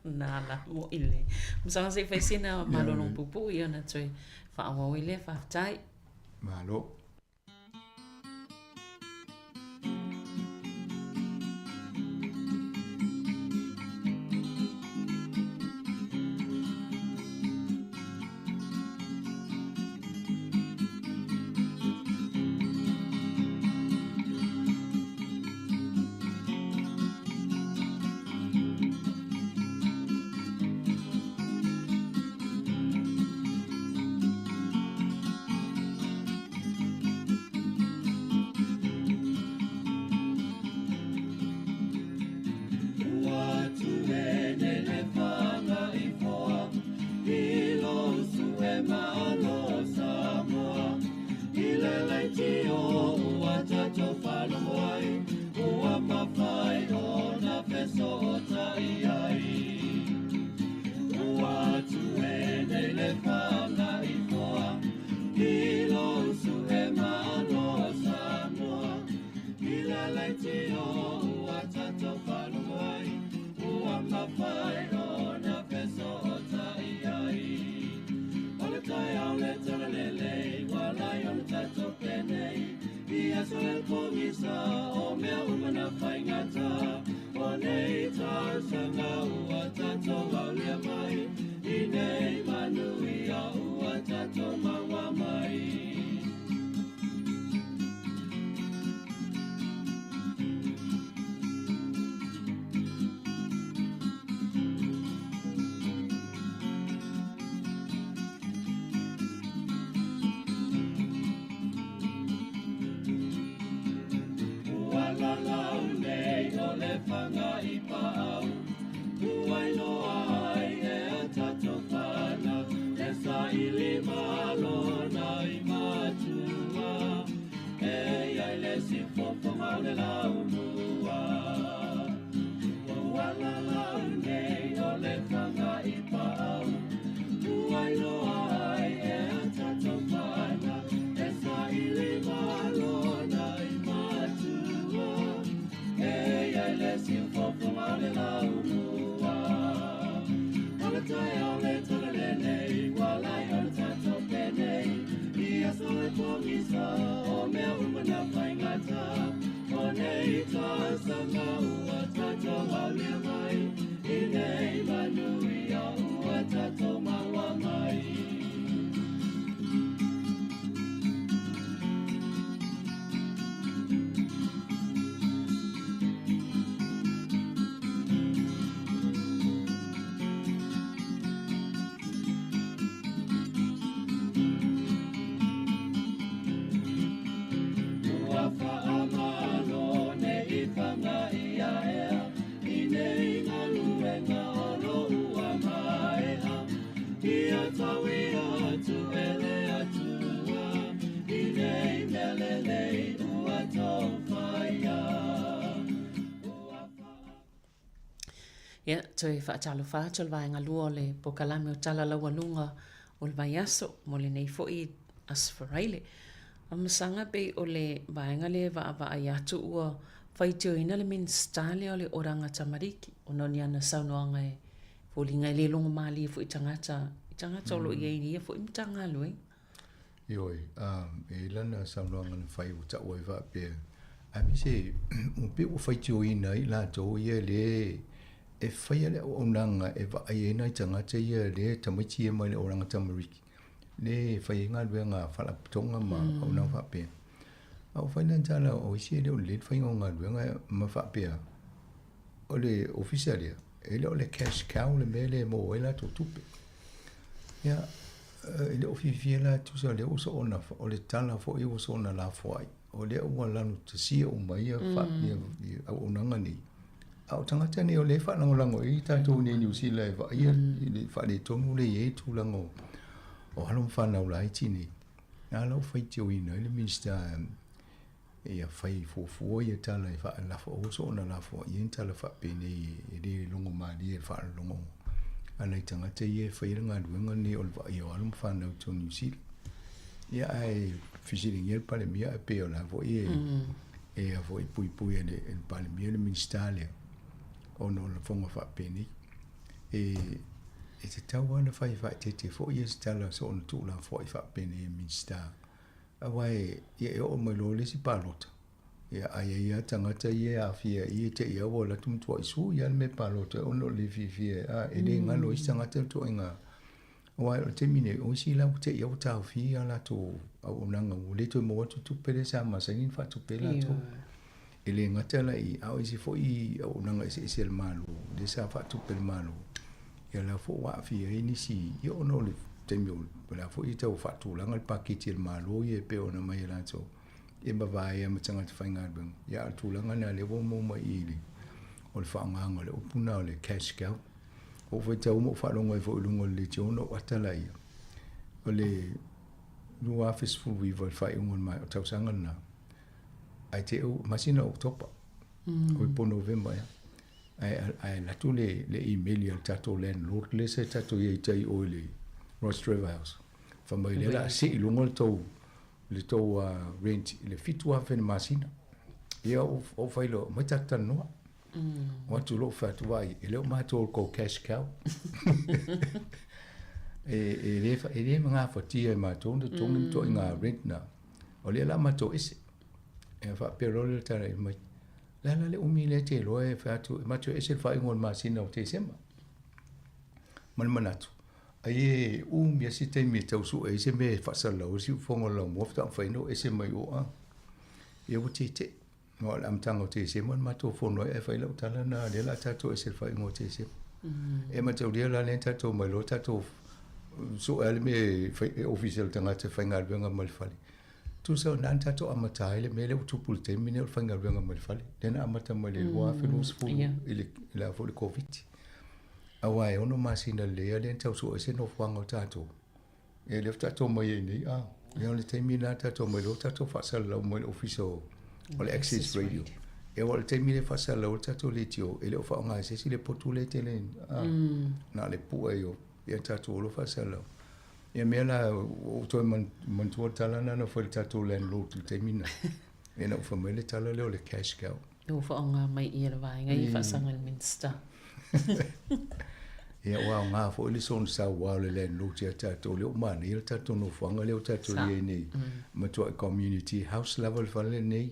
Na la mo'i le. Masaga se i fai sina malolo puupuu ia ona toe faaauau ai lea. Faafetai. Malo. o le fanga i paau Ua iloa ai e a tatou fana Le saili malo na i matua E iai le siufofoga o le laumua Ua uala lau nei o le fanga i paau Ua iloa ai e a tatou fana Le saili malo na i matua E iai le siufofoga o le laumua O le taeao le tala lenei Ua lai o le tatou penei Ia so e pogisa O mea uma na faigata O nei tausaga ua tatou aulia mai I nei manuia ua tatou maua mai. Ua faamalo nei faga ia ea I nei galuega o lo ua maea Ia tauia atu e le Atua I nei mea lelei ua tou faia. Ia, toe faatalofa atu o le vaega lua o le pokalame o Tala Laualuga o le vaiaso mo lenei foi Aso Faraile. Amasaga pei o le vaega lea e vaavaai atu ua faitioina le Minisita lea o le Oranga Tamariki ona o ni ana saunoaga e foliga e le logo malie foi i tagata, i tagata o lo o i ai i ia foi Matagaluega. Ioe, e i ai lana saunoaga na fai ua taua ai faapea, aemaise ua pei ua faitioina ai latou ia lea e faia le auaunaga e vaai ai nai tagata ia lea tamaiti ia mai le olaga tamariki, lea e fai ai galuega a faalapotopotoga ma auaunaga faapea. A ua fai lana tala o isi e le o lelei le faiga o galuega ma faapea, o le ofisa lea, e le o le cash cow le mea lea e maua ai latou tupe. Ia, e le o fiafia la tusa o lea ua soona, o le tala foi ua soona lafoai, o lea ua lanutasia uma ia ia auaunaga nei. A o tagata nei o lea e faalagolago i ai tatou nei i Niu Sila e vaaia le faaletonu lea e i ai tulaga o alo ma fanau laiti nei. Na la ua faitioina ai le Minisita ia fai fuafua ia tala e faalafo aua soona lafoai ai ni tala faapenei e le logo malie i le faalologo a nai tagata ia e faia le galuega lenei o le vaaia o alo ma fanau i totonu o Niu Sila. Ia ae fesiligia le Palemia ae pei o la foi e e a foi puipui e le Palemia le Minisita lea ona o lafoga faapenei. E tatau lava ona fai faaeteete foi ia se tala soona tuulafoai faapenei e Minisita Aua e, ia e oo mai loa le isi palota, ia a i ai lava tagata ia e aafia i e te i lava ua alu atu matuai sui lava le mea palota ai ona o le le fiafia a e le galo ai isi tagata le ituaiga. Aua o le taimi nei, o isi la ua te i lava ua taofia a latou auaunaga ua le toe maua atu tupe lea sa masani ona faatupe ai latou. E le gata la i, a o isi foi auaunaga eseese a le Malo lea sa faatupe e le Malo, ia la foi ua aafia ai nisi, ia ona o le taimi o la foi e tau faatulaga le paketi a le Malo ia e pei ona aumai e latou, ia ma vaea ma tagata faigaluega. Ia a o le tulaga lena lea ua maua mai i i le, o le faaaogaina o le upu lena o le cash cow. Ua ou faitau ma ou faalogo ai foi i luga o le leitio ona ou ata laia, o le 2019 i le faaiuga o le tausaga lena, ae te i masina o Oketopa, oi po o Novema ea, ae alu atu le email a le tatou landlord lea sa tatou i ai i tai i o i le Rostrevor House, fai mai o lea o le a sii i luga le tou rent i le $7,000 i le masina. Ia ou fai loa, omai tatou talanoa. O atu loa ou fai atu, vaai, e le o matou o le tou cash cow. E le gafatia e matou ona totogi le ituaiga rent lena. O lea o le a matou ese. Ia faapea loa le tala mai, le a la le umi lea e te iloa e fai atu, e matou ese i le faaiuga o le masina o Tesema. Ma le manatu, ai e umi lava se taimi e tau sue ai se mea e faasalalau ai le siufofoga o le laumua faatoa mafai ona oo ese mai o a. Ia ua tietie. Aua o le amataga o Tesema na matou fono ai ae fai lau tala lena lea o le a tatou ese i le faaiuga o Tesema. E mataulia la lea na tatou omai loa tatou sue lava le mea e fai e ofisa o le tagata e faigaluega ma le fale. Tusa o na tatou amata ai le mea lea ua tupu i le taimi lenei o le faigaluega mai le fale. Lea na amata mai le 2020 i le le a foi le Koviti. Aua e 6 masina lelei lava lea na tau sue ai se nofoaga o tatou. Ia lea faatoa tatou omai ai nei, a. Ia o le taimi lena tatou omai loa tatou faasalalau mai le ofisa o o le Access Radio. Ia aua o le taimi lea e faasalalau ai le tatou leitio, e le o faaaoga e se isi le potu lea e tele, a. Na o le pue o ia tatou o loa faasalalau. Ia mea la, ua ou toe manatua le tala lena na fai i le tatou landlord i le taimi lena. Ia na ou fai mai le tala lea o le cash cow. Ua faaaoga mai ia le vaega ia faasaga i le Minista. Ia ua aoga foi le soona sauā o le landlord ia tatou, lea ua manaia le tatou nofoaga lea ua tatou i ai nei. Matuai community house lava le fale lenei.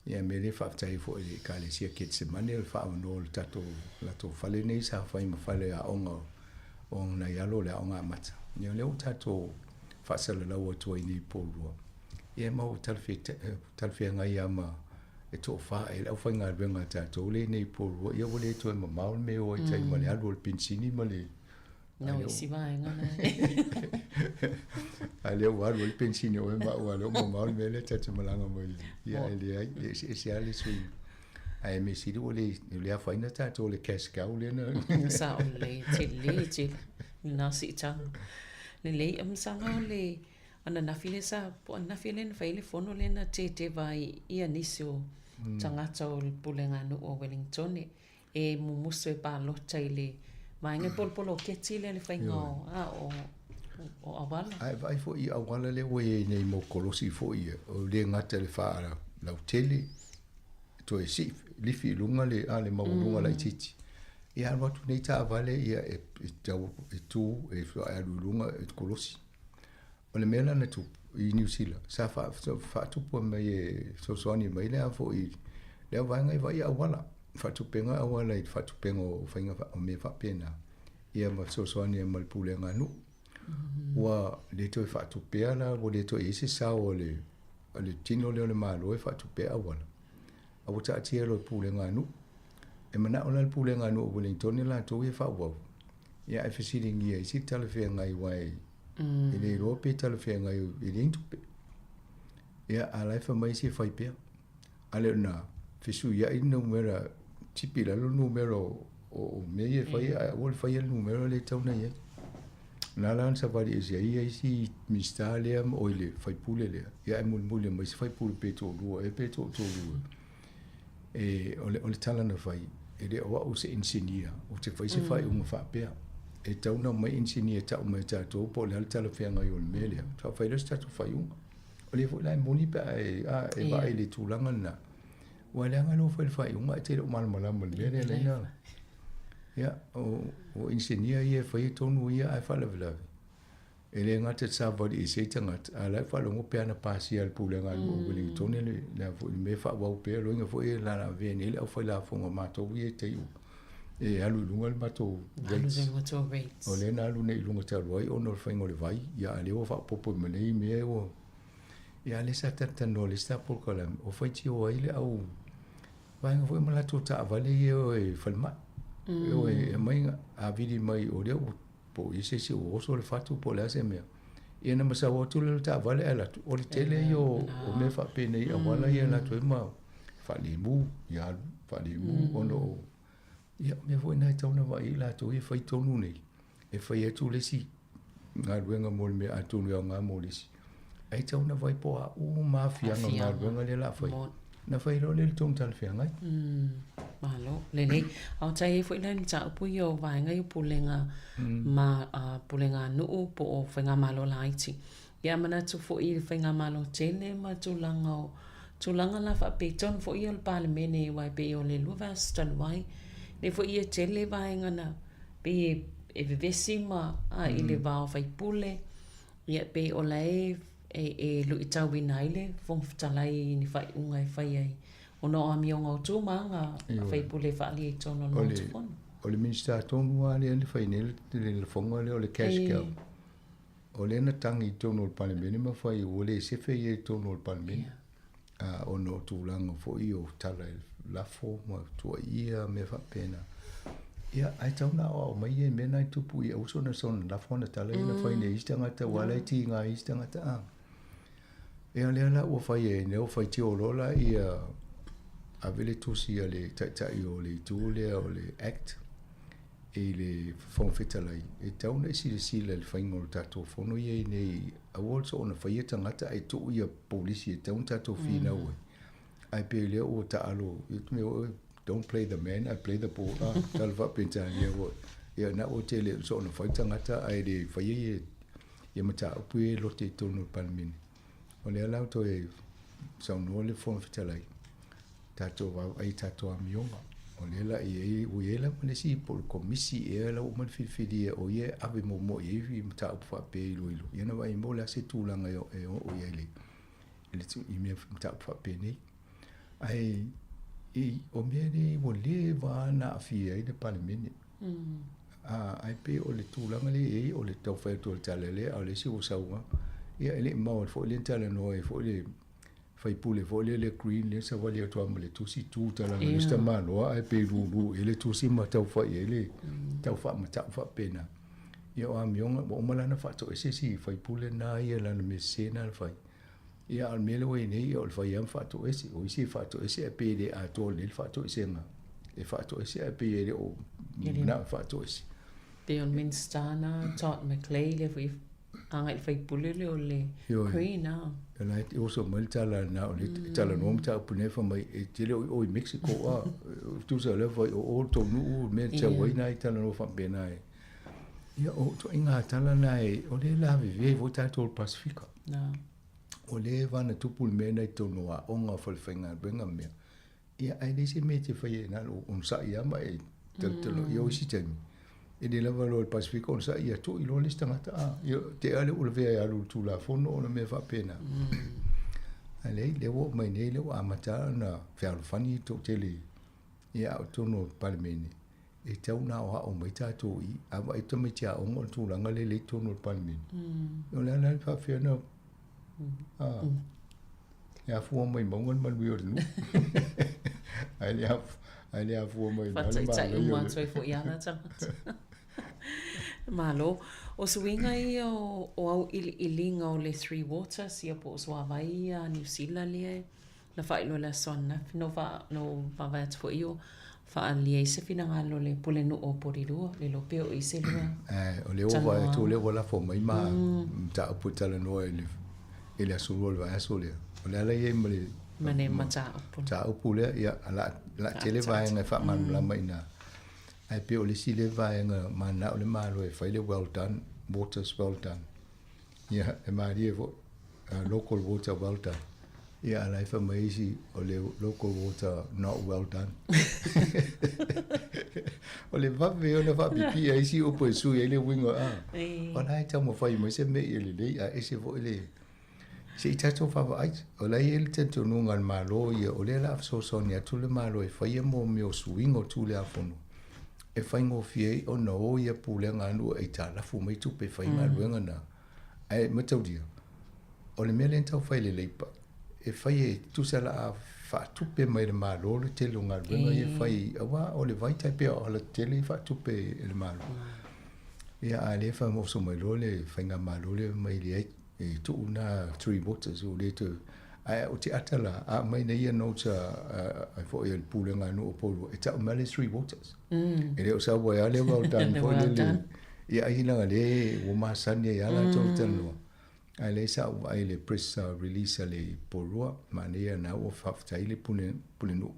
Ia mea lea faafetai ai foi i le Ekalesia Ketsemane o le faaavanoa o le tatou latou fale nei sa fai ma fale aoga o nai alo o le aoga amata. Ia lea ua tatou faasalalau atu ai nei Porirua. Ia ma ua talafeagai lava ma le toafa e le aufaigaluega a tatou lea nei Porirua. Ia ua le toe mamao le mea e o ai tai ma le alu o le penisini ma le No isi vaega na. A lea ua alu ai le penisini o oe ma au, a lea ua mamao le mea lea ta te malaga mai ai. Ia e leai, e eseese lava le suiga. Ae mea sili ua le, le afaina tatou le cash cow lea na. Sao lelei, tele tele lena siitaga. Lelei, o masaga o le ananafi lea sa, po o ananafi lea na fai ai le fono lea na teteva ai ia nisi o tagata o le pulega nuu o Wellingtone e mumusu e palota i le vaega po o le poloketi lea le faiga o, a, o, o auala. Ae vaai foi i auala lea ua i ai nei mo kolosi foi ia, o le gata i le faalautele, toe sii lifi i luga le, a, le maualuga laitiiti. Ia alu atu nei taavale ia e, e tau e tu e alu i luga e kolosi. O le mea la na tupu i Niu Sila, sa faatupu mai e fesoasoani mai le a foi lea vaega i vaai auala, faatupega auala i le faatupega o faiga o mea faapena, ia ma fesoasoani ma le pulega a nuu. Ua le toe faatupea la, ua le toe i ai se sao o le, o le tino lea o le Malo e faatupea auala, a ua taatia loa i pulega a nuu. E manao la le pulega a nuu o Wellington latou ia faaauau, ia ae fesiligia ai se talafeagai aua e E le iloa pe talafeagai e leai ni tupe. Ia, a la e fai mai isi e fai pea. A le o lena, fesuiai le numera, tipi i lalo le numera o, o mea ia e fai, ae aua le faia le numera lea e tatau ona i ai. Na la ona savali ese ai ia isi Minisita lea, oi le faipule lea, ia ae mulimuli mai se faipule pe toalua ea pe toatolu ea. E, o le, o le tala na fai, e le o au se inisinia, ou te fai se faaiuga faapea. E tatau ona omai inisinia e tau mai e tatou po o le a le talafeagai o le mea lea, faatoa fai lea o se tatou faaiuga. O lea foi la e moni pe a e, a e vaai i le tulaga lena, ua leaga lou fai le faaiuga ae te le o malamalama i le mea lea lea na. Ia, o, o inisinia ia e faia tonu ia ae faalavelave. E le gata i le savali ese ai tagata, a o la e faalogo pe ana pasia e le pulega a nuu o Wellington le, le a foi le mea e faaauau pea, loiga foi e lalavea nei le aufailafoga matou ia i tai e alu i luga le matou rates. O lea na alu nei i luga talu ai ona o le faiga o le vai, ia a o lea ua faaopoopo mai nei mea ua... Ia a o lea sa talatalanoa i le isi ta polokalame, o faitio ai le au vaega foi ma latou taavale ia e o i falemai. E o e aumai a vili mai o lea ua po o i ai se isi ua oso le fatu po o le a se mea. Ia ona masau atu lea o le taavale ae alu atu, o le tele ia o, o mea faapenei auala ia latou ai ma faalemu, ia alu faalemu ona o ia o mea foi na e tatau ona vaai ai latou ia e fai tonu nei, e fai atu le isi galuega mo le mea atonu e aoga mo le isi. Ae tatau ona vaai po o a uma aafiaga o le galuega lea o le a fai. Ona fai loa lea i le tonu talafeagai. Malo, lelei. A o tai ai foi la i mataupu ia o vaega ia o pulega ma pulega a nuu po o faigamalo laiti. Ia a manatu foi i le faigamalo tele ma tulaga o tulaga la faapitonu foi ia o le Palemene aua e pei o le 2 vaiaso talu ai, lea foi ia tele vaega na pei e vevesi ma i le va o faipule. Ia, pei o la e e luitauina ai le Fofoga Fetalai i ni faaiuga e fai ai ona o amioga o tu ma aga a faipule e faaalia i totonu o le Maota Fono. O le Minisita tonu lava lea na fai nei le lafoga lea o le cash cow. O lea na tagi i totonu o le Palemene ma fai ua le sefe ia i totonu o le Palemene ona o tulaga foi o tala e lafo ma tuuaia mea faapena. Ia, ae tatau ona aoao mai ia i mea na e tupu ia aua soona soona lafo ana tala ia na fai nei e isi tagata aua la e tiga ai isi tagata. Ia lea la ua fai e lea ua faitio loa la ia ave le tusi a le taitai o le itu lea o le Act i le Fofoga Fetalai e tatau ona e silasila i le faiga o le tatou fono ia i nei aua le soona faia tagata ae tuu ia polisi e tatau ona tatou finau ai. Ae pei o lea ua taalo don't play the man I play the ball a tala faaperetania foi. Ia na ua tele soona fai tagata ae le faia ia ia mataupu ia e lote i totonu o le Palemene. O lea la ua toe saunoa le Fofoga Fetalai, tatou vaavaai i tatou amioga. O lea la i ai, ua i ai lava le isi po o le komisi ea la ua uma ona filifilia o ia e ave muamua i ai mataupu faapea e iloilo. Ia ona vaai mai o le a se tulaga e oo i ai i le i mea mataupu faapenei. Ae i, o mea nei ua leva ona aafia ai le Palemene. Ae pei o le tulaga lea e i ai o le tau fai atu o le tala lea, a o le isi ua sau lava. Ia e le i mamao foi lea na talanoa ai foi le faipule foi lea le Green lea savali atu lava ma le tusi tu talaga le isi tamaloa ae pei lulu i ai le tusi ma tau fai i ai le tau faamatau faapena. Ia o amioga ua uma la ona faatoese si faipule lena ia lana mea sese lena na fai. Ia a o le mea lea ua i ai nei, o le fai lava ma faatoese. O isi e faatoese ae pei e le atoa lelei le faatoesega. E faatoese ae pei e le o manao e faatoese. Pei o le Minisita na Todd McClay lea foi agai i le faipule lea o le Green a. O la e oso mai le tala na o le talanoa mataupu nei fai mai e te le o i o i Mexico a. Tusa o lea fai o o le tou nuu le mea e sau ai na i talanoa faapena e. Ia o ituaiga tala na e o lea e lavevea ai foi tatou o le Pasefika. O lea e vana tupu le mea na i totonu o aoga o falefaigaluega ma mea. Ia ae leai se mea e te faia na o le onosai lava ma e talotalo. Ia o isi taimi, e le lava loa i le Pasefika onosai ia to'i loa le isi tagata a. Ia tea lea ua lavea e alu i le Tulafono ona mea faapena. Ae leai, lea ua oo mai nei lea ua amata ona fealofani le toatele ia a o totonu o le Palemene, e tatau ona aoao mai tatou i i. A vaai tamaiti aoga o le tulaga lea i totonu o le Palemene, o le a la le faafefea ona e afua mai mauga le manuia o le nuu. Ae le ae le afua mai i ina le Faataitai uma atu ai foi i ana tagata. Malo. O suiga ia o auiliiliga o le Three Waters ia po o suavai ia a Niu Sila lea na faailoa i le aso ananafi no va no vaavaai atu foi o faaalia ai se finagalo o le Pulenuu o Porirua, le iloa pea o i se lua O lea ua vaai atu o lea ua lafo mai ma mataupu e talanoa i le i le aso lua o le vaiaso lea. O le a la i ai ma le ma le mataupu. Mataupu lea, ia, o le a tele vaega e faamalamalama i ina. Ae pei o le isi lea vaega mananao le Malo e fai le well done, waters well done. Ia, e malie foi, local water well done. Ia, a la e fai mai isi, o le local water not well done. O le vave ona faapipii ai isi upu e sui ai le uiga, a. O la e taumafai mai se mea ia lelei, a ese foi le... Se i tatou vaavaai, o la e i ai le talitonuga a le Malo ia, o lea o le a fesoasoani atu le Malo e faia mea o suiga o Tulafono e faigofie ai ona o ia pulega a nuu e aitalafu mai tupe e fai ai galuega na. Ae mataulia, o le mea lea na tau fai e le Labour, e fai e tusa o le a faatupe mai e le Malo le tele o galuega ia e fai, aua o le vai tai pei o alatetele e faatupe e le Malo. Ia a o lea e faaoso mai loa le faigamalo lea mai leai, e tuu na Three Waters ua le toe ae o te ata la a aumai nei ia notes a foi a le pulega a nuu o Porirua e tau mai le Three Waters e le o sau ai a le well done foi lele ia ai leaga le ua masani ai a latou talanoa ae lea sa ou vaai i le press release a le Porirua manaia na ua faafetai le pule pulenuu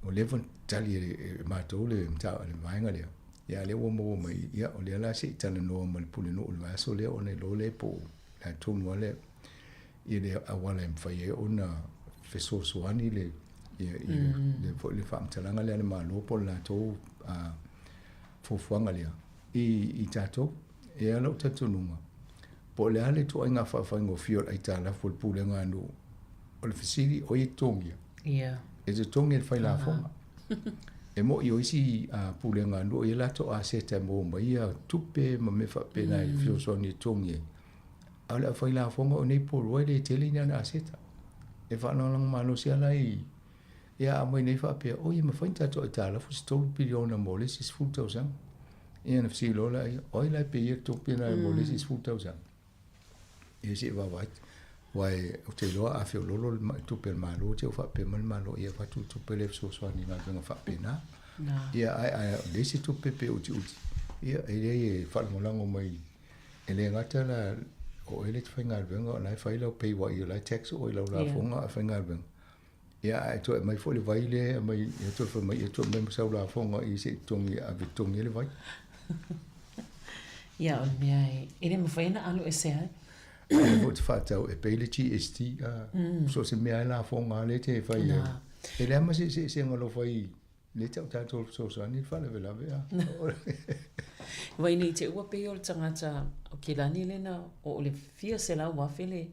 ua leva ona tali e matou le le vaega lea ia lea ua maua mai ia o lea la se i talanoa ma le pulenuu i le vaiaso lea ona iloa lea po o le a tonu lava le i le auala e mafai ai ona fesoasoani le ia ia le foi le faamatalaga lea a le Malo po o le latou fuafuaga lea i i tatou. E i ai lou talitonuga, po o le a le ituaiga faafaigofie o le aitalafu o le pulega a nuu, o le fesili, o ai e totogia? E totogi e le fai lafoga. E moni o isi pulega a nuu e i ai latou aseta e maua mai ia tupe ma mea faapena e fesoasoani e totogi ai. A o le aufai lafoga o nei Porirua e le tele ni ana aseta. E faalagolago malosi lava la i Ia a aumai nei faapea, oi e mafai ona tatou aitalafu se 3 piliona mo le isi 10 tausaga. Ia ona fesili loa lea, o ai la e peia le tupe lena mo le isi 10 tausaga? Ia se i vaavaai. Uae ou te iloa a feoloolo le tupe a le Malo te faapea mai le Malo ia avatu le tupe lea e fesoasoani i galuega faapena. Ia ae ae o le isi tupe pe utiuti ia e leai e faalagolago mai e le gata la o oe le te faigaluega o la e fai lau pay i o la e tax oe i lau lafoga a faigaluega. Ia ae toe aumai foi le vai lea e aumai ia toe fai mai ia toe aumai ma sau lafoga i se i totogi e ave totogi ai le vai. Ia o le mea e, e le mafai ona alo ese ai. Ai foi te whaatau e pay le GST a so se mea e lafoga le te fai ai. E lea ma se se se ngalo fai le tau tātou fesoasoani i le faalavelave a. Wai nei te ua pei o le tagata o Kilani lena o le fia 100,000 le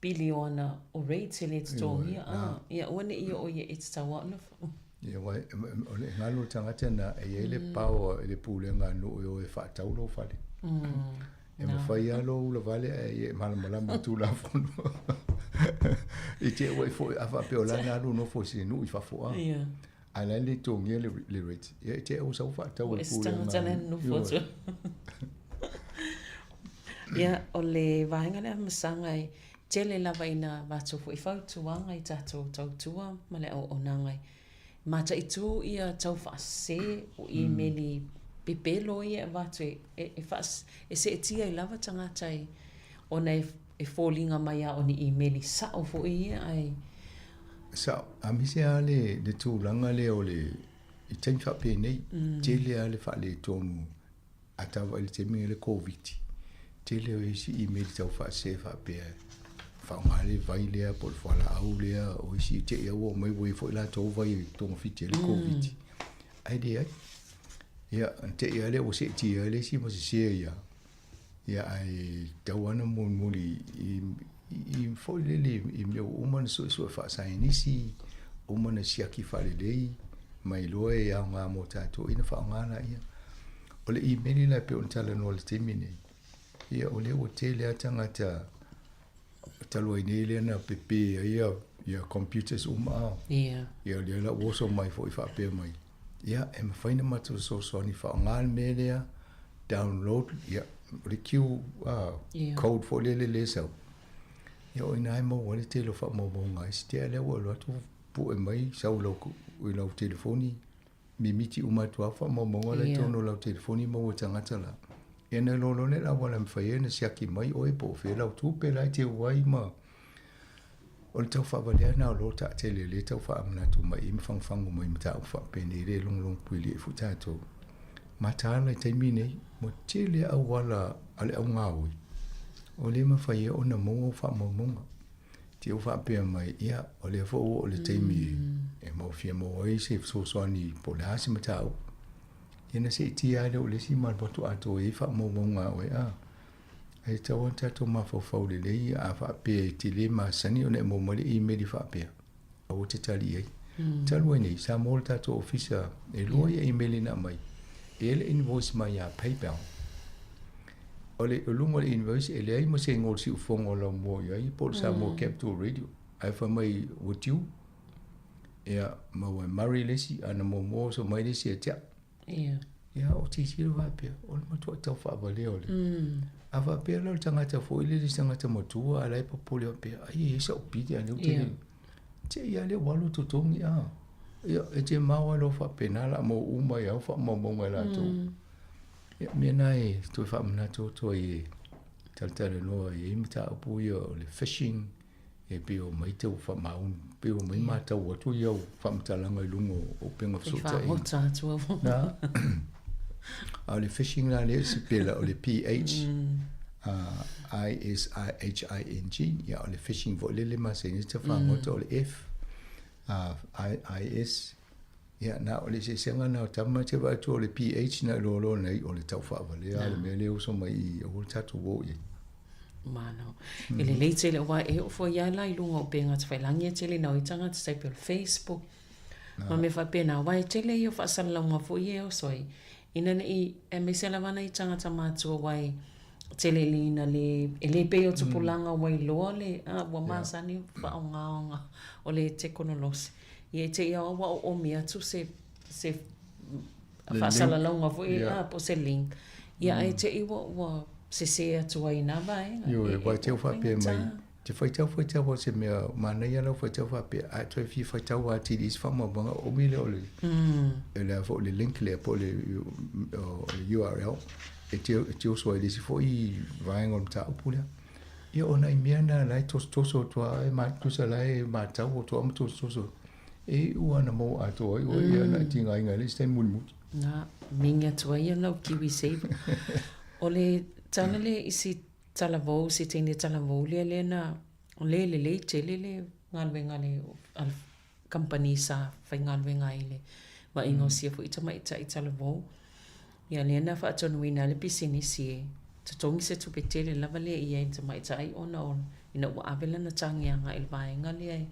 piliona o rates e le totogia a ia aua ne i oo ia e tatau lava ona Ia wai o le galu o le tagata na e i ai le power i le pulega a nuu e o e faatau lou fale. E mafai lava lou ula vale ae ia e malamalama i Tulafono. I te ua e foi a faapea o la na alu nofo i se nuu i fafo a. Ae la e le totogia le rate. Ia e te ua sau faatau e le pulega. Ua e se tagata la e nonofo atu. Ia, o le vaega lea masaga e tele lava ina avatu foi fautuaga i tatou tautua ma le auaunaga e mataitu ia tau faasese o imeli pepelo ia e avatu e seetia ai lava tagata e ona e foliga mai lava o ni imeli sao foi ia ae Sao, aemaise lava le tulaga lea o le i taimi faapenei, tele lava le faaletonu A tau ai le taimi o le Koviti, tele o isi email tau faasese faapea faaaoga le vai lea po o le fualaau lea, o isi te i ua omai ua i ai foi latou vai e togafiti ai le Koviti. Ae leai. Ia, te i lava lea ua seetia ai le isi ma sese ai lava. Ia, ae tau lava ona mulimuli i, i foi lele i mea ua uma ona suesue faasaienisi, uma ona siaki faalelei, ma iloa e aoga mo tatou, ia ona faaaoga laia. O le imeli la e pei ona talanoa i le taimi nei, ia o lea ua tele lava tagata talu ai nei lea na pepe ai ia, ia computers uma a. Ia. Ia o lea la ua oso mai foi faapea mai, ia e mafai ona matou fesoasoani faaaoga le mea lea, download, ia o le QR code foi lele lea e sau. Ia o i ina e maua ai le tele o faamaumauga ai si tea lea ua alu atu pue mai sau i lau, i lau telefoni mimiti uma atu lava faamaumauga la i totonu o lau telefoni maua e tagata la. Ia na iloa loa lea le auala e mafai ai ona siaki mai oe po o fea lau tupe la e teu ai ma o le tau faavalea lena o lo taatele o lea e tau faamanatu mai i ma fagufagu mai mataupu faapenei le logologo puialii foi tatou. Mataala i taimi nei, ua tele auala a le augaoi o lea e mafai ai ona maua faamaumauga. Te ua faapea mai, ia, o lea foi ua oo le taimi e mau fia maua ai se fesoasoani po o le a se mataupu. Ia na seetia lava lea o le isi ma alu atu atoa i ai faamaumauga a oe, a. Ae tatau lava ona tatou mafaufau lelei a faapea e te le masani ona e maua mai le imeli faapea, aua te tali i ai. Talu ai nei, sa maua le tatou ofisa e lua ia imeli na aumai, e i ai le invoice mai ia PayPal. O le o luga o le invoice e leai ma se igoa o le siufofoga o lau moa i ai po o le Samoa Capital Radio. Ae fai mai ua due. Ia, ma ua marry le isi, a na muamua oso mai le isi ia te au. Ia. Ia, o tilotilo faapea, o le matuai tau faavalea o le. A faapea la o le tagata foi lele se tagata matua a la e popole faapea, ai e i ai sau pili a lea ou te le. Te i a lea ua alu totogi a. Ia, e te mao ai loa faapena la maua uma ai au faamaumauga e latou. Ia, mea na e toe faamanatu atu ai e talatalanoa ai i mataupu ia o le phishing, e pei o mai tau faamaunu, pei o mai matau atu ia au faamatalaga i luga o upega fesootaiga. E faaota atu au. Na. A o le phishing la lea e sipela o le PH I S I H I N G, ia o le phishing foi lele masani ta fagota o le F I I S Ia, na o le eseesega na o tama te vaai atu o le PH na iloa loa nei o le tau faavalea le mea lea e oso mai i aua le tatou o i ai. Malo. E lelei tele aua e oo foi lava la i luga o upega tafailagi e tele ina o ai tagata tai pei o le Facebook ma mea faapena aua e tele ia o faasalalauga foi ia e oso ai ina ne i aemaise lava nai tagata matutua aua e tele ina le e le pei o tupulaga ua iloa le a ua masani faaogaoga o le tekonolosi. Ia e te i a ua oomi atu se se faasalalauga foi a po o se link. Ia ae te i ua ua sese atu ai i na vaega. Ioe, aua e te faapea mai, Te faitau faitau o se mea manaia lau faitau faapea ae toe fia faitau atili i isi faamaumauga umi lea o le e le a foi le link lea po o le o le URL e te e te oso ai i le isi foi vaega o le mataupu lea. Ia o nai mea na la e tosotoso atu lava e ma tusa la e matau atu lava ma tosotoso e iu lava ina maua atoa ai oe ia na e tigaina ai le isi taimi mulimuli. Na mingi atu ai ia lau kiwi saver. O le tala lea i si talavou, si teine talavou lea lea na le lelei tele le galuega a le a le kamupani sa faigaluega ai i le vaaiga o sia foi tamaitai talavou. Ia lea na faatonuina ai le pisinisi e totogi se tupe tele lava lea i ai i le tamaitai ona o ina ua ave lana tagi agai i le vaega lea e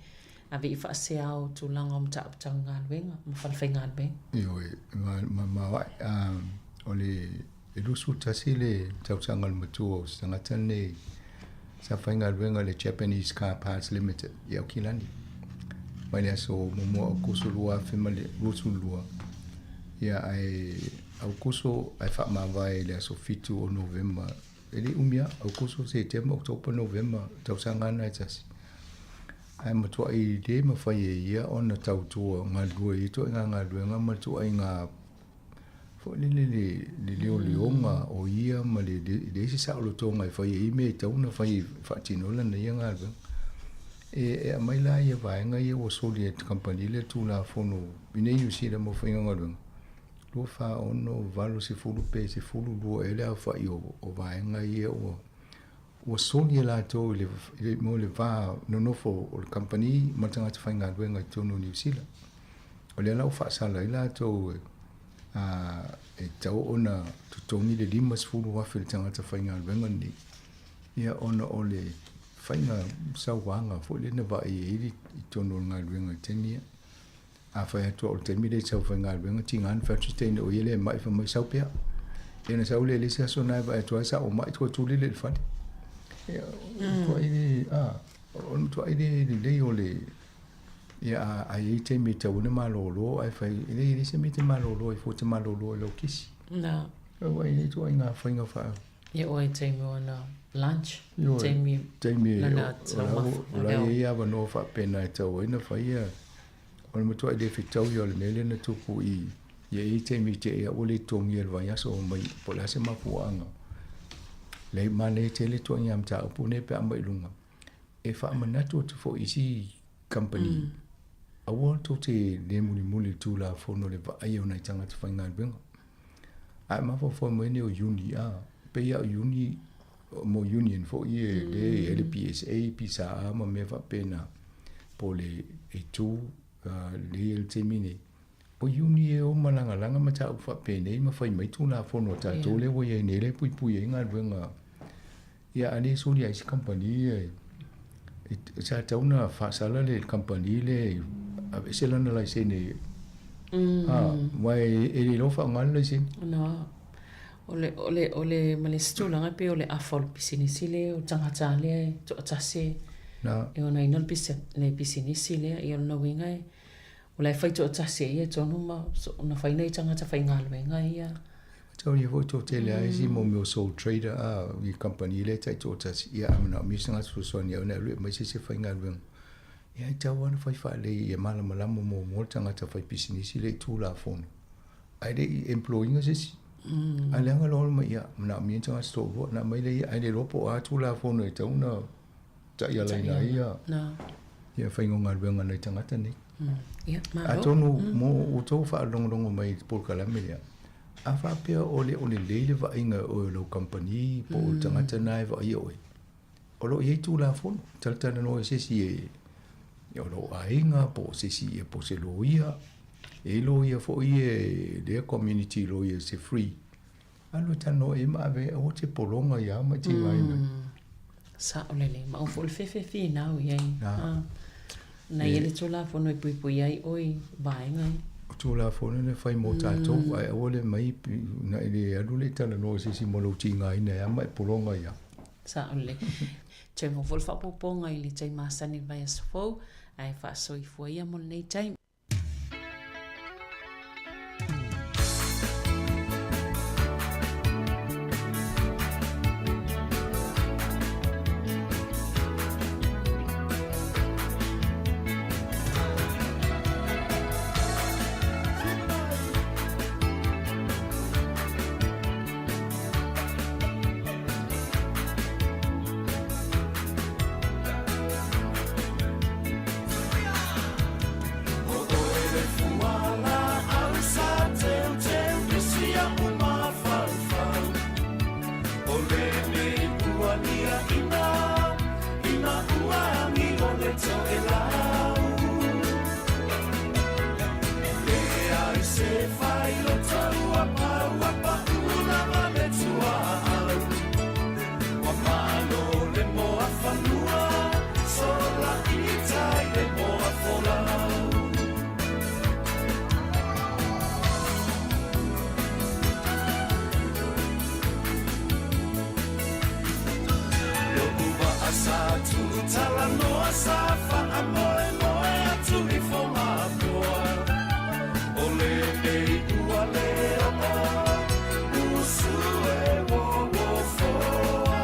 ave i faasea o tulaga o mataupu tau galuega ma falefaigaluega. Ioe, ma ma ma o le E 21 le tausaga o le matua o se tagata lenei sa faigaluega i le Japanese Car Parts Limited i Aukilani mai le aso muamua o Aokuso 2022, ia ae Aokuso ae faamavae i le aso 7 o Novema, e le umi lava, Aokuso, Setema, Oketopa, Novema, tausaga lava na e tasi. Ae matuai le mafai e ia ona tautua galulue i ia ituaiga galuega ma le ituaiga foi lele le le leoleoga o ia ma le leai se saolotoga e fai ai mea e tatau ona fai e faatino ai lana ia galuega. E e aumai la ia vaega ia ua soli e le kamupani le Tulafono i inei i Niu Sila mo faiga galuega, 2, 4, 6, 8, 10 pe 12 ea le aofai o o vaega ia ua ua soli e latou i le i le mo le va nonofo o le kamupani ma le tagata faigaluega i totonu o Niu Sila. O lea la ua faasala ai latou e, a, e tatau ona totogi le $50,000 i le tagata faigaluega lenei, ia ona o le faiga sauaga foi lea na vaai ai i totonu o le galuega i taimi ia. A fai atu o le taimi lea i sau faigaluega, tiga ona fai atu se teine o ia lea e mai, fai mai sau pea. Ia na sau lea i le isi aso na e vaai atu ai sa o mai toe tuli lea i le fale. Ia, matuai le, a, o le matuai le lelei o le, ia a, a i ai taimi e tatau ona malolo ae fai, e leai e leai se mea e te malolo ai fua e te malolo i lau kesi. Na. Aua e le ituaiga faiga faa Ia oe taimi o ana lunch, taimi taimi lana taumafa. O la e i ai avanoa faapena e tatau ai ona fai ia o le matuai le fetau ia o le mea lea na tupu i ia i ai taimi i tea ua le totogia i le vaiaso mai po o le a se mafuaaga. Leai manaia tele ituaiga mataupu nei pe a aumai i luga. E faamanatu atu foi i isi kamupani, aua tou te le mulimuli i le Tulafono i le vaaia o nai tagata faigaluega. Ae mafaufau mai nei o Iuni, a, pei lava o Iuni, mo union foi ia lea e i ai le PSA, PSA ma mea faapena, po o le A2, lea e i ai le taimi nei. O Iuni e o malagalaga mataupu faapenei ma fai mai Tulafono a tatou lea ua i ai nei lea e puipui ai galuega. Ia a le soli ai se kamupani ia e sa tatau ona faasala le kamupani lea e aveese lana laisene aua e le iloa faaaoga le laisene. No. O le, o le, o le, ma le isi tulaga e pei o le afa o le pisinisi lea, o le tagata lea e toatasi e onaina le le pisinisi lea. Ia o lona uiga e, o la e fai toatasi e ia tonu ma ona fai nai tagata faigaluega ia. Tau ia foi toatele lava isi mo mea o sole trader a i kamupani lea e taitoatasi ia a manaomia se tagata fesoasoani ona e alu e aumai se isi e faigaluega. Ia e tatau lava ona fai faalelei ia malamalama muamua le tagata fai pisinisi lea i Tulafono ae le i employ ina se isi. Ae leaga loa ona mai ia manaomia ni tagata toalua ona aumai lea ia ae le iloa po o a Tulafono e tatau ona taialaina ai ia ia faiga o galuega a nai tagata nei. Ia, malo. Atonu mo outou faalogologo mai i le polokalame lea, a faapea o le o lelei le vaaiga e oe o lau kamupani po o le tagata lena e vaaia oe, o lo o i ai Tulafono, talatalanoa i se isi e o lou aiga po o se isi po o se loia. E i ai loia foi ia lea community lawyer se free. Alu e talanoa i ai ma ave aua te pologa ia ma tigaina. Sao lelei, ma o foi le fefe finau i ai. Na. Na ia le Tulafono e puipui ai oe i vaega ia. O Tulafono na fai mo tatou, ae aua le mai na i le alu le talanoa i se isi mo lou tigaina e a ma e pologa ia. Sao lelei. Toe maua foi le faaopoopoga i le taimi masani i le vaiaso fou, ae faasoifua ia mo lenei taimi. sa faamoemoe atu i Fogamoa. O lenei ua le oo usu e wowofoa.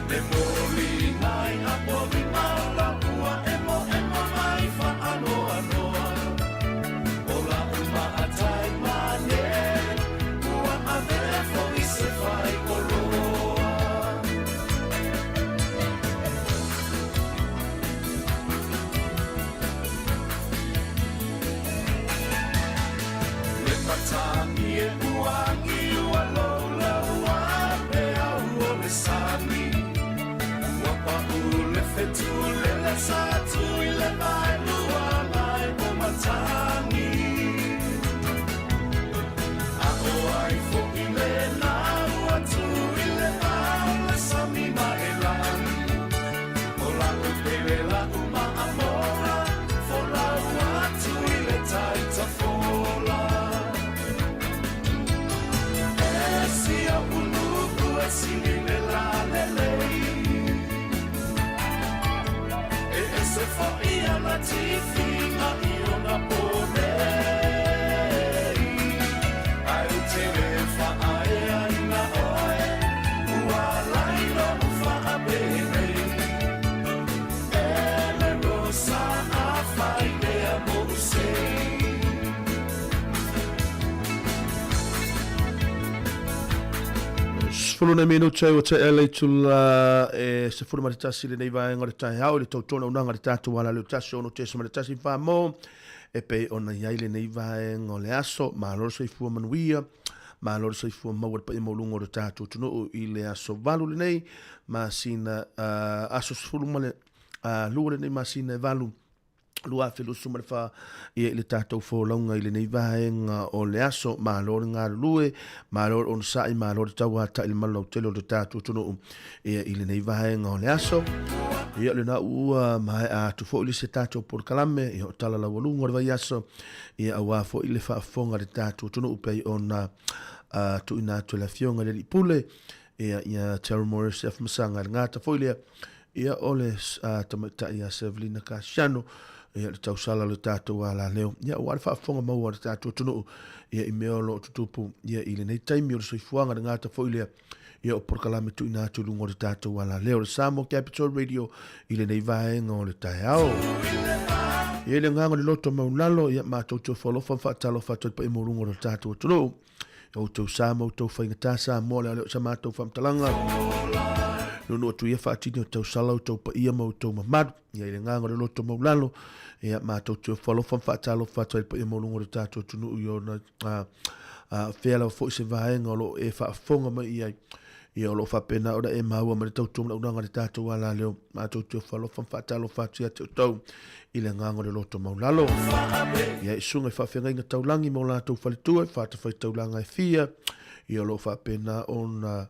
Le moli mai a poli maola ua emo emo mai faanoanoa. O lau maatai mane ua avea foi se fai oloa. Le matagi e uagi ua loulou a peau o le sami. Ua pau le fetu lele sa tui le vai lua mai o matagi. A o ai foi le nau atu i le vao le sami ma e lagi. O lau pele lau maamola, folau atu i le taitafola. E sia uluku e sili le lalelei. E ese foi ana tifiga i ona ponei. Ai u te le faaea ina oe, ua lailo u faapenei. E le rosa a fai lea mo usei. Sefulu nai minute ua tea le itula e 11 lenei vaega o le taeao i le tautoga unaga le tatou ala leo 1 6.1 whamo e pei ona iai lenei vaega o le aso. Malo le soifua manuia, malo le soifua maua le paia maualuga o le tatou atunuu i le aso 8 lenei masina, aso 12 lenei masina e 8 2024 ia i le tatou folauga i lenei vaega o le aso. Malo le galulue, malo le onosai, malo le tauata'i le malu lautele o le tatou atunuu ia i lenei vaega o le aso. Ia lena ua maea atu foi le se tatou polokalame ia o tala laualuga o le vaiaso ia auā foi le faafofoga a le tatou atunuu pei ona tuuina atu e le afioga i le Alii Pule ia ia Terry Morris Afamasaga le gata foi lea ia o le tamaitai ia Sevelina Kasiano ia le tausala o le tatou alaleo ia ua le faafofoga maua a le tatou atunuu ia i mea o lo o tutupu ia i lenei taimi o le soifuaga le gata foi lea ia o polokalame tuuina atu i luga o le tatou alaleo o le Samoa Capital Radio i lenei vaega o le taeao. Ia i le agaga o le loto maulalo, ia matou te ofo alofa ma faatalofa atu ai le paia maualuga o le tatou atunuu. Ia outou sa ma outou faigata Samoa le a le o sa matou faamatalaga. Nuunuu atu ia faatini o tausala outou paia ma outou mamalu. Ia i le agaga o le loto maulalo, ia matou te ofo alofa ma faatalofa atu ai le paia maualuga o le tatou atunuu i ona fea lava foi se vaega o lo o e faafofoga mai i ai. Ia o lo o faapena ona e maua ma le tautua manaunauga le tatou alaleo. Matou te ofo alofa ma faatalofa atu ia te outou i le agaga o le loto maulalo. Ia i susuga i faafeagaiga taulagi ma o latou faletua i fatafaitaulaga e fia, ia o lo o faapena ona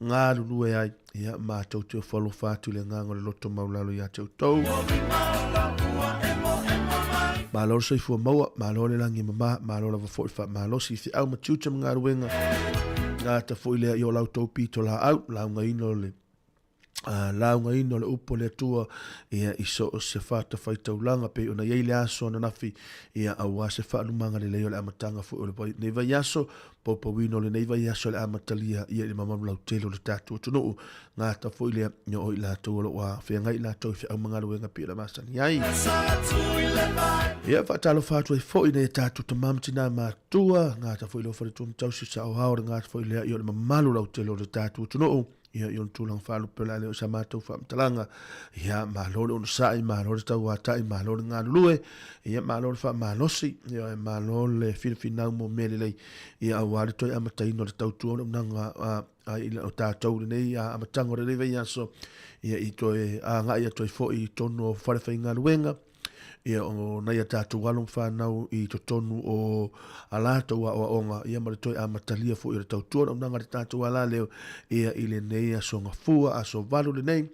galulue ai. Ia matou te ofo alofa atu i le agaga o le loto maulalo ia te outou. Malo le soifua maua, malo le lagi e mama, malo lava foi le faamalosi i feau ma tiute ma galuega. Gata foi lea i o la outou pitolaau, laugaina o le laugaina o le upu a le Atua ia i so o se fatafaitaulaga pei ona i ai le aso ananafi ia auā se faalumaga lelei o le amataga foi o lenei vaiaso, poupouina o lenei vaiaso le amatalia ia i le mamalu lautele o le tatou atunuu. Gata foi lea ia o i latou o lo o feagai latou i feau ma galuega pei ona masani ai. Ia faatalofa atu ai foi nei tatou tama ma tina matua, gata foi lea o faletua ma tausi saoao, le gata foi lea ia o le mamalu lautele o le tatou atunuu. Ia, i ona tulaga faalupe o le a le o sa matou faamatalaga. Ia, malo le onosai, malo le tauatai, malo le galulue, ia, malo le faamalosi, ia, e malo le finafinau mo mea lelei, ia, auā le toe amataina o le tautua o le auaunaga a, i o tatou i lenei amataga o lenei vaiaso, ia, i toe agai atu ai foi i totonu o falefaigaluega, ia o nai a tatou alo ma fanau i totonu o a latou aoaoga, ia ma le toe amatalia foi o le tautua o le auaunaga a le tatou alaleo, ia i lenei aso Gafua, aso 8 lenei,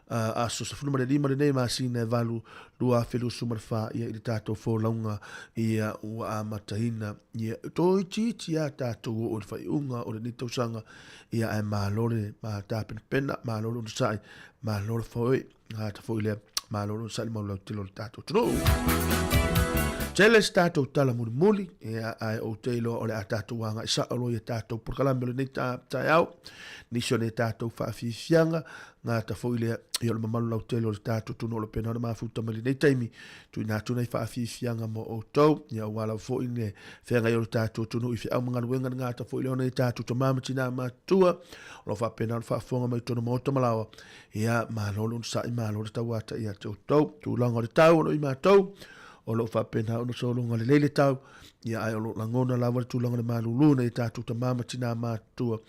aso 15 lenei masina e 8 2024 ia i le tatou folauga ia ua amataina ia toitiiti a tatou oo i le faaiuga o lenei tausaga ia ae malo le tapenapena, malo le onosai, malo le foi gata foi lea, malo le onosai le maulautele o le tatou atunuu. Tele se tatou tala mulimuli, ia, ae ou te iloa o le a tatou agai sao loa ia tatou polokalame o lenei taeao, nisi o nei tatou faafiafiaga, gata foi lea, ia o le mamalu lautele o le tatou atunuu o lo pena ona mafuta mai lenei taimi, tuuina atu nei faafiafiaga mo outou, ia aua lava foi le feagai o le tatou atunuu i feau ma galuega, le gata foi lea o nei tatou tama ma tina matutua, o lo o faapena ona faafofoga mai i totonu o maota ma laoa, Ia, malo le onosai, malo le tauata ia te outou. Tulaga o le tau o lo o i matou, o lo o faapena ona sologa lelei le tau, ia ae o lo o lagona lava le tulaga o le malulu nei tatou tama ma tina matutua,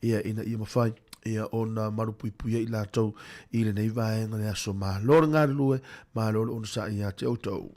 ia ina ia mafai ia ona malupuipuia i latou i lenei vaega le aso. Malo le galulue, malo le onosai ia te outou.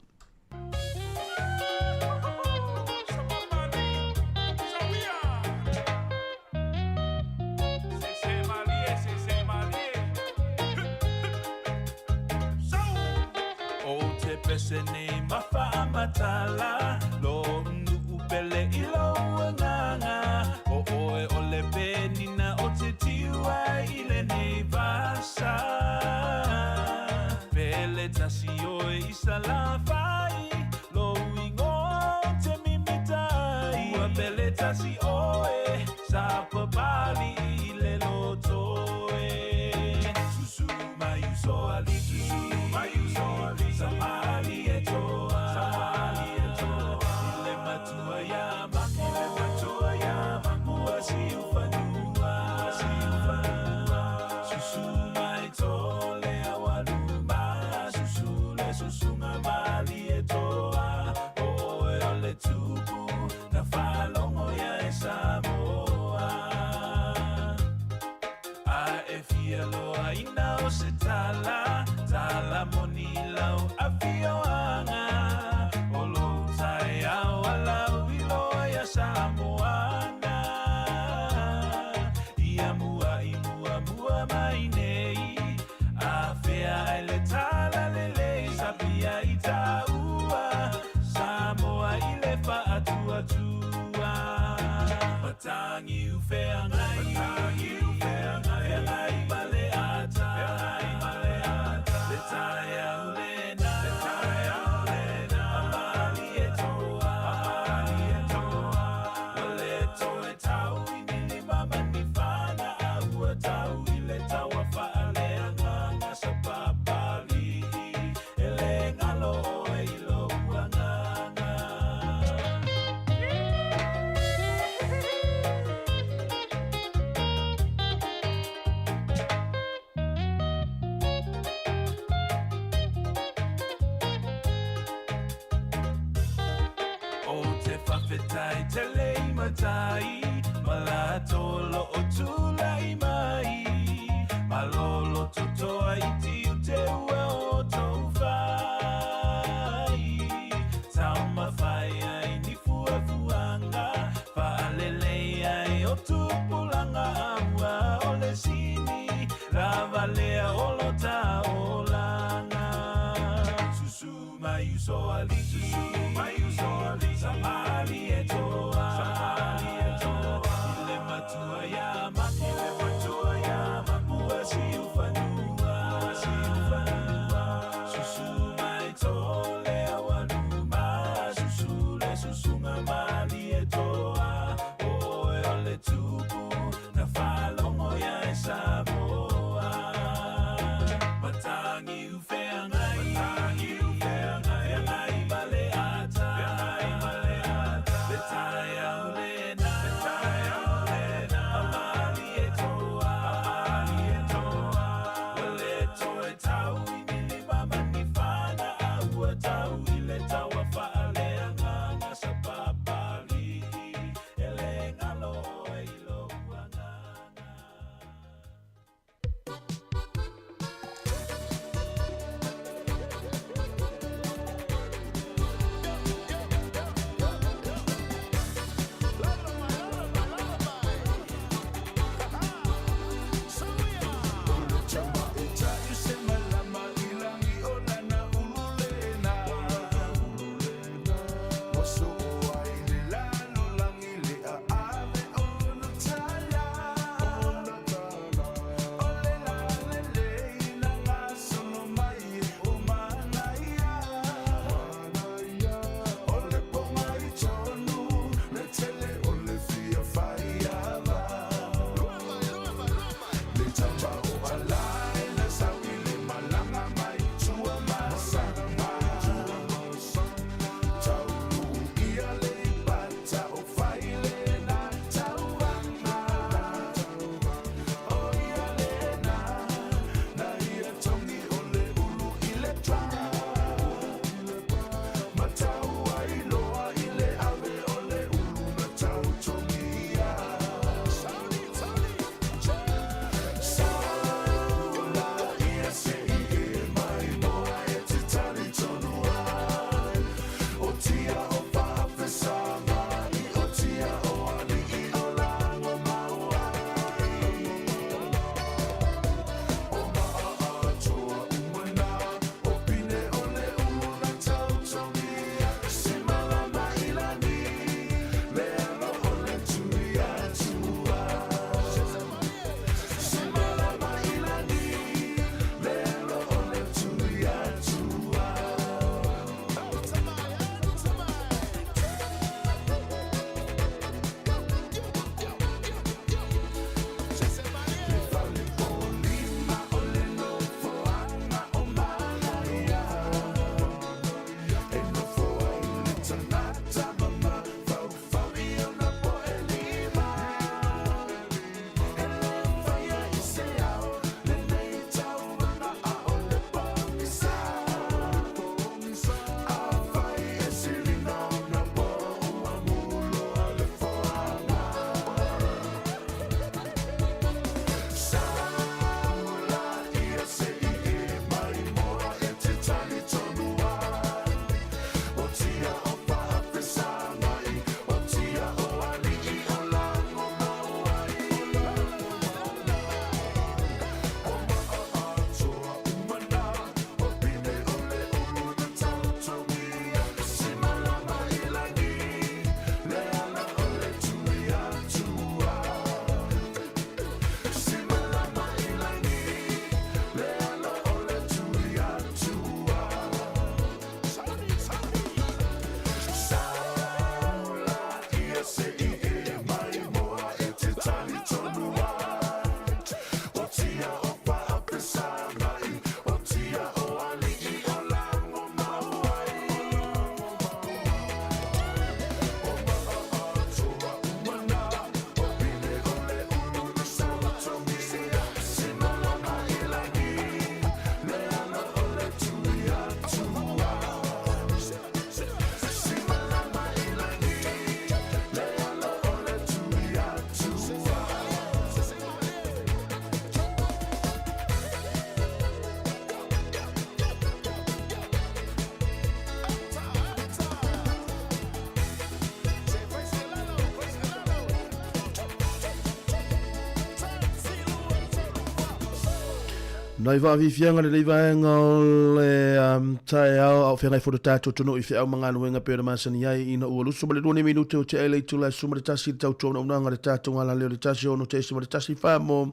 Nai faafiafiaga lenei vaega o le taeao a o feagai foi le tatou atunuu i feau ma galuega pei ona masani ai ina ua 22 ni minute o tea i le itula e 11 i le tautua auaunaga a le tatou alaleo i le 1 6.14 mo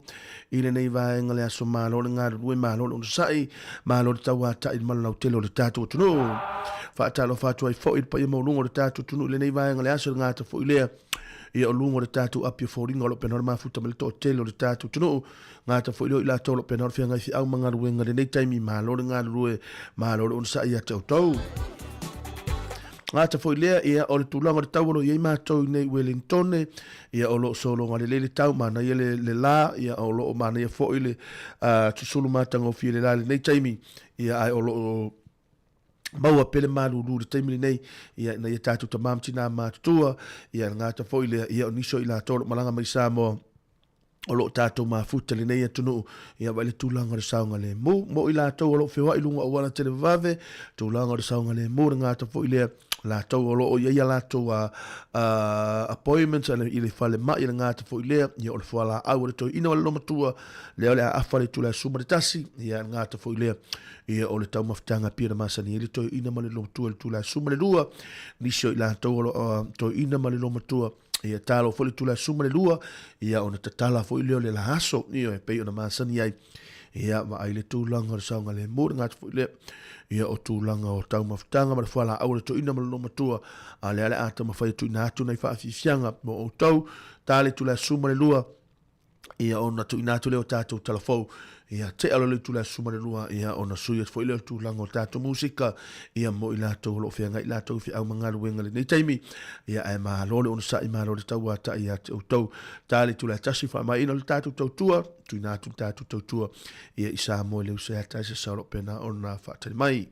i lenei vaega le aso. Malo le galulue, malo le onosai, malo le tauatai i le malolautele o le tatou atunuu. Faatalofa atu ai foi i le paia maualuga o le tatou atunuu i lenei vaega le aso, le gata foi lea ia o luga o le tatou api o foliga o lo o pena o le mafuta ma le toatele o le tatou atunuu. Gata foi lea o i latou o lo o pena o le feagai feau ma galuega i lenei taimi, malo le galulue, malo le onosai ia te outou. Gata foi lea, ia, o le tulaga o le tau o lo o i ai matou i nei Wellingtone, ia, o lo o sologa lelei le tau, manaia le, le la, ia, o lo o manaia foi le susulu matagofie le la i lenei taimi, ia, ae o lo o maua pea le malulu i le taimi lenei, ia, ina ia tatou tama ma tina matutua, ia, le gata foi lea, ia, o nisi o i latou o lo o malaga mai Samoa, o lo o tatou mafuta lenei atunuu, ia vaai le tulaga o le saogalemu mo i latou o lo o feoai luga o auala televavave, tulaga o le saogalemu, le gata foi lea, latou o lo o i ai a latou appointments i le falemai, le gata foi lea, ia o le fualaau a le toeaina o le lomatua, lea o le a afa le itula e 11, ia le gata foi lea, ia o le taumafataga pei ona masani ai le toeaina ma le lomatua i le itula e 12, nisi o i latou o lo o toeaina ma le lomatua, Ia talo foi le tula suma le lua, ia ona tatala foi lea o le la aso, ia e pei ona masani ai. Ia vaai le tulaga o le saogalemu, le gata foi lea, ia o tulaga o taumafataga ma le fualaau o le toeaina ma le loomatua, a lea le a taumafai e tuuina atu nai faafiafiaga mo outou, ta le itula e 12, ia ona tuuina atu lea o tatou talafou, ia tea loa le itula e 12, ia ona sui atu foi lea o le tulaga o tatou musika, ia mo i latou o lo o feagai latou i feau ma galuega i lenei taimi, ia ae malo le onosai, malo le tauatai ia te outou. Ta le itula e 1 faamaeaina le tatou tautua, tuuina atu le tatou tautua ia i Samoa i le usa e sa o lo o pena ona faatali mai.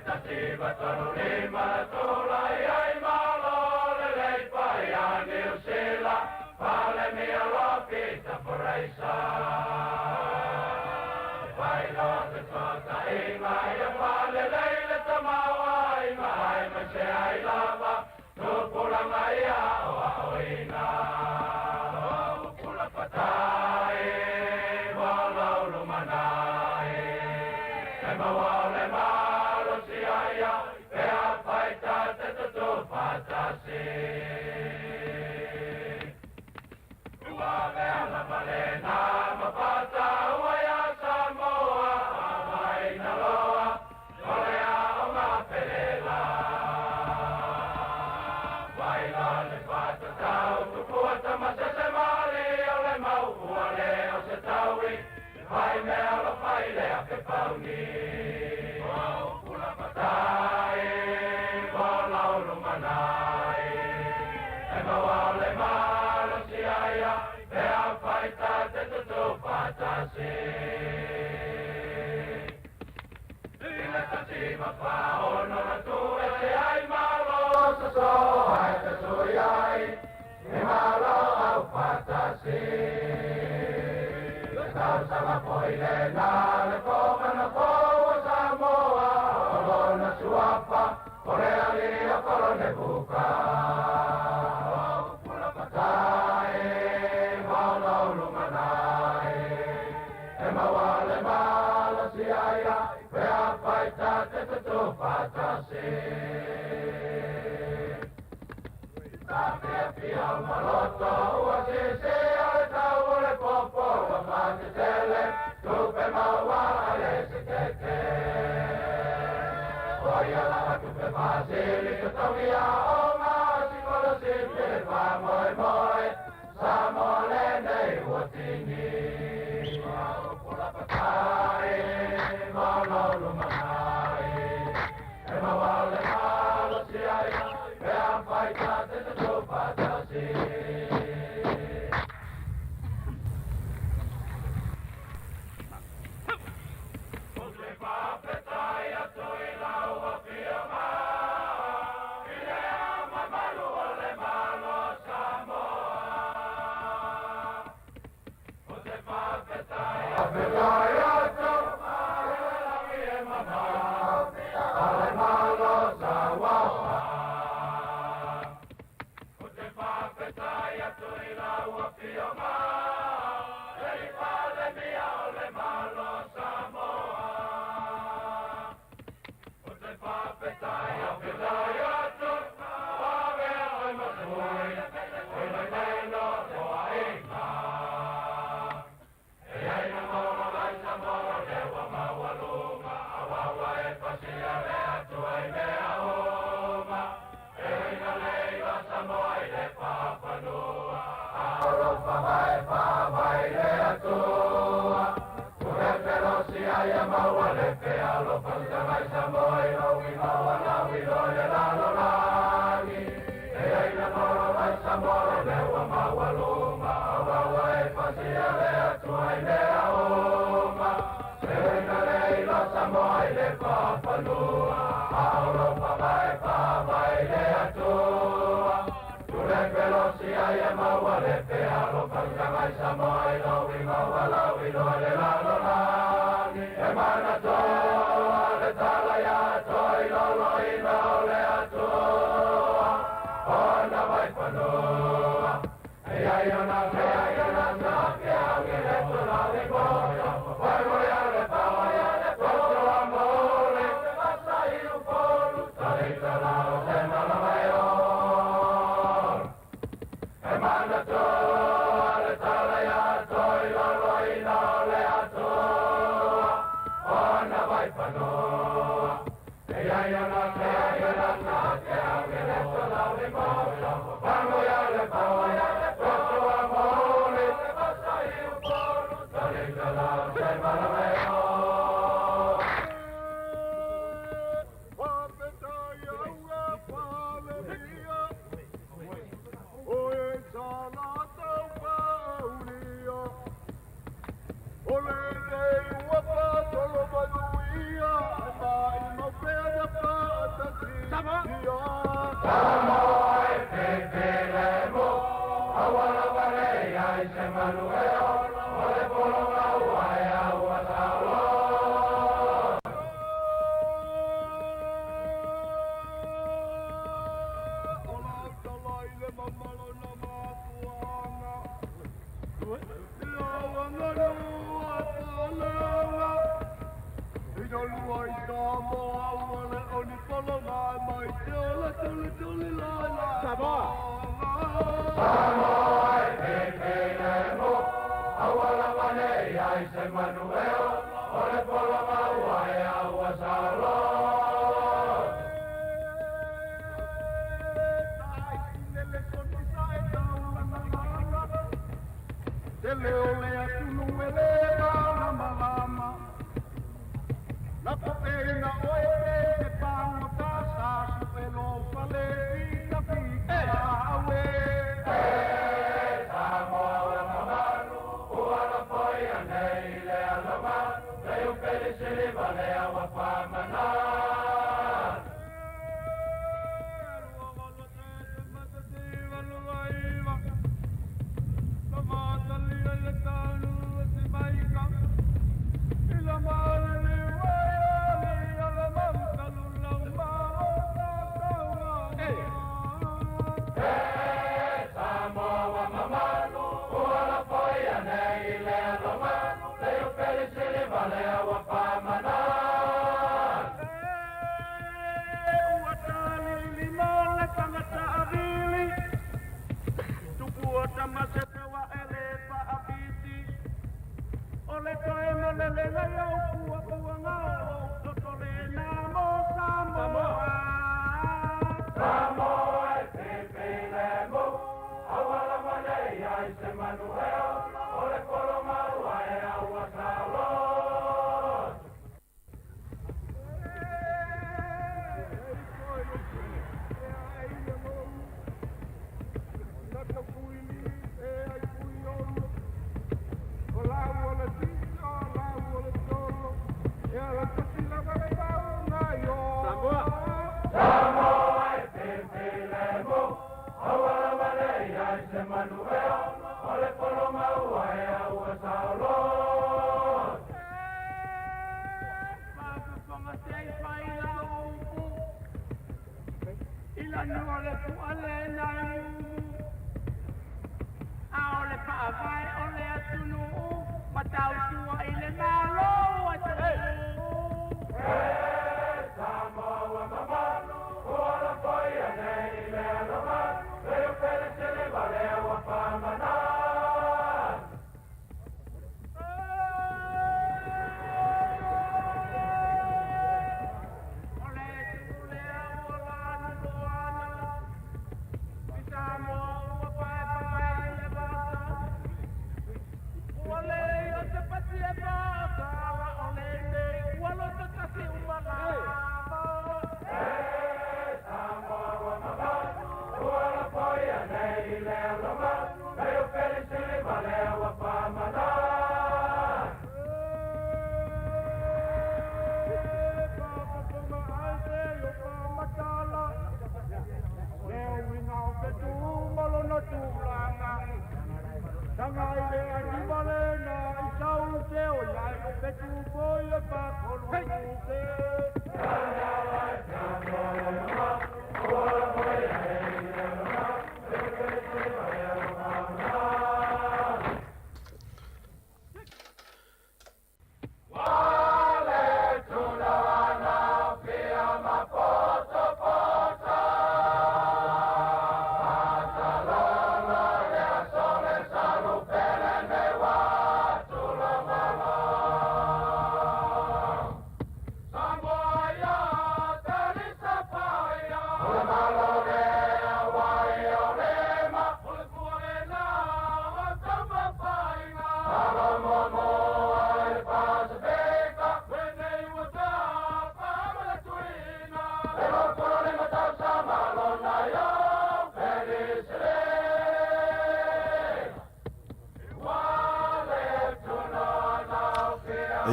Ole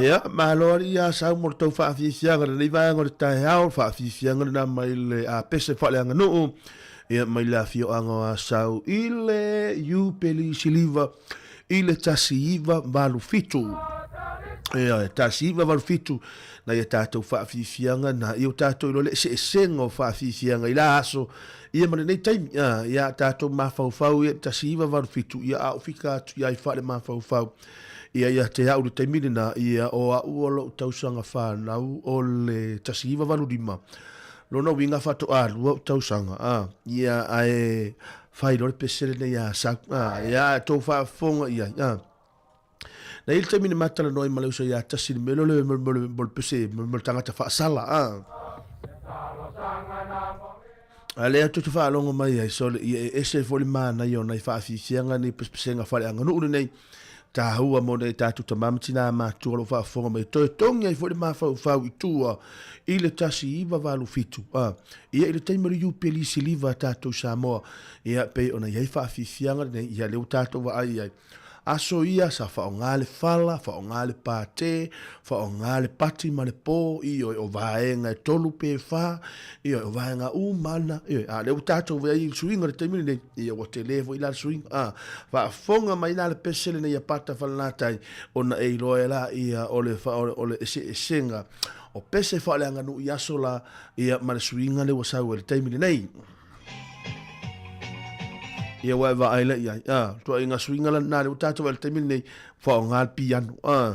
Ia, malo alii ia Sau mo le tau faafiafiaga i lenei vaega o le taeao, le faafiafiaga lena mai le apese faaleaganuu, ia mai le afioaga o Asau i le Iupeli Siliva i le 1987. Ia, 1987, na ia tātou faafiafiaga na, ia o tātou iloa le eseesega o faafiafiaga i la aso, ia ma lenei taimi, a, ia tātou mafaufau ia 1987, ia a o fika atu ia i whale mafaufau, Ia ia te au le taimi lena, ia o au o lou tausaga whanau o le 1985. Lona uiga faatoa lua ou tausaga, a, ia ae fai loa le pese lenei ia Sau, a, ia ae tou faafofoga i ai, a. Na i ai le taimi na ma talanoa ai ma le uso ia Tasi i le mea lea o le, mo le, mo le pese, mo le tagata faasala, a. A lea tou te faalogo mai ai, sole, ia e ese foi le manaia o nai faafiafiaga nei pesepesega faaleaganuu lenei. tāua mo nei tātou tamā ma tinā mātua o lo o faafofoga mai. Toe togi ai foi le mafaufau i tua i le 1987. A, ia i le taimi o le Iupeli Siliva a tātou Samoa, ia pei ona i ai faafiafiaga lenei, ia lea ua tātou vaai i ai. Aso ia sa faaaoga le fala, faaaoga le pate, faaaoga le pati ma le po, ioe, o vaega e tolu pe fa, ioe, o vaega uma na, ioe, a lea ua tatou vaai i le suiga o le taimi lenei, ia ua tele foi la le suiga, a, faafofoga mai la le pese lenei a Pata Falelatai, ona e iloa ai la ia o le, o le eseesega o pese faaleaganuu i aso la, ia ma le suiga lea ua sau ai i le taimi lenei. Ia ua e vaai la i ai. Ah, tuaiga suiga la na le ua tatou vaai i le taimi lenei, faaaoga le piano. Ah.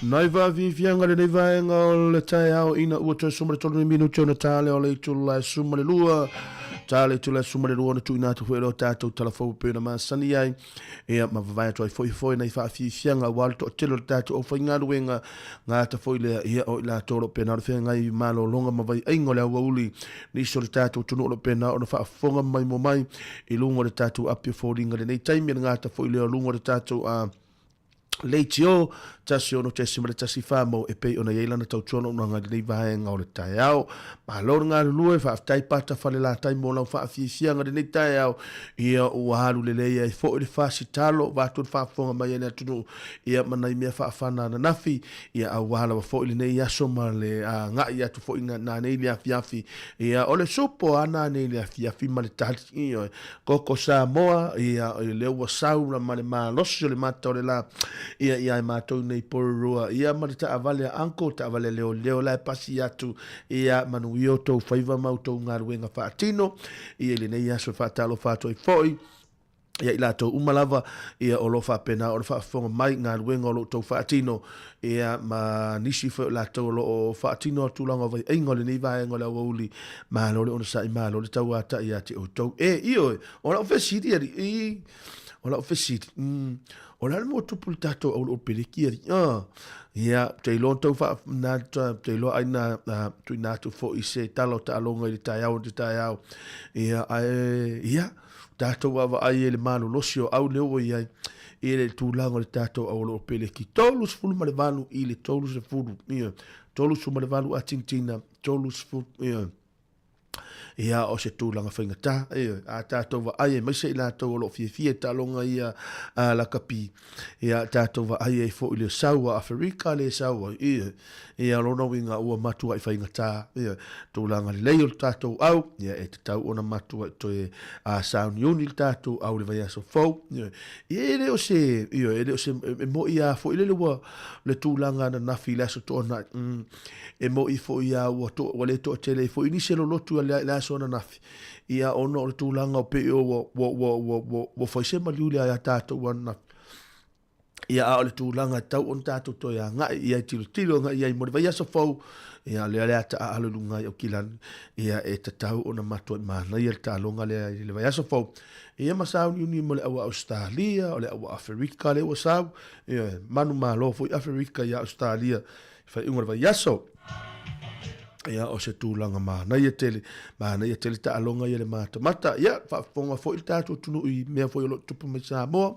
Nai faafiafiaga lenei vaega o le taeao ina ua toe 13 ni minute ona ta lea o le itula e 12. Ta le itula e 12 ona tuuina atu foi e lea o tatou talafou e pei ona masani ai. Ia ma vavae atu ai foi foi nai faafiafiaga aua le toatele o le tatou aufaigaluega gata foi lea ia o i latou o lo o pena ona feagai i malologa ma vaiaiga o le aoauli nisi o le tatou atunuu o lo o pena ona faafofoga ma maimoa mai i luga o le tatou api o foliga i lenei taimi le gata foi lea o luga o le tatou a leitio 16.14 mo e pei ona i ai lana tautuana unaga i lenei vaega o le taeao. Malo le galulue, faafetai Pata Falelatai mo lau faafiafiaga i lenei taeao. Ia ua alu lelei ai foi le fasi talo, vaeatu le faafofoga mai a le atunuu, ia ma nai mea faafana ananafi, ia aua lava foi lenei aso ma le agai atu foi nanei i le afiafi. Ia o le supo lava nanei i le afiafi ma le tali, ioe, koko Samoa, ia lea ua sau ma le malosi o le mata o le la, ia ia matou nei Porirua, ia ma le taavale a uncle, taavale a leoleo la e pasi atu, ia manuia outou faiva ma outou galuega faatino, ia i lenei aso e faatalofa atu ai foi ia i latou uma lava ia o lo o faapena ona faafofoga mai i galuega o lo o outou faatino ia ma nisi foi o latou o lo o faatino a tulaga o vaiaiga o lenei vaega o le aoauli. Malo le onosai, malo le tauatai ia te outou. E, ioe, o lau fesili alii, o lau fesili, o le a le mea ua tupu i le tatou aulou peleki alii? Ah, ia, ou te iloa tou faa, na, ou te iloa ai na, tuuina atu foi se tala o taaloga i le taeao o le taeao. Ia, ae, ia, tatou vaavaai i le malolosi o au lea ua i ai i le tulaga o le tatou aulou peleki. 38 i le 30, ia, 38 Atintina, 30, ia. Ia, o se tulaga faigata, ioe, a tatou vaai aemaise i latou o lo o fiafia i taaloga ia a lakapi, ia tatou vaai ai foi i le sau a Aferika le sau ai, ioe, ia o lona uiga ua matuai faigata, ioe, tulaga lelei o le tatou au, ia e tatau ona matuai toe a sauniuni le tatou au i le vaiaso fou, ioe, ia e le o se, ioe, e le o se, e moni lava foi lele ua le tulaga ananafi i le Aso Toonai, E moni foi a ua to, ua le toatele ai foi nisi e lolotu i le aso ananafi, ia ona o le tulaga o pei o ua, ua, ua, ua, ua, ua fai se maliu lea ia tatou ananafi. Ia a o le tulaga e tau ona tatou toe agai i ai tilotilo agai i ai mo le vaiaso fou, ia lea le a taaalo i luga ai o Kilani, ia e tatau ona matuai manaia le taaloga lea i le vaiaso fou. Ia ma sauniuni mo le au a Ausetalia, o le au a Aferika lea ua sau, ia manumalo foi Aferika ia Ausetalia Faaiuga o le vaiaso. Ia, o se tulaga manaia tele, manaia tele taaloga ia le matamata. Ia, faafofoga foi le tatou atunuu i mea foi o lo o tupu mai Samoa,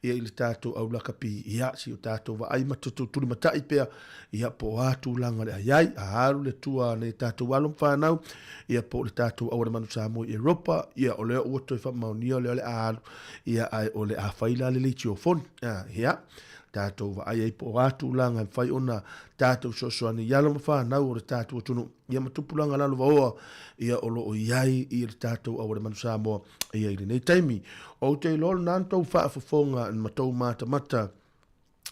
ia i le tatou au lakapi, ia, si o tatou vaai ma tulimatai pea, ia, po o a tulaga o le a i ai, a alu le tua a nai tatou alo ma fanau, ia, po o le tatou au a le Manu Samoa i Europa, ia, o lea ua toe faamaonia o lea o le a alu, ia, ae o le a fai la le leitiofoni, ia. Tatou vaai ai po o a tulaga e mafai ona tatou fesoasoani i alo ma fanau o le tatou atunuu, ia ma tupulaga lalovaoa ia o lo o i ai i le tatou auala manu Samoa ia i lenei taimi. Ou te iloa o lena na tou faafofoga ma tou matamata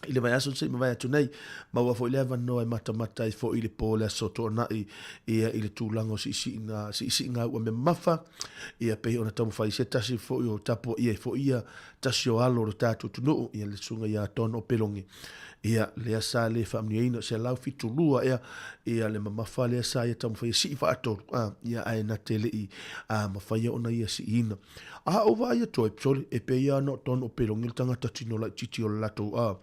i le vaiaso na se i mavae atu nei, maua foi le avanoa e matamata ai foi i le po o le aso Toonai ia i le tulaga o siisiiga, siisiiga ua mamafa, ia pei ona taumafai se tasi foi o tapuaia ai foi ia tasi o alo o le tatou atunuu, ia le susuga ia Don Opeloge, ia lea sa le faamanuiaina, 172 ea, ia le mamafa lea sa ia taumafai e sii faatolu, a, ia ae na te le i a, mafaia ona ia siiina. A ou vaai atu ai, sole, e pei lava ona o Don Opeloge le tagata tino laitiiti o le latou, a,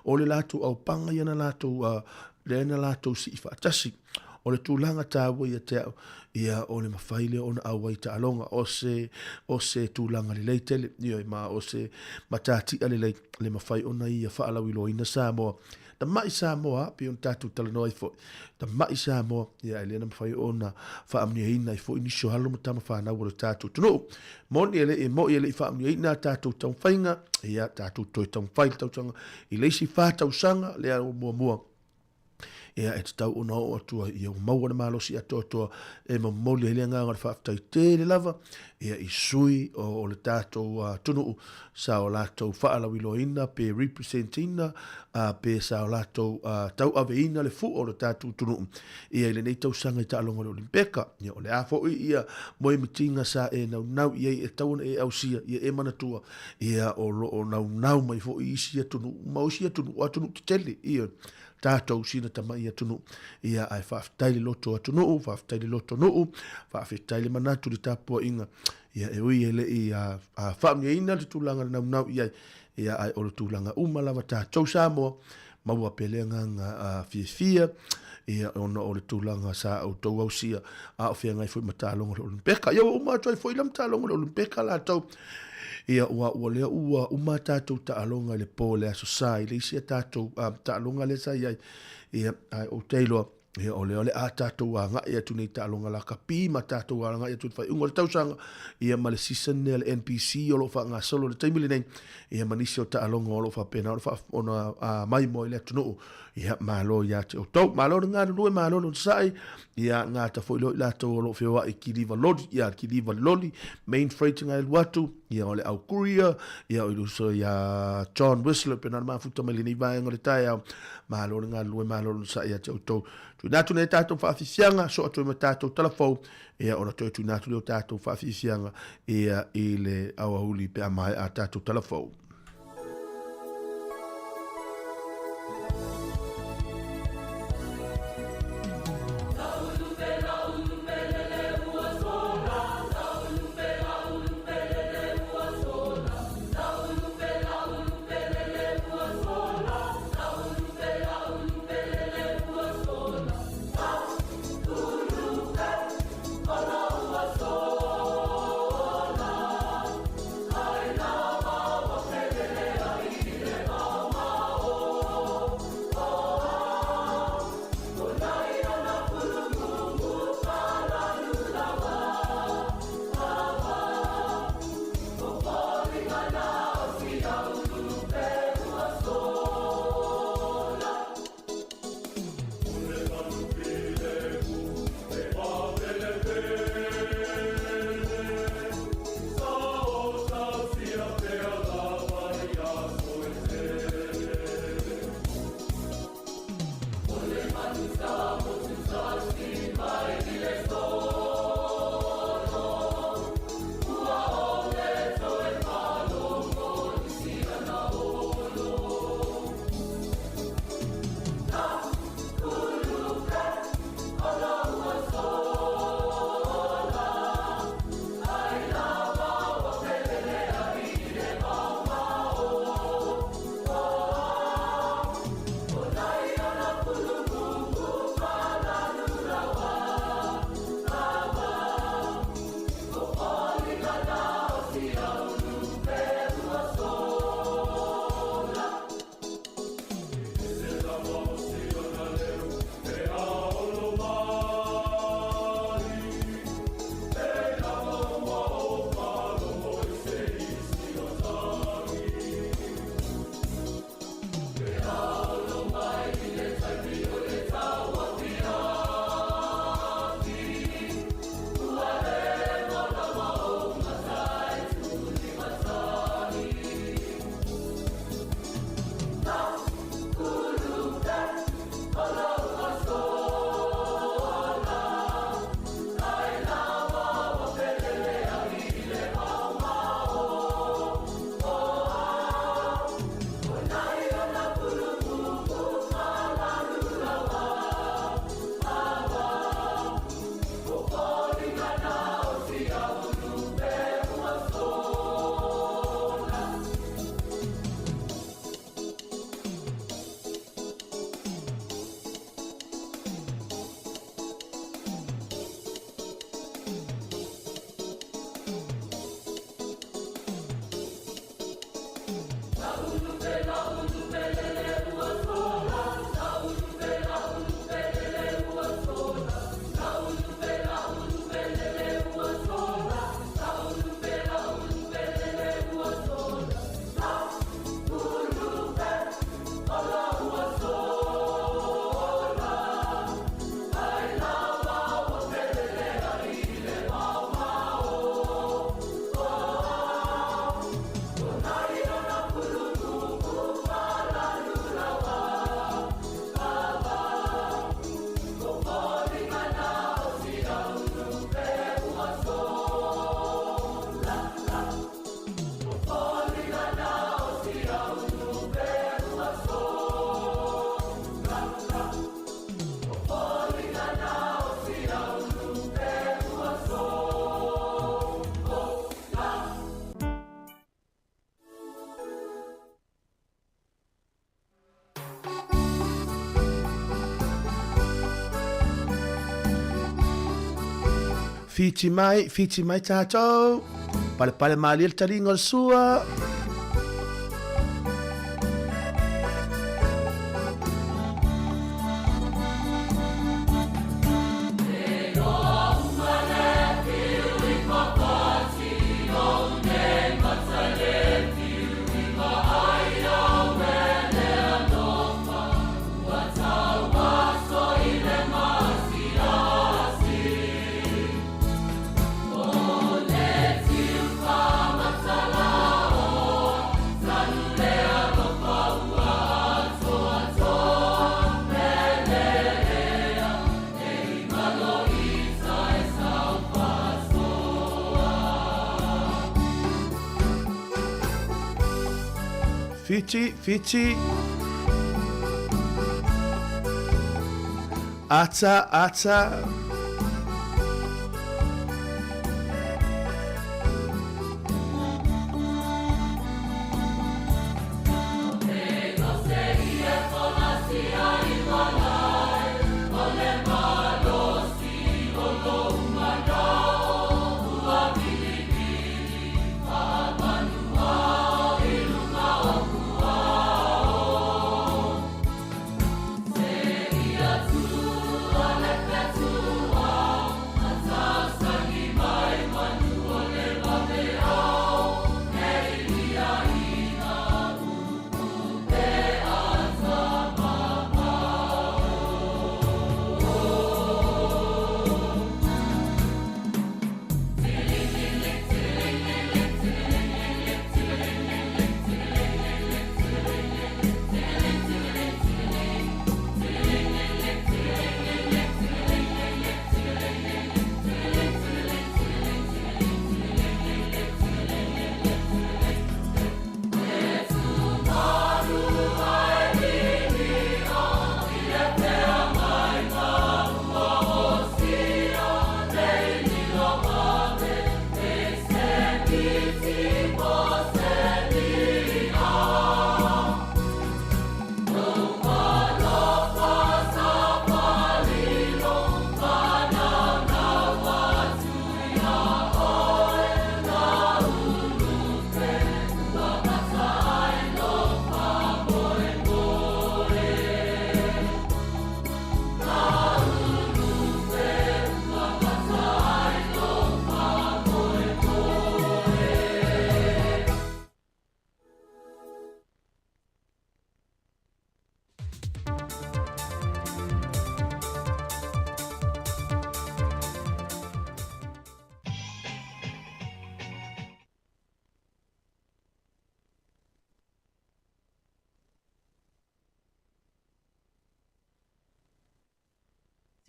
o le latou aupaga ia na latou, a, lea na latou sii faatasi. O le tulaga taua ia te au, ia o le mafai lea ona auai taaloga, o se, o se tulaga lelei tele, ioe, ma o se matatia lelei le mafai ona ia faalauiloaina Samoa. Tama'i Samoa, pei ona tatou talanoa ai foi, tama'i Samoa, ia e le na mafai ona faamanuiaina ai foi nisi o alo ma tama fanau o le tatou atunuu. Moni e le i, mo'i e le i faamanuiaina a tatou taumafaiga, ia tatou toe taumafai le tausaga i le isi 4 tausaga lea ua muamua. Ia, e tatau ona oo atu ai, ia ua maua le malosi atoatoa e momoli ai le agaga o le faafetai tele lava. ia i sui o le tatou atunuu sa o latou faalauiloaina pe represent ina pe sa o latou tauaveina le fua o le tatou atunuu ia i lenei tausaga i taaloga o le Olimpeka. Ia o le a foi ia moemitiga sa e naunau i ai e tatau ona e ausia, ia e manatua ia o lo o naunau mai foi isi atunuu ma isi atunuu, o atunuu tetele ia tatou sina tamai atunuu. Ia ae faafetai le loto atunuu, faafetai le loto nuu, faafetai le manatu i le tapuaiga. Ia e ui e le i faamanuiaina le tulaga le naunau i ai, ia ae o le tulaga uma lava tatou Samoa, maua pea le agaga fiafia, ia ona o le tulaga sa outou ausia a o feagai foi ma taaloga o le Olimpeka. Ia ua uma atu ai foi la ma taaloga o le Olimpeka latou. Ia ua ua lea ua uma tatou taaloga i le po le Aso Sa i le isi a tatou taaloga lea sa i ai. Ia ae ou te iloa ia o lea o le a tatou agai atu nei taaloga lakapi ma tatou agai atu i le faaiuga o le tausaga ia ma le season lea le NPC o lo o faagasolo i le taimi lenei ia ma nisi o taaloga o lo o faapena ona maimoa i le atunuu. Ia malo ia te outou. Malo le galulue, malo le onosai. Ia gata foi loa i latou o lo o feoai kiliva loli, ia kiliva loli, main freight ngai alu atu, ia o le au courier, ia o i uso ia John Whistler pena na mafuta mai lenei vaega o le taeao. Malo le galulue, malo le onosai ia te outou. Tuuina atu nei tatou faafiafiaga, soo atu ai ma tatou talafou, ia ona toe tuuina atu lea o tatou faafiafiaga ia i le aoauli pe a maea a tatou talafou. Fiti mai, fiti mai tātou. Palepale mālie le taliga o le sua. Fiti, fiti. Ata, ata.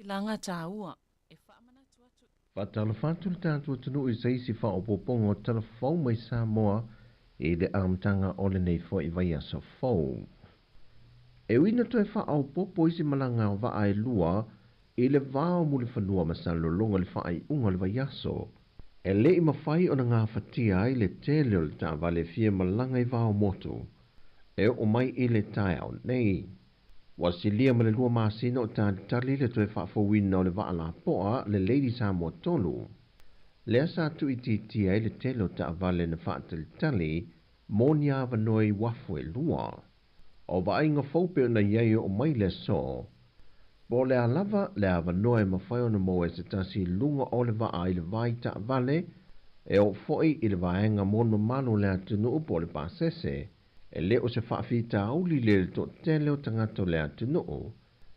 Silaga tāua e faamanatu atu. Faatalofa atu le tatou atunuu i se isi faaopoopoga o tala fou mai Samoa i le amataga o lenei foi vaiaso fou. E ui ina toe faaopoopo isi malaga o vaa e lua i le va o Mulifanua ma Salelologa i le faaiuga o le vaiaso, e le i mafai ona gafatia ai le tele o le taavale e fia malaga i va o motu e oo mai i le taeao nei. Ua silia ma le 2 masina o talitali le toe faafouina o le vaa lapoa le Lady Samoa 3. Lea sa tuuitiitia ai le tele o taavale na faatalitali mo ni avanoa i uafu e 2. O vaaiga fou pe ona i ai oo mai le aso. Po o le a lava le avanoa e mafai ona maua e se tasi i luga o le vaa i le vai taavale e oo foi i le vaega mo le mamalu o le atunuu po o le pasese. E le o se faafitauli le le toatele o tagata o le atunuu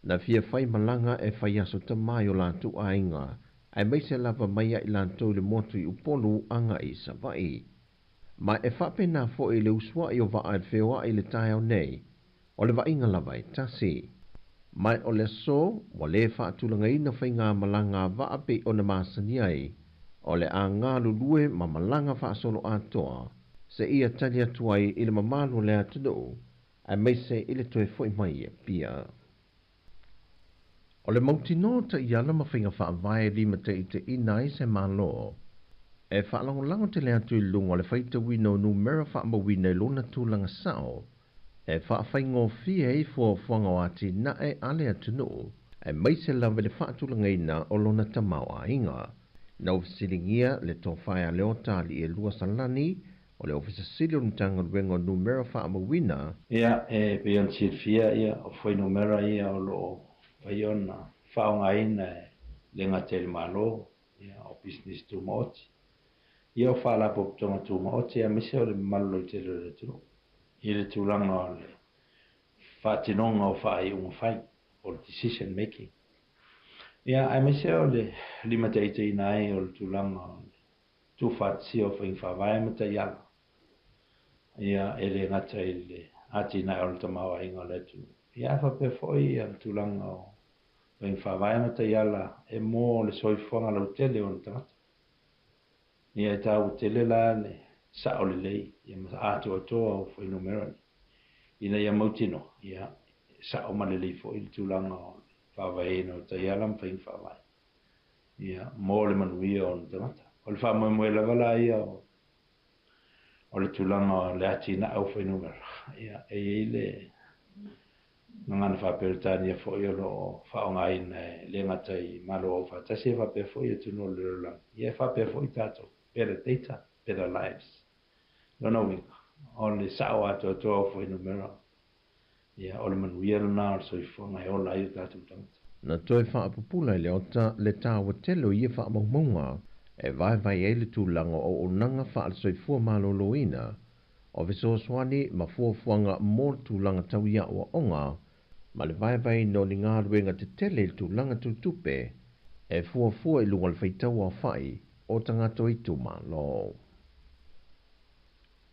na fia fai malaga e fai aso tamai o latou aiga aemaise lava mai ai latou i le motu i Upolu agai i Savaii. Ma e faapena foi le usuai o vaa e feoai i le taeao nei o le vaaiga lava e tasi. Ma o le aso ua lē faatulagaina faiga malaga a vaa pei ona masani ai o le a galulue ma malaga faasolo atoa seia tali atu ai i le mamalu o le atunuu aemaise i le toe fo'i mai e Apia. O le mautinoa taiala ma faiga faavae e limataitaiina ai se Malo e faalagolago tele atu i luga o le faitauina o numera faamauina i lona tulaga sao e faafaigofie ai fuafuaga o atinae a le atunuu aemaise lava i le faatulagaina o lona tamaoaiga. Na ua fesiligia le Tofa ia Leota Alii Salani o le Ofisa Sili o le Matagaluega o Numera Faamauina. Ia, e pei ona silafia, ia, o fuainumera ia o lo o mafai ona faaaogaina e le gata i le Malo, ia, o pisinisi tumaoti, ia, o faalapotopotoga tumaoti, aemaise o le mamalu lautele o le atunuu i le tulaga o le faatinoga o faaiuga fai, o le decision making. Ia, aemaise o le limataitaiina ai o le tulaga o le tuufaatasia o faiga faavae ma taiala, ia, e le gata i le atinae o le tamaoaiga o le atunuu, ia, ae faapea foi le tulaga o faiga faavae ma taiala e mo le soifuaga lautele o ona tagata. Ia, e taua tele la le sao lelei ia ma atoatoa o fuainumera nei, ina ia mautinoa, ia, e sao ma lelei foi le tulaga o le faavaeina o taiala ma faiga faavae, ia, mo le manuia o ona tagata. O le faamoemoe lava la ia o le tulaga o le atinae o fuainumera, ia, e i ai le gagana faa-Peretania foi o lo o faaaogaina e le gata i Malo Aufaatasi e faapea foi atunuu o le lalolagi, ia, e faapea foi tatou, better data, better lives. Lona uiga, o le sao atoatoa o fuainumera, ia, o le manuia lena o le soifuaga e ola ai o tatou tagata. Na toe faapupula e Leota le taua tele o ia faamaumauga e vaevae ai le tulaga o auaunaga faale-soifua malōlōina, o fesoasoani ma fuafuaga mo le tulaga tau i aoaoga, ma le vaevaeina o ni galuega tetele i le tulaga tau tupe e fuafua i luga o le faitau aofai o tagata o itumalo.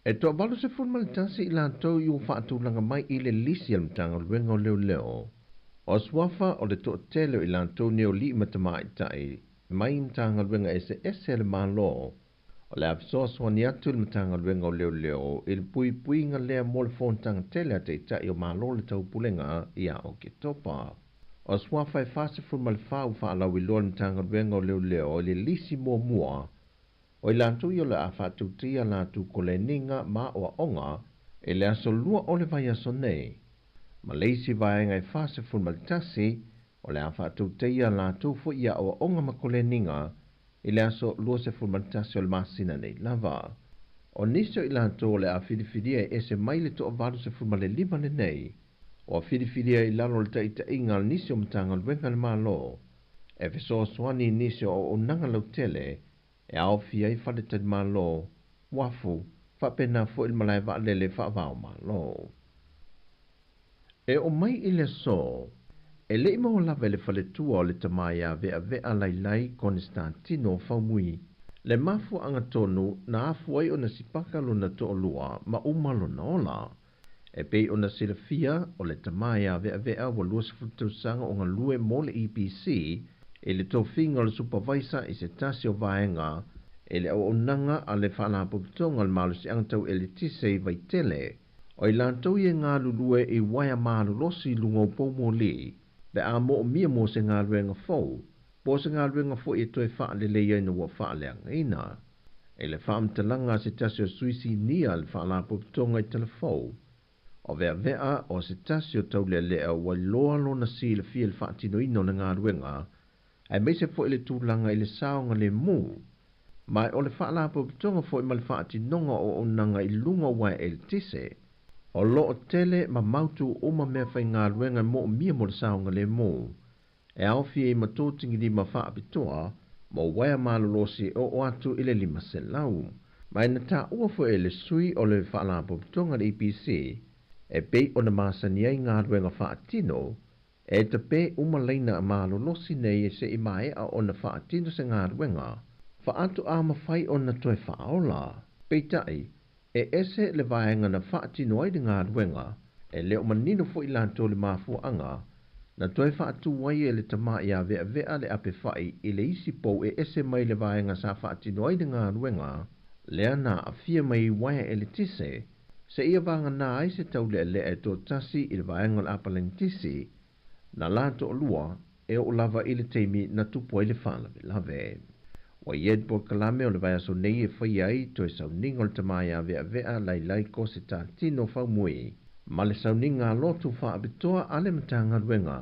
E 81 i latou i ua faatulaga mai i le lisi a le Matagaluega o Leoleo. O suafa o le toatele o i latou nei o alii ma tamaitai mai Matagaluega eseese a le Malo, o le a fesoasoani atu le Matagaluega o Leoleo i le puipuiga lea mo le fonotaga tele a Taitai o Malo o le Taupulega ia Oketopa. O suafa e 44 ua faalauiloa le Matagaluega o Leoleo i le lisi muamua o i latou ia o le a faatautia latou koleniga ma aoaoga i le aso 2 o le vaiaso nei, ma le isi vaega e 41 o le a faatautaia latou foi i aoaoga ma koleniga i le aso 21 o le masina nei lava. O nisi o i latou o le a filifilia e ese mai le 85 lenei, ua filifilia i lalo o le taitaiga a nisi o Matagaluega a le Malo e fesoasoani i nisi o auaunaga lautele e aofia ai faletalimalo, uafu, faapena foi le malae vaalele faava-o-Malo. E oo mai i le aso, e le i maua lava e le faletua o le tama ia Veavea Lailai Konistantino Faumui le mafuaaga tonu na afua ai ona sipaka lona toalua ma uma lona ola. E pei ona silafia, o le tama ia Veavea ua 20 tausaga o galue mo le EPC i le tofiga o le supavaisa i se tasi o vaega e le auaunaga a le Faalapotopotoga o le Malosiaga Tau Eletise i Vaitele. O i latou ia e galulue i uaea malolosi i luga o poumoli pe a moomia mo se galuega fou, po o se galuega foi e toe faaleleia ina ua faaleagaina. I le faamatalaga a se tasi o sui sinia a le Faalapotopotoga i Talafou, o Veavea o se tasi o taulealea ua iloa lona silafia i le faatinoina o le galuega, aemaise foi le tulaga i le saogalemu, ma o le faalapotopotoga foi ma le faatinoga o auaunaga i luga o uaea eletise. O lo o tele ma mautu uma mea faigaluega e moomia mo le saogalemu, e aofia ai ma totigilima faapitoa mo uaea malolosi e oo atu i le 500. Ma e na taua foi e le sui o le Faalapotopotoga le EPC e pei ona masani ai galuega faatino, e tape uma laina malolosi nei e se'i maea ona faatino se galuega, faatoa mafai ona toe faaola. Peitai, e ese le vaega na faatino ai le galuega, e le o manino foi latou le mafuaaga na toe faatu ai e le tama ia Veavea le apefai i le isi pou e ese mai le vaega sa faatino ai le galuega, lea na aafia mai i uaea eletise, seia vagana ai se taulealea e toatasi i le vaega o le apalanitisi, na la toalua e oo lava i le taimi na tupu ai le faalavelave. Ua i ai le polokalame o le vaiaso nei e faia ai toe sauniga o le tama ia Veavea Lailai Kosetatino Faumui ma le sauniga a lotu faapitoa a le Matagaluega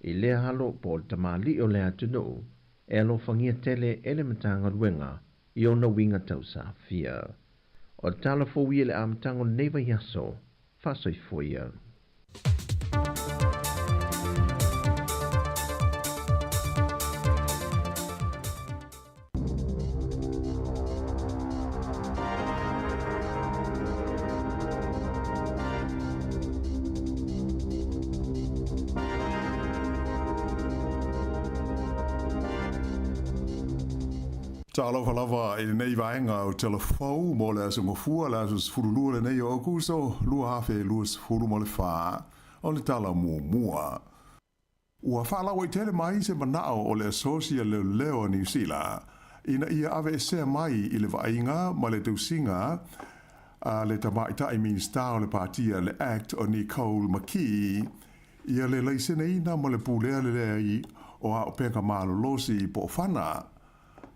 i lea alo po o le tamalii o le atunuu e alofagia tele e le Matagaluega i ona uiga tausafia. O le tala fou ia i le amataga o lenei vaiaso, faasoifua ia. Talofa lava i lenei vaega o Tala Fou mo le aso Gafua, le aso 12 lenei o Aokuso 2024. O le tala muamua. Ua faalauaitele mai se manao o le Asosi a Leoleo a Niu Sila ina ia aveesea mai i le vaaiga ma le tausiga a le Tamaitai Minisita o le Patia le Act o Nicole McKee ia le laiseneina ma le pulea lelei o auupega malolosi po o fana.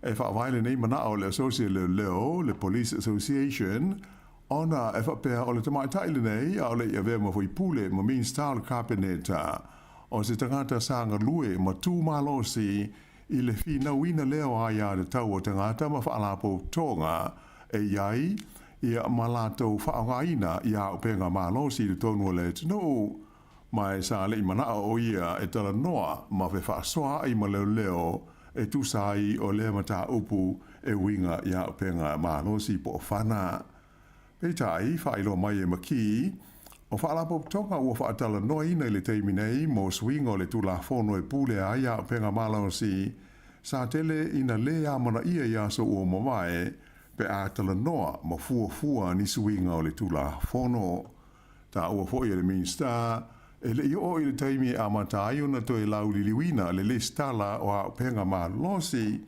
E faavae lenei manao o le Asosi a Leoleo, le Police Association, ona e faapea o le tamaitai lenei a o le i avea ma faipule ma Minisita o le Kapeneta, o se tagata sa galue ma tu malosi i le finauina lea o aiatatau a tagata ma faalapotopotoga e i ai ia ma latou faaaogaina i auupega malosi i totonu o le atunuu. Ma e sa le i manao o ia e talanoa ma fefaasoaai ma leoleo e tusa ai o lea mataupu e uiga i auupega malosi po o fana. Peitai, faailoa mai e McKee, o faalapotopotoga ua faatalanoaina i le taimi nei mo suiga o le Tulafono e pulea ai auupega malosi, sa tele ina lē amanaia i aso ua mavae pe a talanoa ma fuafua ni suiga o le Tulafono. Taua foi e le Minisita, e le i oo i le taimi e amata ai ona toe lauliliuina le lesitala o auupega malosi,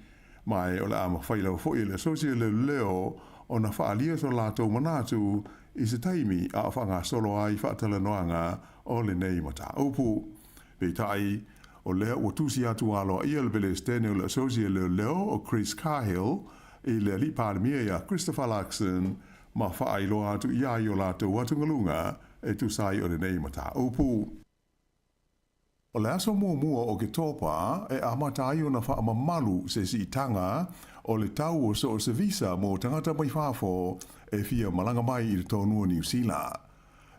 ma e o le a mafai lava foi e le Asosi o Leoleo ona faaalia so latou manatu i se taimi a o faagasolo ai faatalanoaga o lenei mataupu. Peitai, o lea ua tusi atu aloaia le Pelesitene o le Asosi o Leoleo o Chris Cahill i le Alii Palemia ia Christopher Luxon ma faailoa atu i ai o latou atugaluga e tusa ai o lenei mataupu. O le aso muamua o Oketopa e amata ai ona faamamalu se siitaga o le tau o so o se visa mo tagata mai fafo e fia malaga mai i totonu o Niu Sila.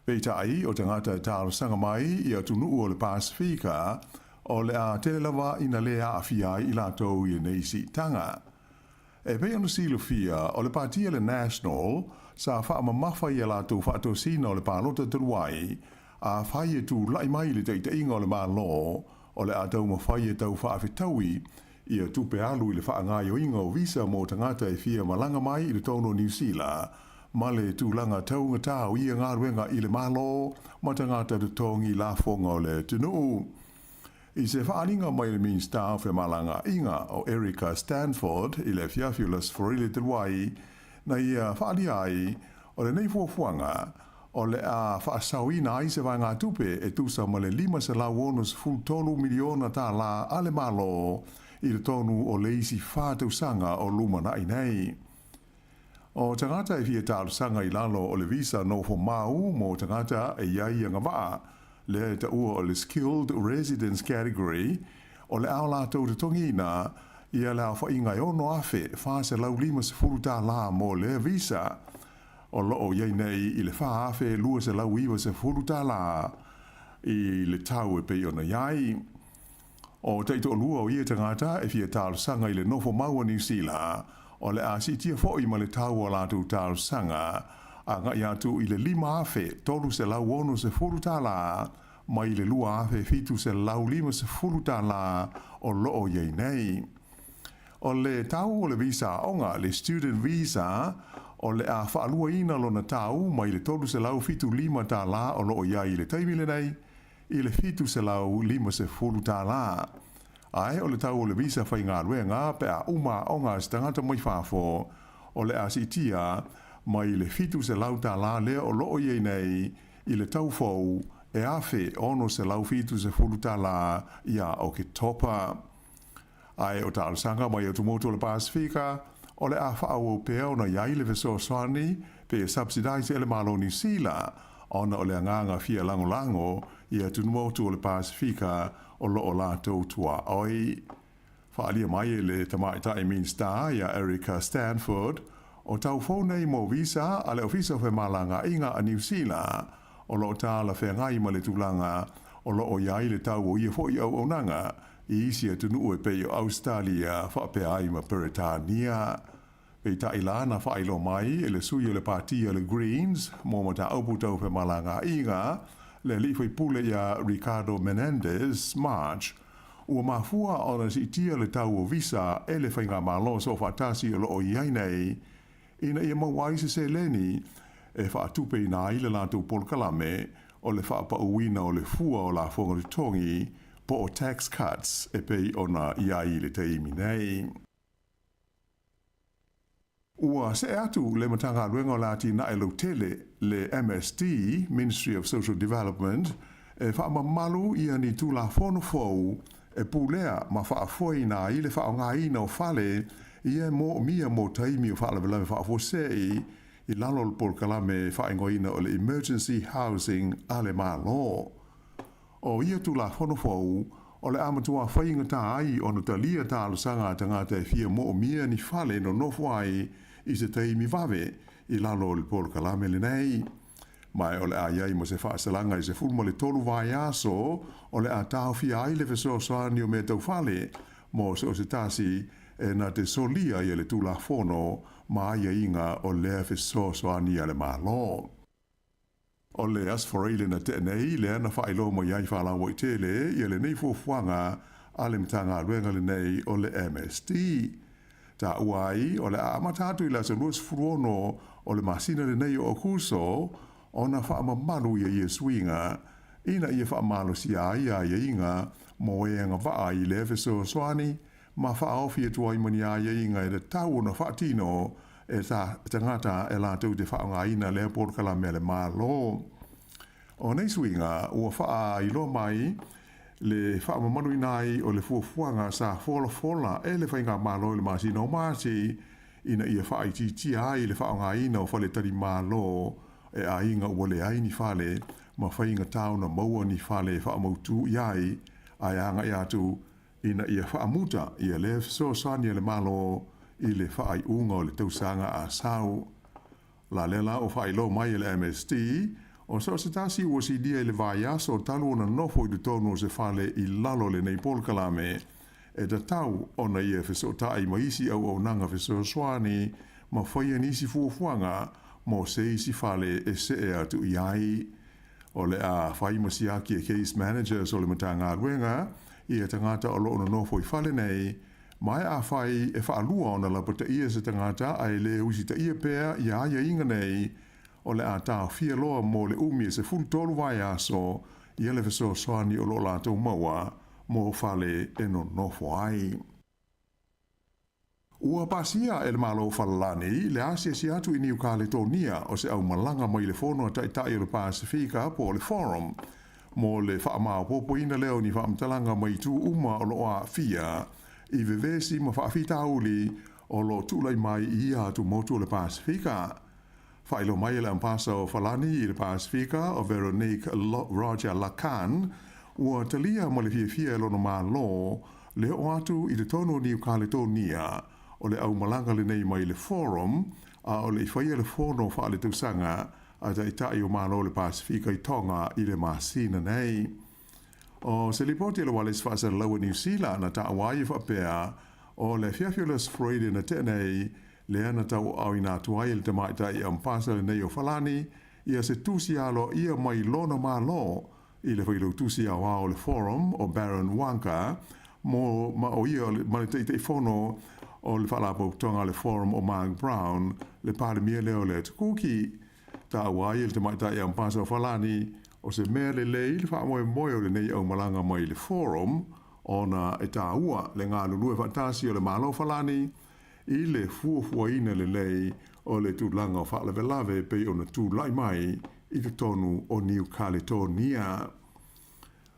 Peitai, o tagata e talosaga mai i atunuu o le Pasefika, o le a tele lava ina lē aafia ai i latou i lenei siitaga. E pei ona silafia, o le patia le National sa faamamafa i a latou faatosina o le palota talu ai, afai e tulai mai i le taitaiga o le Malo, o le a taumafai e tau faafetaui ia tupe alu i le faagaoioiga o visa mo tagata e fia malaga mai i totonu o Niu Sila, ma le tulaga taugatā o ia galuega i le Malo ma tagata totogi lafoga o le atunuu. I se faaaliga mai le Minisita o Femalagaaiga o Erica Stanford i le afiafi o le Aso Faraile talu ai, na ia faaalia ai, o lenei fuafuaga, o le a faasaoina ai se vaegatupe e tusa ma le $563 miliona tālā a le Malo i totonu o le isi 4 tausaga o lumanai nei. O tagata e fia talosaga i lalo o le visa nofo mau mo tagata e i ai agavaa, lea e taua o le Skilled Residence Category, o le a o latou totogiina ia le aofaiga e $6,450 mo lea visa, o loo i ai nei i le $4,290 i le tau e pei ona i ai. O taitoalua o ia tagata e fia talosaga i le nofo mau a Niu Sila, o le a siitia foi ma le tau o latou talosaga, agai atu i le $5,360 mai le $2,750 o loo i ai nei. O le tau o le visa aoga, le student visa, o le a faaluaina lona tau mai le $375 o loo i ai i le taimi lenei, i le $750. Ae o le tau o le visa faigaluega pe a uma aoga a se tagata mai fafo, o le a siitia mai le $700 lea o loo i ai nei i le tau fou e $1,670 ia Oketopa. Ae o talosaga mai atumotu o le Pasefika, o le a faaauau pea ona i ai le fesoasoani pe subsidize e le Malo o Niu Sila, ona o le agaga fia lagolago i atumotu o le Pasefika o loo latou tuaoi. Faaalia mai e le Tamaitai Minisita ia Erica Stanford, o tau fou nei mo visa a le Ofisa o Femalagaaiga a Niu Sila, o lo o talafeagai ma le tulaga o lo o i ai le tau o ia foi auaunaga i isi atunuu e pei o Ausetalia faapea ai ma Peretania. Peitai la na faailoa mai e le sui o le Pati a le Greens mo mataupu tau femalagaaiga, le alii faipule ia Ricardo Menendez March, ua mafua ona siitia le tau o visa e le Faigamalo Soofaatasi o lo o i ai nei ina ia maua ai se seleni e faatupeina ai le latou polokalame o le faapauina o le fua o lafoga totogi po o tax cuts e pei ona i ai i le taimi nei. Ua see atu le Matagaluega o le Atinae Lautele, le MSD, Ministry of Social Development, e faamamalu ia ni Tulafono fou e pulea ma faafoeina ai le faaaogaina o fale ia e moomia mo taimi o faalavelave faafuasei i lalo o le polokalame faaigoaina o le Emergency Housing a le Malo. O ia Tulafono fou, o le a matua faigata ai ona talia talosaga a tagata e fia moomia ni fale e nonofo ai i se taimi vave i lalo o le polokalame lenei. Ma o le a i ai ma se faasalaga e 13 vaiaso o le a taofia ai le fesoasoani o mea tau fale mo so o se tasi e na te solia ia le Tulafono ma aiaiga o lea fesoasoani a le Malo. O le Aso Faraile na tea nei, lea na faailoa mai ai faalauaitele ia lenei fuafuaga a le Matagaluega lenei o le MSD. Taua ai, o le a amata atu i le aso 26 o le masina lenei o Aokuso ona faamamalu ia ia suiga ina ia faamalosia ai aiaiga mo e agavaa i lea fesoasoani ma faaofi atu ai ma ni aiaiga e tatau ona faatino e tagata e latou te faaaogaina lea polokalame a le Malo. O nei suiga ua faailoa mai le faamamaluina ai o le fuafuaga sa folafola e le Faigamalo i le masina o Mati ina ia faaitiitia ai le faaaogaina o faletalimalo e aiga ua leai ni fale ma faigata ona maua ni fale e faamautu i ai ae agai atu ina ia faamuta ia lea fesoasoani a le Malo i le faaiuga o le tausaga a sau. La lea la ua faailoa mai e le MSD, o so o se tasi ua silia i le vaiaso talu ona nofo i totonu o se fale i lalo o lenei polokalame, e tatau ona ia fesootai ma isi auaunaga fesoasoani ma faia nisi fuafuaga mo se isi fale e see atu i ai. O le a fai ma siaki e case managers o le Matagaluega ia tagata o lo o nonofo i fale nei, ma e afai e faalua ona lapataia se tagata ae le usitaia pea ia aiaiga nei, o le a taofia loa mo le umi e 13 vaiaso ia le fesoasoani o lo o latou maua mo fale e nonofo ai. Ua pasia e le Malo o Falalani le asiasi atu i Niu Kaletonia o se aumalaga mai le Fono a Taitai o le Pasefika po o le Forum mo le faamaopoopoina lea o ni faamatalaga mai itu uma o lo o aafia i vevesi ma faafitauli o lo o tulai mai i ia atumotu o le Pasefika. Faailoa mai e le Ambasa o Falani i le Pasefika o Veronique Roger Lacan, ua talia ma le fiafia e lona Malo le oo atu i totonu o Niu Kaletonia o le aumalaga lenei mai le Forum a o le i faia le fono faaletausaga a Taitai o Malo o le Pasefika i Tonga i le masina nei. O se lipoti a le Ualesi Faasalalau a Niu Sila na taua ai e faapea, o le afiafi o le Aso Faraile na tea nei, lea na tauaaoina atu ai e le tamaitai Ambasa lenei o Falani ia se tusi aloaia mai lona Malo i le failautusi aoao o le Forum o Baron Waqa mo ma o ia ma le Taitaifono o le Faalapotopotoga a le Forum o Mark Brown, le Palemia lea o le Atukuki. Taua ai e le tamaitai Ambasa o Falani o se mea lelei le faamoemoe o lenei aumalaga mai le Forum ona e taua le galulue faatasi o le Malo o Falani i le fuafuaina lelei o le tulaga o faalavelave pei ona tulai mai i totonu o Niu Kaletonia.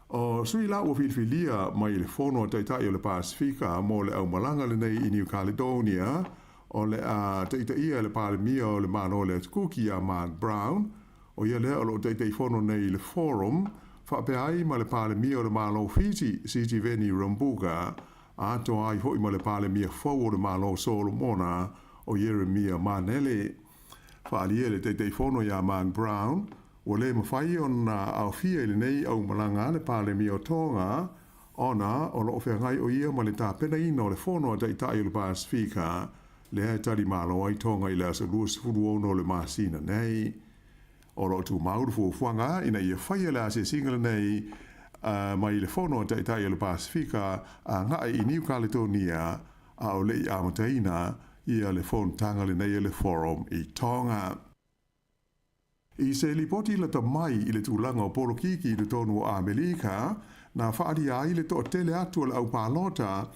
O sui la ua filifilia mai i le Fono a Taitai o le Pasefika mo le aumalaga lenei i Niu Kaledonia, o le a taitaia e le Palemia o le Malo o le Atukuki ia Mark Brown, o ia lea o lo o Taitaifono nei i le Forum, faapea ai ma le Palemia o le Malo o Fiti, Sitiveni Rabuka, atoa ai fo'i ma le Palemia fou o le Malo o Solomona o Ieremia Manele. Faaalia e le Taitaifono iā Mark Brown, ua lē mafai ona aofia i lenei aumalaga le Palemia o Toga ona o lo'o feagai o ia ma le tapenaina o le Fono a Ta'ita'i o le Pasefika lea e talimalo ai Toga i le aso 26 o le masina nei. O lo o tumau le fuafuaga ina ia faia le asiasiga lenei mai le Fono a Ta'ita'i o le Pasefika aga'i i Niu Kaletonia a o le'i amataina ia le fonotaga lenei a le Forum i Toga. I se lipoti lata mai i le tulaga o polokiki i totonu o Amelika, na faaalia ai le toatele atu o le au palota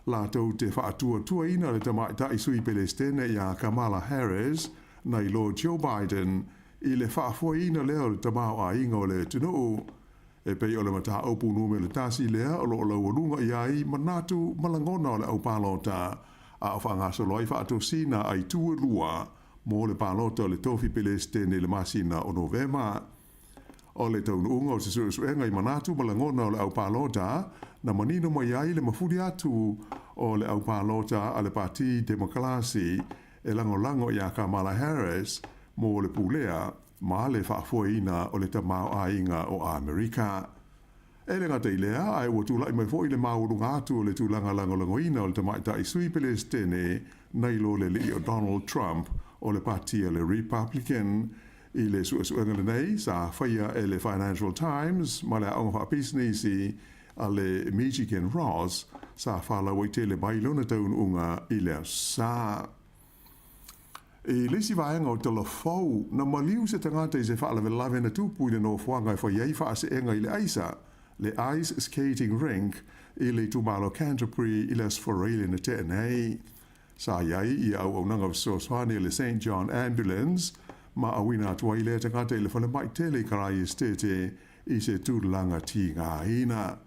latou te faatuatuaina le tamaitai sui pelesitene iā Kamala Harris nai lo Joe Biden i le faafoeina lea o le tamaoaiga o le atunuu. E pei o le mataupu numera tasi lea o lo o laualuga i ai manatu ma lagona o le au palota a o faagasolo ai faatosina a itu e lua mo le palota o le tofi pelesitene i le masina o Novema. O le taunuuga o se suesuega i manatu ma lagona o le au palota na manino mai ai le mafuli atu o le au palota a le Pati Demokalasi e lagolago iā Kamala Harris mo le pulea ma le faafoeina o le tamaoaiga o Amerika. E le gata i lea, ae ua tula'i mai fo'i le maualuga atu o le tulaga lagolagoina o le tamaitai sui pelesitene nai lo le ali'i o Donald Trump o le Pati a le Republican. I le suesuega lenei, sa faia e le Financial Times ma le Aoga Faapisinisi a le Michigan Ross, sa faalauaitele mai lona taunuuga i le Aso Sa. I le isi vaega o tala fou, na maliu se tagata i se faalavelave na tupu i le nofoaga e fai ai faaseega i le aisa, le ice skating rink, i le itumalo Canterbury i le Aso Faraile na tea nei. Sa i ai ia auaunaga fesoasoani a le Saint John Ambulance ma auina atu ai lea tagata i le falemai tele i Karaiesetete i se tulaga tigaina.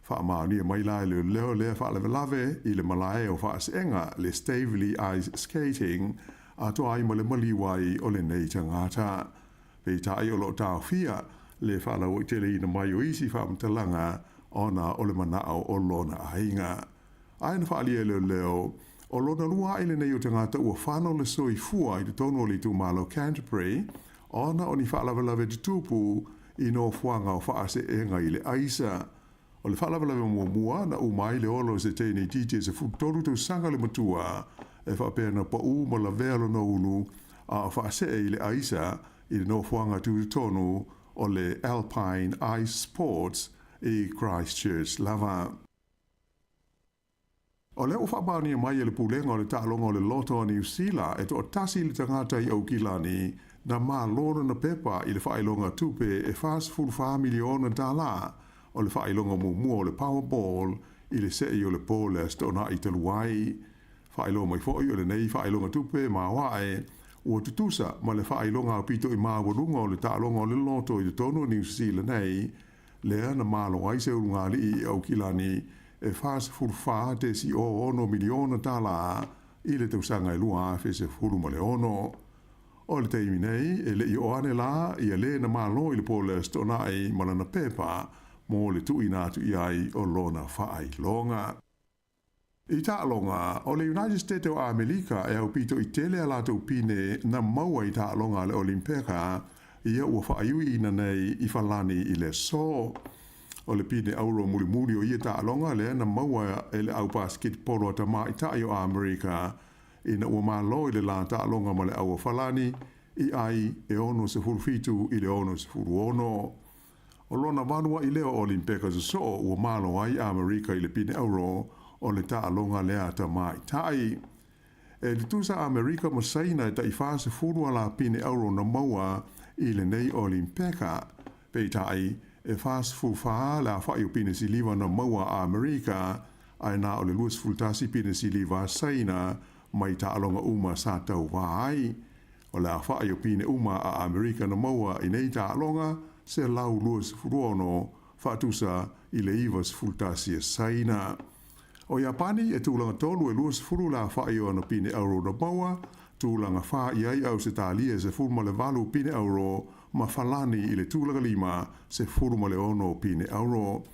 Faamaonia mai la e leoleo lea faalavelave i le malae o faaseega le Staveley Ice Skating atoa ai ma le maliu ai o lenei tagata. Peitai o lo o taofia le faalauaiteleina mai o isi faamatalaga ona o le manao o lona aiga. Ae na faaalia e leoleo, o lona lua a'i lenei o tagata ua fano le soifua i totonu o le itumalo Canterbury ona o ni faalavelave tutupu i nofoaga o faaseega i le aisa. O le faalavelave muamua na uma ai le ola o se teine itiiti e 13 tausaga le matua e faapea na paū ma lavea lona ulu a o faasee i le aisa i le nofoaga tutotonu o le Alpine Ice Sports i Christchurch lava. O lea ua faamaonia mai e le Pulega o le Taaloga o le Loto a Niu Sila e toatasi le tagata i Aukilani na malo lona pepa i le faailoga tupe e $44 miliona tala o le faailoga muamua o le Powerball i le se'i o le po le Aso Toonai talu ai. Faailoa mai foi o lenei faailoga tupe maoae ua tutusa ma le faailoga aupito i maualuga o le taaloga o le loto i totonu o Niu Sila nei lea na malo ai se ulugalii i Aukilani e $44.06 miliona tala i le tausaga e 2016. O le taimi nei, e le i oo ane la ia le na malo i le po le Aso Toonai ma lana pepa mo le tuuina atu i ai o lona faailoga. I taaloga, o le United States o Amelika e aupito i tele a latou pine na maua i taaloga a le Olimpeka ia ua faaiuiina nei i Falani i le aso. O le pine auro mulimuli o ia taaloga lea na maua e le au pasiketipolo a tamaitai o Amerika ina ua malo i le la taaloga ma le au a Falani i ai e 67 i le 66. O lona valu a'i lea o Olimpeka sosoo ua malo ai Amerika i le pine auro o le taaloga lea a tamaitai. E tutusa Amerika ma Saina e tai 40 a la pine auro na maua i lenei Olimpeka. Peitai, e 44 le afa'i o pine siliva na maua a Amerika, ae na o le 21 pine siliva a Saina mai taaloga uma sa tauvā ai. O le afa'i o pine uma a Amerika na maua i nei taaloga, 126, faatusa i le 91 a Saina. O Iapani e tulaga tolu e 20 le afa'i o ana pine auro na maua, tulaga fa i ai Ausetalia e 18 pine auro ma Falani i le tulaga lima, 16 pine auro.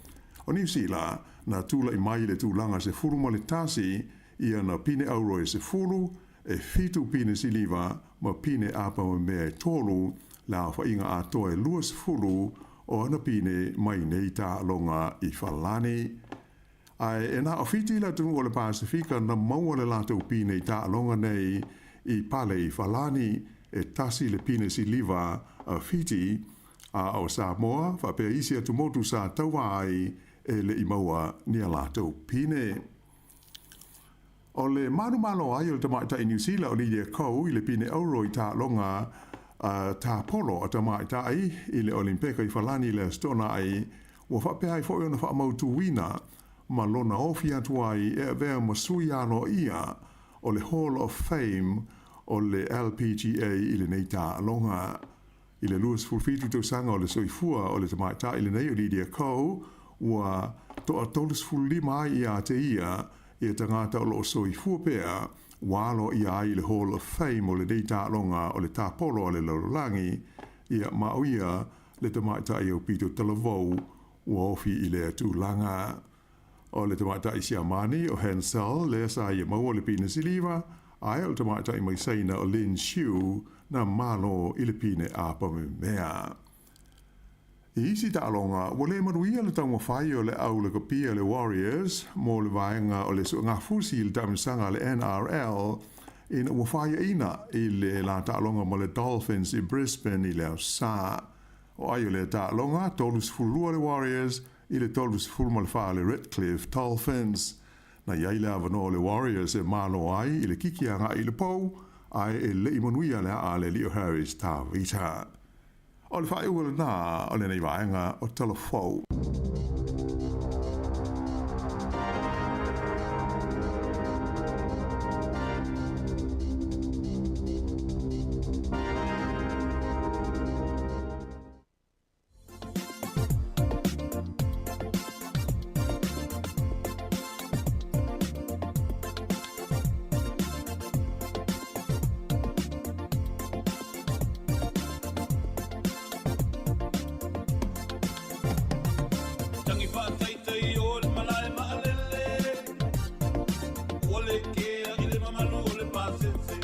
O Niu Sila na tula'i mai i le tulaga 11 i ana pine auro e 10, e 7 pine siliva ma pine apamamea e 3, le aofa'iga atoa e 20 o ana pine mai nei ta'aloga i Falani. Ae e na o Fiti le atunu'u o le Pasifika na maua le latou pine i ta'aloga nei i pale i Falani, e 1 le pine siliva a Fiti, a o Samoa faapea isi atumotu sa tauā ai e le'i maua ni a latou pine. O le manumalo ai o le tamaitai Niu Sila o Lydia Ko i le pine auro i ta'aloga tāpolo a tamaitai i le Olimpeka i Falani i le Aso Toonai, ua faapea ai fo'i ona fa'amautūina ma lona ofi atu ai e avea ma sui aloaia o le Hall of Fame o le LPGA i lenei ta'aloga. I le 27 tausaga o le soifua o le tamaitai lenei o Lydia Ko, ua to'a 35 ai iā te ia ia tagata o lo'o soifua pea ua aloaia ai i le Hall of Fame o lenei ta'aloga o le tāpolo a le lalolagi, ia ma o ia le tamaitai aupito talavou ua ofi i lea tulaga. O le tamaitai Siamani o Hansel lea sa ia maua le pine siliva, ae o le tamaitai mai Saina o Lin Xiu na malo i le pine apamemea. I isi ta'aloga, ua lē manuia le taumafai o le au lakapia le Warriors mo le vaega o le su'egafusi i le ta'amilosaga a le NRL ina ua faia'ina i le la ta'aloga ma le Dolphins i Brisbane i le aso Sā. O ai o lea ta'aloga, 32 le Warriors i le 34 le Redcliffe Dolphins. Na i ai le avanoa o le Warriors e malo ai i le kiki aga'i i le pou, ae e le'i manuia le a'a a le alii o Harris Tavita. O le faaiuga lenā o lenei vaega o Talafou. Tangi faataitai o le malae maalele, ua le kea i le mamalu o le pasese.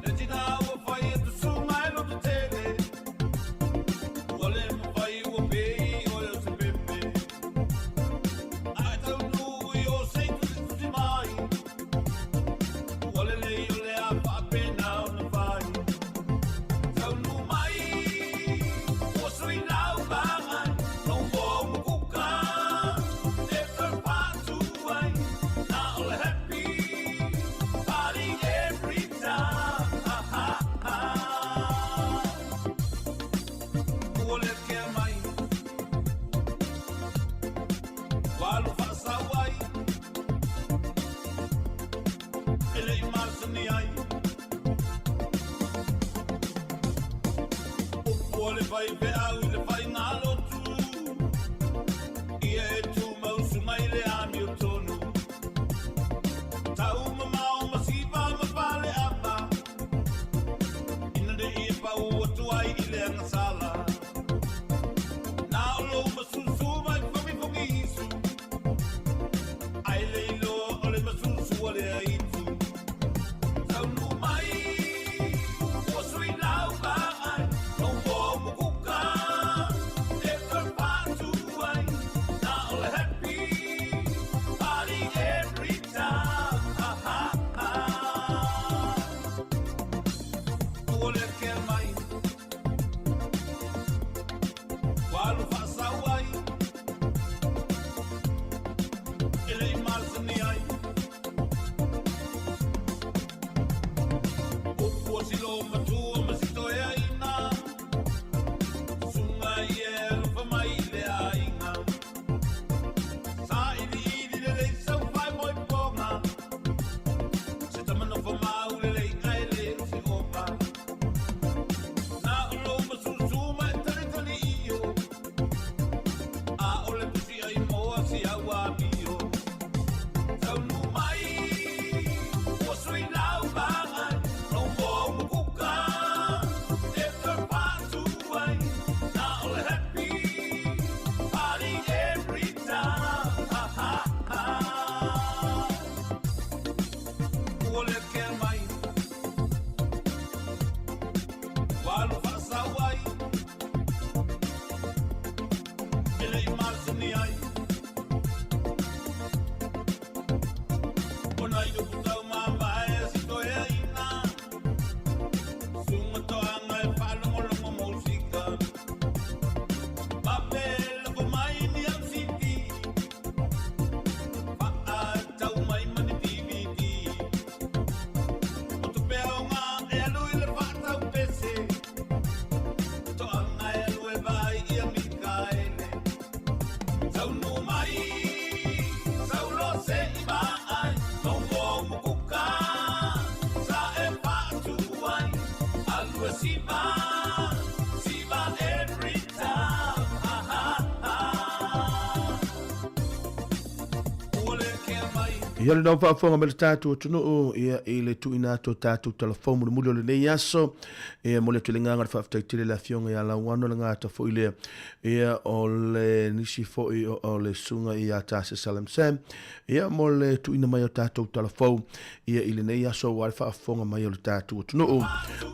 Le tina ua fai e tusuga e loto tele, ua le mafai ua pei oe o se pepe. Ae taunuu i o sei tusitusi mai, ua lelei o le a faapena ona fai. Taunuu mai, ua sui lau vagai, lau moa mukuka, e toe patu ai, na o le happy party every time. Ha, ha, ha. Ua le kea mai, ua alu faasau ai, e le'i masani ai. Upu o le faifeau i le faigalotu, ia e tumausu mai le amiotonu. Tau mamao ma siva ma fale ava, ina ne i pau atu ai i le agasala. Na o lou masusu mai fogifogi isu, ai le iloa o le masusu o le aitu. Taunuu mai, ua sui lau vaai, lau moa mukuka, E le i masani ai. Ona i upu tau mamae si toe aina. Sunga toanga e whalongolongo musika. Papela ko mai ni au siti. Faa tau mai mani DVD. O tupe au ngā e alu i le whaatau pese. Toanga e alu e vai i a Mikaele. Tau nu mai, tau lo se i mai. Tongo mukuka, sa e whaatu ai. Alu e siva, siva every time. Ha ha ha. Ua le kea mai. Ia le nau faafofoga mai le tatou atunuu ia i le tuuina atu o tatou talafou mulimuli o lenei aso. Ia momoli atu i le agaga o le faafetai tele i le Afioga ia Lauano le gata foi lea ia o le nisi foi o le susuga ia Tase Salam Sam ia mo le tuuina mai o tatou talafou ia i lenei aso aua le faafofoga mai o le tatou atunuu.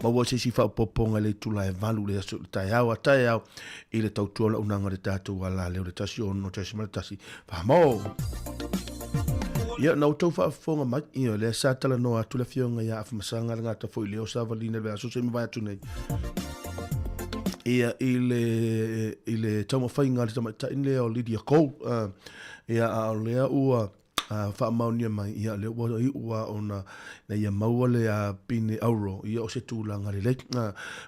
Maua se isi faaopoopoga i le itula e 8 le aso i le taeao a taeao i le tautua o le auaunaga a le tatou alaleo i le 16.1 Famo. Ia, na outou faafofoga mai, ia, lea sa talanoa atu le afioga ia Afamasaga le gata foi lea o Savalina i le vaiaso se i mavae atu nei. Ia, i le taumafaiga a le tamaitai lea o Lydia Cole, ia, a o lea ua faamaonia mai, ia, lea ua iu lava ona ina ia maua le pine auro, ia, o se tulaga lelei.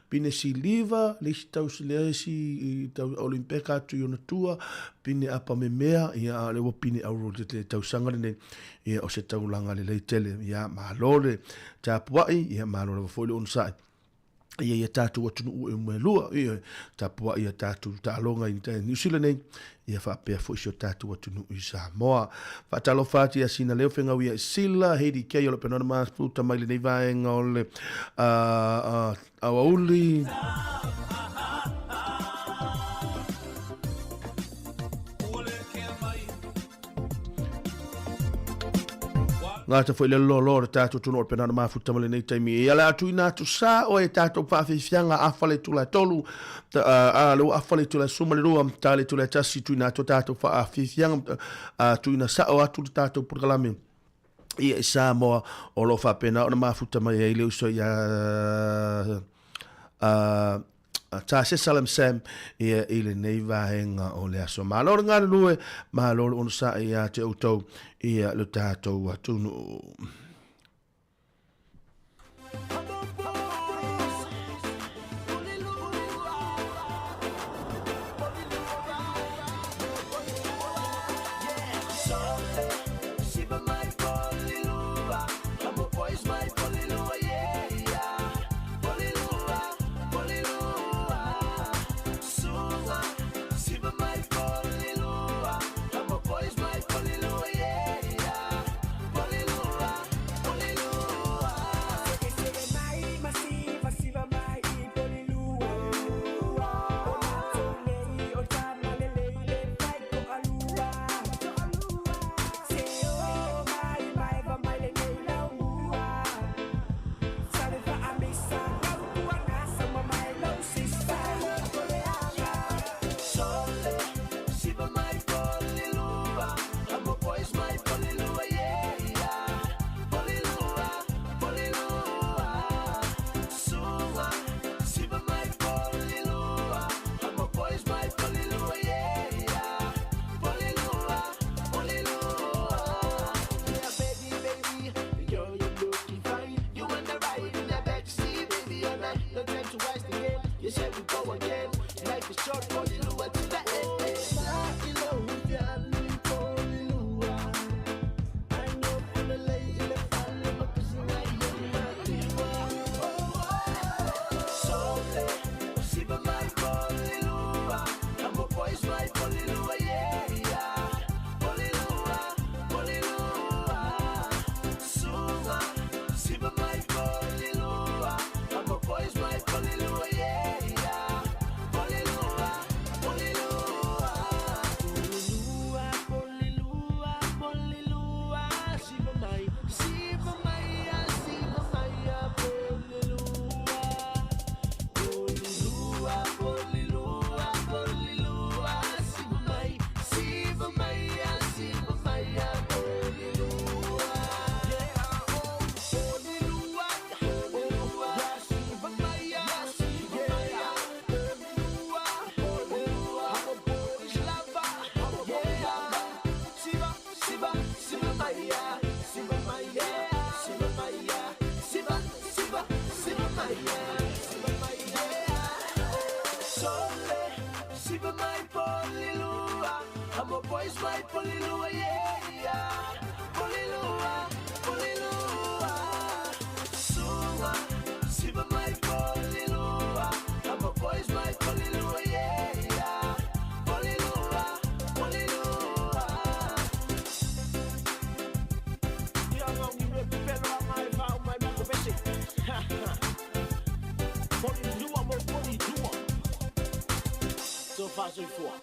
Pine siliva, le isi tau, le isi tau Olimpeka atu i ona tua, pine apa memea, ia, a o lea ua pine auro i le tausaga lenei, ia, o se taulaga lelei tele. Ia, malo le tapuai, ia, malo lava foi le onosai. Ia ia tatou atunuu e uma e lua, ia, tapuai ia tatou taaloga i Niu Sila nei, ia faapea foi si o tatou atunuu i Samoa. Faatalofa atu ia Sina Leo Fegau ia Sila, Heidi Kei o le Penona Mafuta mai lenei vaega o le aoauli. Gata foi le lolo o le tatou atunuu o le Penana Mafuta ma lenei taimi. Ia le a tuuina atu sa oe e tatou faafiafiaga afa le itula e tolu, a le ua afa le itula e 12, ta le itula e 1 tuuina atu tatou faafiafiaga, tuuina sao atu le tatou polokalame ia i Samoa o lo o faapena ona mafuta mai ai le uso ia Ta se Salam Sam ia i lenei vaega o le aso. Malo le galulue, malo le onosai ia te outou ia lo tatou atunuu. Siva mai Polilua, amo boys mai Polilua, yeah, yeah. Polilua, Polilua. Suva, siva mai Polilua, amo boys mai Polilua, yeah, yeah. Polilua, Polilua. Ia ngau ni me pepelo a mai whau mai mako bese. Polilua mo Polilua. So far so far.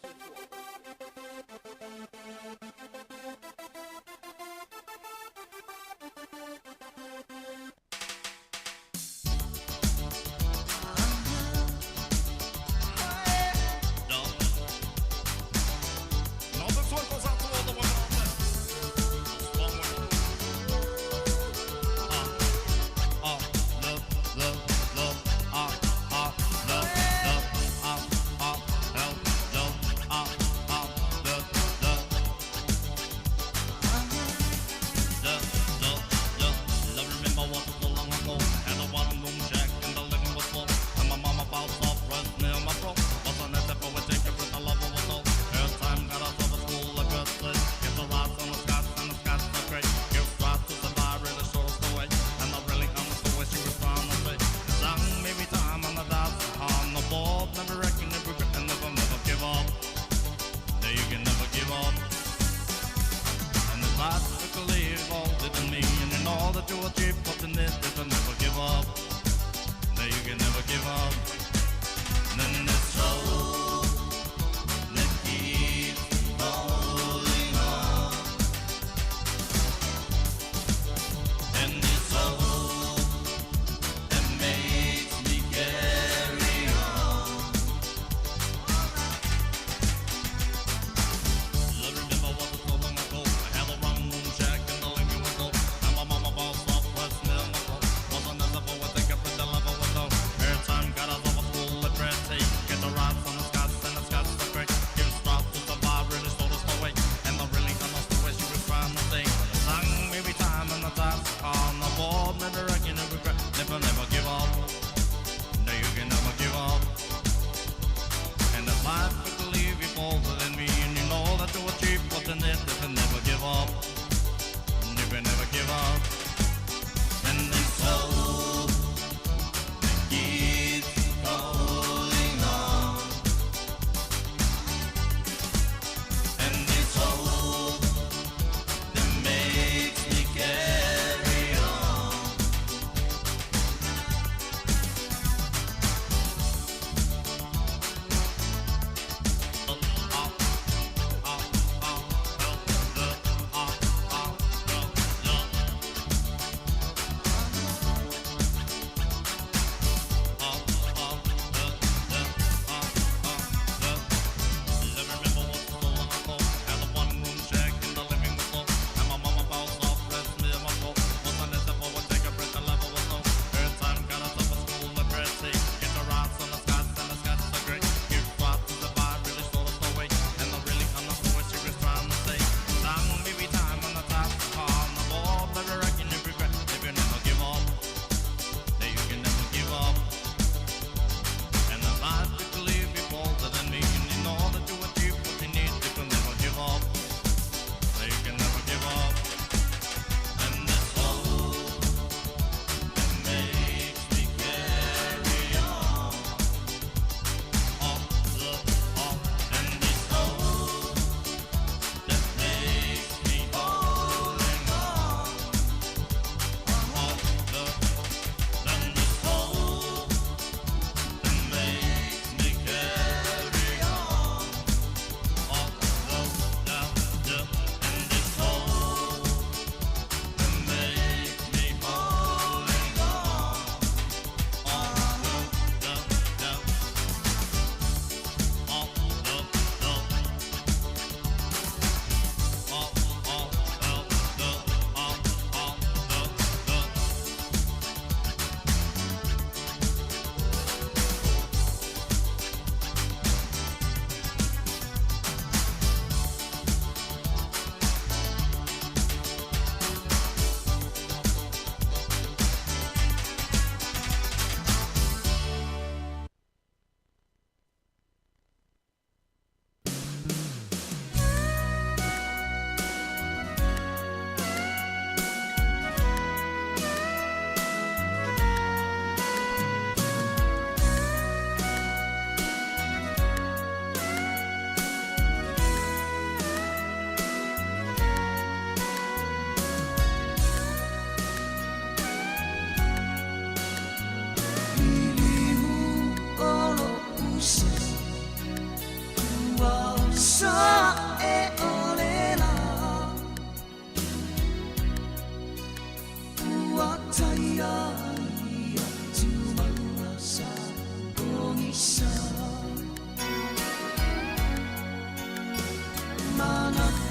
Love, love, love, I, I, love, love, I, I, L, L,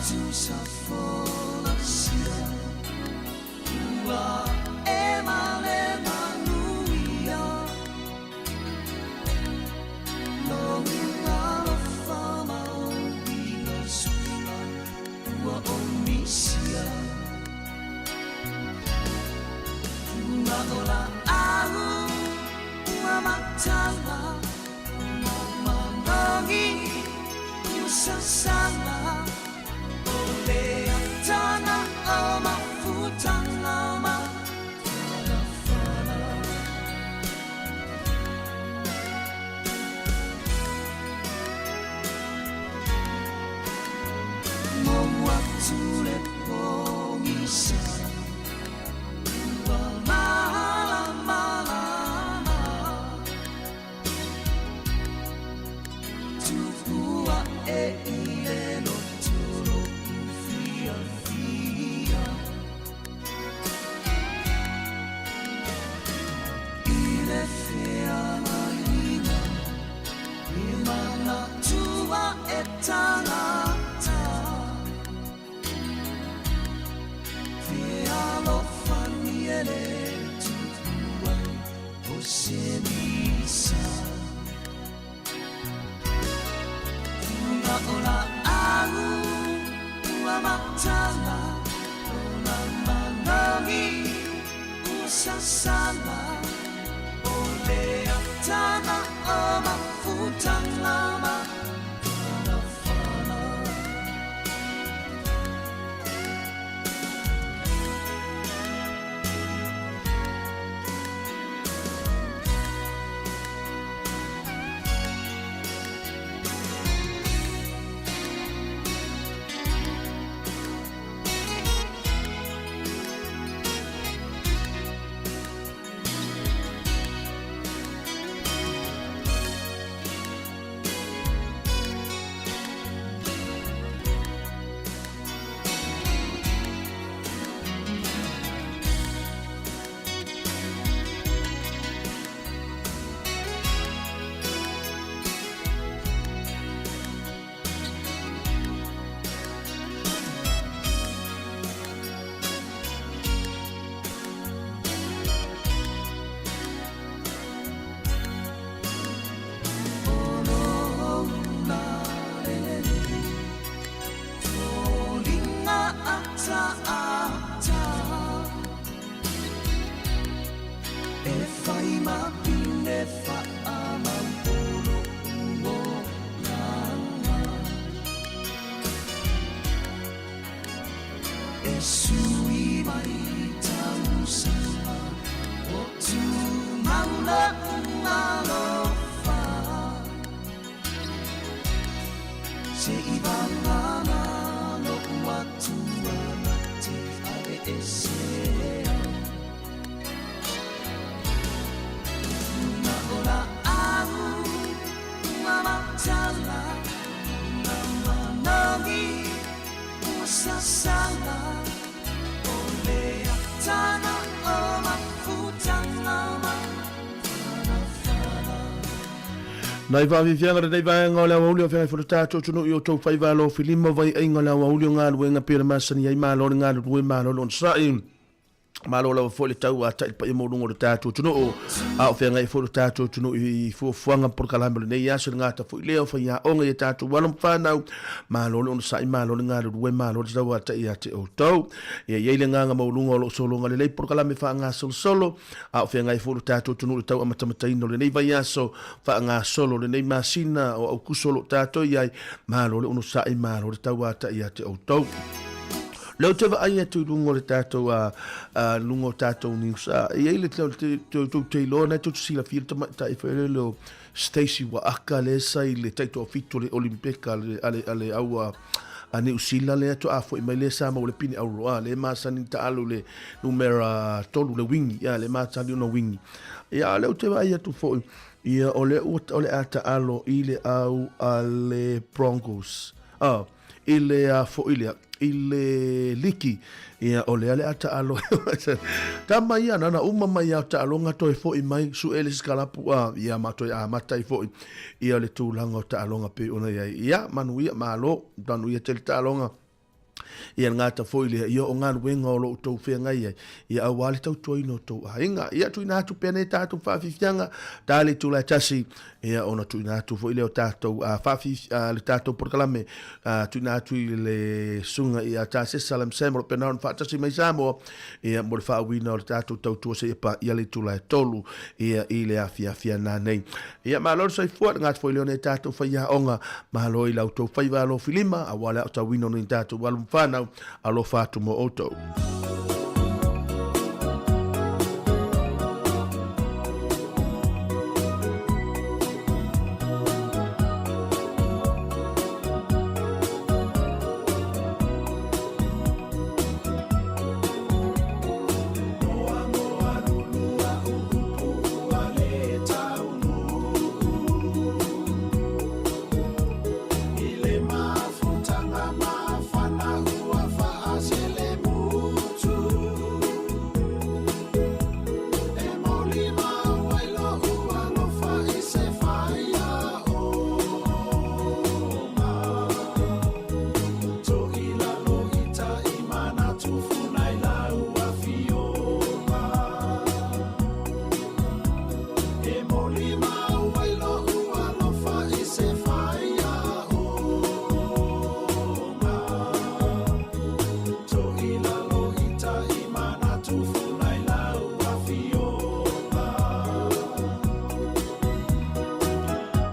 atu sa folasia Ua e male manuia Lou alofa mau i sula Ua o misia Ua o la au ua matala Manogi usasala O le atana o mafutanga ma Whanawhana Mo atu le pogisa Ua malamalama Tupua e i le loto fiafia I le fealaiga E manatua e tagata Fealofani e le tupu ai o se misa Fuga o la au ua matala O la manogi ua sasala O le atana o mafutanga ma Whanawhana Foliga ataata E fai mapine faamaupolo uolaga E sui mai tausaga O tumaula alofa Se i vagana lo'u atua na te ave esea Luna o la au ua matala Na manogi ua sasala O le atana o mafutanga ma Whanawhana Nai vaaviaviaga lenei vaega o le aoauli o feagai foi le tatou atunuu i outou faiva alofilima vaiaiga o le aoauli o galuega pei ona masani ai malo le galulue malo le onosai. Malo lava foi le tau a taʻi paia maualuga o le tatou atunuu a o feagai foi le tatou atunuu i fuafuaga ma polokalame o lenei aso i le gata foi lea o faiaoga i a tatou alo ma fanau. Malo le onosai, malo le galulue, malo le tau a taʻi ia te outou. Ia i ai le agaga maualuga o lo o sologa lelei polokalame faagasolosolo a o feagai foi lo tatou atunuu i le tau amatamataina o lenei vaiaso faagasolo o lenei masina o Aukuso o lo o tatou i ai. Malo le onosai, malo le tauataʻi ia te outou. Lea ou te vaai atu i luga o le tatou a luga o tatou news a i ai le tou te iloa na tou te silafia le tamaitai foi lele o Stacy Waaka lea sa i le taitoafitu o le Olimpeka a le a le au a a Niu Sila lea toa foi mai lea sa maua le pine auroa lea masani taalo le numera 3 le wingi ia le masani ona wingi ia lea ou te vaai atu foi ia o le o le a taalo i le au a le Broncos ah i le a foi lea i le liki ia o lea le a taalo tama ia nana uma mai a taaloga toe foi mai suʻe le isi kalapu a ia ma toe amata ai foi ia le tulaga o taaloga pei ona i ai ia manuia malo manuia tele taaloga. Ia le gata foi lea, ia o galuega o lo o outou feagai ai, ia aua le tautuaina o tou aiga. Ia tuuina atu pea nei tatou faafiafiaga, ta le itula e tasi, ia ona tuuina atu foi lea o tatou a, faafi, a, le tatou polokalame, a, tuuina atu i le susuga ia Tasesa Lamsam o lo o pena ona faatasi mai Samoa, ia mo le faauiina o le tatou tautua seia paia le itula e 3, ia i le afiafi ana nei. Ia malo le soifua, le gata foi lea o nei tatou faiaoga, malo i la outou faiva alofilima, aua le aotauina o nei tatou alo ma fanau, alofa atu mo outou.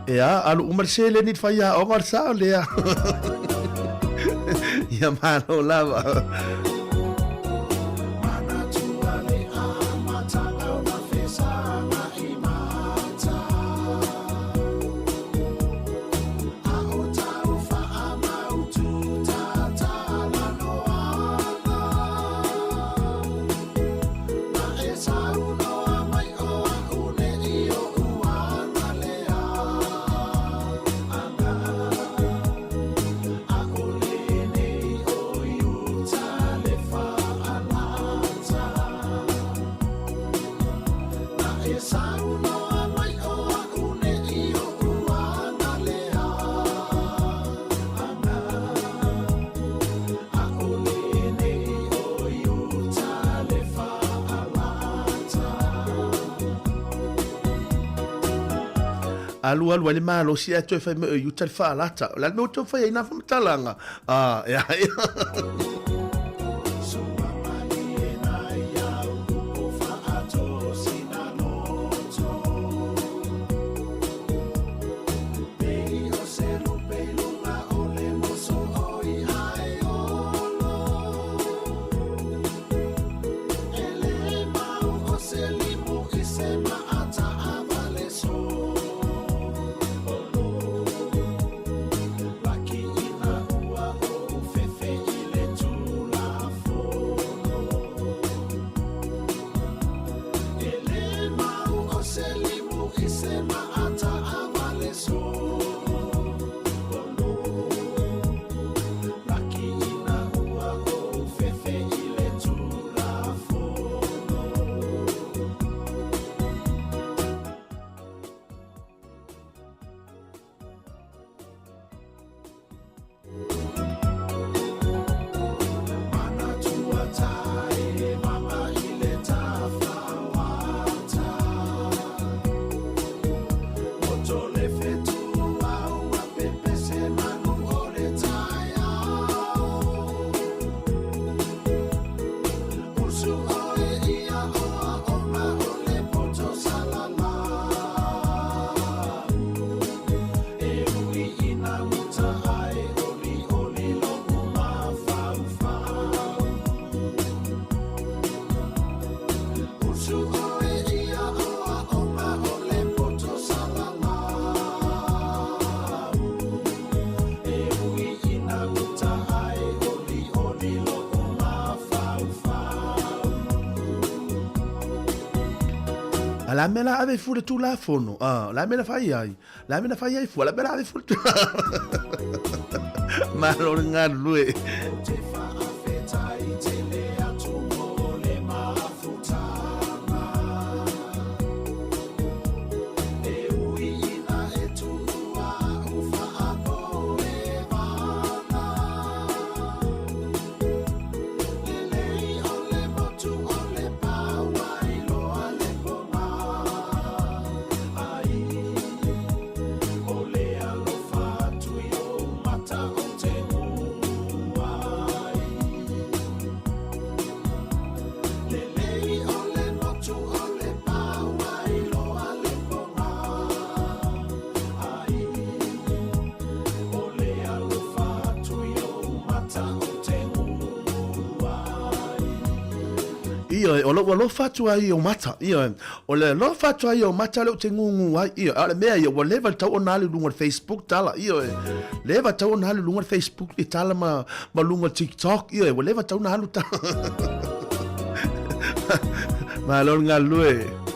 Ea, alu uma le seleni i le faiaoga o le sao lea. Ia malo lava. Alu alu ai le malosi ae toe fai mai o Iuta le faalata. O le a le mea ua toe fai ai nā faamatalaga? Ah, ea, ea. A la mea la ave fua le Tulafono? A, la mea na fai ai? La mea na fai ai fua? La mea la ave fua le Tulafono? Malo le galulue. Ioe, o lou alofa atu ai i ou mata, ioe, o le alofa atu ai i ou mata lea ou te gūgū ai, ioe, a o le mea ia, ua leva tatau ona alu i luga o le Facebook tala, ioe, leva tatau ona alu i luga o le Facebook i tala ma, ma luga o le TikTok, ioe, ua leva tatau ona alu tala. Malo le galulue.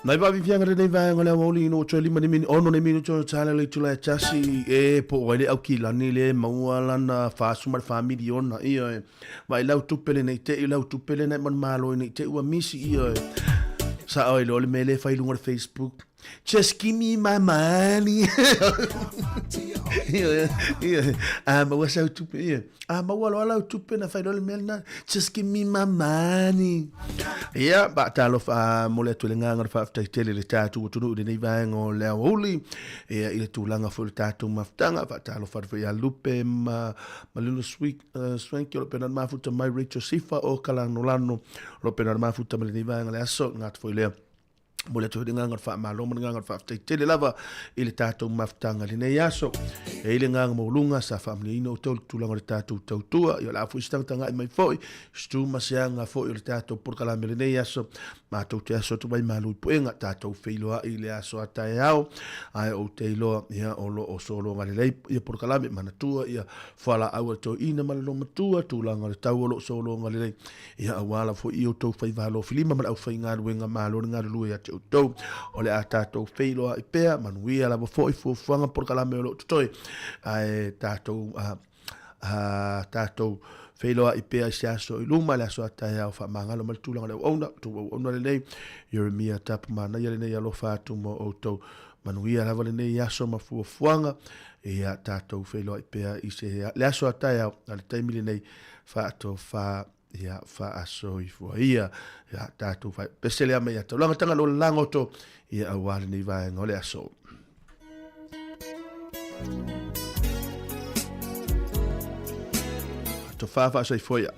Nai vaaviaviaga lenei vaega o le aoauli ina ua toe lima ni mini, ono ni minuti ona tala le itula e tasi e po o ai le aukilani le maua lana 44 miliona ioe. Vaai lau tupe le nei te i lau tupe le nei manumalo nei te ua misi ioe. Sa oi lo le mele fai lunga le Facebook. Just give me my money. Ioe, ioe. A maua sau tupe ioe. A maua loa lau tupe na fai loa le mea lena. Just give me my money. Ia, faatalofa mo le atu i le agaga o le faafetai tele i le tatou atunuu i lenei vaega o le aoauli. Ia, i le tulaga foi o le tatou mafutaga, faatalofa atu foi ia Lupe ma Malulu Swanky o lo o pena mafuta mai, Rachel Sifa o Kalanolano o lo o pena mafuta mai lenei vaega o le aso. Gata foi lea momoli atu ai le agaga o le faamalo ma le agaga o le faafetai tele lava i le tatou mafutaga i lenei aso. E i ai le agaga maualuga sa faamanuiaina outou i le tulaga o le tatou tautua. Ia o le a foi se tagatagai mai foi, se tu ma se aga foi o le tatou polokalame i lenei aso. Matou te aso atu mai malu i puega, tatou feiloai i le aso a taeao. Ae ou te iloa, ia, o lo o sologa lelei ia polokalame, manatua ia fualaau a le toeaina ma le loomatua, tulaga o le tau o lo o sologa lelei. Ia aua lava foi i outou faiva alofilima ma le aufaigaluega malo le galulue ia te outou. O le a tatou feiloai pea, manuia lava foi fuafuaga polokalame o lo o totoe, ae tatou tatou feiloai pea i se aso i luma, le aso a taeao faamagalo mai le tulaga o le auauna, outou auauna lenei, Jeremia Tapu manaia lenei alofa atu mo outou. Manuia lava lenei aso ma fuafuaga, ia tatou feiloai pea i se le aso a taeao, a le taimi lenei faatofa ia faasoifua ia ia tatou fai pese lea mai ia taulaga tanga lo lagoto ia aua lenei vaega o le aso. Tofa faasoifua ia.